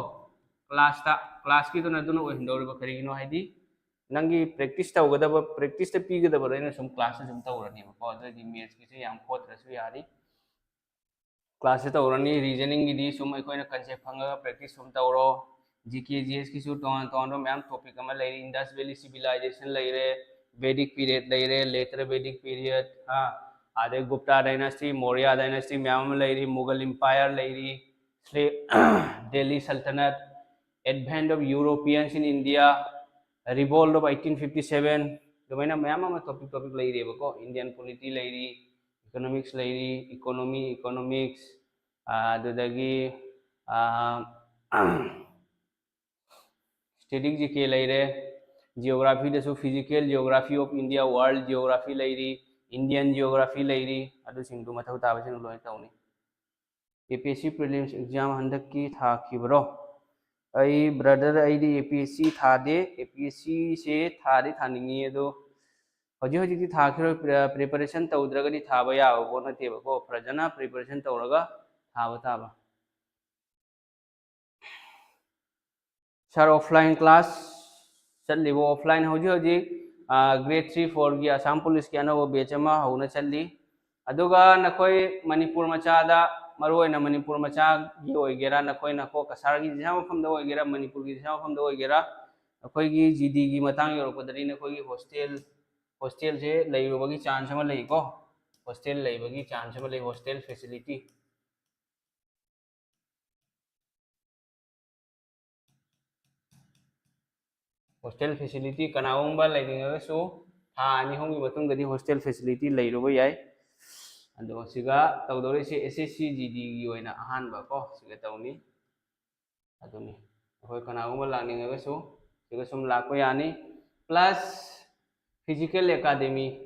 classꯇ, classꯀꯤꯗꯨꯅ ꯑꯗꯨꯅ ꯑꯣꯏꯍꯟꯗꯧꯔꯤꯕ꯫ ꯀꯔꯤꯒꯤꯅꯣ ꯍꯥꯏꯗꯤ, ꯅꯪꯒꯤ practice ꯇꯧꯒꯗꯕ, practiceꯇ ꯄꯤꯒꯗꯕꯗꯣ ꯑꯩꯅ ꯁꯨꯝ classꯇ ꯁꯨꯝ ꯇꯧꯔꯅꯦꯕꯀꯣ꯫ ꯑꯗꯨꯗꯤ Mathsꯀꯤꯁꯦ ꯌꯥꯝ ꯈꯣꯠꯇ꯭ꯔꯁꯨ ꯌꯥꯔꯤ꯫ Classꯇ ꯇꯧꯔꯅꯤ꯫ Reasoningꯒꯤꯗꯤ ꯁꯨꯝ ꯑꯩꯈꯣꯏꯅ concept ꯈꯪꯉꯒ practice ꯁꯨꯝ ꯇꯧꯔꯣ꯫ G K, G Sꯀꯤꯁꯨ ꯇꯣꯉꯥꯟ ꯇꯣꯉꯥꯟꯕ ꯃꯌꯥꯝ topic ꯑꯃ ꯂꯩꯔꯤ꯫ Indus Valley Civilization ꯂꯩꯔꯦ, Vedic period ꯂꯩꯔꯦ, later Vedic period, ꯍꯥ, ꯑꯗꯩ Gupta dynasty, Maurya dynasty ꯃꯌꯥꯝ ꯑꯃ ꯂꯩꯔꯤ, Mughal Empire ꯂꯩꯔꯤ, Sla-, Delhi Sultanate, advent of Europeans in India, revolt of eighteen fifty seven, ꯑꯗꯨꯃꯥꯏꯅ ꯃꯌꯥꯝ ꯑꯃ topic topic ꯂꯩꯔꯦꯕꯀꯣ꯫ Indian polity ꯂꯩꯔꯤ, economics ꯂꯩꯔꯤ, economy, economics, ꯑꯗꯨꯗꯒꯤ static G K ꯂꯩꯔꯦ꯫ Geographyꯗꯁꯨ physical geography of India, world geography ꯂꯩꯔꯤ, Indian geography ꯂꯩꯔꯤ꯫ ꯑꯗꯨꯁꯤꯡꯗꯨ ꯃꯊꯧ ꯇꯥꯕꯁꯤꯡ ꯂꯣꯏꯅ ꯇꯧꯅꯤ꯫ A P S C prelims exam ꯍꯟꯗꯛꯀꯤ ꯊꯥꯈꯤꯕ꯭ꯔꯣ? ꯑꯩ brother, ꯑꯩꯗꯤ A P S C ꯊꯥꯗꯦ꯫ A P S Cꯁꯦ ꯊꯥꯗꯤ ꯊꯥꯅꯤꯡꯉꯤ, ꯑꯗꯣ ꯍꯧꯖꯤꯛ ꯍꯧꯖꯤꯛꯇꯤ ꯊꯥꯈꯤꯔꯣꯏ꯫ Pre-, preparation ꯇꯧꯗ꯭ꯔꯒꯗꯤ ꯊꯥꯕ ꯌꯥꯕ ꯄꯣꯠ ꯅꯠꯇꯦꯕꯀꯣ꯫ ꯐꯖꯅ preparation ꯇꯧꯔꯒ ꯊꯥꯕ ꯇꯥꯕ꯫ Sir, offline class ꯆꯠꯂꯤꯕ, offline ꯍꯧꯖꯤꯛ ꯍꯧꯖꯤꯛ, ꯑ, grade three, fourꯒꯤ Assam Policeꯀꯤ ꯑꯅꯧꯕ batch ꯑꯃ ꯍꯧꯅ ꯆꯠꯂꯤ꯫ ꯑꯗꯨꯒ ꯅꯈꯣꯏ ꯃꯅꯤꯄꯨꯔ ꯃꯆꯥꯗ, ꯃꯔꯨꯑꯣꯏꯅ ꯃꯅꯤꯄꯨꯔ ꯃꯆꯥꯒꯤ ꯑꯣꯏꯒꯦꯔꯥ, ꯅꯈꯣꯏꯅ ꯀꯣ ꯀꯁꯥꯔꯒꯤ ꯖꯤꯁꯥ ꯃꯐꯝꯗ ꯑꯣꯏꯒꯦꯔꯥ, ꯃꯅꯤꯄꯨꯔꯒꯤ ꯖꯤꯁꯥ ꯃꯐꯝꯗ ꯑꯣꯏꯒꯦꯔꯥ, ꯑꯩꯈꯣꯏꯒꯤ G Dꯒꯤ ꯃꯇꯥꯡ ꯌꯧꯔꯛꯄꯗꯗꯤ ꯅꯈꯣꯏꯒꯤ hostel, hostelꯁꯦ ꯂꯩꯔꯨꯕꯒꯤ chance ꯑꯃ ꯂꯩꯀꯣ꯫ Hostel ꯂꯩꯕꯒꯤ chance ꯑꯃ ꯂꯩ, hostel facility꯫ Hostel facility ꯀꯅꯥꯒꯨꯝꯕ ꯂꯩꯅꯤꯡꯉꯒꯁꯨ ꯊꯥ ꯑꯅꯤ ꯑꯍꯨꯝꯒꯤ ꯃꯇꯨꯡꯗꯗꯤ hostel facility ꯂꯩꯔꯨꯕ ꯌꯥꯏ꯫ ꯑꯗꯣ ꯁꯤꯒ ꯇꯧꯗꯧꯔꯤꯁꯦ S S C G Dꯒꯤ ꯑꯣꯏꯅ ꯑꯍꯥꯟꯕ ꯀꯣ, ꯁꯤꯒ ꯇꯧꯅꯤ꯫ ꯑꯗꯨꯅꯤ, ꯑꯩꯈꯣꯏ ꯀꯅꯥꯒꯨꯝꯕ ꯂꯥꯛꯅꯤꯡꯉꯒꯁꯨ ꯁꯤꯒ ꯁꯨꯝ ꯂꯥꯛꯄ ꯌꯥꯅꯤ꯫ Plus physical academy,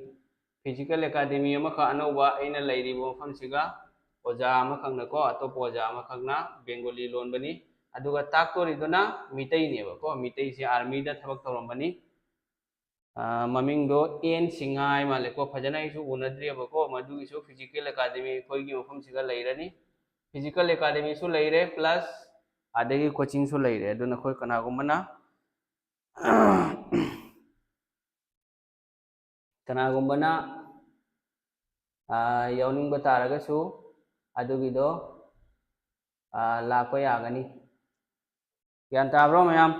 physical academy ꯑꯃꯈꯛ ꯑꯅꯧꯕ ꯑꯩꯅ ꯂꯩꯔꯤꯕ ꯃꯐꯝꯁꯤꯒ ꯑꯣꯖꯥ ꯑꯃꯈꯛꯅꯀꯣ, ꯑꯇꯣꯞꯄ ꯑꯣꯖꯥ ꯑꯃꯈꯛꯅ Bengali ꯂꯣꯟꯕꯅꯤ꯫ ꯑꯗꯨꯒ ꯇꯥꯛꯇꯣꯔꯤꯗꯨꯅ ꯃꯤꯇꯩꯅꯦꯕꯀꯣ꯫ ꯃꯤꯇꯩꯁꯦ ꯑꯥꯔꯃꯤꯗ ꯊꯕꯛ ꯇꯧꯔꯝꯕꯅꯤ꯫ ꯑꯥ, ꯃꯃꯤꯡꯗꯣ ꯑꯦꯟ ꯁꯤꯡꯍꯥ ꯍꯥꯏ ꯃꯥꯜꯂꯦꯀꯣ꯫ ꯐꯖꯅ ꯑꯩꯁꯨ ꯎꯅꯗ꯭ꯔꯤꯑꯕꯀꯣ꯫ ꯃꯗꯨꯒꯤꯁꯨ ꯐꯤꯖꯤꯀꯦꯜ ꯑꯦꯀꯥꯗꯃꯤ ꯑꯩꯈꯣꯏꯒꯤ ꯃꯐꯝꯁꯤꯒ ꯂꯩꯔꯅꯤ꯫ ꯐꯤꯖꯤꯀꯦꯜ ꯑꯦꯀꯥꯗꯃꯤꯁꯨ ꯂꯩꯔꯦ, ꯄ꯭ꯂꯁ ꯑꯗꯒꯤ ꯀꯣꯆꯤꯡꯁꯨ ꯂꯩꯔꯦ꯫ ꯑꯗꯨꯅ ꯑꯩꯈꯣꯏ ꯀꯅꯥꯒꯨꯝꯕꯅ ꯀꯅꯥꯒꯨꯝꯕꯅ, ꯑꯥ, ꯌꯥꯎꯅꯤꯡꯕ ꯇꯥꯔꯒꯁꯨ ꯑꯗꯨꯒꯤꯗꯣ, ꯑꯥ, ꯂꯥꯛꯄ ꯌꯥꯒꯅꯤ꯫ ꯒ꯭ꯌꯥꯟ ꯇꯥꯕ꯭ꯔꯣ ꯃꯌꯥꯝ?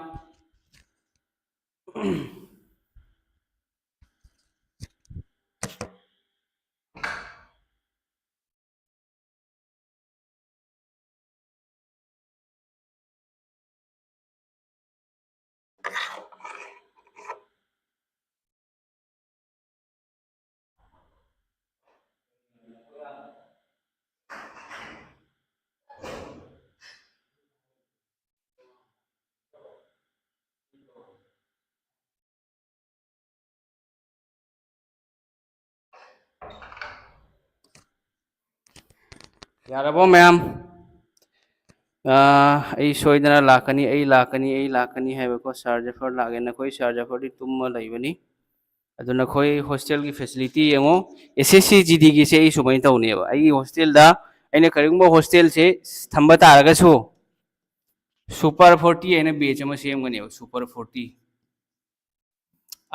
ꯌꯥꯔꯕꯣ ꯃꯌꯥꯝ? ꯑꯥ, ꯑꯩ ꯁꯣꯏꯗꯅ ꯂꯥꯛꯀꯅꯤ, ꯑꯩ ꯂꯥꯛꯀꯅꯤ, ꯑꯩ ꯂꯥꯛꯀꯅꯤ ꯍꯥꯏꯕꯀꯣ꯫ ꯁꯥꯔ ꯖꯐꯔ ꯂꯥꯛꯑꯦ꯫ ꯅꯈꯣꯏ ꯁꯥꯔ ꯖꯐꯔꯗꯤ ꯇꯨꯝꯃ ꯂꯩꯕꯅꯤ꯫ ꯑꯗꯨ ꯅꯈꯣꯏ ꯍꯣꯁꯇꯦꯜꯒꯤ ꯐꯦꯁꯤꯂꯤꯇꯤ ꯌꯦꯡꯉꯣ꯫ ꯑꯦꯁ ꯑꯦꯁ ꯁꯤ ꯖꯤ ꯗꯤꯒꯤꯁꯦ ꯑꯩ ꯁꯨꯃꯥꯏꯅ ꯇꯧꯅꯦꯕ꯫ ꯑꯩꯒꯤ ꯍꯣꯁꯇꯦꯜꯗ ꯑꯩꯅ ꯀꯔꯤꯒꯨꯝꯕ ꯍꯣꯁꯇꯦꯜꯁꯦ ꯊꯝꯕ ꯇꯥꯔꯒꯁꯨ, ꯁꯨꯄꯔ ꯐꯣꯔꯇꯤ ꯍꯥꯏꯅ ꯕꯦꯆ ꯑꯃ ꯁꯦꯝꯒꯅꯦꯕ꯫ Super forty.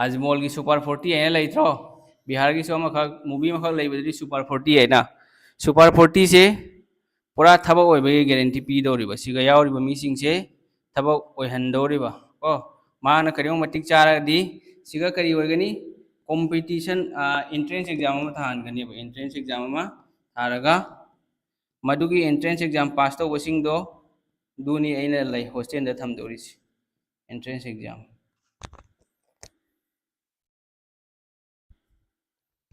ꯑꯖꯃꯣꯜꯒꯤ ꯁꯨꯄꯔ ꯐꯣꯔꯇꯤ ꯍꯥꯏꯅ ꯂꯩꯇ꯭ꯔꯣ? ꯕꯤꯍꯥꯔꯒꯤꯁꯨ ꯑꯃꯈꯛ, ꯃꯨꯚꯤ ꯑꯃꯈꯛ ꯂꯩꯕꯗꯨꯗꯤ ꯁꯨꯄꯔ ꯐꯣꯔꯇꯤ ꯍꯥꯏꯅ꯫ ꯁꯨꯄꯔ ꯐꯣꯔꯇꯤꯁꯦ ꯄꯨꯔꯥ ꯊꯕꯛ ꯑꯣꯏꯕꯒꯤ ꯒꯦꯔꯦꯟꯇꯤ ꯄꯤꯗꯧꯔꯤꯕ꯫ ꯁꯤꯒ ꯌꯥꯎꯔꯤꯕ ꯃꯤꯁꯤꯡꯁꯦ ꯊꯕꯛ ꯑꯣꯏꯍꯟꯗꯧꯔꯤꯕ꯫ ꯀꯣ, ꯃꯥꯅ ꯀꯔꯤꯒꯨꯝꯕ ꯃꯇꯤꯛ ꯆꯥꯔꯒꯗꯤ ꯁꯤꯒ ꯀꯔꯤ ꯑꯣꯏꯒꯅꯤ? ꯀꯣꯝꯄꯤꯇꯤꯁꯟ, ꯑꯦꯟꯇ꯭ꯔꯦꯟꯁ ꯑꯦꯛꯖꯥꯝ ꯑꯃ ꯊꯥꯍꯟꯒꯅꯦꯕ꯫ ꯑꯦꯟꯇ꯭ꯔꯦꯟꯁ ꯑꯦꯛꯖꯥꯝ ꯑꯃ ꯊꯥꯔꯒ ꯃꯗꯨꯒꯤ ꯑꯦꯟꯇ꯭ꯔꯦꯟꯁ ꯑꯦꯛꯖꯥꯝ ꯄꯥꯁ ꯇꯧꯕꯁꯤꯡꯗꯣ, ꯑꯗꯨꯅꯤ ꯑꯩꯅ ꯂꯩ ꯍꯣꯁꯇꯦꯜꯗ ꯊꯝꯗꯧꯔꯤꯁꯤ꯫ ꯑꯦꯟꯇ꯭ꯔꯦꯟꯁ ꯑꯦꯛꯖꯥꯝ,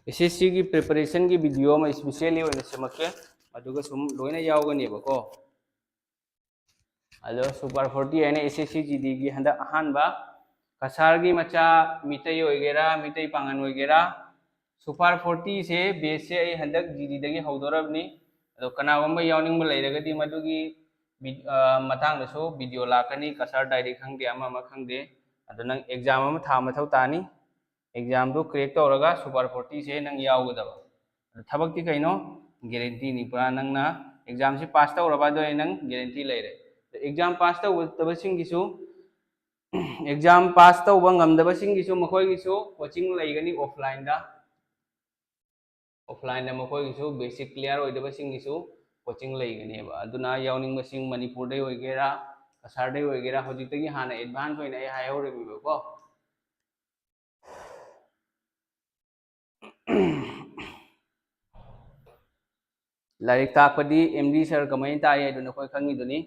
ꯑꯦꯁ ꯑꯦꯁ ꯁꯤꯒꯤ ꯄ꯭ꯔꯤꯄꯦꯔꯦꯁꯟꯒꯤ ꯚꯤꯗꯤꯑꯣ ꯑꯃ ꯏꯁꯄꯤꯁꯦꯜꯂꯤ ꯑꯣꯏꯅ ꯁꯦꯝꯃꯛꯀꯦ꯫ ꯑꯗꯨꯒ ꯁꯨꯝ ꯂꯣꯏꯅ ꯌꯥꯎꯒꯅꯦꯕꯀꯣ꯫ ꯑꯗꯣ ꯁꯨꯄꯔ ꯐꯣꯔꯇꯤ ꯍꯥꯏꯅ ꯑꯦꯁ ꯑꯦꯁ ꯁꯤ ꯖꯤ ꯗꯤꯒꯤ ꯍꯟꯗꯛ ꯑꯍꯥꯟꯕ ꯀꯁꯥꯔꯒꯤ ꯃꯆꯥ ꯃꯤꯇꯩ ꯑꯣꯏꯒꯦꯔꯥ, ꯃꯤꯇꯩ ꯄꯥꯉꯟ ꯑꯣꯏꯒꯦꯔꯥ, ꯁꯨꯄꯔ ꯐꯣꯔꯇꯤꯁꯦ ꯕꯦꯆꯁꯦ ꯑꯩ ꯍꯟꯗꯛ ꯖꯤ ꯗꯤꯗꯒꯤ ꯍꯧꯗꯣꯔꯕꯅꯤ꯫ ꯑꯗꯣ ꯀꯅꯥꯒꯨꯝꯕ ꯌꯥꯎꯅꯤꯡꯕ ꯂꯩꯔꯒꯗꯤ ꯃꯗꯨꯒꯤ ꯃꯇꯥꯡꯗꯁꯨ ꯚꯤꯗꯤꯑꯣ ꯂꯥꯛꯀꯅꯤ, ꯀꯁꯥꯔ ꯗꯥꯏꯔꯤ ꯈꯪꯗꯦ, ꯑꯃ ꯑꯃ ꯈꯪꯗꯦ꯫ ꯑꯗꯣ ꯅꯪ ꯑꯦꯛꯖꯥꯝ ꯑꯃ ꯊꯥ ꯃꯊꯧ ꯇꯥꯅꯤ꯫ ꯑꯦꯛꯖꯥꯝꯗꯨ ꯀ꯭ꯔꯦꯛ ꯇꯧꯔꯒ ꯁꯨꯄꯔ ꯐꯣꯔꯇꯤꯁꯦ ꯅꯪ ꯌꯥꯎꯒꯗꯕ꯫ ꯑꯗꯣ ꯊꯕꯛꯇꯤ ꯀꯩꯅꯣ? ꯒꯦꯔꯦꯟꯇꯤꯅꯤ ꯄꯨꯔꯥ꯫ ꯅꯪꯅ ꯑꯦꯛꯖꯥꯝꯁꯤ ꯄꯥꯁ ꯇꯧꯔꯕ, ꯑꯗꯨ ꯑꯩ ꯅꯪ ꯒꯦꯔꯦꯟꯇꯤ ꯂꯩꯔꯦ꯫ ꯑꯦꯛꯖꯥꯝ ꯄꯥꯁ ꯇꯧꯗꯕꯁꯤꯡꯒꯤꯁꯨ, ꯑꯦꯛꯖꯥꯝ ꯄꯥꯁ ꯇꯧꯕ ꯉꯝꯗꯕꯁꯤꯡꯒꯤꯁꯨ ꯃꯈꯣꯏꯒꯤꯁꯨ ꯀꯣꯆꯤꯡ ꯂꯩꯒꯅꯤ ꯑꯣꯐꯂꯥꯏꯟꯗ꯫ ꯑꯣꯐꯂꯥꯏꯟꯗ ꯃꯈꯣꯏꯒꯤꯁꯨ ꯕꯦꯁꯤꯛ ꯀ꯭ꯂꯤꯌꯥꯔ ꯑꯣꯏꯗꯕꯁꯤꯡꯒꯤꯁꯨ ꯀꯣꯆꯤꯡ ꯂꯩꯒꯅꯦꯕ꯫ ꯑꯗꯨꯅ ꯌꯥꯎꯅꯤꯡꯕꯁꯤꯡ ꯃꯅꯤꯄꯨꯔꯗꯩ ꯑꯣꯏꯒꯦꯔꯥ, ꯀꯁꯥꯔꯗꯩ ꯑꯣꯏꯒꯦꯔꯥ, ꯍꯧꯖꯤꯛꯇꯒꯤ ꯍꯥꯟꯅ ꯑꯦꯗꯚꯥꯟꯁ ꯑꯣꯏꯅ ꯑꯩ ꯍꯥꯏꯍꯧꯔꯤꯕꯀꯣ꯫ ꯂꯥꯏꯔꯤꯛ ꯇꯥꯛꯄꯗꯤ ꯑꯦꯝ ꯗꯤ ꯁꯥꯔ ꯀꯃꯥꯏꯅ ꯇꯥꯛꯏ ꯍꯥꯏꯗꯨ ꯅꯈꯣꯏ ꯈꯪꯉꯤꯗꯨꯅꯤ꯫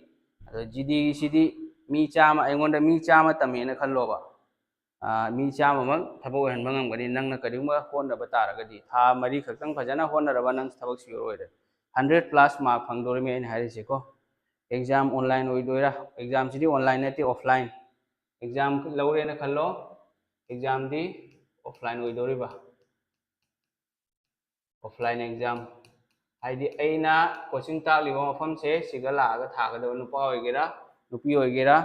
ꯑꯗꯣ ꯖꯤ ꯗꯤꯒꯤꯁꯤꯗꯤ ꯃꯤ ꯆꯥꯝꯃ, ꯑꯩꯉꯣꯟꯗ ꯃꯤ ꯆꯥꯝꯃ ꯇꯝꯃꯦꯅ ꯈꯜꯂꯣꯕ꯫ ꯃꯤ ꯆꯥꯝꯃꯃꯛ ꯊꯕꯛ ꯑꯣꯏꯍꯟꯕ ꯉꯝꯒꯅꯤ ꯅꯪꯅ ꯀꯔꯤꯒꯨꯝꯕ ꯍꯣꯠꯅꯕ ꯇꯥꯔꯒꯗꯤ꯫ ꯊꯥ ꯃꯔꯤ ꯈꯛꯇꯪ ꯐꯖꯅ ꯍꯣꯠꯅꯔꯕ ꯅꯪ ꯊꯕꯛ ꯁꯤꯌꯣꯔ ꯑꯣꯏꯔꯦ꯫ ꯍꯟꯗ꯭ꯔꯦꯠ ꯄ꯭ꯂꯁ ꯃꯥꯔꯛ ꯐꯪꯗꯣꯔꯤꯃꯤ ꯑꯩꯅ ꯍꯥꯏꯔꯤꯁꯦꯀꯣ꯫ ꯑꯦꯛꯖꯥꯝ ꯑꯣꯟꯂꯥꯏꯟ ꯑꯣꯏꯗꯣꯏꯔꯥ? ꯑꯦꯛꯖꯥꯝꯁꯤꯗꯤ ꯑꯣꯟꯂꯥꯏꯟ ꯅꯠꯇꯦ, ꯑꯣꯐꯂꯥꯏꯟ꯫ ꯑꯦꯛꯖꯥꯝ ꯂꯧꯔꯦꯅ ꯈꯜꯂꯣ, ꯑꯦꯛꯖꯥꯝꯗꯤ ꯑꯣꯐꯂꯥꯏꯟ ꯑꯣꯏꯗꯣꯔꯤꯕ꯫ ꯑꯣꯐꯂꯥꯏꯟ ꯑꯦꯛꯖꯥꯝ ꯍꯥꯏꯗꯤ ꯑꯩꯅ ꯀꯣꯆꯤꯡ ꯇꯥꯛꯂꯤꯕ ꯃꯐꯝꯁꯦ ꯁꯤꯒ ꯂꯥꯛꯑꯒ ꯊꯥꯒꯗꯕ, ꯅꯨꯄꯥ ꯑꯣꯏꯒꯦꯔꯥ ꯅꯨꯄꯤ ꯑꯣꯏꯒꯦꯔꯥ,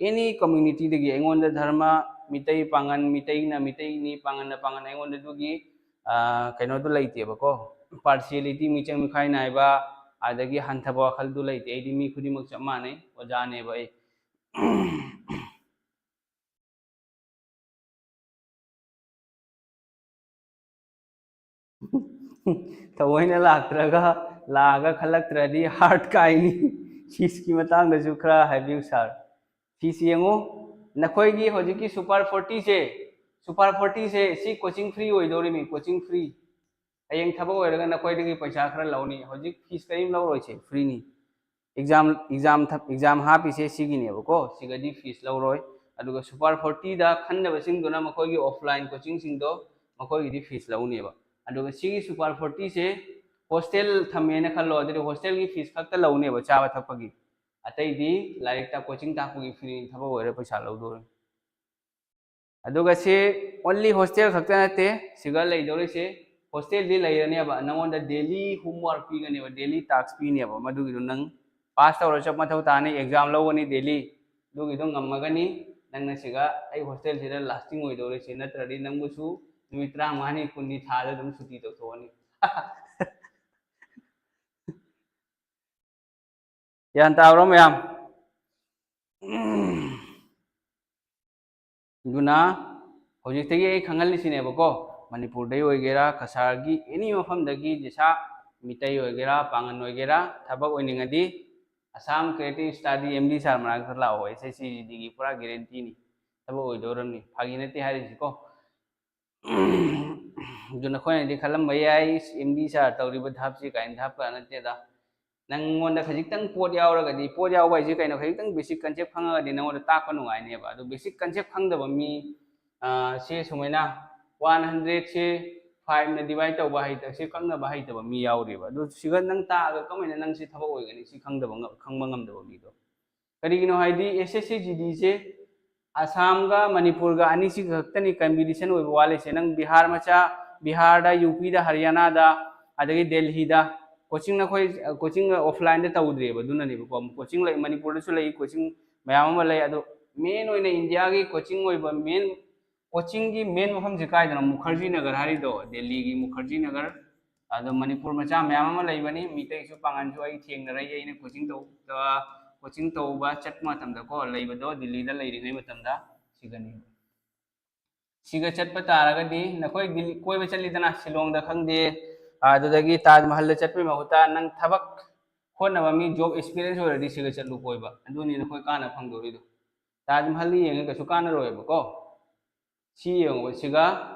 ꯑꯦꯅꯤ ꯀꯝꯃ꯭ꯌꯨꯅꯤꯇꯤꯗꯒꯤ꯫ ꯑꯩꯉꯣꯟꯗ ꯙꯔꯃ, ꯃꯤꯇꯩ ꯄꯥꯉꯟ, ꯃꯤꯇꯩꯅ ꯃꯤꯇꯩꯅꯤ, ꯄꯥꯉꯟꯅ ꯄꯥꯉꯟ, ꯑꯩꯉꯣꯟꯗ ꯑꯗꯨꯒꯤ ꯀꯩꯅꯣꯗꯨ ꯂꯩꯇꯦꯕꯀꯣ꯫ ꯄꯥꯔꯁꯤꯌꯦꯂꯤꯇꯤ, ꯃꯤꯆꯪ ꯃꯤꯈꯥꯏ ꯅꯥꯏꯕ, ꯑꯗꯒꯤ ꯍꯟꯊꯕ ꯋꯥꯈꯜꯗꯨ ꯂꯩꯇꯦ꯫ ꯑꯩꯗꯤ ꯃꯤ ꯈꯨꯗꯤꯡꯃꯛ ꯆꯞ ꯃꯥꯟꯅꯩ, ꯑꯣꯖꯥꯅꯦꯕ ꯑꯩ꯫ ꯊꯑꯣꯏꯅ ꯂꯥꯛꯇ꯭ꯔꯒ, ꯂꯥꯛꯑꯒ ꯈꯜꯂꯛꯇ꯭ꯔꯗꯤ ꯍꯥꯔꯠ ꯀꯥꯏꯅꯤ꯫ ꯐꯤꯁꯀꯤ ꯃꯇꯥꯡꯗꯁꯨ ꯈꯔ ꯍꯥꯏꯕꯤꯌꯨ ꯁꯥꯔ꯫ ꯐꯤꯁ ꯌꯦꯡꯉꯨ, ꯅꯈꯣꯏꯒꯤ ꯍꯧꯖꯤꯛꯀꯤ ꯁꯨꯄꯔ ꯐꯣꯔꯇꯤꯁꯦ, ꯁꯨꯄꯔ ꯐꯣꯔꯇꯤꯁꯦ ꯁꯤ ꯀꯣꯆꯤꯡ ꯐ꯭ꯔꯤ ꯑꯣꯏꯗꯧꯔꯤꯃꯤ, ꯀꯣꯆꯤꯡ ꯐ꯭ꯔꯤ꯫ ꯍꯌꯦꯡ ꯊꯕꯛ ꯑꯣꯏꯔꯒ ꯅꯈꯣꯏꯗꯒꯤ ꯄꯩꯁꯥ ꯈꯔ ꯂꯧꯅꯤ꯫ ꯍꯧꯖꯤꯛ ꯐꯤꯁ ꯀꯔꯤꯝ ꯂꯧꯔꯣꯏꯁꯦ, ꯐ꯭ꯔꯤꯅꯤ꯫ ꯑꯦꯛꯖꯥꯝ, ꯑꯦꯛꯖꯥꯝ, ꯑꯦꯛꯖꯥꯝ ꯍꯥꯞꯄꯤꯁꯦ ꯁꯤꯒꯤꯅꯦꯕꯀꯣ, ꯁꯤꯒꯗꯤ ꯐꯤꯁ ꯂꯧꯔꯣꯏ꯫ ꯑꯗꯨꯒ ꯁꯨꯄꯔ ꯐꯣꯔꯇꯤꯗ ꯈꯟꯗꯕꯁꯤꯡꯗꯨꯅ ꯃꯈꯣꯏꯒꯤ ꯑꯣꯐꯂꯥꯏꯟ ꯀꯣꯆꯤꯡꯁꯤꯡꯗꯣ, ꯃꯈꯣꯏꯒꯤꯗꯤ ꯐꯤꯁ ꯂꯧꯅꯦꯕ꯫ ꯑꯗꯨꯒ ꯁꯤꯒꯤ ꯁꯨꯄꯔ ꯐꯣꯔꯇꯤꯁꯦ ꯍꯣꯁꯇꯦꯜ ꯊꯝꯃꯦꯅ ꯈꯜꯂꯣ, ꯑꯗꯨꯗꯤ ꯍꯣꯁꯇꯦꯜꯒꯤ ꯐꯤꯁ ꯈꯛꯇ ꯂꯧꯅꯦꯕ, ꯆꯥꯕ ꯊꯛꯄꯒꯤ꯫ ꯑꯇꯩꯗꯤ ꯂꯥꯏꯔꯤꯛꯇ ꯀꯣꯆꯤꯡ ꯇꯥꯛꯄꯒꯤ ꯐ꯭ꯔꯤ, ꯊꯕꯛ ꯑꯣꯏꯔ ꯄꯩꯁꯥ ꯂꯧꯗꯣꯔꯤꯅꯤ꯫ ꯑꯗꯨꯒ ꯁꯤ ꯑꯣꯟꯂꯤ ꯍꯣꯁꯇꯦꯜ ꯈꯛꯇ ꯅꯠꯇꯦ ꯁꯤꯒ ꯂꯩꯗꯧꯔꯤꯁꯦ꯫ ꯍꯣꯁꯇꯦꯜꯗꯤ ꯂꯩꯔꯅꯦꯕ, ꯅꯉꯣꯟꯗ ꯗꯦꯂꯤ ꯍꯣꯝꯋꯥꯔꯛ ꯄꯤꯒꯅꯦꯕ, ꯗꯦꯂꯤ ꯇꯥꯛꯁ ꯄꯤꯅꯦꯕ, ꯃꯗꯨꯒꯤꯗꯣ ꯅꯪ ꯄꯥꯁ ꯇꯧꯔ ꯆꯠꯄ ꯃꯊꯧ ꯇꯥꯅꯤ, ꯑꯦꯛꯖꯥꯝ ꯂꯧꯒꯅꯤ ꯗꯦꯜꯂꯤ꯫ ꯑꯗꯨꯒꯤꯗꯣ ꯉꯝꯃꯒꯅꯤ ꯅꯪꯅ ꯁꯤꯒ ꯑꯩ ꯍꯣꯁꯇꯦꯜꯁꯤꯗ ꯂꯥꯁꯇꯤꯡ ꯑꯣꯏꯗꯧꯔꯤꯁꯦ, ꯅꯠꯇ꯭ꯔꯗꯤ ꯅꯪꯕꯨꯁꯨ ꯅꯨꯃꯤꯠ ꯇꯔꯥꯃꯉꯥꯅꯤ ꯀꯨꯟꯅꯤ ꯊꯥꯗ ꯑꯗꯨꯝ ꯁꯨꯇꯤ ꯇꯧꯊꯣꯛꯑꯅꯤ꯫ ꯒ꯭ꯌꯥꯟ ꯇꯥꯕ꯭ꯔꯣ ꯃꯌꯥꯝ? ꯑꯗꯨꯅ ꯍꯧꯖꯤꯛꯇꯒꯤ ꯑꯩ ꯈꯪꯍꯜꯂꯤꯁꯤꯅꯦꯕꯀꯣ, ꯃꯅꯤꯄꯨꯔꯗꯩ ꯑꯣꯏꯒꯦꯔꯥ, ꯀꯁꯥꯔꯒꯤ ꯑꯦꯅꯤ ꯃꯐꯝꯗꯒꯤ ꯖꯤꯁꯥ ꯃꯤꯇꯩ ꯑꯣꯏꯒꯦꯔꯥ, ꯄꯥꯉꯟ ꯑꯣꯏꯒꯦꯔꯥ, ꯊꯕꯛ ꯑꯣꯏꯅꯤꯡꯉꯗꯤ ꯑꯁꯥꯝ ꯀ꯭ꯔꯤꯌꯦꯇꯤꯞ ꯁ꯭ꯇꯥꯔꯗꯤ ꯑꯦꯝ ꯗꯤ ꯁꯥꯔ ꯃꯅꯥꯛꯇ ꯂꯥꯛꯑꯣ꯫ ꯑꯦꯁ ꯑꯦꯁ ꯁꯤ ꯖꯤ ꯗꯤꯒꯤ ꯄꯨꯔꯥ ꯒꯦꯔꯦꯟꯇꯤꯅꯤ, ꯊꯕꯛ ꯑꯣꯏꯗꯧꯔꯝꯅꯤ, ꯐꯥꯒꯤ ꯅꯠꯇꯦ ꯍꯥꯏꯔꯤꯁꯤꯀꯣ꯫ ꯑꯗꯨ ꯅꯈꯣꯏꯅꯗꯤ ꯈꯜꯂꯝꯕ ꯌꯥꯏ, "ꯑꯦꯝ ꯗꯤ ꯁꯥꯔ ꯇꯧꯔꯤꯕ ꯊꯕꯛꯁꯤ ꯀꯥꯏꯅ ꯊꯕꯛꯀ ꯅꯠꯇꯦꯗ"꯫ ꯅꯪꯉꯣꯟꯗ ꯈꯖꯤꯛꯇꯪ ꯄꯣꯠ ꯌꯥꯎꯔꯒꯗꯤ, ꯄꯣꯠ ꯌꯥꯎꯕ ꯍꯥꯏꯁꯦ ꯀꯩꯅꯣ, ꯈꯖꯤꯛꯇꯪ ꯕꯦꯁꯤꯛ ꯀꯟꯁꯦꯞ ꯈꯪꯉꯒꯗꯤ ꯅꯪꯉꯣꯟꯗ ꯇꯥꯛꯄ ꯅꯨꯡꯉꯥꯏꯅꯦꯕ꯫ ꯑꯗꯨ ꯕꯦꯁꯤꯛ ꯀꯟꯁꯦꯞ ꯈꯪꯗꯕ ꯃꯤ, ꯑꯥ, ꯁꯦ ꯁꯨꯃꯥꯏꯅ ꯋꯥꯟ ꯍꯟꯗ꯭ꯔꯦꯠꯁꯦ ꯐꯥꯏꯚꯅ ꯗꯤꯚꯥꯏꯠ ꯇꯧꯕ ꯍꯩꯇ-, ꯁꯤ ꯈꯪꯅꯕ ꯍꯩꯇꯕ ꯃꯤ ꯌꯥꯎꯔꯤꯕ꯫ ꯑꯗꯨ ꯁꯤꯒ ꯅꯪ ꯇꯥꯛꯑꯒ ꯀꯃꯥꯏꯅ ꯅꯪ ꯁꯤ ꯊꯕꯛ ꯑꯣꯏꯒꯅꯤ? ꯁꯤ ꯈꯪꯗꯕ ꯉ-, ꯈꯪꯕ ꯉꯝꯗꯕ ꯃꯤꯗꯣ꯫ ꯀꯔꯤꯒꯤꯅꯣ ꯍꯥꯏꯗꯤ ꯑꯦꯁ ꯑꯦꯁ ꯁꯤ ꯖꯤ ꯗꯤꯁꯦ ꯑꯁꯥꯝꯒ ꯃꯅꯤꯄꯨꯔꯒ ꯑꯅꯤꯁꯤ ꯈꯛꯇꯅꯤ ꯀꯝꯄꯤꯇꯤꯁꯟ ꯑꯣꯏꯕ ꯋꯥꯠꯂꯤꯁꯦ꯫ ꯅꯪ ꯕꯤꯍꯥꯔ ꯃꯆꯥ, ꯕꯤꯍꯥꯔꯗ, ꯌꯨ ꯄꯤꯗ, ꯍꯔꯤꯌꯥꯅꯥꯗ, ꯑꯗꯒꯤ ꯗꯦꯜꯍꯤꯗ ꯀꯣꯆꯤꯡ ꯅꯈꯣꯏ, ꯀꯣꯆꯤꯡ ꯑꯣꯐꯂꯥꯏꯟꯗ ꯇꯧꯗ꯭ꯔꯦꯕ꯫ ꯑꯗꯨꯅꯅꯦꯕꯀꯣ, ꯀꯣꯆꯤꯡ ꯂꯩ, ꯃꯅꯤꯄꯨꯔꯗꯁꯨ ꯂꯩ ꯀꯣꯆꯤꯡ ꯃꯌꯥꯝ ꯑꯃ ꯂꯩ꯫ ꯑꯗꯣ ꯃꯦꯟ ꯑꯣꯏꯅ ꯏꯟꯗꯤꯌꯥꯒꯤ ꯀꯣꯆꯤꯡ ꯑꯣꯏꯕ ꯃꯦꯟ, ꯀꯣꯆꯤꯡꯒꯤ ꯃꯦꯟ ꯃꯐꯝꯁꯦ ꯀꯥꯏꯗꯅꯣ? ꯃꯨꯈꯔꯖꯤ ꯅꯒꯔ ꯍꯥꯏꯔꯤꯗꯣ, ꯗꯦꯜꯂꯤꯒꯤ ꯃꯨꯈꯔꯖꯤ ꯅꯒꯔ꯫ ꯑꯗꯣ ꯃꯅꯤꯄꯨꯔ ꯃꯆꯥ ꯃꯌꯥꯝ ꯑꯃ ꯂꯩꯕꯅꯤ, ꯃꯤꯇꯩꯁꯨ ꯄꯥꯉꯟꯁꯨ ꯑꯩ ꯊꯦꯡꯅꯔꯛꯏ, ꯑꯩꯅ ꯀꯣꯆꯤꯡ ꯇꯧꯕ, ꯀꯣꯆꯤꯡ ꯇꯧꯕ ꯆꯠꯄ ꯃꯇꯝꯗꯀꯣ, ꯂꯩꯕꯗꯣ ꯗꯤꯜꯂꯤꯗ ꯂꯩꯔꯤꯉꯩ ꯃꯇꯝꯗ ꯁꯤꯒꯅꯤ꯫ ꯁꯤꯒ ꯆꯠꯄ ꯇꯥꯔꯒꯗꯤ ꯅꯈꯣꯏ ꯗꯤꯜꯂꯤ ꯀꯣꯏꯕ ꯆꯠꯂꯤꯗꯅ, ꯁꯤꯂꯣꯡꯗ ꯈꯪꯗꯦ, ꯑꯗꯨꯗꯒꯤ ꯇꯥꯖ ꯃꯍꯜꯗ ꯆꯠꯄꯒꯤ ꯃꯍꯨꯠꯇ ꯅꯪ ꯊꯕꯛ ꯍꯣꯠꯅꯕ ꯃꯤ, ꯖꯣꯕ ꯑꯦꯛꯁꯄꯤꯔꯤꯌꯦꯟꯁ ꯑꯣꯏꯔꯗꯤ ꯁꯤꯒ ꯆꯠꯂꯨ ꯀꯣꯏꯕ, ꯑꯗꯨꯅꯤ ꯅꯈꯣꯏ ꯀꯥꯟꯅ ꯐꯪꯗꯣꯔꯤꯗꯣ꯫ ꯇꯥꯖ ꯃꯍꯜꯗ ꯌꯦꯡꯉꯒ ꯀꯩꯁꯨ ꯀꯥꯟꯅꯔꯣꯏꯕꯀꯣ꯫ ꯁꯤ ꯌꯦꯡꯉꯣꯕ, ꯁꯤꯒ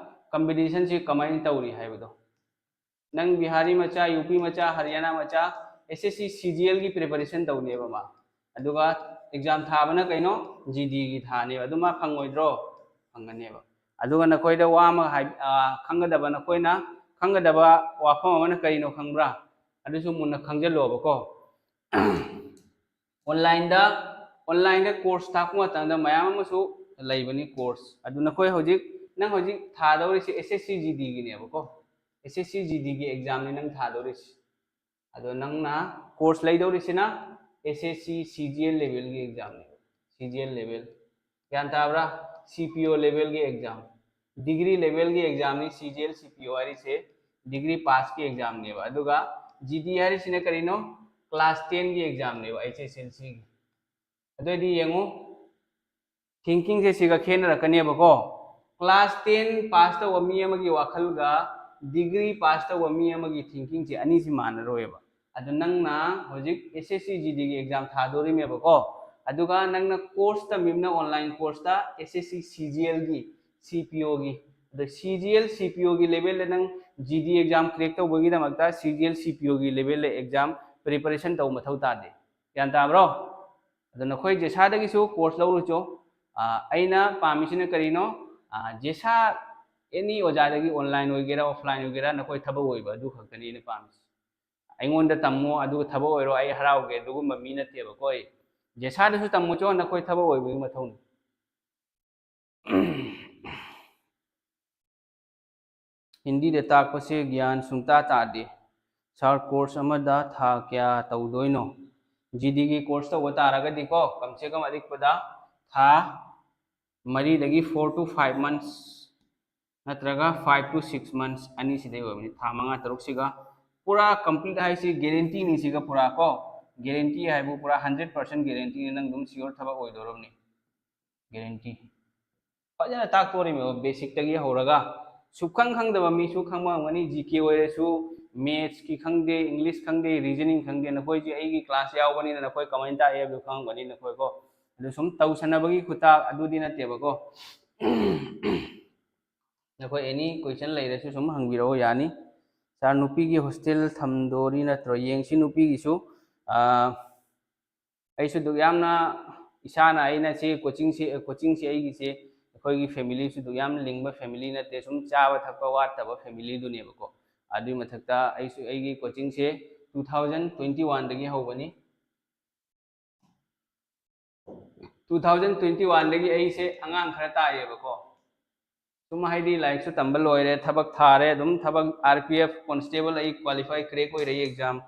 ꯀꯝꯄꯤꯇꯤꯁꯟꯁꯤ ꯀꯃꯥꯏꯅ ꯇꯧꯔꯤ ꯍꯥꯏꯕꯗꯣ꯫ ꯅꯪ ꯕꯤꯍꯥꯔꯤ ꯃꯆꯥ, ꯌꯨ ꯄꯤ ꯃꯆꯥ, ꯍꯔꯤꯌꯥꯅꯥ ꯃꯆꯥ, ꯑꯦꯁ ꯑꯦꯁ ꯁꯤ ꯁꯤ ꯖꯤ ꯑꯦꯜꯒꯤ ꯄ꯭ꯔꯤꯄꯦꯔꯦꯁꯟ ꯇꯧꯅꯦꯕ ꯃꯥ꯫ ꯑꯗꯨꯒ ꯑꯦꯛꯖꯥꯝ ꯊꯥꯕꯅ ꯀꯩꯅꯣ? ꯖꯤ ꯗꯤꯒꯤ ꯊꯥꯅꯦꯕ꯫ ꯑꯗꯨ ꯃꯥ ꯐꯪꯉꯣꯏꯗ꯭ꯔꯣ? ꯐꯪꯒꯅꯦꯕ꯫ ꯑꯗꯨꯒ ꯅꯈꯣꯏꯗ ꯋꯥ ꯑꯃ ꯍꯥꯏ-, ꯑ, ꯈꯪꯒꯗꯕ, ꯅꯈꯣꯏꯅ ꯈꯪꯒꯗꯕ ꯋꯥꯐꯝ ꯑꯃꯅ ꯀꯔꯤꯅꯣ ꯈꯪꯕ꯭ꯔꯥ? ꯑꯗꯨꯁꯨ ꯃꯨꯟꯅ ꯈꯪꯖꯜꯂꯣꯕꯀꯣ꯫ ꯑꯣꯟꯂꯥꯏꯟꯗ, ꯑꯣꯟꯂꯥꯏꯟꯗ ꯀꯣꯔꯁ ꯇꯥꯛꯄ ꯃꯇꯝꯗ ꯃꯌꯥꯝ ꯑꯃꯁꯨ ꯂꯩꯕꯅꯤ ꯀꯣꯔꯁ꯫ ꯑꯗꯨ ꯅꯈꯣꯏ ꯍꯧꯖꯤꯛ, ꯅꯪ ꯍꯧꯖꯤꯛ ꯊꯥꯗꯧꯔꯤꯁꯦ ꯑꯦꯁ ꯑꯦꯁ ꯁꯤ ꯖꯤ ꯗꯤꯒꯤꯅꯦꯕꯀꯣ꯫ ꯑꯦꯁ ꯑꯦꯁ ꯁꯤ ꯖꯤ ꯗꯤꯒꯤ ꯑꯦꯛꯖꯥꯝꯅꯤ ꯅꯪ ꯊꯥꯗꯧꯔꯤꯁꯦ꯫ ꯑꯗꯣ ꯅꯪꯅ ꯀꯣꯔꯁ ꯂꯩꯗꯧꯔꯤꯁꯤꯅ ꯑꯦꯁ S C C G L ꯂꯦꯚꯦꯜꯒꯤ ꯑꯦꯛꯖꯥꯝꯅꯦꯕ꯫ C G L level, ꯒ꯭ꯌꯥꯟ ꯇꯥꯕ꯭ꯔꯥ? ꯁꯤ ꯄꯤ ꯑꯣ ꯂꯦꯚꯦꯜꯒꯤ exam, degree ꯂꯦꯚꯦꯜꯒꯤ ꯑꯦꯛꯖꯥꯝꯅꯤ C G L C ꯄꯤ ꯑꯣ ꯍꯥꯏꯔꯤꯁꯦ꯫ ꯗꯤꯒ꯭ꯔꯤ ꯄꯥꯁꯀꯤ ꯑꯦꯛꯖꯥꯝꯅꯦꯕ꯫ ꯑꯗꯨꯒ ꯖꯤ ꯗꯤ ꯍꯥꯏꯔꯤꯁꯤꯅ ꯀꯔꯤꯅꯣ? ꯀ꯭ꯂꯥꯁ ꯇꯦꯟꯒꯤ ꯑꯦꯛꯖꯥꯝꯅꯦꯕ, ꯑꯩꯆ ꯑꯦꯁ ꯑꯦꯜ ꯁꯤꯒꯤ꯫ ꯑꯗꯨꯑꯣꯏꯗꯤ ꯌꯦꯡꯉꯨ, ꯊꯤꯡꯀꯤꯡꯁꯦ ꯁꯤꯒ ꯈꯦꯠꯅꯔꯛꯀꯅꯦꯕꯀꯣ꯫ ꯀ꯭ꯂꯥꯁ ꯇꯦꯟ ꯄꯥꯁ ꯇꯧꯕ ꯃꯤ ꯑꯃꯒꯤ ꯋꯥꯈꯜꯒ ꯗꯤꯒ꯭ꯔꯤ ꯄꯥꯁ ꯇꯧꯕ ꯃꯤ ꯑꯃꯒꯤ ꯊꯤꯡꯀꯤꯡꯁꯦ ꯑꯅꯤꯁꯤ ꯃꯥꯟꯅꯔꯣꯏꯕ꯫ ꯑꯗꯨ ꯅꯪꯅ ꯍꯧꯖꯤꯛ ꯑꯦꯁ ꯑꯦꯁ ꯁꯤ ꯖꯤ ꯗꯤꯒꯤ ꯑꯦꯛꯖꯥꯝ ꯊꯥꯗꯣꯔꯤꯃꯦꯕꯀꯣ꯫ ꯑꯗꯨꯒ ꯅꯪꯅ ꯀꯣꯔꯁ ꯇꯝꯃꯤꯕꯅ ꯑꯣꯟꯂꯥꯏꯟ ꯀꯣꯔꯁꯇ ꯑꯦꯁ ꯑꯦꯁ ꯁꯤ ꯁꯤ ꯖꯤ ꯑꯦꯜꯒꯤ, ꯁꯤ ꯄꯤ ꯑꯣꯒꯤ꯫ ꯑꯗꯣ ꯁꯤ ꯖꯤ ꯑꯦꯜ ꯁꯤ ꯄꯤ ꯑꯣꯒꯤ ꯂꯦꯚꯦꯜꯗ ꯅꯪ ꯖꯤ ꯗꯤ ꯑꯦꯛꯖꯥꯝ ꯀ꯭ꯔꯦꯛ ꯇꯧꯕꯒꯤꯗꯃꯛꯇ ꯁꯤ ꯖꯤ ꯑꯦꯜ ꯁꯤ ꯄꯤ ꯑꯣꯒꯤ ꯂꯦꯚꯦꯜꯗ ꯑꯦꯛꯖꯥꯝ ꯄ꯭ꯔꯤꯄꯦꯔꯦꯁꯟ ꯇꯧꯕ ꯃꯊꯧ ꯇꯥꯗꯦ꯫ ꯒ꯭ꯌꯥꯟ ꯇꯥꯕ꯭ꯔꯣ? ꯑꯗꯣ ꯅꯈꯣꯏ ꯖꯦꯁꯥꯗꯒꯤꯁꯨ ꯀꯣꯔꯁ ꯂꯧꯔꯨꯆꯣ꯫ ꯑꯥ, ꯑꯩꯅ ꯄꯥꯝꯃꯤꯁꯤꯅ ꯀꯔꯤꯅꯣ? ꯑꯥ, ꯖꯦꯁꯥ ꯑꯦꯅꯤ ꯑꯣꯖꯥꯗꯒꯤ, ꯑꯣꯟꯂꯥꯏꯟ ꯑꯣꯏꯒꯦꯔꯥ ꯑꯣꯐꯂꯥꯏꯟ ꯑꯣꯏꯒꯦꯔꯥ, ꯅꯈꯣꯏ ꯊꯕꯛ ꯑꯣꯏꯕ, ꯑꯗꯨ ꯈꯛꯇꯅꯤ ꯑꯩꯅ ꯄꯥꯝꯃꯤꯁꯤ꯫ ꯑꯩꯉꯣꯟꯗ ꯇꯝꯃꯣ ꯑꯗꯨꯒ ꯊꯕꯛ ꯑꯣꯏꯔꯣ, ꯑꯩ ꯍꯔꯥꯎꯒꯦ, ꯑꯗꯨꯒꯨꯝꯕ ꯃꯤ ꯅꯠꯇꯦꯕꯀꯣ ꯑꯩ꯫ ꯖꯦꯁꯥꯗꯁꯨ ꯇꯝꯃꯨꯆꯣ, ꯅꯈꯣꯏ ꯊꯕꯛ ꯑꯣꯏꯕꯒꯤ ꯃꯊꯧꯅꯤ꯫ ꯍꯤꯟꯗꯤꯗ ꯇꯥꯛꯄꯁꯦ ꯒ꯭ꯌꯥꯟ ꯁꯨꯡꯇꯥ ꯇꯥꯗꯦ꯫ ꯁꯥꯔ, ꯀꯣꯔꯁ ꯑꯃꯗ ꯊꯥ ꯀꯌꯥ ꯇꯧꯗꯣꯏꯅꯣ? ꯖꯤ ꯗꯤꯒꯤ ꯀꯣꯔꯁ ꯇꯧꯕ ꯇꯥꯔꯒꯗꯤꯀꯣ, ꯀꯝꯁꯦ ꯀꯝ ꯑꯔꯤꯛꯄꯗ ꯊꯥ ꯃꯔꯤꯗꯒꯤ four to five months, ꯅꯠꯇ꯭ꯔꯒ five to six months, ꯑꯅꯤꯁꯤꯗꯩ ꯑꯣꯏꯕꯅꯤ꯫ ꯊꯥ ꯃꯉꯥ ꯇꯔꯨꯛꯁꯤꯒ ꯄꯨꯔꯥ ꯀꯝꯄ꯭ꯂꯤꯠ ꯍꯥꯏꯁꯤ ꯒꯦꯔꯦꯟꯇꯤꯅꯤ꯫ ꯁꯤꯒ ꯄꯨꯔꯥ ꯀꯣ, ꯒꯦꯔꯦꯟꯇꯤ ꯍꯥꯏꯕꯨ ꯄꯨꯔꯥ hundred percent ꯒꯦꯔꯦꯟꯇꯤꯅꯤ, ꯅꯪ ꯑꯗꯨꯝ ꯁꯤꯌꯣꯔ ꯊꯕꯛ ꯑꯣꯏꯗꯧꯔꯕꯅꯤ꯫ ꯒꯦꯔꯦꯟꯇꯤ꯫ ꯐꯖꯅ ꯇꯥꯛꯇꯣꯔꯤꯃꯦꯕ, ꯕꯦꯁꯤꯛꯇꯒꯤ ꯍꯧꯔꯒ꯫ ꯁꯨꯈꯪ ꯈꯪꯗꯕ ꯃꯤꯁꯨ ꯈꯪꯕ ꯉꯝꯒꯅꯤ, ꯖꯤ ꯀꯦ ꯑꯣꯏꯔꯁꯨ, ꯃꯦꯠꯁꯀꯤ ꯈꯪꯗꯦ, ꯏꯪꯂꯤꯁ ꯈꯪꯗꯦ, ꯔꯤꯖꯅꯤꯡ ꯈꯪꯗꯦ, ꯅꯈꯣꯏꯁꯦ ꯑꯩꯒꯤ ꯀ꯭ꯂꯥꯁ ꯌꯥꯎꯕꯅꯤꯅ ꯅꯈꯣꯏ ꯀꯃꯥꯏꯅ ꯇꯥꯛꯑꯦ ꯍꯥꯏꯕꯗꯨ ꯈꯪꯉꯝꯒꯅꯤ ꯅꯈꯣꯏꯀꯣ꯫ ꯑꯗꯨ ꯁꯨꯝ ꯇꯧꯁꯟꯅꯕꯒꯤ ꯈꯨꯇꯥꯛ ꯑꯗꯨꯗꯤ ꯅꯠꯇꯦꯕꯀꯣ꯫ ꯅꯈꯣꯏ ꯑꯦꯅꯤ ꯀꯣꯏꯁꯟ ꯂꯩꯔꯁꯨ ꯁꯨꯝ ꯍꯪꯕꯤꯔꯛꯑꯣ, ꯌꯥꯅꯤ꯫ ꯁꯥꯔ, ꯅꯨꯄꯤꯒꯤ ꯍꯣꯁꯇꯦꯜ ꯊꯝꯗꯣꯔꯤ ꯅꯠꯇ꯭ꯔꯣ? ꯌꯦꯡꯁꯤ ꯅꯨꯄꯤꯒꯤꯁꯨ꯫ ꯑꯥ, ꯑꯩꯁꯨ ꯑꯗꯨꯛ ꯌꯥꯝꯅ, ꯏꯁꯥꯅ, ꯑꯩꯅ ꯁꯤ ꯀꯣꯆꯤꯡꯁꯤ, ꯀꯣꯆꯤꯡꯁꯤ ꯑꯩꯒꯤꯁꯦ, ꯑꯩꯈꯣꯏꯒꯤ ꯐꯦꯃꯤꯂꯤꯁꯨ ꯑꯗꯨꯛ ꯌꯥꯝꯅ ꯂꯤꯡꯕ ꯐꯦꯃꯤꯂꯤ ꯅꯠꯇꯦ, ꯁꯨꯝ ꯆꯥꯕ ꯊꯛꯄ ꯋꯥꯠꯇꯕ ꯐꯦꯃꯤꯂꯤꯗꯨꯅꯦꯕꯀꯣ꯫ ꯑꯗꯨꯒꯤ ꯃꯊꯛꯇ ꯑꯩꯁꯨ, ꯑꯩꯒꯤ ꯀꯣꯆꯤꯡꯁꯦ two thousand twenty one ꯗꯒꯤ ꯍꯧꯕꯅꯤ꯫ Two thousand twenty one ꯗꯒꯤ ꯑꯩꯁꯦ ꯑꯉꯥꯡ ꯈꯔ ꯇꯥꯛꯑꯦꯕꯀꯣ꯫ ꯁꯨꯝ ꯍꯥꯏꯗꯤ ꯂꯥꯏꯔꯤꯛꯁꯨ ꯇꯝꯕ ꯂꯣꯏꯔꯦ, ꯊꯕꯛ ꯊꯥꯔꯦ, ꯑꯗꯨꯝ ꯊꯕꯛ, ꯑꯥꯔ ꯄꯤ ꯑꯦꯐ ꯀꯣꯟꯁꯇꯦꯕꯜ ꯑꯩ ꯀ꯭ꯋꯥꯂꯤꯐꯥꯏ, ꯀ꯭ꯔꯦꯛ ꯑꯣꯏꯔꯦ exam.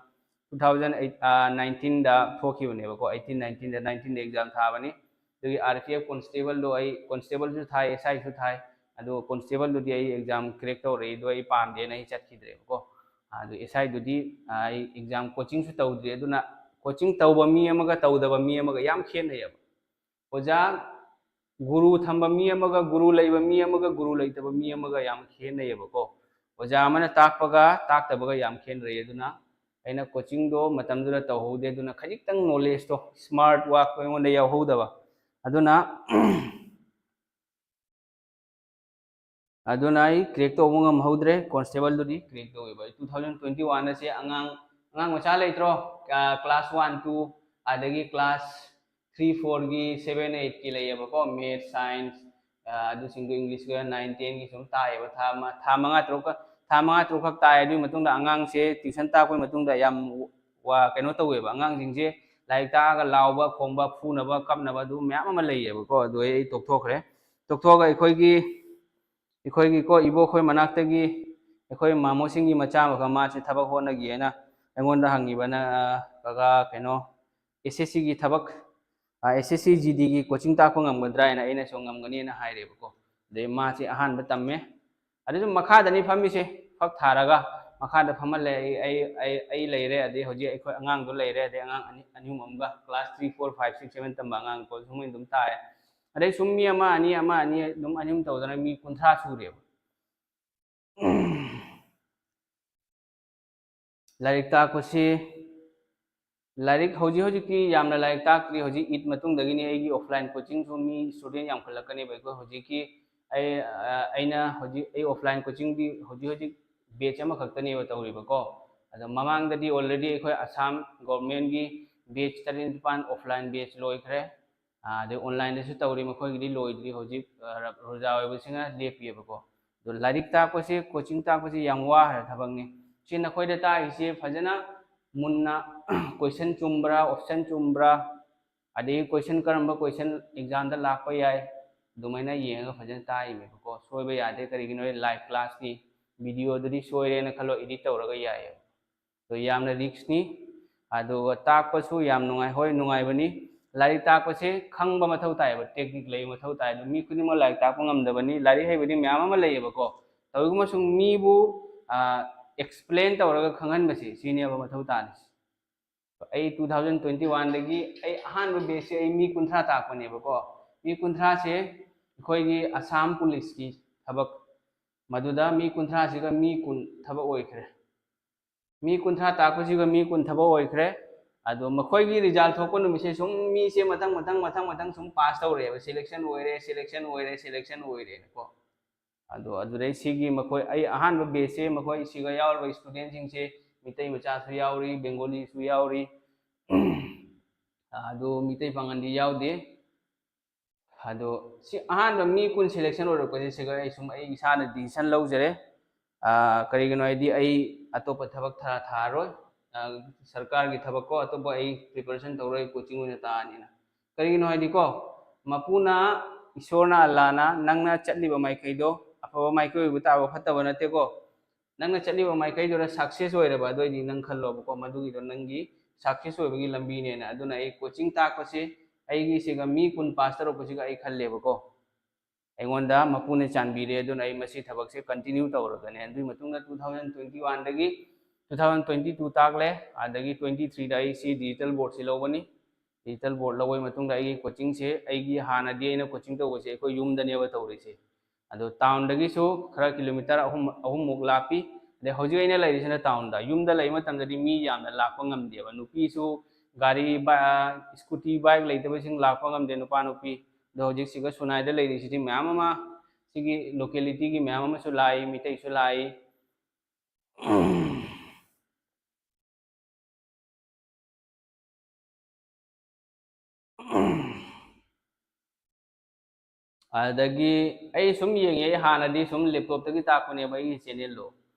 two thousand eight, nineteen ꯗ ꯊꯣꯛꯈꯤꯕꯅꯦꯕꯀꯣ, eighteen nineteen ꯗ, nineteen ꯗ exam ꯊꯥꯕꯅꯤ꯫ ꯑꯗꯨꯒꯤ R P F constableꯗꯣ ꯑꯩ constableꯁꯨ ꯊꯥꯏ, S I ꯁꯨ ꯊꯥꯏ꯫ ꯑꯗꯨ constableꯗꯨꯗꯤ ꯑꯩ exam crack ꯇꯧꯔꯛꯏꯗꯣ ꯑꯩ ꯄꯥꯝꯗꯦꯅ ꯑꯩ ꯆꯠꯈꯤꯗ꯭ꯔꯦꯕꯀꯣ꯫ ꯑꯗꯨ S I ꯗꯨꯗꯤ ꯑꯩ exam coachingꯁꯨ ꯇꯧꯗ꯭ꯔꯤ꯫ ꯑꯗꯨꯅ coaching ꯇꯧꯕ ꯃꯤ ꯑꯃꯒ ꯇꯧꯗꯕ ꯃꯤ ꯑꯃꯒ ꯌꯥꯝ ꯈꯦꯠꯅꯩꯌꯦꯕ꯫ ꯑꯣꯖꯥ ꯒꯨꯔꯨ ꯊꯝꯕ ꯃꯤ ꯑꯃꯒ, ꯒꯨꯔꯨ ꯂꯩꯕ ꯃꯤ ꯑꯃꯒ, ꯒꯨꯔꯨ ꯂꯩꯇꯕ ꯃꯤ ꯑꯃꯒ ꯌꯥꯝ ꯈꯦꯠꯅꯩꯌꯦꯕꯀꯣ꯫ ꯑꯣꯖꯥ ꯑꯃꯅ ꯇꯥꯛꯄꯒ ꯇꯥꯛꯇꯕꯒ ꯌꯥꯝ ꯈꯦꯠꯅꯔꯛꯏ꯫ ꯑꯗꯨꯅ ꯑꯩꯅ coachingꯗꯣ ꯃꯇꯝꯗꯨꯗ ꯇꯧꯍꯧꯗꯦ꯫ ꯑꯗꯨꯅ ꯈꯖꯤꯛꯇꯪ knowledgeꯇꯣ, smart workꯇꯣ ꯑꯩꯉꯣꯟꯗ ꯌꯥꯎꯍꯧꯗꯕ꯫ ꯑꯗꯨꯅ ꯑꯗꯨꯅ ꯑꯩ crack ꯇꯧꯕ ꯉꯝꯍꯧꯗ꯭ꯔꯦ꯫ Constableꯗꯨꯗꯤ crack ꯇꯧꯋꯦꯕ꯫ Two thousand twenty one ꯑꯁꯦ ꯑꯉꯥꯡ, ꯑꯉꯥꯡ ꯃꯆꯥ ꯂꯩꯇ꯭ꯔꯣ? Class one two, ꯑꯗꯒꯤ class three fourꯒꯤ, seven eightꯀꯤ ꯂꯩꯌꯦꯕꯀꯣ, maths, science, ꯑꯗꯨꯁꯤꯡꯗꯣ Englishꯀ nine tenꯒꯤ ꯁꯨꯝ ꯇꯥꯏꯌꯦꯕ꯫ ꯊꯥ ꯑꯃ, ꯊꯥ ꯃꯉꯥ ꯇꯔꯨꯛꯀ, ꯊꯥ ꯃꯉꯥ ꯇꯔꯨꯛꯈꯛ ꯇꯥꯏ꯫ ꯑꯗꯨꯒꯤ ꯃꯇꯨꯡꯗ ꯑꯉꯥꯡꯁꯦ tuition ꯇꯥꯛꯄꯒꯤ ꯃꯇꯨꯡꯗ ꯌꯥꯝ ꯋꯥ-, ꯀꯩꯅꯣ ꯇꯧꯋꯦꯕ꯫ ꯑꯉꯥꯡꯁꯤꯡꯁꯦ ꯂꯥꯏꯔꯤꯛ ꯇꯥꯛꯑꯒ ꯂꯥꯎꯕ, ꯈꯣꯡꯕ, ꯐꯨꯅꯕ, ꯀꯞꯅꯕ, ꯑꯗꯨ ꯃꯌꯥꯝ ꯑꯃ ꯂꯩꯌꯦꯕꯀꯣ꯫ ꯑꯗꯨ ꯑꯩ ꯇꯣꯛꯊꯣꯛꯈ꯭ꯔꯦ꯫ ꯇꯣꯛꯊꯣꯛꯑꯒ ꯑꯩꯈꯣꯏꯒꯤ, ꯑꯩꯈꯣꯏꯒꯤꯀꯣ, ꯏꯕꯣꯛꯈꯣꯏ ꯃꯅꯥꯛꯇꯒꯤ ꯑꯩꯈꯣꯏ ꯃꯥꯃꯣꯁꯤꯡꯒꯤ ꯃꯆꯥ ꯑꯃꯈꯛ, ꯃꯥꯁꯦ ꯊꯕꯛ ꯍꯣꯠꯅꯒꯦꯅ ꯑꯩꯉꯣꯟꯗ ꯍꯪꯉꯤꯕ, "ꯅꯪ, ꯑ, ꯀꯀꯥ, ꯀꯩꯅꯣ, S S Cꯒꯤ ꯊꯕꯛ, ꯑ, S S C G Dꯒꯤ coaching ꯇꯥꯛꯄ ꯉꯝꯒꯗ꯭ꯔꯥ?" ꯍꯥꯏꯅ ꯑꯩꯅꯁꯨ ꯉꯝꯒꯅꯤꯅ ꯍꯥꯏꯔꯦꯕꯀꯣ꯫ ꯑꯗꯩ ꯃꯥꯁꯦ ꯑꯍꯥꯟꯕ ꯇꯝꯃꯦ꯫ ꯑꯗꯨꯁꯨ ꯃꯈꯥꯗꯅꯤ ꯐꯝꯃꯤꯁꯦ, ꯐꯛ ꯊꯥꯔꯒ ꯃꯈꯥꯗ ꯐꯝꯍꯜꯂꯦ꯫ ꯑꯩ, ꯑꯩ, ꯑꯩ, ꯑꯩ ꯂꯩꯔꯦ꯫ ꯑꯗꯩ ꯍꯧꯖꯤꯛ ꯑꯩꯈꯣꯏ ꯑꯉꯥꯡꯗꯣ ꯂꯩꯔꯦ꯫ ꯑꯗꯩ ꯑꯉꯥꯡ ꯑꯅꯤ, ꯑꯅꯤ ꯑꯍꯨꯝ ꯑꯃꯒ, class three, four, five, six, seven ꯇꯝꯕ ꯑꯉꯥꯡ ꯀꯣ, ꯁꯨꯝ ꯑꯗꯨꯝ ꯇꯥꯛꯑꯦ꯫ ꯑꯗꯩ ꯁꯨꯝ ꯃꯤ ꯑꯃ ꯑꯅꯤ, ꯑꯃ ꯑꯅꯤ ꯑꯗꯨꯝ ꯑꯅꯤ ꯑꯍꯨꯝ ꯇꯧꯗꯅ ꯃꯤ ꯀꯨꯟꯊ꯭ꯔꯥ ꯁꯨꯔꯦꯕ꯫ ꯂꯥꯏꯔꯤꯛ ꯇꯥꯛꯄꯁꯤ, ꯂꯥꯏꯔꯤꯛ ꯍꯧꯖꯤꯛ ꯍꯧꯖꯤꯛꯇꯤ ꯌꯥꯝꯅ ꯂꯥꯏꯔꯤꯛ ꯇꯥꯛꯇ꯭ꯔꯤ꯫ ꯍꯧꯖꯤꯛ ꯏꯗ ꯃꯇꯨꯡꯗꯒꯤꯅꯤ ꯑꯩꯒꯤ offline coachingꯁꯨ, ꯃꯤ student ꯌꯥꯝꯈꯠꯂꯛꯀꯅꯦꯕ꯫ ꯑꯩꯈꯣꯏ ꯍꯧꯖꯤꯛꯀꯤ, ꯑꯩ, ꯑ, ꯑꯩꯅ ꯍꯧꯖꯤꯛ, ꯑꯩ offline coachingꯗꯤ ꯍꯧꯖꯤꯛ ꯍꯧꯖꯤꯛ batch ꯑꯃꯈꯛꯇꯅꯦꯕ ꯇꯧꯔꯤꯕꯀꯣ꯫ ꯑꯗꯣ ꯃꯃꯥꯡꯗꯗꯤ already ꯑꯩꯈꯣꯏ ꯑꯁꯥꯝ governmentꯀꯤ batch ꯇꯔꯦꯠ ꯅꯤꯄꯥꯜ offline batch ꯂꯣꯏꯈ꯭ꯔꯦ꯫ ꯑ, ꯑꯗꯩ onlineꯗꯁꯨ ꯇꯧꯔꯤ, ꯃꯈꯣꯏꯒꯤꯗꯤ ꯂꯣꯏꯗ꯭ꯔꯤ ꯍꯧꯖꯤꯛ, ꯑ, ꯔ-, ꯔꯣꯖꯥ ꯑꯣꯏꯕꯁꯤꯡꯅ ꯂꯦꯞꯄꯤꯑꯕꯀꯣ꯫ ꯑꯗꯣ ꯂꯥꯏꯔꯤꯛ ꯇꯥꯛꯄꯁꯦ, coaching ꯇꯥꯛꯄꯁꯦ ꯌꯥꯝ ꯋꯥꯈ꯭ꯔ ꯊꯕꯛꯅꯤ꯫ ꯁꯤ ꯅꯈꯣꯏꯗ ꯇꯥꯛꯏꯁꯦ ꯐꯖꯅ ꯃꯨꯟꯅ question ꯆꯨꯝꯕ꯭ꯔꯥ, option ꯆꯨꯝꯕ꯭ꯔꯥ, ꯑꯗꯒꯤ question ꯀꯔꯝꯕ question examꯗ ꯂꯥꯛꯄ ꯌꯥꯏ, ꯑꯗꯨꯃꯥꯏꯅ ꯌꯦꯡꯉꯒ ꯐꯖꯅ ꯇꯥꯛꯏꯅꯦꯕꯀꯣ꯫ ꯁꯣꯏꯕ ꯌꯥꯗꯦ, ꯀꯔꯤꯒꯤꯅꯣ ꯍꯥꯏꯗꯤ live classꯀꯤ videoꯗꯨꯗꯤ ꯁꯣꯏꯔꯦꯅ ꯈꯜꯂꯣ, edit ꯇꯧꯔꯒ ꯌꯥꯏꯌꯦꯕ꯫ ꯑꯗꯣ ꯌꯥꯝꯅ ꯔꯤꯛꯁꯅꯤ꯫ ꯑꯗꯨꯒ ꯇꯥꯛꯄꯁꯨ ꯌꯥꯝ ꯅꯨꯡꯉꯥꯏ, ꯍꯣꯏ, ꯅꯨꯡꯉꯥꯏꯕꯅꯤ꯫ ꯂꯥꯏꯔꯤꯛ ꯇꯥꯛꯄꯁꯦ ꯈꯪꯕ ꯃꯊꯧ ꯇꯥꯏꯌꯦꯕ, ꯇꯦꯛꯅꯤꯛ ꯂꯩꯕ ꯃꯊꯧ ꯇꯥꯏ꯫ ꯑꯗꯨ ꯃꯤ ꯈꯨꯗꯤꯡꯃꯛ ꯂꯥꯏꯔꯤꯛ ꯇꯥꯛꯄ ꯉꯝꯗꯕꯅꯤ꯫ ꯂꯥꯏꯔꯤꯛ ꯍꯩꯕꯗꯤ ꯃꯌꯥꯝ ꯑꯃ ꯂꯩꯌꯦꯕꯀꯣ, ꯇꯧꯏꯒꯨꯝꯕꯁꯨꯡ ꯃꯤꯕꯨ ꯑꯦꯛꯁꯄ꯭ꯂꯦꯟ ꯇꯧꯔꯒ ꯈꯪꯍꯟꯕꯁꯦ, ꯁꯤꯅꯦꯕ ꯃꯊꯧ ꯇꯥꯔꯤꯁꯦ꯫ ꯑꯩ ꯇꯨ ꯊꯥꯎꯖꯟ ꯇ꯭ꯋꯦꯟꯇꯤ ꯋꯥꯟꯗꯒꯤ ꯑꯩ ꯑꯍꯥꯟꯕ ꯕꯦꯁꯁꯦ ꯑꯩ ꯃꯤ ꯀꯨꯟꯊ꯭ꯔꯥ ꯇꯥꯛꯄꯅꯦꯕꯀꯣ꯫ ꯃꯤ ꯀꯨꯟꯊ꯭ꯔꯥꯁꯦ ꯑꯩꯈꯣꯏꯒꯤ ꯑꯁꯥꯝ ꯄꯨꯂꯤꯁꯀꯤ ꯊꯕꯛ, ꯃꯗꯨꯗ ꯃꯤ ꯀꯨꯟꯊ꯭ꯔꯥꯁꯤꯒ ꯃꯤ ꯀꯨꯟ ꯊꯕꯛ ꯑꯣꯏꯈ꯭ꯔꯦ꯫ ꯃꯤ ꯀꯨꯟꯊ꯭ꯔꯥ ꯇꯥꯛꯄꯁꯤꯒ ꯃꯤ ꯀꯨꯟ ꯊꯕꯛ ꯑꯣꯏꯈ꯭ꯔꯦ꯫ ꯑꯗꯣ ꯃꯈꯣꯏꯒꯤ ꯔꯤꯖꯜ ꯊꯣꯛꯄ ꯅꯨꯃꯤꯠꯁꯦ ꯁꯨꯝ ꯃꯤꯁꯦ ꯃꯊꯪ ꯃꯊꯪ ꯃꯊꯪ ꯃꯊꯪ ꯁꯨꯝ ꯄꯥꯁ ꯇꯧꯔꯛꯑꯦꯕ, ꯁꯦꯂꯦꯛꯁꯟ ꯑꯣꯏꯔꯦ, ꯁꯦꯂꯦꯛꯁꯟ ꯑꯣꯏꯔꯦ, ꯁꯦꯂꯦꯛꯁꯟ ꯑꯣꯏꯔꯦꯅꯀꯣ꯫ ꯑꯗꯣ ꯑꯗꯨꯗꯩ ꯁꯤꯒꯤ ꯃꯈꯣꯏ, ꯑꯩ ꯑꯍꯥꯟꯕ ꯕꯦꯁꯁꯦ ꯃꯈꯣꯏ ꯁꯤꯒ ꯌꯥꯎꯔꯤꯕ ꯏꯁꯇꯨꯗꯦꯟꯁꯤꯡꯁꯦ ꯃꯤꯇꯩ ꯃꯆꯥꯁꯨ ꯌꯥꯎꯔꯤ, ꯕꯦꯡꯒꯣꯂꯤꯁꯨ ꯌꯥꯎꯔꯤ, ꯑꯗꯣ ꯃꯤꯇꯩ ꯄꯥꯉꯜꯗꯤ ꯌꯥꯎꯗꯦ꯫ ꯑꯗꯣ ꯁꯤ ꯑꯍꯥꯟꯕ ꯃꯤ ꯀꯨꯟ ꯁꯦꯂꯦꯛꯁꯟ ꯑꯣꯏꯔꯛꯄꯁꯦ ꯁꯤꯒ ꯑꯩ ꯁꯨꯝ ꯑꯩ ꯏꯁꯥꯅ ꯗꯤꯁꯤꯖꯟ ꯂꯧꯖꯔꯦ꯫ ꯀꯔꯤꯒꯤꯅꯣ ꯍꯥꯏꯗꯤ ꯑꯩ ꯑꯇꯣꯞꯄ ꯊꯕꯛ ꯊꯥꯔꯣꯏ, ꯁꯔꯀꯥꯔꯒꯤ ꯊꯕꯛꯀꯣ, ꯑꯇꯣꯞꯄ ꯑꯩ ꯄ꯭ꯔꯤꯄꯦꯔꯦꯁꯟ ꯇꯧꯔꯣꯏ, ꯀꯣꯆꯤꯡ ꯑꯣꯏꯅ ꯇꯥꯛꯑꯅꯤꯅ꯫ ꯀꯔꯤꯒꯤꯅꯣ ꯍꯥꯏꯗꯤꯀꯣ, ꯃꯄꯨꯅ, ꯏꯁꯣꯔꯅ, ꯑꯜꯂꯥꯅ ꯅꯪꯅ ꯆꯠꯂꯤꯕ ꯃꯥꯏꯀꯩꯗꯣ ꯑꯐꯕ ꯃꯥꯏꯀꯩ ꯑꯣꯏꯕ ꯇꯥꯕ ꯐꯠꯇꯕ ꯅꯠꯇꯦꯀꯣ꯫ ꯅꯪꯅ ꯆꯠꯂꯤꯕ ꯃꯥꯏꯀꯩꯗꯨꯗ ꯁꯛꯁꯦꯁ ꯑꯣꯏꯔꯕ, ꯑꯗꯨ ꯑꯣꯏꯗꯤ ꯅꯪ ꯈꯜꯂꯣꯕꯀꯣ, ꯃꯗꯨꯒꯤꯗꯣ ꯅꯪꯒꯤ ꯁꯛꯁꯦꯁ ꯑꯣꯏꯕꯒꯤ ꯂꯝꯕꯤꯅꯦꯅ꯫ ꯑꯗꯨꯅ ꯑꯩ ꯀꯣꯆꯤꯡ ꯇꯥꯛꯄꯁꯦ ꯑꯩꯒꯤꯁꯤꯒ ꯃꯤ ꯀꯨꯟ ꯄꯥꯁ ꯇꯧꯔꯛꯄꯁꯤꯒ ꯑꯩ ꯈꯜꯂꯦꯕꯀꯣ꯫ ꯑꯩꯉꯣꯟꯗ ꯃꯄꯨꯅ ꯆꯥꯟꯕꯤꯔꯦ, ꯑꯗꯨꯅ ꯑꯩ ꯃꯁꯤ ꯊꯕꯛꯁꯦ ꯀꯟꯇꯤꯅ꯭ꯌꯨ ꯇꯧꯔꯒꯅꯦ꯫ ꯑꯗꯨꯒꯤ ꯃꯇꯨꯡꯗ ꯇꯨ ꯊꯥꯎꯖꯟ ꯇ꯭ꯋꯦꯟꯇꯤ ꯋꯥꯟꯗꯒꯤ ꯇꯨ ꯊꯥꯎꯖꯟ ꯇ꯭ꯋꯦꯟꯇꯤ ꯇꯨ ꯇꯥꯛꯂꯦ꯫ ꯑꯗꯒꯤ ꯇ꯭ꯋꯦꯟꯇꯤ ꯊ꯭ꯔꯤꯗ ꯑꯩ ꯁꯤ ꯗꯤꯖꯤꯇꯦꯜ ꯕꯣꯔꯗꯁꯤ ꯂꯧꯕꯅꯤ꯫ ꯗꯤꯖꯤꯇꯦꯜ ꯕꯣꯔꯗ ꯂꯧꯕꯒꯤ ꯃꯇꯨꯡꯗ ꯑꯩꯒꯤ ꯀꯣꯆꯤꯡꯁꯦ, ꯑꯩꯒꯤ ꯍꯥꯟꯅꯗꯤ ꯑꯩꯅ ꯀꯣꯆꯤꯡ ꯇꯧꯕꯁꯦ ꯑꯩꯈꯣꯏ ꯌꯨꯝꯗꯅꯦꯕ ꯇꯧꯔꯤꯁꯦ꯫ ꯑꯗꯣ ꯇꯥꯎꯟꯗꯒꯤꯁꯨ ꯈꯔ ꯀꯤꯂꯣꯃꯤꯇꯔ ꯑꯍꯨꯝ, ꯑꯍꯨꯝꯃꯨꯛ ꯂꯥꯞꯄꯤ꯫ ꯑꯗꯩ ꯍꯧꯖꯤꯛ ꯑꯩꯅ ꯂꯩꯔꯤꯁꯤꯅ ꯇꯥꯎꯟꯗ꯫ ꯌꯨꯝꯗ ꯂꯩꯕ ꯃꯇꯝꯗꯗꯤ ꯃꯤ ꯌꯥꯝꯅ ꯂꯥꯛꯄ ꯉꯝꯗꯦꯕ꯫ ꯅꯨꯄꯤꯁꯨ ꯒꯥꯔꯤ, ꯕꯥ-, ꯁ꯭ꯀꯨꯇꯤ, ꯕꯥꯏꯛ ꯂꯩꯇꯕꯁꯤꯡ ꯂꯥꯛꯄ ꯉꯝꯗꯦ, ꯅꯨꯄꯥ ꯅꯨꯄꯤ꯫ ꯑꯗꯣ ꯍꯧꯖꯤꯛꯁꯤꯒ ꯁꯨꯅꯥꯏꯗ ꯂꯩꯔꯤꯁꯤꯗꯤ ꯃꯌꯥꯝ ꯑꯃ, ꯁꯤꯒꯤ ꯂꯣꯀꯦꯂꯤꯇꯤꯒꯤ ꯃꯌꯥꯝ ꯑꯃꯁꯨ ꯂꯥꯛꯏ, ꯃꯤꯇꯩꯁꯨ ꯂꯥꯛꯏ꯫ ꯑꯗꯒꯤ ꯑꯩ ꯁꯨꯝ ꯌꯦꯡꯉꯦ, ꯑꯩ ꯍꯥꯟꯅꯗꯤ ꯁꯨꯝ ꯂꯦꯞꯇꯣꯞꯇꯒꯤ ꯇꯥꯛꯄꯅꯦꯕ ꯑꯩꯒꯤ ꯆꯦꯅꯦꯜꯗꯣ꯫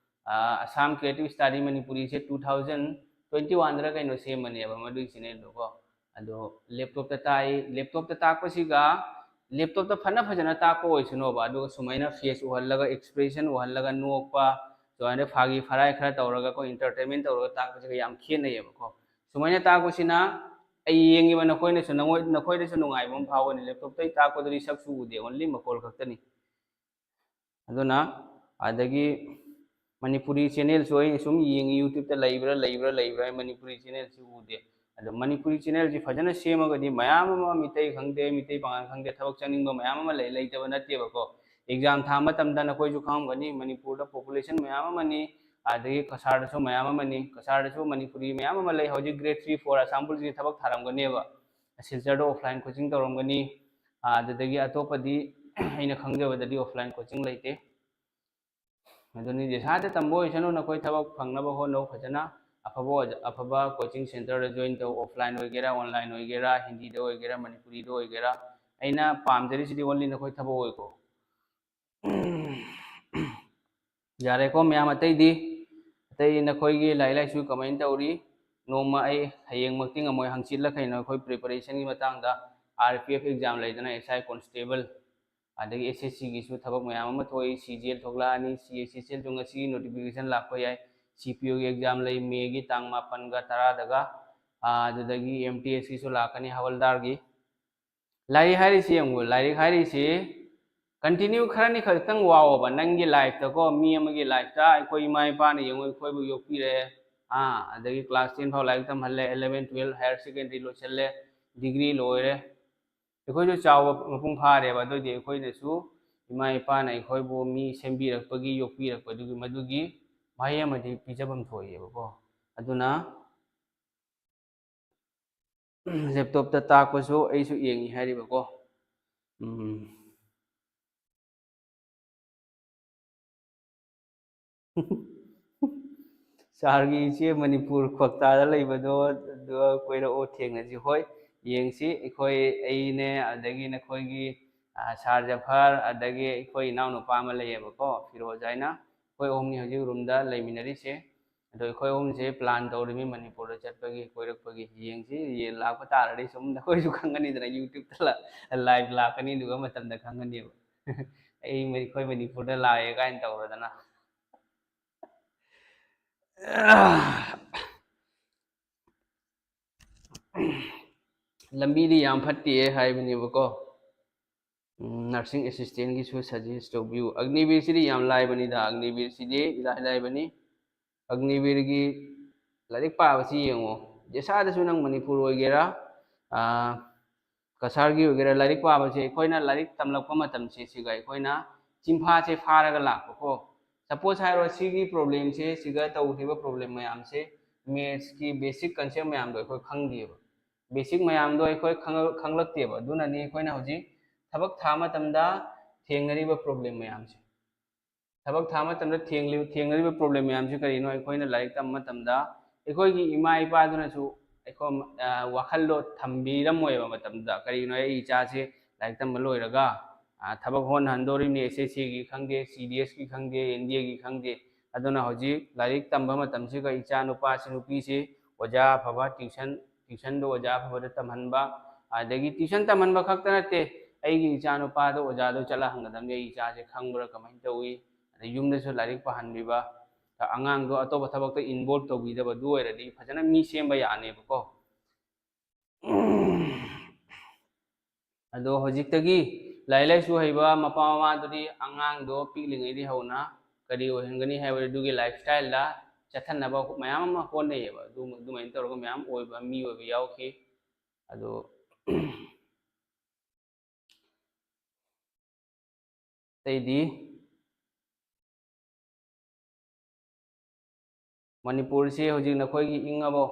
ꯑꯥ, ꯑꯁꯥꯝ ꯀ꯭ꯔꯤꯌꯦꯇꯤꯞ ꯁ꯭ꯇꯗꯤ ꯃꯅꯤꯄꯨꯔꯤꯁꯦ ꯇꯨ ꯊꯥꯎꯖꯟ ꯇ꯭ꯋꯦꯟꯇꯤ ꯋꯥꯟꯗꯔ ꯀꯩꯅꯣ ꯁꯦꯝꯕꯅꯦꯕ ꯃꯗꯨꯒꯤ ꯆꯦꯅꯦꯜꯗꯣꯀꯣ꯫ ꯑꯗꯣ ꯂꯦꯞꯇꯣꯞꯇ ꯇꯥꯛꯏ, ꯂꯦꯞꯇꯣꯞꯇ ꯇꯥꯛꯄꯁꯤꯒ, ꯂꯦꯞꯇꯣꯞꯇ ꯐꯅ ꯐꯖꯅ ꯇꯥꯛꯄ ꯑꯣꯏꯁꯅꯣꯕ, ꯑꯗꯨꯒ ꯁꯨꯃꯥꯏꯅ ꯐꯦꯁ ꯎꯍꯜꯂꯒ, ꯑꯦꯛꯁꯄ꯭ꯔꯦꯁꯟ ꯎꯍꯜꯂꯒ, ꯅꯣꯛꯄ, ꯁꯨꯃꯥꯏꯅ ꯐꯥꯒꯤ ꯐꯔꯥꯏ ꯈꯔ ꯇꯧꯔꯒ ꯑꯩꯈꯣꯏ entertainment ꯇꯧꯔꯒ ꯇꯥꯛꯄꯁꯤꯒ ꯌꯥꯝ ꯈꯦꯠꯅꯩꯌꯦꯕꯀꯣ꯫ ꯁꯨꯃꯥꯏꯅ ꯇꯥꯛꯄꯁꯤꯅ ꯑꯩ ꯌꯦꯡꯉꯤꯕ ꯅꯈꯣꯏꯅꯁꯨ, ꯅꯉꯣꯏ-, ꯅꯈꯣꯏꯗꯁꯨ ꯅꯨꯡꯉꯥꯏꯕ ꯑꯃ ꯐꯥꯎꯒꯅꯤ꯫ Laptopꯇꯩ ꯇꯥꯛꯄꯗꯨꯗꯤ ꯁꯛꯁꯨ ꯎꯗꯦ, only ꯃꯈꯣꯜ ꯈꯛꯇꯅꯤ꯫ ꯑꯗꯨꯅ ꯑꯗꯒꯤ ꯃꯅꯤꯄꯨꯔꯤ channelꯁꯨ ꯑꯩꯅ ꯁꯨꯝ ꯌꯦꯡꯉꯤ, YouTubeꯇ ꯂꯩꯕ꯭ꯔꯥ, ꯂꯩꯕ꯭ꯔꯥ, ꯂꯩꯕ꯭ꯔꯥ, ꯑꯩ ꯃꯅꯤꯄꯨꯔꯤ channelꯁꯤ ꯎꯗꯦ꯫ ꯑꯗꯣ ꯃꯅꯤꯄꯨꯔꯤ channelꯁꯤ ꯐꯖꯅ ꯁꯦꯝꯃꯒꯗꯤ ꯃꯌꯥꯝ ꯑꯃ, ꯃꯤꯇꯩ ꯈꯪꯗꯦ, ꯃꯤꯇꯩ ꯄꯥꯉꯜ ꯈꯪꯗꯦ, ꯊꯕꯛ ꯆꯪꯅꯤꯡꯕ ꯃꯌꯥꯝ ꯑꯃ ꯂꯩ, ꯂꯩꯇꯕ ꯅꯠꯇꯦꯕꯀꯣ꯫ Exam ꯊꯥ ꯃꯇꯝꯗ ꯅꯈꯣꯏꯁꯨ ꯈꯪꯉꯝꯒꯅꯤ, ꯃꯅꯤꯄꯨꯔꯗ population ꯃꯌꯥꯝ ꯑꯃꯅꯤ, ꯑꯗꯒꯤ ꯀꯁꯥꯔꯗꯁꯨ ꯃꯌꯥꯝ ꯑꯃꯅꯤ, ꯀꯁꯥꯔꯗꯁꯨ ꯃꯅꯤꯄꯨꯔꯤ ꯃꯌꯥꯝ ꯑꯃ ꯂꯩ꯫ ꯍꯧꯖꯤꯛ grade three, four Assam Policeꯀꯤ ꯊꯕꯛ ꯊꯥꯔꯝꯒꯅꯦꯕ, ꯁꯤꯜꯆꯔꯗ offline coaching ꯇꯧꯔꯝꯒꯅꯤ, ꯑꯗꯨꯗꯒꯤ ꯑꯇꯣꯞꯄꯗꯤ ꯑꯩꯅ ꯈꯪꯖꯕꯗꯗꯤ offline coaching ꯂꯩꯇꯦ꯫ ꯑꯗꯨꯅꯤ, ꯖꯦꯁꯥꯗ ꯇꯝꯕ ꯑꯣꯏꯁꯅꯨ, ꯅꯈꯣꯏ ꯊꯕꯛ ꯐꯪꯅꯕ ꯍꯣꯠꯅꯧ ꯐꯖꯅ꯫ ꯑꯐꯕ ꯑꯣꯖꯥ-, ꯑꯐꯕ coaching centreꯗ join ꯇꯧ, offline ꯑꯣꯏꯒꯦꯔꯥ, online ꯑꯣꯏꯒꯦꯔꯥ, ꯍꯤꯟꯗꯤꯗ ꯑꯣꯏꯒꯦꯔꯥ, ꯃꯅꯤꯄꯨꯔꯤꯗ ꯑꯣꯏꯒꯦꯔꯥ꯫ ꯑꯩꯅ ꯄꯥꯝꯖꯔꯤꯁꯤꯗꯤ only ꯅꯈꯣꯏ ꯊꯕꯛ ꯑꯣꯏꯀꯣ꯫ ꯌꯥꯔꯦꯀꯣ ꯃꯌꯥꯝ, ꯑꯇꯩꯗꯤ, ꯑꯇꯩ ꯅꯈꯣꯏꯒꯤ ꯂꯥꯏꯔꯤꯛ ꯂꯥꯏꯁꯨ ꯀꯃꯥꯏꯅ ꯇꯧꯔꯤ? ꯅꯣꯡꯃ ꯑꯩ ꯍꯌꯦꯡꯃꯛꯇꯤ ꯉꯝꯃꯣꯏ, ꯍꯪꯆꯤꯠꯂ ꯀꯩꯅꯣ ꯑꯩꯈꯣꯏ preparationꯒꯤ ꯃꯇꯥꯡꯗ, R P F exam ꯂꯩꯗꯅ, S I constable, ꯑꯗꯒꯤ S S Cꯒꯤꯁꯨ ꯊꯕꯛ ꯃꯌꯥꯝ ꯑꯃ ꯊꯣꯛꯏ, C G L ꯊꯣꯛꯂꯛꯑꯅꯤ, C H S Lꯁꯨ ꯉꯁꯤ notification ꯂꯥꯛꯄ ꯌꯥꯏ, C P Oꯒꯤ exam ꯂꯩ Mayꯒꯤ ꯇꯥꯡ ꯃꯥꯄꯟꯒ ꯇꯔꯥꯗꯒ, ꯑꯥ, ꯑꯗꯨꯗꯒꯤ M T Sꯒꯤꯁꯨ ꯂꯥꯛꯀꯅꯤ ꯍꯋꯜꯗꯥꯔꯒꯤ꯫ ꯂꯥꯏꯔꯤꯛ ꯍꯥꯏꯔꯤꯁꯤ ꯌꯦꯡꯉꯨ, ꯂꯥꯏꯔꯤꯛ ꯍꯥꯏꯔꯤꯁꯤ continue ꯈꯔꯅꯤ ꯈꯛꯇꯪ ꯋꯥꯑꯣꯕ ꯅꯪꯒꯤ lifeꯇꯀꯣ, ꯃꯤ ꯑꯃꯒꯤ lifeꯇ꯫ ꯑꯩꯈꯣꯏ ꯏꯃꯥ ꯏꯄꯥꯅ ꯌꯦꯡꯉꯨ, ꯑꯩꯈꯣꯏꯕꯨ ꯌꯣꯛꯄꯤꯔꯛꯑꯦ, ꯑꯥ, ꯑꯗꯒꯤ class ten ꯐꯥꯎ ꯂꯥꯏꯔꯤꯛ ꯇꯝꯍꯜꯂꯦ, eleven, twelve, higher secondary ꯂꯣꯏꯁꯤꯜꯂꯦ, degree ꯂꯣꯏꯔꯦ, ꯑꯩꯈꯣꯏꯁꯨ ꯆꯥꯎꯕ ꯃꯄꯨꯡ ꯐꯥꯔꯦꯕ꯫ ꯑꯗꯨꯑꯣꯏꯗꯤ ꯑꯩꯈꯣꯏꯅꯁꯨ ꯏꯃꯥ ꯏꯄꯥꯅ ꯑꯩꯈꯣꯏꯕꯨ ꯃꯤ ꯁꯦꯝꯕꯤꯔꯛꯄꯒꯤ, ꯌꯣꯛꯄꯤꯔꯛꯄꯗꯨꯒꯤ ꯃꯗꯨꯒꯤ ꯃꯍꯩ ꯑꯃꯗꯤ ꯄꯤꯖꯐꯝ ꯊꯣꯛꯑꯦꯕꯀꯣ꯫ ꯑꯗꯨꯅ laptopꯇ ꯇꯥꯛꯄꯁꯨ ꯑꯩꯁꯨ ꯌꯦꯡꯉꯤ ꯍꯥꯏꯔꯤꯕꯀꯣ꯫ ꯎꯝ꯫ Sirꯒꯤ ꯏꯆꯦ ꯃꯅꯤꯄꯨꯔ ꯀ꯭ꯋꯥꯛꯇꯥꯗ ꯂꯩꯕꯗꯣ, ꯑꯗꯨ ꯀꯣꯏꯔꯛꯑꯣ, ꯊꯦꯡꯅꯁꯤ꯫ ꯍꯣꯏ, ꯌꯦꯡꯁꯤ꯫ ꯑꯩꯈꯣꯏ, ꯑꯩꯅꯦ, ꯑꯗꯒꯤ ꯅꯈꯣꯏꯒꯤ, ꯑ, sir ꯖꯐꯔ, ꯑꯗꯒꯤ ꯑꯩꯈꯣꯏ ꯏꯅꯥꯎꯅꯨꯄꯥ ꯑꯃ ꯂꯩꯌꯦꯕꯀꯣ, ꯐꯤꯔꯣꯖ ꯍꯥꯏꯅ꯫ ꯑꯩꯈꯣꯏ ꯑꯍꯨꯝꯅꯤ ꯍꯧꯖꯤꯛ roomꯗ ꯂꯩꯃꯤꯟꯅꯔꯤꯁꯦ꯫ ꯑꯗꯣ ꯑꯩꯈꯣꯏ ꯑꯍꯨꯝꯁꯦ plan ꯇꯧꯔꯤꯃꯤ ꯃꯅꯤꯄꯨꯔꯗ ꯆꯠꯄꯒꯤ, ꯀꯣꯏꯔꯛꯄꯒꯤ꯫ ꯌꯦꯡꯁꯤ, ꯌꯦꯟ ꯂꯥꯛꯄ ꯇꯥꯔꯗꯤ ꯁꯨꯝ ꯅꯈꯣꯏꯁꯨ ꯈꯪꯒꯅꯤꯗꯅ, YouTubeꯇ ꯂ-, live ꯂꯥꯛꯀꯅꯤ, ꯑꯗꯨꯒ ꯃꯇꯝꯗ ꯈꯪꯒꯅꯦꯕ꯫ ꯑꯩ, ꯑꯩꯈꯣꯏ ꯃꯅꯤꯄꯨꯔꯗ ꯂꯥꯛꯑꯦ ꯀꯥꯏꯅ ꯇꯧꯔꯗꯅ꯫ ꯂꯝꯕꯤꯗꯤ ꯌꯥꯝ ꯐꯠꯇꯦ ꯍꯥꯏꯕꯅꯦꯕꯀꯣ꯫ ꯅꯔꯁꯤꯡ ꯑꯦꯁꯤꯁꯇꯦꯟꯒꯤꯁꯨ ꯁꯖꯦꯁ ꯇꯧꯕꯤꯌꯨ꯫ ꯑꯒꯅꯤꯕꯤꯔꯁꯤꯗꯤ ꯌꯥꯝ ꯂꯥꯏꯕꯅꯤꯗ, ꯑꯒꯅꯤꯕꯤꯔꯁꯤꯗꯤ ꯏꯂꯥꯏ ꯂꯥꯏꯕꯅꯤ꯫ ꯑꯒꯅꯤꯕꯤꯔꯒꯤ ꯂꯥꯏꯔꯤꯛ ꯄꯥꯕꯁꯤ ꯌꯦꯡꯉꯣ, ꯖꯦꯁꯥꯗꯁꯨ ꯅꯪ ꯃꯅꯤꯄꯨꯔ ꯑꯣꯏꯒꯦꯔꯥ, ꯀꯁꯥꯔꯒꯤ ꯑꯣꯏꯒꯦꯔꯥ, ꯂꯥꯏꯔꯤꯛ ꯄꯥꯕꯁꯦ ꯑꯩꯈꯣꯏꯅ ꯂꯥꯏꯔꯤꯛ ꯇꯝꯂꯛꯄ ꯃꯇꯝꯁꯦ ꯁꯤꯒ ꯑꯩꯈꯣꯏꯅ ꯆꯤꯟꯐꯥꯁꯦ ꯐꯥꯔꯒ ꯂꯥꯛꯄꯀꯣ꯫ ꯁꯄꯣꯁ ꯍꯥꯏꯔꯣ, ꯁꯤꯒꯤ ꯄ꯭ꯔꯣꯕ꯭ꯂꯦꯝꯁꯦ, ꯁꯤꯒ ꯇꯧꯈꯤꯕ ꯄ꯭ꯔꯣꯕ꯭ꯂꯦꯝ ꯃꯌꯥꯝꯁꯦ, ꯃꯦꯠꯁꯀꯤ ꯕꯦꯁꯤꯛ ꯀꯟꯁꯦꯞ ꯃꯌꯥꯝꯗꯣ ꯑꯩꯈꯣꯏ ꯈꯪꯗꯦꯕ꯫ ꯕꯦꯁꯤꯛ ꯃꯌꯥꯝꯗꯣ ꯑꯩꯈꯣꯏ ꯈꯪꯂꯛꯇꯦꯕ꯫ ꯑꯗꯨꯅꯅꯤ ꯑꯩꯈꯣꯏꯅ ꯍꯧꯖꯤꯛ ꯊꯕꯛ ꯊꯥ ꯃꯇꯝꯗ ꯊꯦꯡꯅꯔꯤꯕ ꯄ꯭ꯔꯣꯕ꯭ꯂꯦꯝ ꯃꯌꯥꯝꯁꯦ꯫ ꯊꯕꯛ ꯊꯥ ꯃꯇꯝꯗ ꯊꯦꯡꯂꯤ-, ꯊꯦꯡꯅꯔꯤꯕ ꯄ꯭ꯔꯣꯕ꯭ꯂꯦꯝ ꯃꯌꯥꯝꯁꯤ ꯀꯔꯤꯅꯣ? ꯑꯩꯈꯣꯏꯅ ꯂꯥꯏꯔꯤꯛ ꯇꯝꯕ ꯃꯇꯝꯗ ꯑꯩꯈꯣꯏꯒꯤ ꯏꯃꯥ ꯏꯄꯥꯗꯨꯅꯁꯨ ꯑꯩꯈꯣꯏ, ꯑ, ꯋꯥꯈꯜꯗꯣ ꯊꯝꯕꯤꯔꯝꯃꯣꯏꯕ ꯃꯇꯝꯗꯨꯗ꯫ ꯀꯔꯤꯒꯤꯅꯣ? ꯑꯩ ꯏꯆꯥꯁꯦ ꯂꯥꯏꯔꯤꯛ ꯇꯝꯕ ꯂꯣꯏꯔꯒ, ꯑ, ꯊꯕꯛ ꯍꯣꯠꯅꯍꯟꯗꯣꯔꯤꯕꯅꯤ, ꯑꯦꯁ ꯑꯦꯁ ꯁꯤꯒꯤ ꯈꯪꯗꯦ, ꯁꯤ ꯗꯤ ꯑꯦꯁꯀꯤ ꯈꯪꯗꯦ, ꯑꯦꯟ ꯗꯤ ꯑꯦꯒꯤ ꯈꯪꯗꯦ꯫ ꯑꯗꯨꯅ ꯍꯧꯖꯤꯛ ꯂꯥꯏꯔꯤꯛ ꯇꯝꯕ ꯃꯇꯝꯁꯤꯒ ꯏꯆꯥ ꯅꯨꯄꯥꯁꯤ, ꯅꯨꯄꯤꯁꯤ ꯑꯣꯖꯥ ꯑꯐꯕ, ꯇ꯭ꯌꯨꯁꯟ, ꯇ꯭ꯌꯨꯁꯟꯗꯣ ꯑꯣꯖꯥ ꯑꯐꯕꯗ ꯇꯝꯍꯟꯕ, ꯑꯗꯒꯤ ꯇ꯭ꯌꯨꯁꯟ ꯇꯝꯍꯟꯕ ꯈꯛꯇ ꯅꯠꯇꯦ, ꯑꯩꯒꯤ ꯏꯆꯥ ꯅꯨꯄꯥꯗꯣ ꯑꯣꯖꯥꯗꯣ ꯆꯠꯂ ꯍꯪꯒꯗꯕꯅꯤ, ꯑꯩ ꯏꯆꯥꯁꯦ ꯈꯪꯕ꯭ꯔꯥ, ꯀꯃꯥꯏꯅ ꯇꯧꯏ, ꯑꯗꯩ ꯌꯨꯝꯗꯁꯨ ꯂꯥꯏꯔꯤꯛ ꯄꯥꯍꯟꯕꯤꯕ, ꯑꯉꯥꯡꯗꯣ ꯑꯇꯣꯞꯄ ꯊꯕꯛꯇ ꯏꯟꯚꯣꯜꯕ ꯇꯧꯕꯤꯗꯕ, ꯑꯗꯨ ꯑꯣꯏꯔꯗꯤ ꯐꯖꯅ ꯃꯤ ꯁꯦꯝꯕ ꯌꯥꯅꯦꯕꯀꯣ꯫ ꯑꯗꯣ ꯍꯧꯖꯤꯛꯇꯒꯤ ꯂꯥꯏꯔꯤꯛ ꯂꯥꯏꯁꯨ ꯍꯩꯕ ꯃꯄꯥ ꯃꯃꯥꯗꯨꯗꯤ ꯑꯉꯥꯡꯗꯣ ꯄꯤꯛꯂꯤꯉꯩꯗꯒꯤ ꯍꯧꯅ ꯀꯔꯤ ꯑꯣꯏꯍꯟꯒꯅꯤ ꯍꯥꯏꯕꯗꯨꯒꯤ ꯂꯥꯏꯐ ꯁ꯭ꯇꯥꯏꯜꯗ ꯆꯠꯊꯅꯕ ꯃꯌꯥꯝ ꯑꯃ ꯍꯣꯠꯅꯩꯌꯦꯕ꯫ ꯑꯗꯨ-, ꯑꯗꯨꯃꯥꯏꯅ ꯇꯧꯔꯒ ꯃꯌꯥꯝ ꯑꯣꯏꯕ, ꯃꯤ ꯑꯣꯏꯕ ꯌꯥꯎꯈꯤ꯫ ꯑꯗꯣ ꯑꯇꯩꯗꯤ ꯃꯅꯤꯄꯨꯔꯁꯤ ꯍꯧꯖꯤꯛ ꯅꯈꯣꯏꯒꯤ ꯏꯪꯉꯕꯣ?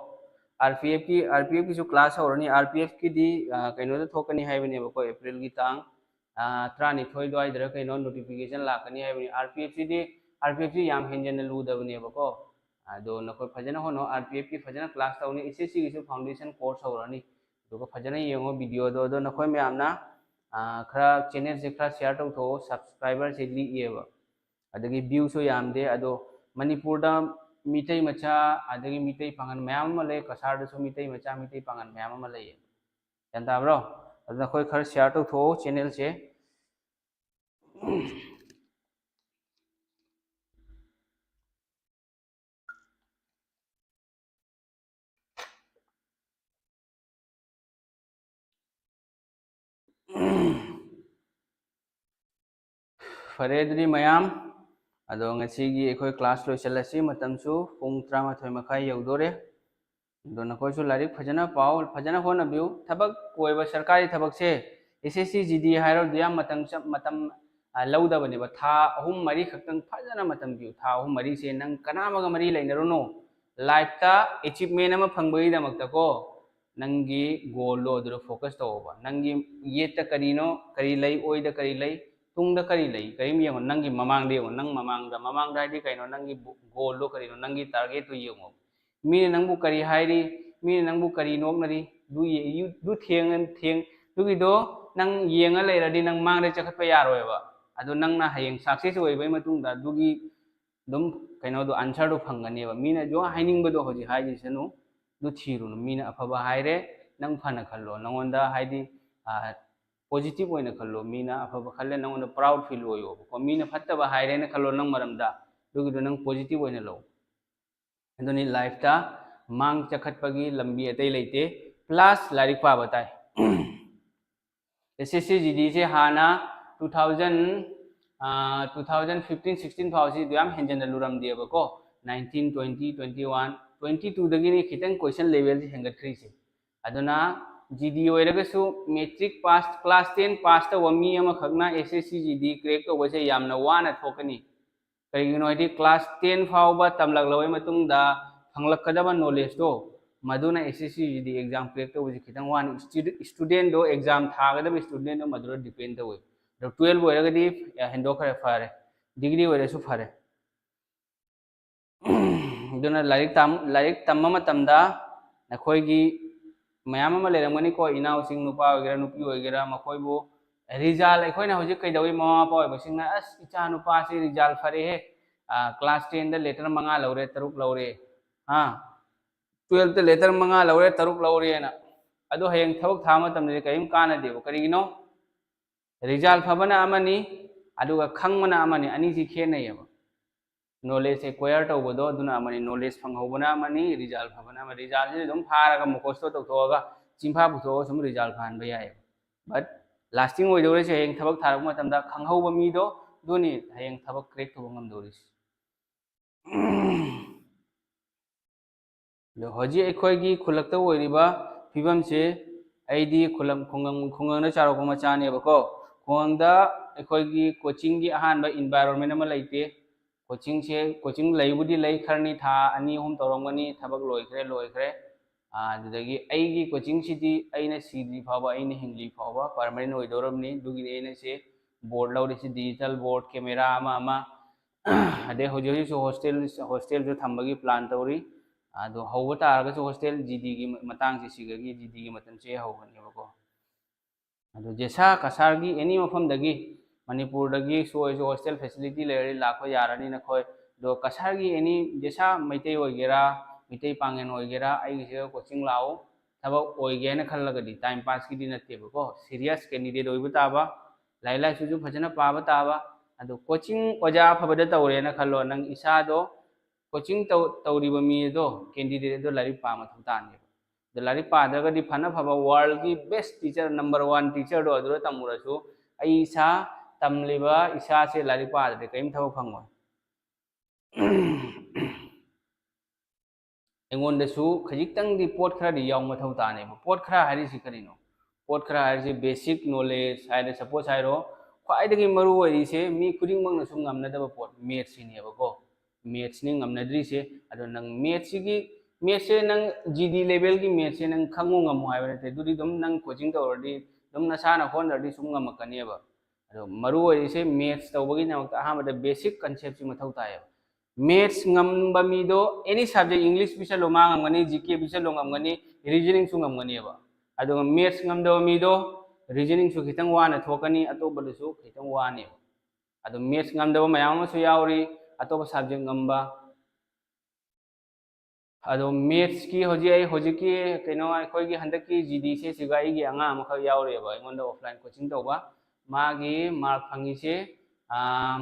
ꯑꯥꯔ ꯄꯤ ꯑꯦꯐꯀꯤ, ꯑꯥꯔ ꯄꯤ ꯑꯦꯐꯀꯤꯁꯨ ꯀ꯭ꯂꯥꯁ ꯍꯧꯔꯅꯤ꯫ ꯑꯥꯔ ꯄꯤ ꯑꯦꯐꯀꯤꯗꯤ, ꯑ, ꯀꯩꯅꯣꯗ ꯊꯣꯛꯀꯅꯤ ꯍꯥꯏꯕꯅꯦꯕꯀꯣ, ꯑꯦꯄ꯭ꯔꯤꯜꯒꯤ ꯇꯥꯡ, ꯑ, ꯇꯔꯥꯅꯤꯊꯣꯏ ꯑꯗꯨꯋꯥꯏꯗꯔ ꯀꯩꯅꯣ ꯅꯣꯇꯤꯐꯤꯀꯦꯁꯟ ꯂꯥꯛꯀꯅꯤ ꯍꯥꯏꯕꯅꯤ꯫ ꯑꯥꯔ ꯄꯤ ꯑꯦꯐꯁꯤꯗꯤ, ꯑꯥꯔ ꯄꯤ ꯑꯦꯐꯁꯤ ꯌꯥꯝ ꯍꯦꯟꯖꯟꯅ ꯂꯨꯗꯕꯅꯦꯕꯀꯣ꯫ ꯑꯗꯣ ꯅꯈꯣꯏ ꯐꯖꯅ ꯍꯣꯠꯅꯧ, ꯑꯥꯔ ꯄꯤ ꯑꯦꯐꯀꯤ ꯐꯖꯅ ꯀ꯭ꯂꯥꯁ ꯇꯧꯅꯤ, ꯑꯦꯁ ꯑꯦꯁ ꯁꯤꯒꯤꯁꯨ ꯐꯥꯎꯟꯗꯦꯁꯟ ꯀꯣꯔꯁ ꯍꯧꯔꯅꯤ꯫ ꯑꯗꯨꯒ ꯐꯖꯅ ꯌꯦꯡꯉꯣ ꯚꯤꯗꯤꯑꯣꯗꯣ꯫ ꯑꯗꯣ ꯅꯈꯣꯏ ꯃꯌꯥꯝꯅ, ꯑ, ꯈꯔ ꯆꯦꯅꯦꯜꯁꯦ ꯈꯔ ꯁꯤꯌꯥꯔ ꯇꯧꯊꯣꯛꯑꯣ, ꯁꯕꯁꯀ꯭ꯔꯥꯏꯕꯔꯁꯦ ꯂꯤꯛꯑꯦꯕ꯫ ꯑꯗꯒꯤ ꯚ꯭ꯌꯨꯁꯨ ꯌꯥꯝꯗꯦ꯫ ꯑꯗꯣ ꯃꯅꯤꯄꯨꯔꯗ ꯃꯤꯇꯩ ꯃꯆꯥ ꯑꯗꯒꯤ ꯃꯤꯇꯩ ꯄꯥꯉꯜ ꯃꯌꯥꯝ ꯑꯃ ꯂꯩ, ꯀꯁꯥꯔꯗꯁꯨ ꯃꯤꯇꯩ ꯃꯆꯥ, ꯃꯤꯇꯩ ꯄꯥꯉꯜ ꯃꯌꯥꯝ ꯑꯃ ꯂꯩꯌꯦ꯫ ꯒ꯭ꯌꯥꯟ ꯇꯥꯕ꯭ꯔꯣ? ꯑꯗꯨ ꯅꯈꯣꯏ ꯈꯔ ꯁꯤꯌꯥꯔ ꯇꯧꯊꯣꯛꯑꯣ ꯆꯦꯅꯦꯜꯁꯦ꯫ ꯐꯔꯦ, ꯑꯗꯨꯗꯤ ꯃꯌꯥꯝ, ꯑꯗꯣ ꯉꯁꯤꯒꯤ ꯑꯩꯈꯣꯏ ꯀ꯭ꯂꯥꯁ ꯂꯣꯏꯁꯤꯜꯂꯁꯤ꯫ ꯃꯇꯝꯁꯨ ꯄꯨꯡ ꯇꯔꯥꯃꯥꯊꯣꯏ ꯃꯈꯥꯏ ꯌꯧꯗꯣꯔꯦ꯫ ꯑꯗꯣ ꯅꯈꯣꯏꯁꯨ ꯂꯥꯏꯔꯤꯛ ꯐꯖꯅ ꯄꯥꯎ, ꯐꯖꯅ ꯍꯣꯠꯅꯕꯤꯌꯨ꯫ ꯊꯕꯛ ꯑꯣꯏꯕ ꯁꯔꯀꯥꯔꯒꯤ ꯊꯕꯛꯁꯦ, ꯑꯦꯁ ꯑꯦꯁ ꯁꯤ ꯖꯤ ꯗꯤ ꯍꯥꯏꯔꯣ, ꯑꯗꯨ ꯌꯥꯝ ꯃꯇꯝ ꯆ-, ꯃꯇꯝ, ꯑ, ꯂꯧꯗꯕꯅꯦꯕ꯫ ꯊꯥ ꯑꯍꯨꯝ ꯃꯔꯤ ꯈꯛꯇꯪ ꯐꯖꯅ ꯃꯇꯝ ꯄꯤꯌꯨ꯫ ꯊꯥ ꯑꯍꯨꯝ ꯃꯔꯤꯁꯦ ꯅꯪ ꯀꯅꯥ ꯑꯃꯒ ꯃꯔꯤ ꯂꯩꯅꯔꯨꯅꯨ꯫ ꯂꯥꯏꯐꯇ ꯑꯦꯆꯤꯞꯃꯦꯟ ꯑꯃ ꯐꯪꯕꯒꯤꯗꯃꯛꯇꯀꯣ, ꯅꯪꯒꯤ ꯒꯣꯜꯗꯣ ꯑꯗꯨꯗ ꯐꯣꯀꯁ ꯇꯧꯑꯣꯕ꯫ ꯅꯪꯒꯤ ꯌꯦꯠꯇ ꯀꯔꯤꯅꯣ, ꯀꯔꯤ ꯂꯩ, ꯑꯣꯏꯗ ꯀꯔꯤ ꯂꯩ, ꯇꯨꯡꯗ ꯀꯔꯤ ꯂꯩ, ꯀꯔꯤꯝ ꯌꯦꯡꯉꯣ꯫ ꯅꯪꯒꯤ ꯃꯃꯥꯡꯗ ꯌꯦꯡꯉꯣ꯫ ꯅꯪ ꯃꯃꯥꯡꯗ, ꯃꯃꯥꯡꯗ ꯍꯥꯏꯗꯤ ꯀꯩꯅꯣ? ꯅꯪꯒꯤ ꯒꯣꯜꯗꯣ ꯀꯔꯤꯅꯣ? ꯅꯪꯒꯤ ꯇꯥꯔꯒꯦꯠꯇꯣ ꯌꯦꯡꯉꯣ꯫ ꯃꯤꯅ ꯅꯪꯕꯨ ꯀꯔꯤ ꯍꯥꯏꯔꯤ, ꯃꯤꯅ ꯅꯪꯕꯨ ꯀꯔꯤ ꯅꯣꯛꯅꯔꯤ, ꯑꯗꯨ ꯌꯦ-, ꯌꯨ-, ꯑꯗꯨ ꯊꯦꯡ-, ꯊꯦꯡ-, ꯑꯗꯨꯒꯤꯗꯣ ꯅꯪ ꯌꯦꯡꯉ ꯂꯩꯔꯗꯤ ꯅꯪ ꯃꯥꯡꯗ ꯆꯈꯠꯄ ꯌꯥꯔꯣꯏꯕ꯫ ꯑꯗꯣ ꯅꯪꯅ ꯍꯌꯦꯡ ꯁꯛꯁꯦꯁ ꯑꯣꯏꯕꯩ ꯃꯇꯨꯡꯗ ꯑꯗꯨꯒꯤ ꯑꯗꯨꯝ ꯀꯩꯅꯣꯗꯣ, ꯑꯟꯁꯔꯗꯣ ꯐꯪꯒꯅꯦꯕ꯫ ꯃꯤꯅ ꯖꯣ ꯍꯥꯏꯅꯤꯡꯕꯗꯣ ꯍꯧꯖꯤꯛ ꯍꯥꯏꯈꯤꯁꯅꯨ, ꯑꯗꯨ ꯊꯤꯔꯨꯅꯨ꯫ ꯃꯤꯅ ꯑꯐꯕ ꯍꯥꯏꯔꯦ, ꯅꯪ ꯐꯅ ꯈꯜꯂꯣ, ꯅꯉꯣꯟꯗ ꯍꯥꯏꯗꯤ, ꯑ, ꯄꯣꯖꯤꯇꯤꯚ ꯑꯣꯏꯅ ꯈꯜꯂꯣ꯫ ꯃꯤꯅ ꯑꯐꯕ ꯈꯜꯂꯦ, ꯅꯉꯣꯟꯗ ꯄ꯭ꯔꯥꯎꯗ ꯐꯤꯜ ꯑꯣꯏꯌꯣꯕꯀꯣ꯫ ꯃꯤꯅ ꯐꯠꯇꯕ ꯍꯥꯏꯔꯦꯅ ꯈꯜꯂꯣ ꯅꯪ ꯃꯔꯝꯗ, ꯑꯗꯨꯒꯤꯗꯣ ꯅꯪ ꯄꯣꯖꯤꯇꯤꯚ ꯑꯣꯏꯅ ꯂꯧ꯫ ꯑꯗꯨꯅꯤ ꯂꯥꯏꯐꯇ ꯃꯥꯡ ꯆꯈꯠꯄꯒꯤ ꯂꯝꯕꯤ ꯑꯇꯩ ꯂꯩꯇꯦ, ꯄ꯭ꯂꯁ ꯂꯥꯏꯔꯤꯛ ꯄꯥꯕ ꯇꯥꯏ꯫ ꯑꯦꯁ ꯑꯦꯁ ꯁꯤ ꯖꯤ ꯗꯤꯁꯦ ꯍꯥꯟꯅ two thousand, two thousand fifteen sixteen ꯐꯥꯎꯁꯤ ꯑꯗꯨ ꯌꯥꯝ ꯍꯦꯟꯖꯟꯅ ꯂꯨꯔꯝꯗꯦꯕꯀꯣ꯫ Nineteen, twenty, twenty one, twenty twoꯗꯒꯤꯅꯤ ꯈꯤꯇꯪ ꯀꯣꯏꯁꯟ ꯂꯦꯚꯦꯜꯁꯤ ꯍꯦꯟꯒꯠꯈ꯭ꯔꯤꯁꯦ꯫ ꯑꯗꯨꯅ ꯖꯤ ꯗꯤ ꯑꯣꯏꯔꯒꯁꯨ, matric pass, class ten pass ꯇꯧꯕ ꯃꯤ ꯑꯃꯈꯛꯅ ꯑꯦꯁ ꯑꯦꯁ ꯁꯤ ꯖꯤ ꯗꯤ ꯀ꯭ꯔꯦꯛ ꯇꯧꯕꯁꯦ ꯌꯥꯝꯅ ꯋꯥꯅ ꯊꯣꯛꯀꯅꯤ꯫ ꯀꯔꯤꯒꯤꯅꯣ ꯍꯥꯏꯗꯤ, ꯀ꯭ꯂꯥꯁ ꯇꯦꯟ ꯐꯥꯎꯕ ꯇꯝꯂꯛꯂꯕ ꯃꯇꯨꯡꯗ ꯐꯪꯂꯛꯀꯗꯕ ꯅꯣꯂꯦꯖꯇꯣ, ꯃꯗꯨꯅ ꯑꯦꯁ ꯑꯦꯁ ꯁꯤ ꯖꯤ ꯗꯤ ꯑꯦꯛꯖꯥꯝ ꯀ꯭ꯔꯦꯛ ꯇꯧꯕꯁꯦ ꯈꯤꯇꯪ ꯋꯥꯅꯤ꯫ ꯏꯁꯇꯨꯗꯦꯟꯗꯣ, ꯑꯦꯛꯖꯥꯝ ꯊꯥꯒꯗꯕ ꯏꯁꯇꯨꯗꯦꯟꯗꯣ ꯃꯗꯨꯗ ꯗꯤꯄꯦꯟ ꯇꯧꯋꯤ꯫ ꯑꯗꯣ ꯇꯨꯌꯦꯜꯞ ꯑꯣꯏꯔꯒꯗꯤ ꯍꯦꯟꯗꯣꯛꯈ꯭ꯔꯦ, ꯐꯔꯦ, ꯗꯤꯒ꯭ꯔꯤ ꯑꯣꯏꯔꯁꯨ ꯐꯔꯦ꯫ ꯑꯗꯨꯅ ꯂꯥꯏꯔꯤꯛ ꯇꯝ-, ꯂꯥꯏꯔꯤꯛ ꯇꯝꯕ ꯃꯇꯝꯗ ꯅꯈꯣꯏꯒꯤ ꯃꯌꯥꯝ ꯑꯃ ꯂꯩꯔꯝꯒꯅꯤꯀꯣ, ꯏꯅꯥꯎꯁꯤꯡ, ꯅꯨꯄꯥ ꯑꯣꯏꯒꯦꯔꯥ, ꯅꯨꯄꯤ ꯑꯣꯏꯒꯦꯔꯥ, ꯃꯈꯣꯏꯕꯨ ꯔꯤꯖꯜ, ꯑꯩꯈꯣꯏꯅ ꯍꯧꯖꯤꯛ ꯀꯩꯗꯧꯏ, ꯃꯃꯥ ꯃꯄꯥ ꯑꯣꯏꯕꯁꯤꯡꯅ, "ꯑꯁ, ꯏꯆꯥ ꯅꯨꯄꯥꯁꯤ ꯔꯤꯖꯜ ꯐꯔꯦꯍꯦ, ꯀ꯭ꯂꯥꯁ ꯇꯦꯟꯗ ꯂꯦꯇꯔ ꯃꯉꯥ ꯂꯧꯔꯦ, ꯇꯔꯨꯛ ꯂꯧꯔꯦ, ꯍꯥ, ꯇꯨꯌꯦꯜꯞꯇ ꯂꯦꯇꯔ ꯃꯉꯥ ꯂꯧꯔꯦ, ꯇꯔꯨꯛ ꯂꯧꯔꯦꯅ"꯫ ꯑꯗꯣ ꯍꯌꯦꯡ ꯊꯕꯛ ꯊꯥꯕ ꯃꯇꯝꯗꯗꯤ ꯀꯔꯤꯝ ꯀꯥꯟꯅꯗꯦꯕ꯫ ꯀꯔꯤꯒꯤꯅꯣ? ꯔꯤꯖꯜ ꯐꯕꯅ ꯑꯃꯅꯤ, ꯑꯗꯨꯒ ꯈꯪꯕꯅ ꯑꯃꯅꯤ, ꯑꯅꯤꯁꯤ ꯈꯦꯠꯅꯩꯌꯦꯕ꯫ ꯅꯣꯂꯦꯖ ꯑꯦꯀ꯭ꯋꯥꯌꯔ ꯇꯧꯕꯗꯣ ꯑꯗꯨꯅ ꯑꯃꯅꯤ, ꯅꯣꯂꯦꯖ ꯐꯪꯍꯧꯕꯅ ꯑꯃꯅꯤ, ꯔꯤꯖꯜ ꯐꯕꯅ ꯑꯃꯅꯤ꯫ ꯔꯤꯖꯜꯁꯤꯗꯤ ꯑꯗꯨꯝ ꯐꯥꯔꯒ ꯃꯨꯈꯣꯁꯇꯣ ꯇꯧꯊꯣꯛꯑꯒ ꯆꯤꯟꯐꯥ ꯄꯨꯊꯣꯛꯑꯒ ꯁꯨꯝ ꯔꯤꯖꯜ ꯐꯍꯟꯕ ꯌꯥꯏꯌꯦꯕ꯫ But lasting ꯑꯣꯏꯗꯧꯔꯤꯁꯦ ꯍꯌꯦꯡ ꯊꯕꯛ ꯊꯥꯔꯛꯄ ꯃꯇꯝꯗ ꯈꯪꯍꯧꯕ ꯃꯤꯗꯣ ꯑꯗꯨꯅꯤ ꯍꯌꯦꯡ ꯊꯕꯛ crack ꯇꯧꯕ ꯉꯝꯗꯧꯔꯤꯁꯦ꯫ ꯑꯗꯣ ꯍꯧꯖꯤꯛ ꯑꯩꯈꯣꯏꯒꯤ ꯈꯨꯜꯂꯛꯇ ꯑꯣꯏꯔꯤꯕ ꯐꯤꯕꯝꯁꯦ, ꯑꯩꯗꯤ ꯈꯨꯂꯪ-, ꯈꯨꯡꯒꯪ-, ꯈꯨꯡꯒꯪꯗ ꯆꯥꯎꯔꯛꯄ ꯃꯆꯥꯅꯦꯕꯀꯣ꯫ ꯈꯨꯡꯒꯪꯗ ꯑꯩꯈꯣꯏꯒꯤ coachingꯒꯤ ꯑꯍꯥꯟꯕ environment ꯑꯃ ꯂꯩꯇꯦ꯫ Coachingꯁꯦ, coaching ꯂꯩꯕꯨꯗꯤ ꯂꯩ, ꯈꯔꯅꯤ ꯊꯥ ꯑꯅꯤ ꯑꯍꯨꯝ ꯇꯧꯔꯝꯒꯅꯤ, ꯊꯕꯛ ꯂꯣꯏꯈ꯭ꯔꯦ, ꯂꯣꯏꯈ꯭ꯔꯦ꯫ ꯑꯥ, ꯑꯗꯨꯗꯒꯤ ꯑꯩꯒꯤ coachingꯁꯤꯗꯤ ꯑꯩꯅ ꯁꯤꯗ꯭ꯔꯤ ꯐꯥꯎꯕ, ꯑꯩꯅ ꯍꯤꯡꯂꯤ ꯐꯥꯎꯕ permanent ꯑꯣꯏꯗꯧꯔꯕꯅꯤ꯫ ꯑꯗꯨꯒꯤꯅꯤ ꯑꯩꯅ ꯁꯤ board ꯂꯧꯔꯤꯁꯤ, digital board, camera ꯑꯃ ꯑꯃ꯫ ꯑꯗꯩ ꯍꯧꯖꯤꯛ ꯍꯧꯖꯤꯛꯁꯨ hostel, hostelꯁꯨ ꯊꯝꯕꯒꯤ plan ꯇꯧꯔꯤ꯫ ꯑꯗꯣ ꯍꯧꯕ ꯇꯥꯔꯒꯁꯨ hostel GDꯒꯤ ꯃꯇꯥꯡꯁꯦ, ꯁꯤꯒꯒꯤ GDꯒꯤ ꯃꯇꯝꯁꯦ ꯍꯧꯒꯅꯦꯕꯀꯣ꯫ ꯑꯗꯣ ꯖꯦꯁꯥ ꯀꯁꯥꯔꯒꯤ any ꯃꯐꯝꯗꯒꯤ, ꯃꯅꯤꯄꯨꯔꯗꯒꯤꯁꯨ ꯑꯣꯏꯔꯁꯨ hostel facility ꯂꯩꯔꯗꯤ ꯂꯥꯛꯄ ꯌꯥꯔꯅꯤ ꯅꯈꯣꯏ꯫ ꯑꯗꯣ ꯀꯁꯥꯔꯒꯤ any ꯖꯦꯁꯥ ꯃꯩꯇꯩ ꯑꯣꯏꯒꯦꯔꯥ, ꯃꯩꯇꯩ ꯄꯥꯡꯒꯜ ꯑꯣꯏꯒꯦꯔꯥ, ꯑꯩꯒꯤꯁꯤꯗ coaching ꯂꯥꯛꯑꯣ꯫ ꯊꯕꯛ ꯑꯣꯏꯒꯦ ꯍꯥꯏꯅ ꯈꯜꯂꯒꯗꯤ, time passꯀꯤꯗꯤ ꯅꯠꯇꯦꯕꯀꯣ, serious candidate ꯑꯣꯏꯕ ꯇꯥꯕ, ꯂꯥꯏꯔꯤꯛ ꯂꯥꯏꯁꯨꯁꯨ ꯐꯖꯅ ꯄꯥꯕ ꯇꯥꯕ꯫ ꯑꯗꯣ coaching ꯑꯣꯖꯥ ꯑꯐꯕꯗ ꯇꯧꯔꯦꯅ ꯈꯜꯂꯣ, ꯅꯪ ꯏꯁꯥꯗꯣ coaching ꯇꯧ-, ꯇꯧꯔꯤꯕ ꯃꯤ ꯑꯗꯣ, candidate ꯑꯗꯣ ꯂꯥꯏꯔꯤꯛ ꯄꯥꯕ ꯃꯊꯧ ꯇꯥꯅꯦꯕ꯫ ꯑꯗꯣ ꯂꯥꯏꯔꯤꯛ ꯄꯥꯗ꯭ꯔꯒꯗꯤ ꯐꯅ ꯐꯕ worldꯀꯤ best teacher, number one teacherꯗꯣ ꯑꯗꯨꯗ ꯇꯝꯃꯨꯔꯁꯨ, ꯑꯩ ꯏꯁꯥ ꯇꯝꯂꯤꯕ ꯏꯁꯥꯁꯦ ꯂꯥꯏꯔꯤꯛ ꯄꯥꯗ꯭ꯔꯗꯤ ꯀꯔꯤꯝ ꯊꯕꯛ ꯐꯪꯉꯣꯏ꯫ ꯑꯩꯉꯣꯟꯗꯁꯨ ꯈꯖꯤꯛꯇꯪꯗꯤ ꯄꯣꯠ ꯈꯔꯗꯤ ꯌꯥꯎ ꯃꯊꯧ ꯇꯥꯅꯦꯕ꯫ ꯄꯣꯠ ꯈꯔ ꯍꯥꯏꯔꯤꯁꯤ ꯀꯔꯤꯅꯣ? ꯄꯣꯠ ꯈꯔ ꯍꯥꯏꯔꯤꯁꯤ basic knowledge ꯍꯥꯏꯔꯦ, suppose ꯍꯥꯏꯔꯣ, ꯈ꯭ꯋꯥꯏꯗꯒꯤ ꯃꯔꯨ ꯑꯣꯏꯔꯤꯁꯦ ꯃꯤ ꯈꯨꯗꯤꯡꯃꯛꯅꯁꯨ ꯉꯝꯅꯗꯕ ꯄꯣꯠ, mathsꯁꯤꯅꯦꯕꯀꯣ꯫ Mathsꯅꯤ ꯉꯝꯅꯗ꯭ꯔꯤꯁꯦ꯫ ꯑꯗꯣ ꯅꯪ mathsꯁꯤꯒꯤ, mathsꯁꯦ ꯅꯪ GD levelꯒꯤ mathsꯁꯦ ꯅꯪ ꯈꯪꯉꯨ ꯉꯝꯃꯨ ꯍꯥꯏꯕ ꯅꯠꯇꯦ꯫ ꯑꯗꯨꯗꯤ ꯑꯗꯨꯝ ꯅꯪ coaching ꯇꯧꯔꯗꯤ, ꯑꯗꯨꯝ ꯅꯁꯥꯅ ꯍꯣꯠꯅꯔꯗꯤ ꯁꯨꯝ ꯉꯝꯃꯛꯀꯅꯦꯕ꯫ ꯑꯗꯣ ꯃꯔꯨ ꯑꯣꯏꯔꯤꯁꯦ maths ꯇꯧꯕꯒꯤꯗꯃꯛꯇ ꯑꯍꯥꯟꯕꯗ basic conceptꯁꯤ ꯃꯊꯧ ꯇꯥꯏꯌꯦꯕ꯫ Maths ꯉꯝꯕ ꯃꯤꯗꯣ any subject, English ꯄꯤꯁꯜꯂꯣ ꯃꯥ ꯉꯝꯒꯅꯤ, GK ꯄꯤꯁꯜꯂꯣ ꯉꯝꯒꯅꯤ, reasoningꯁꯨ ꯉꯝꯒꯅꯦꯕ꯫ ꯑꯗꯨꯒ maths ꯉꯝꯗꯕ ꯃꯤꯗꯣ reasoningꯁꯨ ꯈꯤꯇꯪ ꯋꯥꯅ ꯊꯣꯛꯀꯅꯤ, ꯑꯇꯣꯞꯄꯗꯁꯨ ꯈꯤꯇꯪ ꯋꯥꯅꯦꯕ꯫ ꯑꯗꯣ maths ꯉꯝꯗꯕ ꯃꯌꯥꯝ ꯑꯃꯁꯨ ꯌꯥꯎꯔꯤ, ꯑꯇꯣꯞꯄ subject ꯉꯝꯕ꯫ ꯑꯗꯣ mathsꯀꯤ ꯍꯧꯖꯤꯛ ꯑꯩ ꯍꯧꯖꯤꯛꯀꯤ ꯀꯩꯅꯣ ꯑꯩꯈꯣꯏꯒꯤ ꯍꯟꯗꯛꯀꯤ GDCSEꯒ ꯑꯩꯒꯤ ꯑꯉꯥꯡ ꯑꯃꯈꯛ ꯌꯥꯎꯔꯤꯑꯕ ꯑꯩꯉꯣꯟꯗ offline coaching ꯇꯧꯕ꯫ ꯃꯥꯒꯤ mark ꯐꯪꯉꯤꯁꯦ, ꯑꯥ,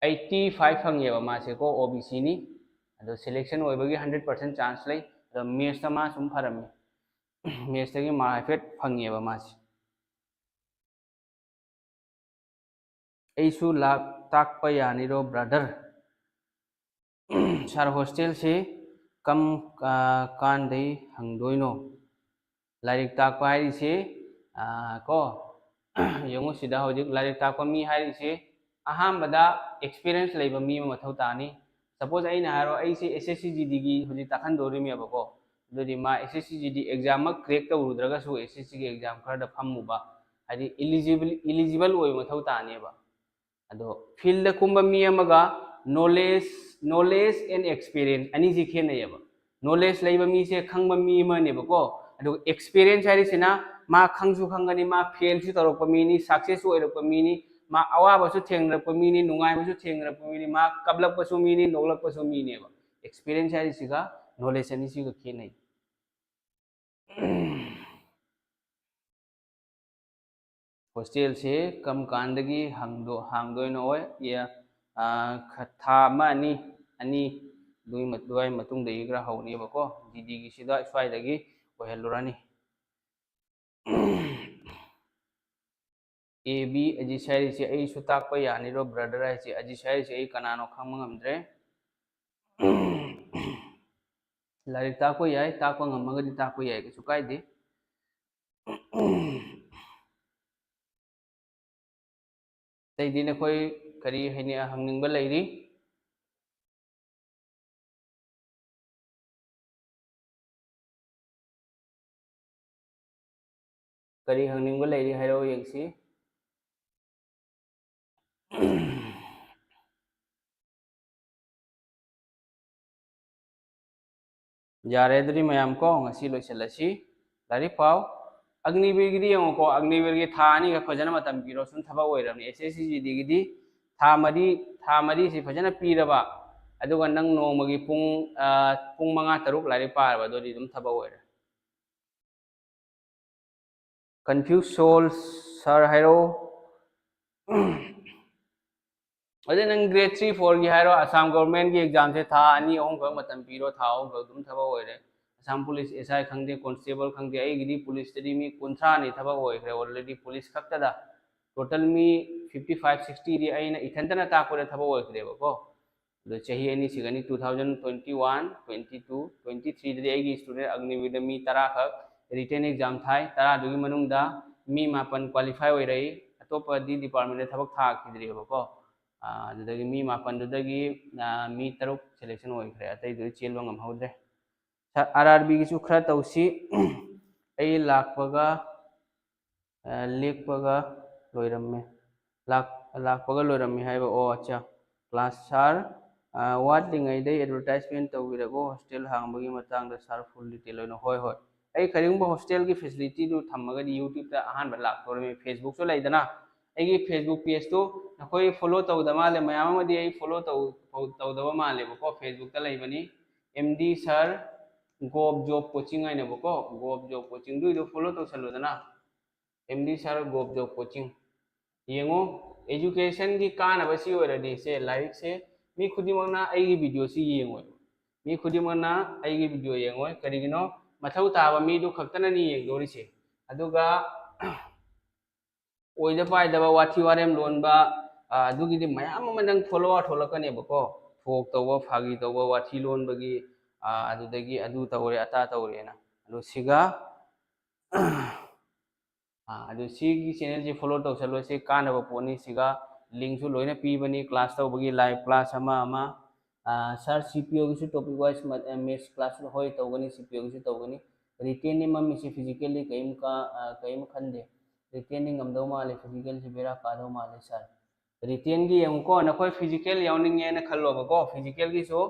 eighty five ꯐꯪꯉꯦꯕ ꯃꯥꯁꯦꯀꯣ, OBCꯅꯤ꯫ ꯑꯗꯣ selection ꯑꯣꯏꯕꯒꯤ hundred percent chance ꯂꯩ꯫ ꯑꯗꯣ mathsꯇ ꯃꯥ ꯁꯨꯝ ꯐꯔꯝꯃꯤ꯫ Mathsꯇꯒꯤ mark ꯍꯥꯏꯐꯦꯠ ꯐꯪꯉꯦꯕ ꯃꯥꯁꯦ꯫ ꯑꯩꯁꯨ ꯂꯥꯛ ꯇꯥꯛꯄ ꯌꯥꯅꯤꯔꯣ, ꯕ꯭ꯔꯗꯔ? ꯁꯥꯔ, ꯍꯣꯁꯇꯦꯜꯁꯤ ꯀꯝ, ꯑ, ꯀꯥꯟꯗꯩ ꯍꯪꯗꯣꯏꯅꯣ? ꯂꯥꯏꯔꯤꯛ ꯇꯥꯛꯄ ꯍꯥꯏꯔꯤꯁꯤ, ꯑ, ꯀꯣ, ꯌꯦꯡꯉꯨ ꯁꯤꯗ, ꯍꯧꯖꯤꯛ ꯂꯥꯏꯔꯤꯛ ꯇꯥꯛꯄ ꯃꯤ ꯍꯥꯏꯔꯤꯁꯤ ꯑꯍꯥꯟꯕꯗ ꯑꯦꯛꯁꯄꯤꯔꯤꯌꯦꯟꯁ ꯂꯩꯕ ꯃꯤ ꯑꯃ ꯃꯊꯧ ꯇꯥꯅꯤ꯫ ꯁꯄꯣꯁ ꯑꯩꯅ ꯍꯥꯏꯔꯣ, ꯑꯩꯁꯦ ꯑꯦꯁ ꯑꯦꯁ ꯁꯤ ꯖꯤ ꯗꯤꯒꯤ ꯍꯧꯖꯤꯛ ꯇꯥꯛꯍꯟꯗꯣꯔꯤꯃꯦꯕꯀꯣ꯫ ꯑꯗꯨꯗꯤ ꯃꯥ ꯑꯦꯁ ꯑꯦꯁ ꯁꯤ ꯖꯤ ꯗꯤ ꯑꯦꯛꯖꯥꯝꯃꯛ ꯀ꯭ꯔꯦꯛ ꯇꯧꯔꯨꯗ꯭ꯔꯒꯁꯨ ꯑꯦꯁ ꯑꯦꯁ ꯁꯤꯒꯤ ꯑꯦꯛꯖꯥꯝ ꯈꯔꯗ ꯐꯝꯃꯨꯕ, ꯍꯥꯏꯗꯤ ꯏꯂꯤꯖꯤꯕꯜ, ꯏꯂꯤꯖꯤꯕꯜ ꯑꯣꯏꯕ ꯃꯊꯧ ꯇꯥꯅꯦꯕ꯫ ꯑꯗꯣ ꯐꯤꯜꯗ ꯀꯨꯝꯕ ꯃꯤ ꯑꯃꯒ knowledge, knowledge and experience ꯑꯅꯤꯁꯤ ꯈꯦꯠꯅꯩꯌꯦꯕ꯫ ꯅꯣꯂꯦꯖ ꯂꯩꯕ ꯃꯤꯁꯦ ꯈꯪꯕ ꯃꯤ ꯑꯃꯅꯦꯕꯀꯣ, ꯑꯗꯨꯒ ꯑꯦꯛꯁꯄꯤꯔꯤꯌꯦꯟꯁ ꯍꯥꯏꯔꯤꯁꯤꯅ ꯃꯥ ꯈꯪꯁꯨ ꯈꯪꯒꯅꯤ, ꯃꯥ ꯐꯦꯜꯁꯨ ꯇꯧꯔꯛꯄ ꯃꯤꯅꯤ, ꯁꯛꯁꯦꯁꯁꯨ ꯑꯣꯏꯔꯛꯄ ꯃꯤꯅꯤ, ꯃꯥ ꯑꯋꯥꯕꯁꯨ ꯊꯦꯡꯅꯔꯛꯄ ꯃꯤꯅꯤ, ꯅꯨꯡꯉꯥꯏꯕꯁꯨ ꯊꯦꯡꯅꯔꯛꯄ ꯃꯤꯅꯤ, ꯃꯥ ꯀꯞꯂꯛꯄꯁꯨ ꯃꯤꯅꯤ, ꯅꯣꯛꯂꯛꯄꯁꯨ ꯃꯤꯅꯦꯕ꯫ ꯑꯦꯛꯁꯄꯤꯔꯤꯌꯦꯟꯁ ꯍꯥꯏꯔꯤꯁꯤꯒ ꯅꯣꯂꯦꯖ ꯑꯅꯤꯁꯤꯒ ꯈꯦꯠꯅꯩ꯫ ꯍꯣꯁꯇꯦꯜꯁꯦ ꯀꯔꯝ ꯀꯥꯟꯗꯒꯤ ꯍꯥꯡꯗꯣ-, ꯍꯥꯡꯗꯣꯏꯅꯣ? ꯍꯣꯏ, ꯌꯥ-, ꯑꯥ, ꯈ-, ꯊꯥ ꯑꯃ, ꯑꯅꯤ, ꯑꯅꯤ ꯑꯗꯨꯒꯤ ꯃ-, ꯑꯗꯨꯋꯥꯏ ꯃꯇꯨꯡꯗꯒꯤ ꯈꯔ ꯍꯧꯅꯦꯕꯀꯣ꯫ ꯖꯤ ꯗꯤꯒꯤꯁꯤꯗ ꯁ꯭ꯋꯥꯏꯗꯒꯤ ꯑꯣꯏꯍꯜꯂꯨꯔꯅꯤ꯫ ꯑꯦ ꯕꯤ ꯑꯖꯤꯁ ꯍꯥꯏꯔꯤꯁꯦ ꯑꯩꯁꯨ ꯇꯥꯛꯄ ꯌꯥꯅꯤꯔꯣ, ꯕ꯭ꯔꯗꯔ ꯍꯥꯏꯁꯦ? ꯑꯖꯤꯁ ꯍꯥꯏꯔꯤꯁꯦ ꯑꯩ ꯀꯅꯥꯅꯣ ꯈꯪꯕ ꯉꯝꯗ꯭ꯔꯦ꯫ ꯂꯥꯏꯔꯤꯛ ꯇꯥꯛꯄ ꯌꯥꯏ, ꯇꯥꯛꯄ ꯉꯝꯃꯒꯗꯤ ꯇꯥꯛꯄ ꯌꯥꯏ, ꯀꯩꯁꯨ ꯀꯥꯏꯗꯦ꯫ ꯑꯇꯩꯗꯤ ꯅꯈꯣꯏ ꯀꯔꯤ ꯍꯥꯏꯅ ꯍꯪꯅꯤꯡꯕ ꯂꯩꯔꯤ? ꯀꯔꯤ ꯍꯪꯅꯤꯡꯕ ꯂꯩꯔꯤ ꯍꯥꯏꯔꯛꯑꯣ ꯌꯦꯡꯁꯤ꯫ ꯌꯥꯔꯦ, ꯑꯗꯨꯗꯤ ꯃꯌꯥꯝ ꯀꯣ, ꯉꯁꯤ ꯂꯣꯏꯁꯤꯜꯂꯁꯤ꯫ ꯂꯥꯏꯔꯤꯛ ꯄꯥꯎ꯫ ꯑꯒꯅꯤꯕꯤꯔꯒꯤꯗꯤ ꯌꯦꯡꯉꯣꯀꯣ, ꯑꯒꯅꯤꯕꯤꯔꯒꯤ ꯊꯥ ꯑꯅꯤꯈꯛ ꯐꯖꯅ ꯃꯇꯝ ꯄꯤꯔꯣ, ꯁꯨꯝ ꯊꯕꯛ ꯑꯣꯏꯔꯕꯅꯤ꯫ ꯑꯦꯁ ꯑꯦꯁ ꯁꯤ ꯖꯤ ꯗꯤꯒꯤꯗꯤ ꯊꯥ ꯃꯔꯤ, ꯊꯥ ꯃꯔꯤꯁꯤ ꯐꯖꯅ ꯄꯤꯔꯕ, ꯑꯗꯨꯒ ꯅꯪ ꯅꯣꯡꯃꯒꯤ ꯄꯨꯡ, ꯑ, ꯄꯨꯡ ꯃꯉꯥ ꯇꯔꯨꯛ ꯂꯥꯏꯔꯤꯛ ꯄꯥꯔꯕ, ꯑꯗꯨꯗꯤ ꯑꯗꯨꯝ ꯊꯕꯛ ꯑꯣꯏꯔꯦ꯫ Confused Souls, ꯁꯥꯔ ꯍꯥꯏꯔꯛꯑꯣ꯫ ꯑꯗꯩ ꯅꯪ ꯒ꯭ꯔꯦꯗ ꯊ꯭ꯔꯤ ꯐꯣꯔꯒꯤ ꯍꯥꯏꯔꯣ, ꯑꯁꯥꯝ ꯒꯣꯚꯔꯟꯃꯦꯟꯠꯀꯤ ꯑꯦꯛꯖꯥꯝꯁꯦ ꯊꯥ ꯑꯅꯤ ꯑꯍꯨꯝꯈꯛ ꯃꯇꯝ ꯄꯤꯔꯣ, ꯊꯥ ꯑꯍꯨꯝꯈꯛ ꯑꯗꯨꯝ ꯊꯕꯛ ꯑꯣꯏꯔꯦ꯫ ꯑꯁꯥꯝ ꯄꯨꯂꯤꯁ ꯑꯦꯁ ꯑꯥꯏ ꯈꯪꯗꯦ, ꯀꯣꯟꯁꯇꯦꯕꯜ ꯈꯪꯗꯦ, ꯑꯩꯒꯤꯗꯤ ꯄꯨꯂꯤꯁꯇꯗꯤ ꯃꯤ ꯀꯨꯟꯊ꯭ꯔꯥꯅꯤ ꯊꯕꯛ ꯑꯣꯏꯈ꯭ꯔꯦ already, ꯄꯨꯂꯤꯁ ꯈꯛꯇꯗ꯫ Total ꯃꯤ ꯐꯤꯐꯇꯤ ꯐꯥꯏꯚ ꯁꯤꯛꯁꯇꯤꯗꯤ ꯑꯩꯅ ꯏꯊꯟꯇꯅ ꯇꯥꯛꯄꯗ ꯊꯕꯛ ꯑꯣꯏꯈ꯭ꯔꯦꯕꯀꯣ꯫ ꯑꯗꯣ ꯆꯍꯤ ꯑꯅꯤ ꯁꯤꯒꯅꯤ, two thousand twenty one, twenty two, twenty ꯊ꯭ꯔꯤꯗꯗꯤ ꯑꯩꯒꯤ ꯁ꯭ꯇꯨꯗꯦꯟ ꯑꯒꯅꯤꯕꯤꯔꯗ ꯃꯤ ꯇꯔꯥꯈꯛ ꯔꯤꯇꯟ ꯑꯦꯛꯖꯥꯝ ꯊꯥꯏ꯫ ꯇꯔꯥꯗꯨꯒꯤ ꯃꯅꯨꯡꯗ ꯃꯤ ꯃꯥꯄꯟ ꯀ꯭ꯋꯥꯂꯤꯐꯥꯏ ꯑꯣꯏꯔꯛꯏ꯫ ꯑꯇꯣꯞꯄꯗꯤ ꯗꯤꯄꯥꯔꯠꯃꯦꯟꯗ ꯊꯕꯛ ꯊꯥꯈꯤꯗ꯭ꯔꯤꯕꯀꯣ꯫ ꯑꯗꯨꯗꯒꯤ ꯃꯤ ꯃꯥꯄꯟꯗꯨꯗꯒꯤ ꯃꯤ ꯇꯔꯨꯛ ꯁꯦꯂꯦꯛꯁꯟ ꯑꯣꯏꯈ꯭ꯔꯦ, ꯑꯇꯩꯗꯨꯗꯤ ꯆꯦꯟꯕ ꯉꯝꯍꯧꯗ꯭ꯔꯦ꯫ ꯑꯥꯔ ꯑꯥꯔ ꯕꯤꯒꯤꯁꯨ ꯈꯔ ꯇꯧꯁꯤ꯫ ꯑꯩ ꯂꯥꯛꯄꯒ ꯂꯦꯛꯄꯒ ꯂꯣꯏꯔꯝꯃꯦ꯫ ꯂꯥꯛꯄꯒ ꯂꯣꯏꯔꯝꯃꯦ ꯍꯥꯏꯕ꯫ ꯑꯣ, ꯑꯠꯆꯥ꯫ ꯀ꯭ꯂꯥꯁ ꯁꯥꯔ, ꯋꯥꯠꯂꯤꯉꯩꯗꯩ ꯑꯦꯗꯚꯔꯇꯥꯏꯁꯃꯦꯟ ꯇꯧꯕꯤꯔꯒꯣ ꯍꯣꯁꯇꯦꯜ ꯍꯥꯡꯕꯒꯤ ꯃꯇꯥꯡꯗ ꯁꯥꯔ, ꯐꯨꯜ ꯗꯤꯇꯦꯜ ꯑꯣꯏꯅ꯫ ꯍꯣꯏ, ꯍꯣꯏ꯫ ꯑꯩ ꯀꯔꯤꯒꯨꯝꯕ ꯍꯣꯁꯇꯦꯜꯒꯤ ꯐꯦꯁꯤꯂꯤꯇꯤꯗꯨ ꯊꯝꯃꯒꯗꯤ YouTube-ꯇ ꯑꯍꯥꯟꯕ ꯂꯥꯛꯇꯣꯔꯤꯃꯤ꯫ Facebook-ꯁꯨ ꯂꯩꯗꯅ, ꯑꯩꯒꯤ Facebook page-ꯇꯨ ꯅꯈꯣꯏ ꯐꯣꯂꯣ ꯇꯧꯗ ꯃꯥꯜꯂꯦ꯫ ꯃꯌꯥꯝ ꯑꯃꯗꯤ ꯑꯩ ꯐꯣꯂꯣ ꯇꯧ-, ꯇꯧ-, ꯇꯧꯗꯕ ꯃꯥꯜꯂꯦꯕꯀꯣ꯫ Facebook-ꯇ ꯂꯩꯕꯅꯤ, M D sir gov job coaching ꯍꯥꯏꯅꯕꯀꯣ꯫ ꯒꯣꯞ ꯖꯣꯕ ꯀꯣꯆꯤꯡꯗꯨꯏꯗꯣ ꯐꯣꯂꯣ ꯇꯧꯁꯜꯂꯨꯗꯅ꯫ M D sir gov job coaching. ꯌꯦꯡꯉꯨ, education-ꯒꯤ ꯀꯥꯟꯅꯕ ꯁꯤ ꯑꯣꯏꯔꯗꯤ, ꯁꯦ, ꯂꯥꯏꯔꯤꯛꯁꯦ ꯃꯤ ꯈꯨꯗꯤꯡꯃꯛꯅ ꯑꯩꯒꯤ video-ꯁꯤ ꯌꯦꯡꯉꯣꯏ꯫ ꯃꯤ ꯈꯨꯗꯤꯡꯃꯛꯅ ꯑꯩꯒꯤ video ꯌꯦꯡꯉꯣꯏ꯫ ꯀꯔꯤꯒꯤꯅꯣ? ꯃꯊꯧ ꯇꯥꯕ ꯃꯤꯗꯨ ꯈꯛꯇꯅꯅꯤ ꯌꯦꯡꯗꯣꯔꯤꯁꯦ꯫ ꯑꯗꯨꯒ ꯑꯣꯏꯗ ꯄꯥꯏꯗꯕ ꯋꯥꯊꯤ ꯋꯥꯔꯦꯝ ꯂꯣꯟꯕ, ꯑ, ꯑꯗꯨꯒꯤꯗꯤ ꯃꯌꯥꯝ ꯑꯃ ꯅꯪ follower ꯊꯣꯛꯂꯛꯀꯅꯦꯕꯀꯣ꯫ ꯐꯣꯛ ꯇꯧꯕ, ꯐꯥꯒꯤ ꯇꯧꯕ, ꯋꯥꯊꯤ ꯂꯣꯟꯕꯒꯤ, ꯑ, ꯑꯗꯨꯗꯒꯤ ꯑꯗꯨ ꯇꯧꯔꯦ, ꯑꯇꯥ ꯇꯧꯔꯦꯅ꯫ ꯑꯗꯣ ꯁꯤꯒ, ꯑ, ꯑꯗꯨ ꯁꯤꯒꯤ channel-ꯁꯤ follow ꯇꯧꯁꯜꯂꯣ, ꯁꯤ ꯀꯥꯟꯅꯕ ꯄꯣꯠꯅꯤ꯫ ꯁꯤꯒ link-ꯁꯨ ꯂꯣꯏꯅ ꯄꯤꯕꯅꯤ, class ꯇꯧꯕꯒꯤ live class ꯑꯃ ꯑꯃ꯫ ꯑ, ꯁꯥꯔ, ꯁꯤ ꯄꯤ ꯑꯣꯒꯤꯁꯨ topic wise ꯃ-, ꯑ, maths class ꯍꯣꯏ ꯇꯧꯒꯅꯤ, ꯁꯤ ꯄꯤ ꯑꯣꯒꯤꯁꯨ ꯇꯧꯒꯅꯤ꯫ Written-ꯅꯤ ꯃꯝꯃꯤꯁꯤ, physical-ꯗꯤ ꯀꯔꯤꯝ ꯀ-, ꯑ, ꯀꯔꯤꯝ ꯈꯟꯗꯦ꯫ Written-ꯗꯤ ꯉꯝꯗꯧ ꯃꯥꯜꯂꯦ, physical-ꯁꯤ ꯕꯦꯔꯥ ꯀꯥꯗꯧ ꯃꯥꯜꯂꯦ ꯁꯥꯔ꯫ Written-ꯒꯤ ꯌꯦꯡꯉꯨꯀꯣ, ꯅꯈꯣꯏ physical ꯌꯥꯎꯅꯤꯡꯉꯦꯅ ꯈꯜꯂꯣꯕꯀꯣ, physical-ꯒꯤꯁꯨ,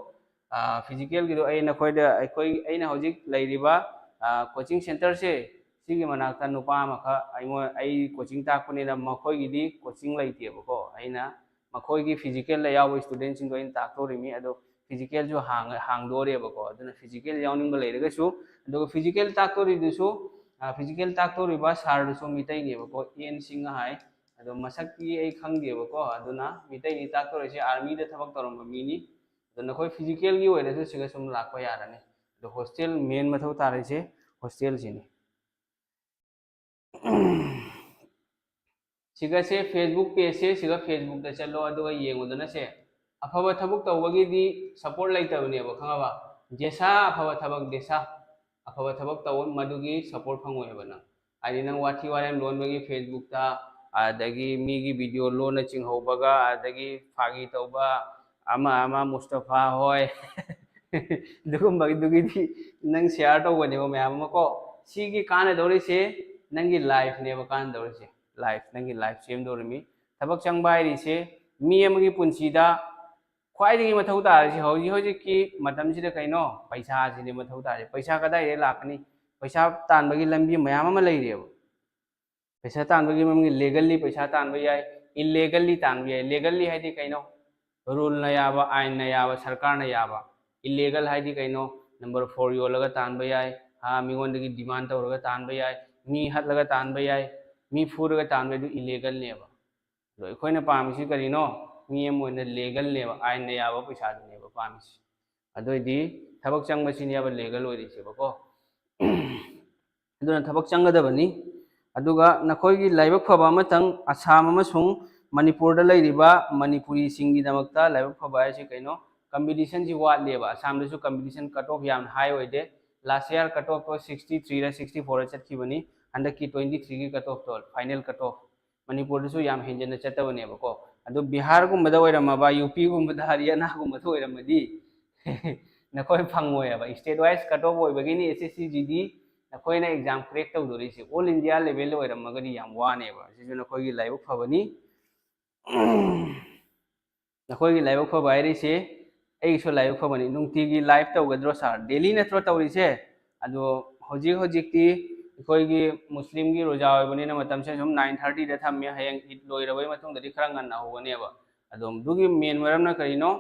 ꯑ, physical-ꯒꯤꯗꯣ ꯑꯩ ꯅꯈꯣꯏꯗ, ꯑꯩꯈꯣꯏ, ꯑꯩꯅ ꯍꯧꯖꯤꯛ ꯂꯩꯔꯤꯕ, ꯑ, coaching center-ꯁꯦ, ꯁꯤꯒꯤ ꯃꯅꯥꯛꯇ ꯅꯨꯄꯥ ꯑꯃꯈꯛ ꯑꯩꯉꯣꯟ-, ꯑꯩ coaching ꯇꯥꯛꯄꯅꯤꯅ ꯃꯈꯣꯏꯒꯤꯗꯤ coaching ꯂꯩꯇꯦꯕꯀꯣ꯫ ꯑꯩꯅ ꯃꯈꯣꯏꯒꯤ physical-ꯗ ꯌꯥꯎꯕ student-ꯁꯤꯡꯗꯣ ꯑꯩꯅ ꯇꯥꯛꯇꯣꯔꯤꯃꯤ꯫ ꯑꯗꯣ physical-ꯁꯨ ꯍꯥꯡ-, ꯍꯥꯡꯗꯣꯔꯦꯕꯀꯣ꯫ ꯑꯗꯨꯅ physical ꯌꯥꯎꯅꯤꯡꯕ ꯂꯩꯔꯒꯁꯨ, ꯑꯗꯨꯒ physical ꯇꯥꯛꯇꯣꯔꯤꯗꯨꯁꯨ, ꯑ, physical ꯇꯥꯛꯇꯣꯔꯤꯕ ꯁꯥꯔꯗꯨꯁꯨ ꯃꯤꯇꯩꯅꯦꯕꯀꯣ, ꯑꯦꯟ ꯁꯤꯡꯍ ꯍꯥꯏ꯫ ꯑꯗꯣ ꯃꯁꯛꯇꯤ ꯑꯩ ꯈꯪꯗꯦꯕꯀꯣ꯫ ꯑꯗꯨꯅ ꯃꯤꯇꯩꯅꯤ ꯇꯥꯛꯇꯣꯔꯤꯁꯦ, army-ꯗ ꯊꯕꯛ ꯇꯧꯔꯝꯕ ꯃꯤꯅꯤ꯫ ꯑꯗꯣ ꯅꯈꯣꯏ physical-ꯒꯤ ꯑꯣꯏꯔꯁꯨ ꯁꯤꯒ ꯁꯨꯝ ꯂꯥꯛꯄ ꯌꯥꯔꯅꯤ꯫ ꯑꯗꯣ hostel main ꯃꯊꯧ ꯇꯥꯔꯤꯁꯦ hostel-ꯁꯤꯅꯤ꯫ ꯁꯤꯒꯁꯦ Facebook pageꯁꯦ, ꯁꯤꯒ Facebookꯇ ꯆꯠꯂꯣ, ꯑꯗꯨꯒ ꯌꯦꯡꯉꯨꯗꯅ ꯁꯦ꯫ ꯑꯐꯕ ꯊꯕꯛ ꯇꯧꯕꯒꯤꯗꯤ support ꯂꯩꯇꯕꯅꯦꯕ, ꯈꯪꯉꯕ? ꯖꯦꯁꯥ ꯑꯐꯕ ꯊꯕꯛ, ꯖꯦꯁꯥ ꯑꯐꯕ ꯊꯕꯛ ꯇꯧꯕ, ꯃꯗꯨꯒꯤ support ꯐꯪꯉꯣꯏꯕ ꯅꯪ꯫ ꯍꯥꯏꯗꯤ ꯅꯪ ꯋꯥꯊꯤ ꯋꯥꯔꯦꯝ ꯂꯣꯟꯕꯒꯤ Facebookꯇ, ꯑꯗꯒꯤ ꯃꯤꯒꯤ video ꯂꯣꯟꯅ ꯆꯤꯡꯍꯧꯕꯒ, ꯑꯗꯒꯤ ꯐꯥꯒꯤ ꯇꯧꯕ, ꯑꯃ ꯑꯃ ꯃꯨꯁꯇꯐꯥ ꯍꯣꯏ, ꯑꯗꯨꯒꯨꯝꯕꯒꯤꯗꯨꯒꯤꯗꯤ ꯅꯪ share ꯇꯧꯕꯅꯦꯕ ꯃꯌꯥꯝ ꯑꯃ ꯀꯣ꯫ ꯁꯤꯒꯤ ꯀꯥꯟꯅꯗꯧꯔꯤꯁꯦ ꯅꯪꯒꯤ lifeꯅꯦꯕ ꯀꯥꯟꯅꯗꯧꯔꯤꯁꯦ, life, ꯅꯪꯒꯤ life ꯁꯦꯝꯗꯧꯔꯤꯃꯤ꯫ ꯊꯕꯛ ꯆꯪꯕ ꯍꯥꯏꯔꯤꯁꯦ ꯃꯤ ꯑꯃꯒꯤ ꯄꯨꯟꯁꯤꯗ ꯈ꯭ꯋꯥꯏꯗꯒꯤ ꯃꯊꯧ ꯇꯥꯔꯤꯁꯤ ꯍꯧꯖꯤꯛ ꯍꯧꯖꯤꯛꯀꯤ ꯃꯇꯝꯁꯤꯗ ꯀꯩꯅꯣ? ꯄꯩꯁꯥꯁꯤꯅꯦ ꯃꯊꯧ ꯇꯥꯔꯤꯁꯦ꯫ ꯄꯩꯁꯥ ꯀꯗꯥꯏꯗꯒꯤ ꯂꯥꯛꯀꯅꯤ? ꯄꯩꯁꯥ ꯇꯥꯟꯕꯒꯤ ꯂꯝꯕꯤ ꯃꯌꯥꯝ ꯑꯃ ꯂꯩꯔꯦꯕ꯫ ꯄꯩꯁꯥ ꯇꯥꯟꯕꯒꯤ ꯃꯃꯤꯡ legally ꯄꯩꯁꯥ ꯇꯥꯟꯕ ꯌꯥꯏ, illegally ꯇꯥꯟꯕ ꯌꯥꯏ꯫ Legallyꯍꯥꯏꯗꯤ ꯀꯩꯅꯣ? Ruleꯅ ꯌꯥꯕ, ꯑꯥꯏꯟꯅ ꯌꯥꯕ, ꯁꯔꯀꯥꯔꯅ ꯌꯥꯕ꯫ Illegal ꯍꯥꯏꯗꯤ ꯀꯩꯅꯣ? Number four ꯌꯣꯜꯂꯒ ꯇꯥꯟꯕ ꯌꯥꯏ, ꯍꯥ, ꯃꯤꯉꯣꯟꯗꯒꯤ demand ꯇꯧꯔꯒ ꯇꯥꯟꯕ ꯌꯥꯏ, ꯃꯤ ꯍꯥꯠꯂꯒ ꯇꯥꯟꯕ ꯌꯥꯏ, ꯃꯤ ꯐꯨꯔꯒ ꯇꯥꯟꯕ ꯌꯥꯏ, ꯑꯗꯨ illegalꯅꯦꯕ꯫ ꯑꯗꯣ ꯑꯩꯈꯣꯏꯅ ꯄꯥꯝꯃꯤꯁꯤ ꯀꯔꯤꯅꯣ? ꯃꯤ ꯑꯃ ꯑꯣꯏꯅ legalꯅꯦꯕ, ꯑꯥꯏꯟꯅ ꯌꯥꯕ ꯄꯩꯁꯥꯗꯨꯅꯦꯕ ꯄꯥꯝꯃꯤꯁꯤ꯫ ꯑꯗꯨꯑꯣꯏꯗꯤ ꯊꯕꯛ ꯆꯪꯕꯁꯤꯅꯦꯕ legal ꯑꯣꯏꯔꯤꯁꯦꯕꯀꯣ꯫ ꯑꯗꯨꯅ ꯊꯕꯛ ꯆꯪꯒꯗꯕꯅꯤ꯫ ꯑꯗꯨꯒ ꯅꯈꯣꯏꯒꯤ ꯂꯥꯏꯕꯛ ꯐꯕ ꯑꯃꯇꯪ, ꯑꯁꯥꯝ ꯑꯃꯁꯨꯡ ꯃꯅꯤꯄꯨꯔꯗ ꯂꯩꯔꯤꯕ ꯃꯅꯤꯄꯨꯔꯤꯁꯤꯡꯒꯤꯗꯃꯛꯇ ꯂꯥꯏꯕꯛ ꯐꯕ ꯍꯥꯏꯁꯤ ꯀꯩꯅꯣ? Competitionꯁꯤ ꯋꯥꯠꯂꯦꯕ꯫ ꯑꯁꯥꯝꯗꯁꯨ competition cut off ꯌꯥꯝꯅ high ꯑꯣꯏꯗꯦ꯫ Last year cut offꯇꯣ sixty threeꯔ sixty fourꯔ ꯆꯠꯈꯤꯕꯅꯤ꯫ ꯍꯟꯗꯛꯀꯤ twenty threeꯒꯤ cut offꯇꯣ, final cut off꯫ ꯃꯅꯤꯄꯨꯔꯗꯁꯨ ꯌꯥꯝ ꯍꯦꯟꯖꯟꯅ ꯆꯠꯇꯕꯅꯦꯕꯀꯣ꯫ ꯑꯗꯣ ꯕꯤꯍꯥꯔꯒꯨꯝꯕꯗ ꯑꯣꯏꯔꯝꯃꯕ, UPꯒꯨꯝꯕꯗ, ꯍꯔꯤꯌꯥꯅꯥꯒꯨꯝꯕꯗ ꯑꯣꯏꯔꯝꯃꯗꯤ ꯅꯈꯣꯏ ꯐꯪꯉꯣꯏꯕ꯫ State wise cut off ꯑꯣꯏꯕꯒꯤꯅꯤ SSCGD ꯅꯈꯣꯏꯅ exam crack ꯇꯧꯗꯣꯔꯤꯁꯦ꯫ All India level ꯑꯣꯏꯔꯝꯃꯒꯗꯤ ꯌꯥꯝ ꯋꯥꯅꯦꯕ꯫ ꯑꯁꯤꯁꯨ ꯅꯈꯣꯏꯒꯤ ꯂꯥꯏꯕꯛ ꯐꯕꯅꯤ꯫ ꯅꯈꯣꯏꯒꯤ ꯂꯥꯏꯕꯛ ꯐꯕ ꯍꯥꯏꯔꯤꯁꯦ ꯑꯩꯒꯤꯁꯨ ꯂꯥꯏꯕꯛ ꯐꯕꯅꯤ꯫ ꯅꯨꯡꯇꯤꯒꯤ live ꯇꯧꯒꯗ꯭ꯔꯣ sir? Daily ꯅꯠꯇ꯭ꯔꯣ ꯇꯧꯔꯤꯁꯦ? ꯑꯗꯣ ꯍꯧꯖꯤꯛ ꯍꯧꯖꯤꯛꯇꯤ ꯑꯩꯈꯣꯏꯒꯤ ꯃꯨꯁꯂꯤꯝꯒꯤ ꯔꯣꯖꯥ ꯑꯣꯏꯕꯅꯤꯅ ꯃꯇꯝꯁꯦ ꯁꯨꯝ nine thirtyꯗ ꯊꯝꯃꯦ꯫ ꯍꯌꯦꯡ ꯏꯗ ꯂꯣꯏꯔꯕꯩ ꯃꯇꯨꯡꯗꯗꯤ ꯈꯔ ꯉꯟꯅ ꯍꯧꯒꯅꯦꯕ꯫ ꯑꯗꯣ ꯑꯗꯨꯒꯤ main ꯃꯔꯝꯅ ꯀꯔꯤꯅꯣ?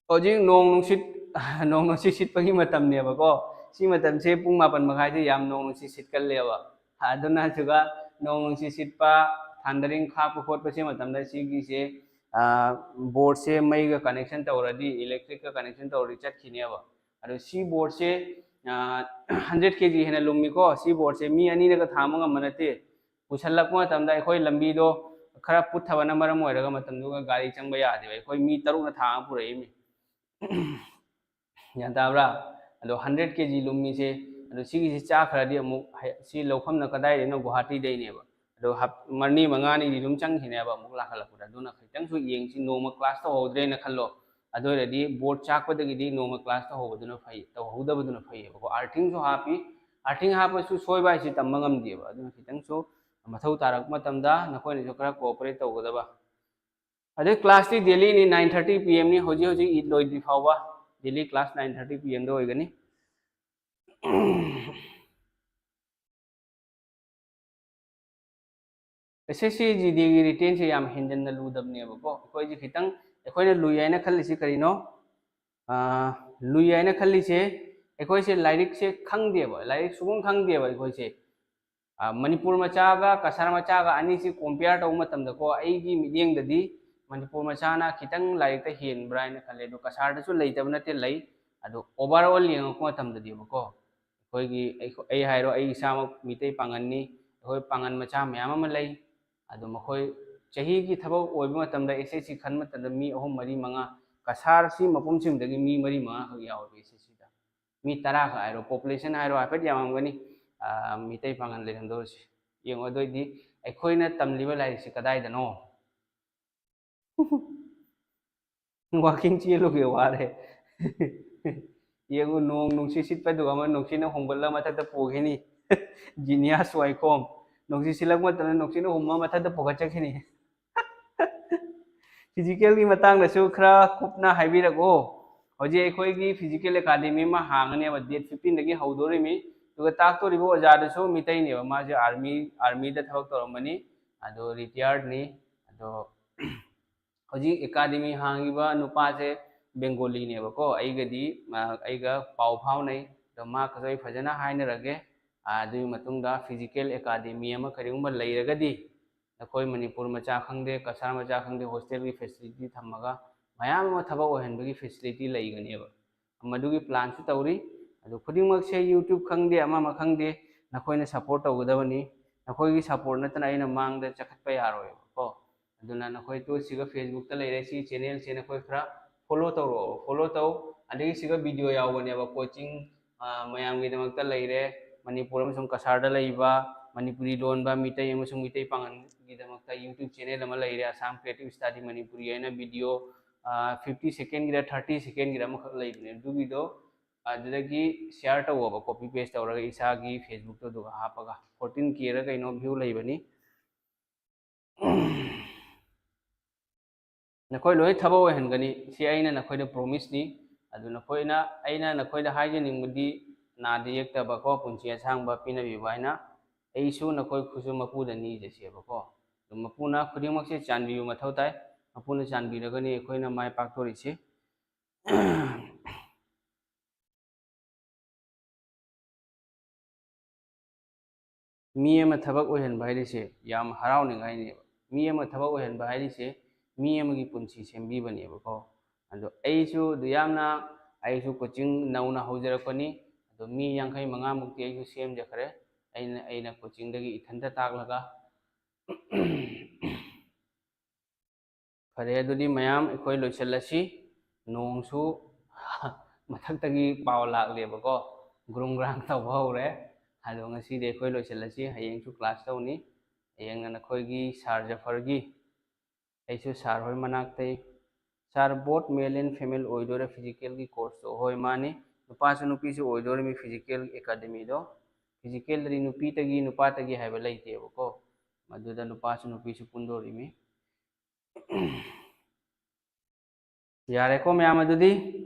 ꯍꯧꯖꯤꯛ ꯅꯣꯡ ꯅꯨꯡꯁꯤꯠ, ꯅꯣꯡ ꯅꯨꯡꯁꯤꯠ ꯁꯤꯠꯄꯒꯤ ꯃꯇꯝꯅꯦꯕꯀꯣ꯫ ꯁꯤ ꯃꯇꯝꯁꯦ ꯄꯨꯡ ꯃꯥꯄꯟ ꯃꯈꯥꯏꯁꯦ ꯌꯥꯝ ꯅꯣꯡ ꯅꯨꯡꯁꯤꯠ ꯁꯤꯠꯀꯜꯂꯦꯕ꯫ ꯑꯗꯨꯅ ꯑꯗꯨꯒ ꯅꯣꯡ ꯅꯨꯡꯁꯤꯠ ꯁꯤꯠꯄ, thundering ꯈꯥꯛꯄ ꯈꯣꯠꯄꯁꯦ ꯃꯇꯝꯗ ꯁꯤꯒꯤꯁꯦ, ꯑ, boardꯁꯦ ꯃꯩꯒ connection ꯇꯧꯔꯗꯤ, electricꯀ connection ꯇꯧꯔꯗꯤ ꯆꯠꯈꯤꯅꯦꯕ꯫ ꯑꯗꯣ ꯁꯤ boardꯁꯦ, ꯑ, hundred KG ꯍꯦꯟꯅ ꯂꯨꯝꯃꯤꯀꯣ꯫ ꯁꯤ boardꯁꯦ ꯃꯤ ꯑꯅꯤꯅꯒ ꯊꯥꯡꯕ ꯉꯝꯕ ꯅꯠꯇꯦ꯫ ꯄꯨꯁꯜꯂꯛꯄ ꯃꯇꯝꯗ ꯑꯩꯈꯣꯏ ꯂꯝꯕꯤꯗꯣ ꯈꯔ ꯄꯨꯠꯊꯕꯅ ꯃꯔꯝ ꯑꯣꯏꯔꯒ ꯃꯇꯝꯗꯨꯒ ꯒꯥꯔꯤ ꯆꯪꯕ ꯌꯥꯗꯦꯕ꯫ ꯑꯩꯈꯣꯏ ꯃꯤ ꯇꯔꯨꯛꯅ ꯊꯥꯡꯉ ꯄꯨꯔꯛꯏꯃꯤ꯫ ꯒ꯭ꯌꯥꯟ ꯇꯥꯕ꯭ꯔꯥ? ꯑꯗꯣ ꯍꯟꯗ꯭ꯔꯦꯠ ꯀꯦ ꯖꯤ ꯂꯨꯝꯃꯤꯁꯦ, ꯑꯗꯣ ꯁꯤꯒꯤꯁꯤ ꯆꯥꯈ꯭ꯔꯗꯤ ꯑꯃꯨꯛ ꯍꯥꯏ-, ꯁꯤ ꯂꯧꯐꯝꯅ ꯀꯗꯥꯏꯗꯩꯅꯣ? ꯒꯨꯍꯥꯇꯤꯗꯩꯅꯦꯕ꯫ ꯑꯗꯣ ꯍꯞ-, ꯃꯅꯤ ꯃꯉꯥꯅꯤꯗꯤ ꯑꯗꯨꯝ ꯆꯪꯈꯤꯅꯦꯕ ꯑꯃꯨꯛ ꯂꯥꯛꯈꯠꯂꯛꯄꯗ꯫ ꯑꯗꯨꯅ ꯈꯤꯇꯪꯁꯨ ꯌꯦꯡꯁꯤ, ꯅꯣꯡꯃ ꯀ꯭ꯂꯥꯁ ꯇꯧꯍꯧꯗ꯭ꯔꯦꯅ ꯈꯜꯂꯣ, ꯑꯗꯨ ꯑꯣꯏꯔꯗꯤ ꯕꯣꯔꯗ ꯆꯥꯛꯄꯗꯒꯤꯗꯤ ꯅꯣꯡꯃ ꯀ꯭ꯂꯥꯁ ꯇꯧꯍꯧꯕꯗꯨꯅ ꯐꯩ, ꯇꯧꯍꯧꯗꯕꯗꯨꯅ ꯐꯩꯌꯦꯕꯀꯣ꯫ ꯑꯥꯔꯊꯤꯡꯁꯨ ꯍꯥꯞꯄꯤ, ꯑꯥꯔꯊꯤꯡ ꯍꯥꯞꯄꯁꯨ ꯁꯣꯏꯕ ꯍꯥꯏꯁꯤ ꯇꯝꯕ ꯉꯝꯗꯦꯕ꯫ ꯑꯗꯨꯅ ꯈꯤꯇꯪꯁꯨ ꯃꯊꯧ ꯇꯥꯔꯛꯄ ꯃꯇꯝꯗ ꯅꯈꯣꯏꯅꯁꯨ ꯈꯔ ꯀꯣꯑꯣꯄꯔꯦꯠ ꯇꯧꯒꯗꯕ꯫ ꯑꯗꯩ ꯀ꯭ꯂꯥꯁꯇꯤ ꯗꯦꯂꯤꯅꯤ, ꯅꯥꯏꯟ ꯊꯥꯔꯇꯤ ꯄꯤ ꯑꯦꯝꯅꯤ, ꯍꯧꯖꯤꯛ ꯍꯧꯖꯤꯛ ꯏꯠ ꯂꯣꯏꯗ꯭ꯔꯤ ꯐꯥꯎꯕ ꯗꯦꯂꯤ ꯀ꯭ꯂꯥꯁ ꯅꯥꯏꯟ ꯊꯥꯔꯇꯤ ꯄꯤ ꯑꯦꯝꯗ ꯑꯣꯏꯒꯅꯤ꯫ ꯑꯦꯁ ꯑꯦꯁ ꯁꯤ ꯖꯤ ꯗꯤꯒꯤ ꯔꯤꯇꯦꯟꯁꯦ ꯌꯥꯝ ꯍꯦꯟꯖꯟꯅ ꯂꯨꯗꯕꯅꯦꯕꯀꯣ꯫ ꯑꯩꯈꯣꯏꯁꯦ ꯈꯤꯇꯪ, ꯑꯩꯈꯣꯏꯅ ꯂꯨꯏ ꯍꯥꯏꯅ ꯈꯜꯂꯤꯁꯤ ꯀꯔꯤꯅꯣ? ꯑꯥ, ꯂꯨꯏ ꯍꯥꯏꯅ ꯈꯜꯂꯤꯁꯦ, ꯑꯩꯈꯣꯏꯁꯦ ꯂꯥꯏꯔꯤꯛꯁꯦ ꯈꯪꯗꯦꯕ, ꯂꯥꯏꯔꯤꯛ ꯁꯨꯡꯈꯪ ꯈꯪꯗꯦꯕ ꯑꯩꯈꯣꯏꯁꯦ꯫ ꯑꯥ, ꯃꯅꯤꯄꯨꯔ ꯃꯆꯥꯒ ꯀꯁꯥꯔ ꯃꯆꯥꯒ ꯑꯅꯤꯁꯤ ꯀꯣꯝꯄꯤꯌꯥꯔ ꯇꯧꯕ ꯃꯇꯝꯗꯀꯣ, ꯑꯩꯒꯤ ꯃꯤꯠꯌꯦꯡꯗꯗꯤ ꯃꯅꯤꯄꯨꯔ ꯃꯆꯥꯅ ꯈꯤꯇꯪ ꯂꯥꯏꯔꯤꯛꯇ ꯍꯦꯟꯕ꯭ꯔꯥ ꯍꯥꯏꯅ ꯈꯜꯂꯦ꯫ ꯑꯗꯣ ꯀꯁꯥꯔꯗꯁꯨ ꯂꯩꯇꯕ ꯅꯠꯇꯦ, ꯂꯩ꯫ ꯑꯗꯣ ꯑꯣꯚꯔ ꯑꯣꯜ ꯌꯦꯡꯉꯛꯄ ꯃꯇꯝꯗꯗꯤꯕꯀꯣ, ꯑꯩꯈꯣꯏꯒꯤ, ꯑꯩꯈꯣ-, ꯑꯩ ꯍꯥꯏꯔꯣ, ꯑꯩ ꯏꯁꯥꯃꯛ ꯃꯤꯇꯩ ꯄꯥꯡꯒꯜꯅꯤ, ꯑꯩꯈꯣꯏ ꯄꯥꯡꯒꯜ ꯃꯆꯥ ꯃꯌꯥꯝ ꯑꯃ ꯂꯩ꯫ ꯑꯗꯣ ꯃꯈꯣꯏ ꯆꯍꯤꯒꯤ ꯊꯕꯛ ꯑꯣꯏꯕ ꯃꯇꯝꯗ, ꯑꯦꯁ ꯑꯦꯁ ꯁꯤ ꯈꯟꯕ ꯃꯇꯝꯗ ꯃꯤ ꯑꯍꯨꯝ, ꯃꯔꯤ, ꯃꯉꯥ, ꯀꯁꯥꯔꯁꯤ ꯃꯄꯨꯝꯁꯤꯡꯗꯒꯤ ꯃꯤ ꯃꯔꯤ, ꯃꯉꯥꯈꯛ ꯌꯥꯎꯋꯦꯕ ꯑꯦꯁ ꯑꯦꯁ ꯁꯤꯗ꯫ ꯃꯤ ꯇꯔꯥꯈꯛ ꯍꯥꯏꯔꯣ, ꯄꯣꯄꯨꯂꯦꯁꯟ ꯍꯥꯏꯔꯣ, ꯍꯥꯏꯐꯦꯠ ꯌꯥꯝꯃꯝꯒꯅꯤ, ꯑꯥ, ꯃꯤꯇꯩ ꯄꯥꯡꯒꯜ ꯂꯩꯔꯝꯗꯧꯔꯤꯁꯦ꯫ ꯌꯦꯡꯉꯣ, ꯑꯗꯨꯑꯣꯏꯗꯤ ꯑꯩꯈꯣꯏꯅ ꯇꯝꯂꯤꯕ ꯂꯥꯏꯔꯤꯛꯁꯤ ꯀꯗꯥꯏꯗꯅꯣ? ꯋꯥꯀꯤꯡ ꯆꯦꯜꯂꯨꯒꯦ, ꯋꯥꯔꯦ꯫ ꯌꯦꯡꯉꯨ, ꯅꯣꯡ ꯅꯨꯡꯁꯤꯠ ꯁꯤꯠꯄꯗꯨ ꯑꯃ ꯅꯨꯡꯁꯤꯠꯅ ꯍꯨꯝꯒꯠꯂ ꯃꯊꯛꯇ ꯄꯨꯈꯤꯅꯤ꯫ ꯖꯤꯅꯤꯌꯥꯁ ꯋꯥꯏꯈꯣꯝ꯫ ꯅꯨꯡꯁꯤꯠ ꯁꯤꯠꯂꯛꯄ ꯃꯇꯝꯗ ꯅꯨꯡꯁꯤꯠꯅ ꯍꯨꯝꯃ ꯃꯊꯛꯇ ꯄꯨꯈꯠꯆꯈꯤꯅꯤ꯫ ꯐꯤꯖꯤꯀꯦꯜꯒꯤ ꯃꯇꯥꯡꯗꯁꯨ ꯈꯔ ꯀꯨꯞꯅ ꯍꯥꯏꯕꯤꯔꯛꯑꯣ꯫ ꯍꯧꯖꯤꯛ ꯑꯩꯈꯣꯏꯒꯤ ꯐꯤꯖꯤꯀꯦꯜ ꯑꯦꯀꯥꯗꯃꯤ ꯑꯃ ꯍꯥꯡꯒꯅꯦꯕ, ꯗꯦꯠ ꯐꯤꯐꯇꯤꯟꯗꯒꯤ ꯍꯧꯗꯣꯔꯤꯃꯤ꯫ ꯑꯗꯨꯒ ꯇꯥꯛꯇꯣꯔꯤꯕ ꯑꯣꯖꯥꯗꯨꯁꯨ ꯃꯤꯇꯩꯅꯦꯕ, ꯃꯥꯁꯦ ꯑꯥꯔꯃꯤ, ꯑꯥꯔꯃꯤꯗ ꯊꯕꯛ ꯇꯧꯔꯝꯕꯅꯤ, ꯑꯗꯣ ꯔꯤꯇꯤꯌꯥꯔꯗꯅꯤ꯫ ꯑꯗꯣ ꯍꯧꯖꯤꯛ ꯑꯦꯀꯥꯗꯃꯤ ꯍꯥꯡꯉꯤꯕ ꯅꯨꯄꯥꯁꯦ ꯕꯦꯡꯒꯣꯂꯤꯅꯦꯕꯀꯣ, ꯑꯩꯒꯗꯤ, ꯑ, ꯑꯩꯒ ꯄꯥꯎ ꯐꯥꯎꯅꯩ꯫ ꯑꯗꯣ ꯃꯥꯒꯁꯨ ꯑꯩ ꯐꯖꯅ ꯍꯥꯏꯅꯔꯒꯦ꯫ ꯑ, ꯑꯗꯨꯒꯤ ꯃꯇꯨꯡꯗ ꯐꯤꯖꯤꯀꯦꯜ ꯑꯦꯀꯥꯗꯃꯤ ꯑꯃ ꯀꯔꯤꯒꯨꯝꯕ ꯂꯩꯔꯒꯗꯤ, ꯅꯈꯣꯏ ꯃꯅꯤꯄꯨꯔ ꯃꯆꯥ ꯈꯪꯗꯦ, ꯀꯁꯥꯔ ꯃꯆꯥ ꯈꯪꯗꯦ, ꯍꯣꯁꯇꯦꯜꯒꯤ ꯐꯦꯁꯤꯂꯤꯇꯤ ꯊꯝꯃꯒ ꯃꯌꯥꯝ ꯑꯃ ꯊꯕꯛ ꯑꯣꯏꯍꯟꯕꯒꯤ ꯐꯦꯁꯤꯂꯤꯇꯤ ꯂꯩꯒꯅꯦꯕ꯫ ꯃꯗꯨꯒꯤ ꯄ꯭ꯂꯥꯟꯁꯨ ꯇꯧꯔꯤ꯫ ꯑꯗꯨ ꯈꯨꯗꯤꯡꯃꯛꯁꯦ YouTube ꯈꯪꯗꯦ, ꯑꯃ ꯑꯃ ꯈꯪꯗꯦ, ꯅꯈꯣꯏꯅ ꯁꯞꯄꯣꯔꯠ ꯇꯧꯒꯗꯕꯅꯤ꯫ ꯅꯈꯣꯏꯒꯤ ꯁꯞꯄꯣꯔꯠ ꯅꯠꯇꯅ ꯑꯩꯅ ꯃꯥꯡꯗ ꯆꯈꯠꯄ ꯌꯥꯔꯣꯏꯕꯀꯣ꯫ ꯑꯗꯨꯅ ꯅꯈꯣꯏ ꯇꯨ ꯁꯤꯒ ꯐꯦꯁꯕꯨꯛꯇ ꯂꯩꯔꯦ, ꯁꯤ ꯆꯦꯅꯦꯜꯁꯦ ꯅꯈꯣꯏ ꯈꯔ ꯐꯣꯂꯣ ꯇꯧꯔꯛꯑꯣ, ꯐꯣꯂꯣ ꯇꯧ꯫ ꯑꯗꯒꯤ ꯁꯤꯒ ꯚꯤꯗꯤꯑꯣ ꯌꯥꯎꯕꯅꯦꯕ, ꯀꯣꯆꯤꯡ ꯃꯌꯥꯝꯒꯤꯗꯃꯛꯇ ꯂꯩꯔꯦ꯫ ꯃꯅꯤꯄꯨꯔ ꯑꯃꯁꯨꯡ ꯀꯁꯥꯔꯗ ꯂꯩꯕ ꯃꯅꯤꯄꯨꯔꯤ ꯂꯣꯟꯕ ꯃꯤꯇꯩ ꯑꯃꯁꯨꯡ ꯃꯤꯇꯩ ꯄꯥꯉꯜꯒꯤꯗꯃꯛꯇ ꯌꯨꯇ꯭ꯌꯨꯕ ꯆꯦꯅꯦꯜ ꯑꯃ ꯂꯩꯔꯦ, ꯑꯁꯥꯝ ꯀ꯭ꯔꯤꯌꯦꯇꯤꯕ ꯁ꯭ꯇꯗꯤ ꯃꯅꯤꯄꯨꯔꯤ ꯍꯥꯏꯅ ꯚꯤꯗꯤꯑꯣ ꯐꯤꯐꯇꯤ ꯁꯦꯀꯦꯟꯒꯤꯔ ꯊꯥꯔꯇꯤ ꯁꯦꯀꯦꯟꯒꯤꯔ ꯑꯃꯈꯛ ꯂꯩꯕꯅꯦ꯫ ꯑꯗꯨꯒꯤꯗꯣ ꯑꯗꯨꯗꯒꯤ ꯁꯤꯌꯥꯔ ꯇꯧꯋꯣꯕ, ꯀꯣꯄꯤ ꯄꯦꯁ ꯇꯧꯔꯒ ꯏꯁꯥꯒꯤ ꯐꯦꯁꯕꯨꯛꯇꯣ ꯑꯗꯨꯒ ꯍꯥꯞꯄꯒ꯫ ꯐꯣꯔꯇꯤꯟ ꯀꯦꯔ ꯀꯩꯅꯣ ꯚ꯭ꯌꯨ ꯂꯩꯕꯅꯤ꯫ ꯅꯈꯣꯏ ꯂꯣꯏ ꯊꯕꯛ ꯑꯣꯏꯍꯟꯒꯅꯤ, ꯁꯤ ꯑꯩꯅ ꯅꯈꯣꯏꯗ ꯄ꯭ꯔꯣꯃꯤꯁꯅꯤ꯫ ꯑꯗꯨ ꯅꯈꯣꯏꯅ, ꯑꯩꯅ ꯅꯈꯣꯏꯗ ꯍꯥꯏꯖꯅꯤꯡꯕꯗꯤ, ꯅꯥꯗ ꯌꯦꯛꯇꯕꯀꯣ, ꯄꯨꯟꯁꯤ ꯑꯁꯥꯡꯕ ꯄꯤꯅꯕꯤꯕ ꯍꯥꯏꯅ꯫ ꯑꯩꯁꯨ ꯅꯈꯣꯏ ꯈꯨꯠꯁꯨ ꯃꯄꯨꯗ ꯅꯤꯖꯁꯦꯕꯀꯣ꯫ ꯑꯗꯨ ꯃꯄꯨꯅ ꯈꯨꯗꯤꯡꯃꯛꯁꯦ ꯆꯥꯟꯕꯤꯌꯨ ꯃꯊꯧ ꯇꯥꯏ꯫ ꯃꯄꯨꯅ ꯆꯥꯟꯕꯤꯔꯒꯅꯤ ꯑꯩꯈꯣꯏꯅ ꯃꯥꯏ ꯄꯥꯛꯇꯣꯔꯤꯁꯦ꯫ ꯃꯤ ꯑꯃ ꯊꯕꯛ ꯑꯣꯏꯍꯟꯕ ꯍꯥꯏꯔꯤꯁꯦ ꯌꯥꯝ ꯍꯔꯥꯎꯅꯤꯡꯉꯥꯏꯅꯦꯕ꯫ ꯃꯤ ꯑꯃ ꯊꯕꯛ ꯑꯣꯏꯍꯟꯕ ꯍꯥꯏꯔꯤꯁꯦ ꯃꯤ ꯑꯃꯒꯤ ꯄꯨꯟꯁꯤ ꯁꯦꯝꯕꯤꯕꯅꯦꯕꯀꯣ꯫ ꯑꯗꯣ ꯑꯩꯁꯨ ꯑꯗꯨ ꯌꯥꯝꯅ, ꯑꯩꯁꯨ ꯀꯣꯆꯤꯡ ꯅꯧꯅ ꯍꯧꯖꯔꯛꯄꯅꯤ꯫ ꯑꯗꯣ ꯃꯤ ꯌꯥꯡꯈꯩ ꯃꯉꯥꯃꯨꯛꯇꯤ ꯑꯩꯁꯨ ꯁꯦꯝꯖꯈ꯭ꯔꯦ, ꯑꯩꯅ, ꯑꯩꯅ ꯀꯣꯆꯤꯡꯗꯒꯤ ꯏꯊꯟꯇ ꯇꯥꯛꯂꯒ꯫ ꯐꯔꯦ, ꯑꯗꯨꯗꯤ ꯃꯌꯥꯝ ꯑꯩꯈꯣꯏ ꯂꯣꯏꯁꯤꯜꯂꯁꯤ꯫ ꯅꯣꯡꯁꯨ ꯃꯊꯛꯇꯒꯤ ꯄꯥꯎ ꯂꯥꯛꯂꯦꯕꯀꯣ, ꯒ꯭ꯔꯨꯝ ꯒ꯭ꯔꯥꯡ ꯇꯧꯕ ꯍꯧꯔꯦ꯫ ꯑꯗꯣ ꯉꯁꯤꯗꯤ ꯑꯩꯈꯣꯏ ꯂꯣꯏꯁꯤꯜꯂꯁꯤ, ꯍꯌꯦꯡꯁꯨ ꯀ꯭ꯂꯥꯁ ꯇꯧꯅꯤ꯫ ꯍꯌꯦꯡꯅ ꯅꯈꯣꯏꯒꯤ ꯁꯥꯔ ꯖꯐꯔꯒꯤ, ꯑꯩꯁꯨ ꯁꯥꯔ ꯍꯣꯏ ꯃꯅꯥꯛꯇꯩ꯫ ꯁꯥꯔ, both male and female ꯑꯣꯏꯗꯣꯏꯔꯥ ꯐꯤꯖꯤꯀꯦꯜꯒꯤ ꯀꯣꯔꯁꯇꯣ? ꯍꯣꯏ, ꯃꯥꯅꯤ꯫ ꯅꯨꯄꯥꯁꯨ ꯅꯨꯄꯤꯁꯨ ꯑꯣꯏꯗꯣꯔꯤꯃꯤ ꯐꯤꯖꯤꯀꯦꯜ ꯑꯦꯀꯥꯗꯃꯤꯗꯣ꯫ ꯐꯤꯖꯤꯀꯦꯜꯗꯗꯤ ꯅꯨꯄꯤꯇꯒꯤ ꯅꯨꯄꯥꯇꯒꯤ ꯍꯥꯏꯕ ꯂꯩꯇꯦꯕꯀꯣ, ꯃꯗꯨꯗ ꯅꯨꯄꯥꯁꯨ ꯅꯨꯄꯤꯁꯨ ꯄꯨꯟꯗꯣꯔꯤꯃꯤ꯫ ꯌꯥꯔꯦꯀꯣ ꯃꯌꯥꯝ, ꯑꯗꯨꯗꯤ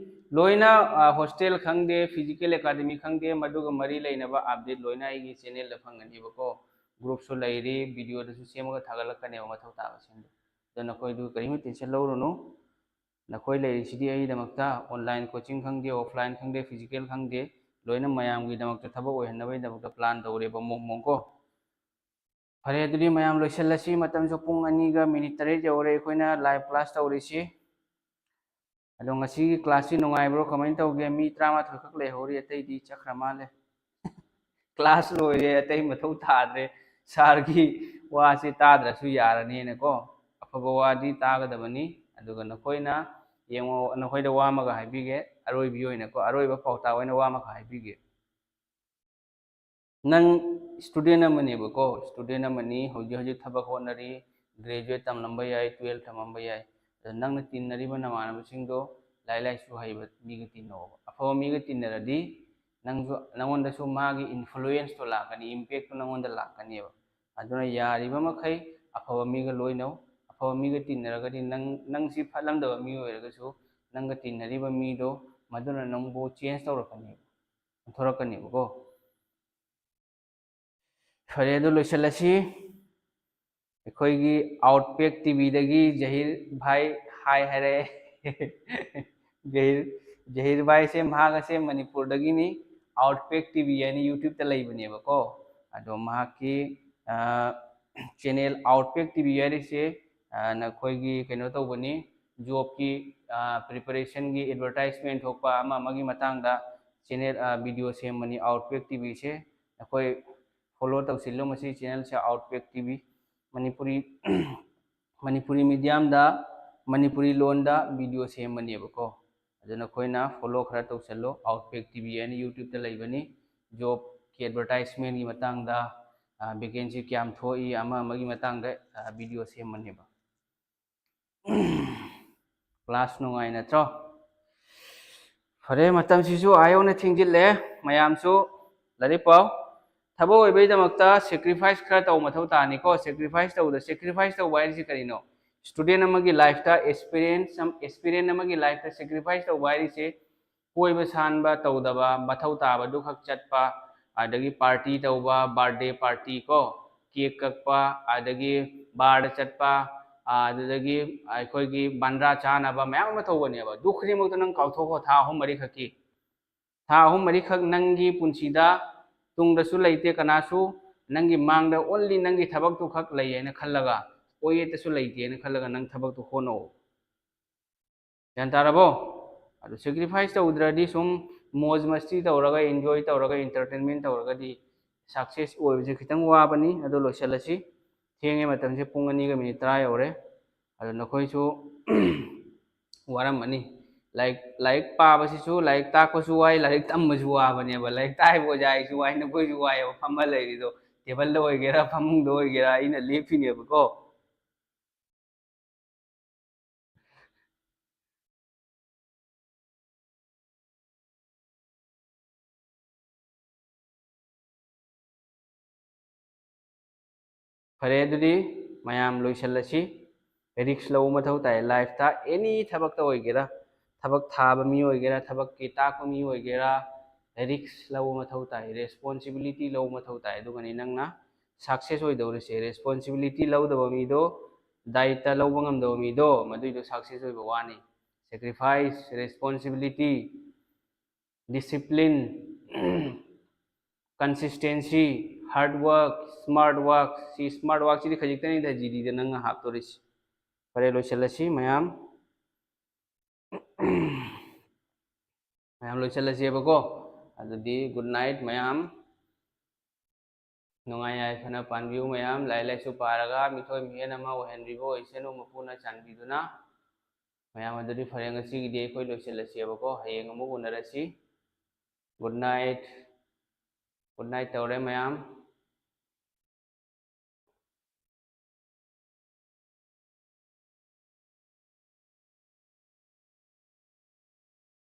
ꯂꯣꯏꯅ, ꯍꯣꯁꯇꯦꯜ ꯈꯪꯗꯦ, ꯐꯤꯖꯤꯀꯦꯜ ꯑꯦꯀꯥꯗꯃꯤ ꯈꯪꯗꯦ, ꯃꯗꯨꯒ ꯃꯔꯤ ꯂꯩꯅꯕ ꯑꯞꯗꯦꯠ ꯂꯣꯏꯅ ꯑꯩꯒꯤ ꯆꯦꯅꯦꯜꯗ ꯐꯪꯒꯅꯤꯕꯀꯣ꯫ ꯒ꯭ꯔꯨꯞꯁꯨ ꯂꯩꯔꯤ, ꯚꯤꯗꯤꯑꯣꯗꯁꯨ ꯁꯦꯝꯃꯒ ꯊꯥꯒꯠꯂꯛꯀꯅꯦꯕ ꯃꯊꯧ ꯇꯥꯕꯁꯤꯡꯗꯣ꯫ ꯑꯗꯣ ꯅꯈꯣꯏꯗꯨ ꯀꯔꯤꯝꯇ ꯇꯦꯟꯁꯟ ꯂꯧꯔꯨꯅꯨ꯫ ꯅꯈꯣꯏ ꯂꯩꯔꯤꯁꯤꯗꯤ ꯑꯩꯒꯤꯗꯃꯛꯇ, ꯑꯣꯟꯂꯥꯏꯟ ꯀꯣꯆꯤꯡ ꯈꯪꯗꯦ, ꯑꯣꯐꯂꯥꯏꯟ ꯈꯪꯗꯦ, ꯐꯤꯖꯤꯀꯦꯜ ꯈꯪꯗꯦ, ꯂꯣꯏꯅ ꯃꯌꯥꯝꯒꯤꯗꯃꯛꯇ ꯊꯕꯛ ꯑꯣꯏꯍꯟꯅꯕꯒꯤꯗꯃꯛꯇ ꯄ꯭ꯂꯥꯟ ꯇꯧꯔꯦꯕ ꯃꯑꯣꯡ ꯃꯑꯣꯡ ꯀꯣ꯫ ꯐꯔꯦ, ꯑꯗꯨꯗꯤ ꯃꯌꯥꯝ ꯂꯣꯏꯁꯤꯜꯂꯁꯤ, ꯃꯇꯝꯁꯨ ꯄꯨꯡ ꯑꯅꯤꯒ ꯃꯤꯅꯤꯠ ꯇꯔꯦꯠ ꯌꯧꯔꯦ ꯑꯩꯈꯣꯏꯅ ꯂꯥꯏꯚ ꯀ꯭ꯂꯥꯁ ꯇꯧꯔꯤꯁꯤ꯫ ꯑꯗꯣ ꯉꯁꯤꯒꯤ ꯀ꯭ꯂꯥꯁꯁꯤ ꯅꯨꯡꯉꯥꯏꯕ꯭ꯔꯣ? ꯀꯃꯥꯏꯅ ꯇꯧꯒꯦ? ꯃꯤ ꯇꯔꯥꯃꯥꯊꯣꯏ ꯈꯛ ꯂꯩꯍꯧꯔꯤ, ꯑꯇꯩꯗꯤ ꯆꯠꯈ꯭ꯔ ꯃꯥꯜꯂꯦ꯫ ꯀ꯭ꯂꯥꯁ ꯂꯣꯏꯔꯦ, ꯑꯇꯩ ꯃꯊꯧ ꯇꯥꯗ꯭ꯔꯦ꯫ ꯁꯥꯔꯒꯤ ꯋꯥꯁꯤ ꯇꯥꯗ꯭ꯔꯁꯨ ꯌꯥꯔꯅꯤꯅꯀꯣ, ꯑꯐꯕ ꯋꯥꯗꯤ ꯇꯥꯒꯗꯕꯅꯤ꯫ ꯑꯗꯨꯒ ꯅꯈꯣꯏꯅ ꯌꯦꯡꯉꯣ, ꯅꯈꯣꯏꯗ ꯋꯥ ꯑꯃꯒ ꯍꯥꯏꯕꯤꯒꯦ, ꯑꯔꯣꯏꯕꯤ ꯑꯣꯏꯅꯀꯣ, ꯑꯔꯣꯏꯕ ꯄꯥꯎꯇꯥꯛ ꯑꯣꯏꯅ ꯋꯥ ꯑꯃꯈꯛ ꯍꯥꯏꯕꯤꯒꯦ꯫ ꯅꯪ ꯏꯁꯇꯨꯗꯦꯟ ꯑꯃꯅꯦꯕꯀꯣ, ꯏꯁꯇꯨꯗꯦꯟ ꯑꯃꯅꯤ, ꯍꯧꯖꯤꯛ ꯍꯧꯖꯤꯛ ꯊꯕꯛ ꯍꯣꯠꯅꯔꯤ, ꯒ꯭ꯔꯦꯖꯨꯋꯦꯠ ꯇꯝꯂꯝꯕ ꯌꯥꯏ, ꯇꯨꯌꯦꯜꯞ ꯊꯝꯃꯝꯕ ꯌꯥꯏ꯫ ꯑꯗꯣ ꯅꯪꯅ ꯇꯤꯟꯅꯔꯤꯕ ꯅꯃꯥꯟꯅꯕꯁꯤꯡꯗꯣ ꯂꯥꯏꯔꯤꯛ ꯂꯥꯏꯁꯨ ꯍꯩꯕ ꯃꯤꯒ ꯇꯤꯟꯅꯧꯕ꯫ ꯑꯐꯕ ꯃꯤꯒ ꯇꯤꯟꯅꯔꯗꯤ ꯅꯪꯁꯨ, ꯅꯪꯉꯣꯟꯗꯁꯨ ꯃꯥꯒꯤ ꯏꯟꯐ꯭ꯂꯨꯌꯦꯟꯁꯇꯣ ꯂꯥꯛꯀꯅꯤ, ꯏꯝꯄꯦꯛꯇꯣ ꯅꯪꯉꯣꯟꯗ ꯂꯥꯛꯀꯅꯦꯕ꯫ ꯑꯗꯨꯅ ꯌꯥꯔꯤꯕ ꯃꯈꯩ ꯑꯐꯕ ꯃꯤꯒ ꯂꯣꯏꯅꯧ꯫ ꯑꯐꯕ ꯃꯤꯒ ꯇꯤꯟꯅꯔꯒꯗꯤ ꯅꯪ, ꯅꯪꯁꯤ ꯐꯠꯂꯝꯗꯕ ꯃꯤ ꯑꯣꯏꯔꯒꯁꯨ ꯅꯪꯒ ꯇꯤꯟꯅꯔꯤꯕ ꯃꯤꯗꯣ ꯃꯗꯨꯅ ꯅꯪꯕꯨ ꯆꯦꯟꯖ ꯇꯧꯔꯛꯀꯅꯦꯕ, ꯑꯣꯟꯊꯣꯔꯛꯀꯅꯦꯕꯀꯣ꯫ ꯐꯔꯦ, ꯑꯗꯨ ꯂꯣꯏꯁꯤꯜꯂꯁꯤ꯫ ꯑꯩꯈꯣꯏꯒꯤ ꯑꯥꯎꯠꯕꯦꯛ ꯇꯤꯚꯤꯗꯒꯤ ꯖꯍꯤꯔ ꯚꯥꯏ ꯍꯥꯏ ꯍꯥꯏꯔꯛꯑꯦ꯫ ꯖꯍꯤꯔ, ꯖꯍꯤꯔ ꯚꯥꯏꯁꯦ, ꯃꯍꯥꯛ ꯑꯁꯦ ꯃꯅꯤꯄꯨꯔꯗꯒꯤꯅꯤ꯫ ꯑꯥꯎꯠꯕꯦꯛ ꯇꯤꯚꯤ ꯍꯥꯏꯅ ꯌꯨꯇ꯭ꯌꯨꯕꯇ ꯂꯩꯕꯅꯦꯕꯀꯣ꯫ ꯑꯗꯣ ꯃꯍꯥꯛꯀꯤ ꯆꯦꯅꯦꯜ ꯑꯥꯎꯠꯕꯦꯛ ꯇꯤꯚꯤ ꯍꯥꯏꯔꯤꯁꯦ, ꯑ, ꯅꯈꯣꯏꯒꯤ ꯀꯩꯅꯣ ꯇꯧꯕꯅꯤ, ꯖꯣꯕꯀꯤ, ꯑ, ꯄ꯭ꯔꯤꯄꯦꯔꯦꯁꯟꯒꯤ ꯑꯦꯗꯚꯔꯇꯥꯏꯖꯃꯦꯟ ꯊꯣꯛꯄ ꯑꯃ ꯑꯃꯒꯤ ꯃꯇꯥꯡꯗ ꯆꯦꯅꯦꯜ, ꯑ, ꯚꯤꯗꯤꯑꯣ ꯁꯦꯝꯕꯅꯤ ꯑꯥꯎꯠꯕꯦꯛ ꯇꯤꯚꯤꯁꯦ꯫ ꯅꯈꯣꯏ ꯐꯣꯂꯣ ꯇꯧꯁꯤꯜꯂꯨ ꯃꯁꯤ ꯆꯦꯅꯦꯜꯁꯦ, ꯑꯥꯎꯠꯕꯦꯛ ꯇꯤꯚꯤ꯫ ꯃꯅꯤꯄꯨꯔꯤ, ꯃꯅꯤꯄꯨꯔꯤ ꯃꯤꯗꯤꯌꯝꯗ ꯃꯅꯤꯄꯨꯔꯤ ꯂꯣꯟꯗ ꯚꯤꯗꯤꯑꯣ ꯁꯦꯝꯕꯅꯦꯕꯀꯣ꯫ ꯑꯗꯨ ꯅꯈꯣꯏꯅ ꯐꯣꯂꯣ ꯈꯔ ꯇꯧꯁꯜꯂꯣ꯫ ꯑꯥꯎꯠꯕꯦꯛ ꯇꯤꯚꯤ ꯍꯥꯏꯅ ꯌꯨꯇ꯭ꯌꯨꯕꯇ ꯂꯩꯕꯅꯤ꯫ ꯖꯣꯕꯀꯤ ꯑꯦꯗꯚꯔꯇꯥꯏꯖꯃꯦꯟꯒꯤ ꯃꯇꯥꯡꯗ, ꯑ, ꯚꯦꯀꯦꯟꯁꯤ ꯀꯌꯥꯝ ꯊꯣꯛꯏ, ꯑꯃ ꯑꯃꯒꯤ ꯃꯇꯥꯡꯗ, ꯑ, ꯚꯤꯗꯤꯑꯣ ꯁꯦꯝꯕꯅꯦꯕ꯫ ꯀ꯭ꯂꯥꯁ ꯅꯨꯡꯉꯥꯏ ꯅꯠꯇ꯭ꯔꯣ? ꯐꯔꯦ, ꯃꯇꯝꯁꯤꯁꯨ ꯑꯥ ꯌꯧꯅ ꯊꯦꯡꯖꯤꯜꯂꯦ꯫ ꯃꯌꯥꯝꯁꯨ ꯂꯥꯏꯔꯤꯛ ꯄꯥꯎ꯫ ꯊꯕꯛ ꯑꯣꯏꯕꯩꯗꯃꯛꯇ ꯁꯦꯀ꯭ꯔꯤꯐꯥꯏꯁ ꯈꯔ ꯇꯧꯕ ꯃꯊꯧ ꯇꯥꯅꯤꯀꯣ꯫ ꯁꯦꯀ꯭ꯔꯤꯐꯥꯏꯁ ꯇꯧꯕꯗ, ꯁꯦꯀ꯭ꯔꯤꯐꯥꯏꯁ ꯇꯧꯕ ꯍꯥꯏꯔꯤꯁꯤ ꯀꯔꯤꯅꯣ? ꯏꯁꯇꯨꯗꯦꯟ ꯑꯃꯒꯤ ꯂꯥꯏꯐꯇ, ꯑꯦꯁꯄꯤꯔꯦꯟꯁ ꯑꯃ, ꯑꯦꯁꯄꯤꯔꯦꯟ ꯑꯃꯒꯤ ꯂꯥꯏꯐꯇ ꯁꯦꯀ꯭ꯔꯤꯐꯥꯏꯁ ꯇꯧꯕ ꯍꯥꯏꯔꯤꯁꯦ ꯀꯣꯏꯕ ꯁꯥꯟꯕ ꯇꯧꯗꯕ, ꯃꯊꯧ ꯇꯥꯕꯗꯨꯈꯛ ꯆꯠꯄ, ꯑꯗꯒꯤ ꯄꯥꯔꯇꯤ ꯇꯧꯕ, ꯕꯥꯔꯗꯦ ꯄꯥꯔꯇꯤ ꯀꯣ, ꯀꯦꯛ ꯀꯛꯄ, ꯑꯗꯒꯤ ꯕꯥꯔꯗ ꯆꯠꯄ, ꯑꯗꯨꯗꯒꯤ ꯑꯩꯈꯣꯏꯒꯤ ꯕꯥꯟꯗ꯭ꯔꯥ ꯆꯥꯅꯕ ꯃꯌꯥꯝ ꯑꯃ ꯇꯧꯕꯅꯦꯕ꯫ ꯑꯗꯨ ꯈꯨꯗꯤꯡꯃꯛꯇꯣ ꯅꯪ ꯀꯥꯎꯊꯣꯛꯈꯣ, ꯊꯥ ꯑꯍꯨꯝ ꯃꯔꯤꯈꯛꯀꯤ꯫ ꯊꯥ ꯑꯍꯨꯝ ꯃꯔꯤꯈꯛ ꯅꯪꯒꯤ ꯄꯨꯟꯁꯤꯗ ꯇꯨꯡꯗꯁꯨ ꯂꯩꯇꯦ ꯀꯅꯥꯁꯨ, ꯅꯪꯒꯤ ꯃꯥꯡꯗ only ꯅꯪꯒꯤ ꯊꯕꯛꯇꯨ ꯈꯛ ꯂꯩ ꯍꯥꯏꯅ ꯈꯜꯂꯒ, ꯑꯣꯏꯌꯦꯠꯇꯁꯨ ꯂꯩꯇꯦꯅ ꯈꯜꯂꯒ ꯅꯪ ꯊꯕꯛꯇꯨ ꯍꯣꯠꯅꯧ꯫ ꯒ꯭ꯌꯥꯟ ꯇꯥꯔꯕꯣ? ꯑꯗꯨ ꯁꯦꯀ꯭ꯔꯤꯐꯥꯏꯁ ꯇꯧꯗ꯭ꯔꯗꯤ, ꯁꯨꯝ ꯃꯣꯖ ꯃꯁꯇꯤ ꯇꯧꯔꯒ, ꯏꯟꯖꯣꯏ ꯇꯧꯔꯒ, ꯏꯟꯇꯔꯇꯦꯟꯃꯦꯟ ꯇꯧꯔꯒꯗꯤ ꯁꯛꯁꯦꯁ ꯑꯣꯏꯕꯁꯦ ꯈꯤꯇꯪ ꯋꯥꯕꯅꯤ꯫ ꯑꯗꯣ ꯂꯣꯏꯁꯤꯜꯂꯁꯤ, ꯊꯦꯡꯉꯦ, ꯃꯇꯝꯁꯦ ꯄꯨꯡ ꯑꯅꯤꯒ ꯃꯤꯅꯤꯠ ꯇꯔꯥ ꯌꯧꯔꯦ꯫ ꯑꯗꯣ ꯅꯈꯣꯏꯁꯨ ꯋꯥꯔꯝꯃꯅꯤ꯫ ꯂꯥꯏꯔꯤꯛ, ꯂꯥꯏꯔꯤꯛ ꯄꯥꯕꯁꯤꯁꯨ, ꯂꯥꯏꯔꯤꯛ ꯇꯥꯛꯄꯁꯨ ꯋꯥꯏ, ꯂꯥꯏꯔꯤꯛ ꯇꯝꯕꯁꯨ ꯋꯥꯕꯅꯦꯕ꯫ ꯂꯥꯏꯔꯤꯛ ꯇꯥꯛꯏꯕ ꯑꯣꯖꯥ ꯑꯩꯁꯨ ꯋꯥꯏ, ꯅꯈꯣꯏꯁꯨ ꯋꯥꯏꯑꯦꯕ꯫ ꯐꯝꯃ ꯂꯩꯔꯤꯗꯣ, ꯇꯦꯕꯜꯗ ꯑꯣꯏꯒꯦꯔꯥ, ꯐꯃꯨꯡꯗ ꯑꯣꯏꯒꯦꯔꯥ, ꯑꯩꯅ ꯂꯦꯞꯄꯤꯅꯦꯕꯀꯣ꯫ ꯐꯔꯦ, ꯑꯗꯨꯗꯤ ꯃꯌꯥꯝ ꯂꯣꯏꯁꯤꯜꯂꯁꯤ꯫ ꯔꯤꯛꯁ ꯂꯧꯕ ꯃꯊꯧ ꯇꯥꯏ ꯂꯥꯏꯐꯇ, ꯑꯦꯅꯤ ꯊꯕꯛꯇ ꯑꯣꯏꯒꯦꯔꯥ, ꯊꯕꯛ ꯊꯥꯕ ꯃꯤ ꯑꯣꯏꯒꯦꯔꯥ, ꯊꯕꯛꯀꯤ ꯇꯥꯛꯄ ꯃꯤ ꯑꯣꯏꯒꯦꯔꯥ, ꯔꯤꯛꯁ ꯂꯧꯕ ꯃꯊꯧ ꯇꯥꯏ, ꯔꯦꯁꯄꯣꯟꯁꯤꯕꯤꯂꯤꯇꯤ ꯂꯧꯕ ꯃꯊꯧ ꯇꯥꯏ꯫ ꯑꯗꯨꯒꯅꯤ ꯅꯪꯅ ꯁꯛꯁꯦꯁ ꯑꯣꯏꯗꯧꯔꯤꯁꯦ꯫ ꯔꯦꯁꯄꯣꯟꯁꯤꯕꯤꯂꯤꯇꯤ ꯂꯧꯗꯕ ꯃꯤꯗꯣ, ꯗꯥꯏꯇ ꯂꯧꯕ ꯉꯝꯗꯕ ꯃꯤꯗꯣ, ꯃꯗꯨꯏꯗꯣ ꯁꯛꯁꯦꯁ ꯑꯣꯏꯕ ꯋꯥꯅꯤ꯫ ꯁꯦꯀ꯭ꯔꯤꯐꯥꯏꯁ, ꯔꯦꯁꯄꯣꯟꯁꯤꯕꯤꯂꯤꯇꯤ, ꯗꯤꯁꯤꯄ꯭ꯂꯤꯟ, ꯀꯟꯁꯤꯁꯇꯦꯟꯁꯤ, ꯍꯥꯔꯗ ꯋꯥꯔꯛ, ꯁ꯭ꯃꯥꯔꯠ ꯋꯥꯔꯛ꯫ ꯁꯤ ꯁ꯭ꯃꯥꯔꯠ ꯋꯥꯔꯛꯁꯤꯗꯤ ꯈꯖꯤꯛꯇꯅꯤꯗ ꯖꯤꯗꯤꯗ ꯅꯪꯅ ꯍꯥꯞꯇꯣꯔꯤꯁꯤ꯫ ꯐꯔꯦ, ꯂꯣꯏꯁꯤꯜꯂꯁꯤ ꯃꯌꯥꯝ꯫ ꯃꯌꯥꯝ ꯂꯣꯏꯁꯤꯜꯂꯁꯦꯕꯀꯣ꯫ ꯑꯗꯨꯗꯤ ꯒꯨꯗ ꯅꯥꯏꯠ ꯃꯌꯥꯝ꯫ ꯅꯨꯡꯉꯥꯏ ꯌꯥꯏꯐꯅ ꯄꯥꯟꯕꯤꯌꯨ ꯃꯌꯥꯝ꯫ ꯂꯥꯏꯔꯤꯛ ꯂꯥꯏꯁꯨ ꯄꯥꯔꯒ ꯃꯤꯊꯣꯏ ꯃꯤꯍꯦꯟ ꯑꯃ ꯑꯣꯏꯍꯟꯕꯤꯕ ꯑꯣꯏꯁꯅꯨ ꯃꯄꯨꯅ ꯆꯥꯟꯕꯤꯗꯨꯅ꯫ ꯃꯌꯥꯝ, ꯑꯗꯨꯗꯤ ꯐꯔꯦ, ꯉꯁꯤꯒꯤꯗꯤ ꯑꯩꯈꯣꯏ ꯂꯣꯏꯁꯤꯜꯂꯁꯦꯕꯀꯣ꯫ ꯍꯌꯦꯡ ꯑꯃꯨꯛ ꯎꯅꯔꯁꯤ꯫ Good night. ꯒꯨꯗ ꯅꯥꯏꯠ ꯇꯧꯔꯦ ꯃꯌꯥꯝ꯫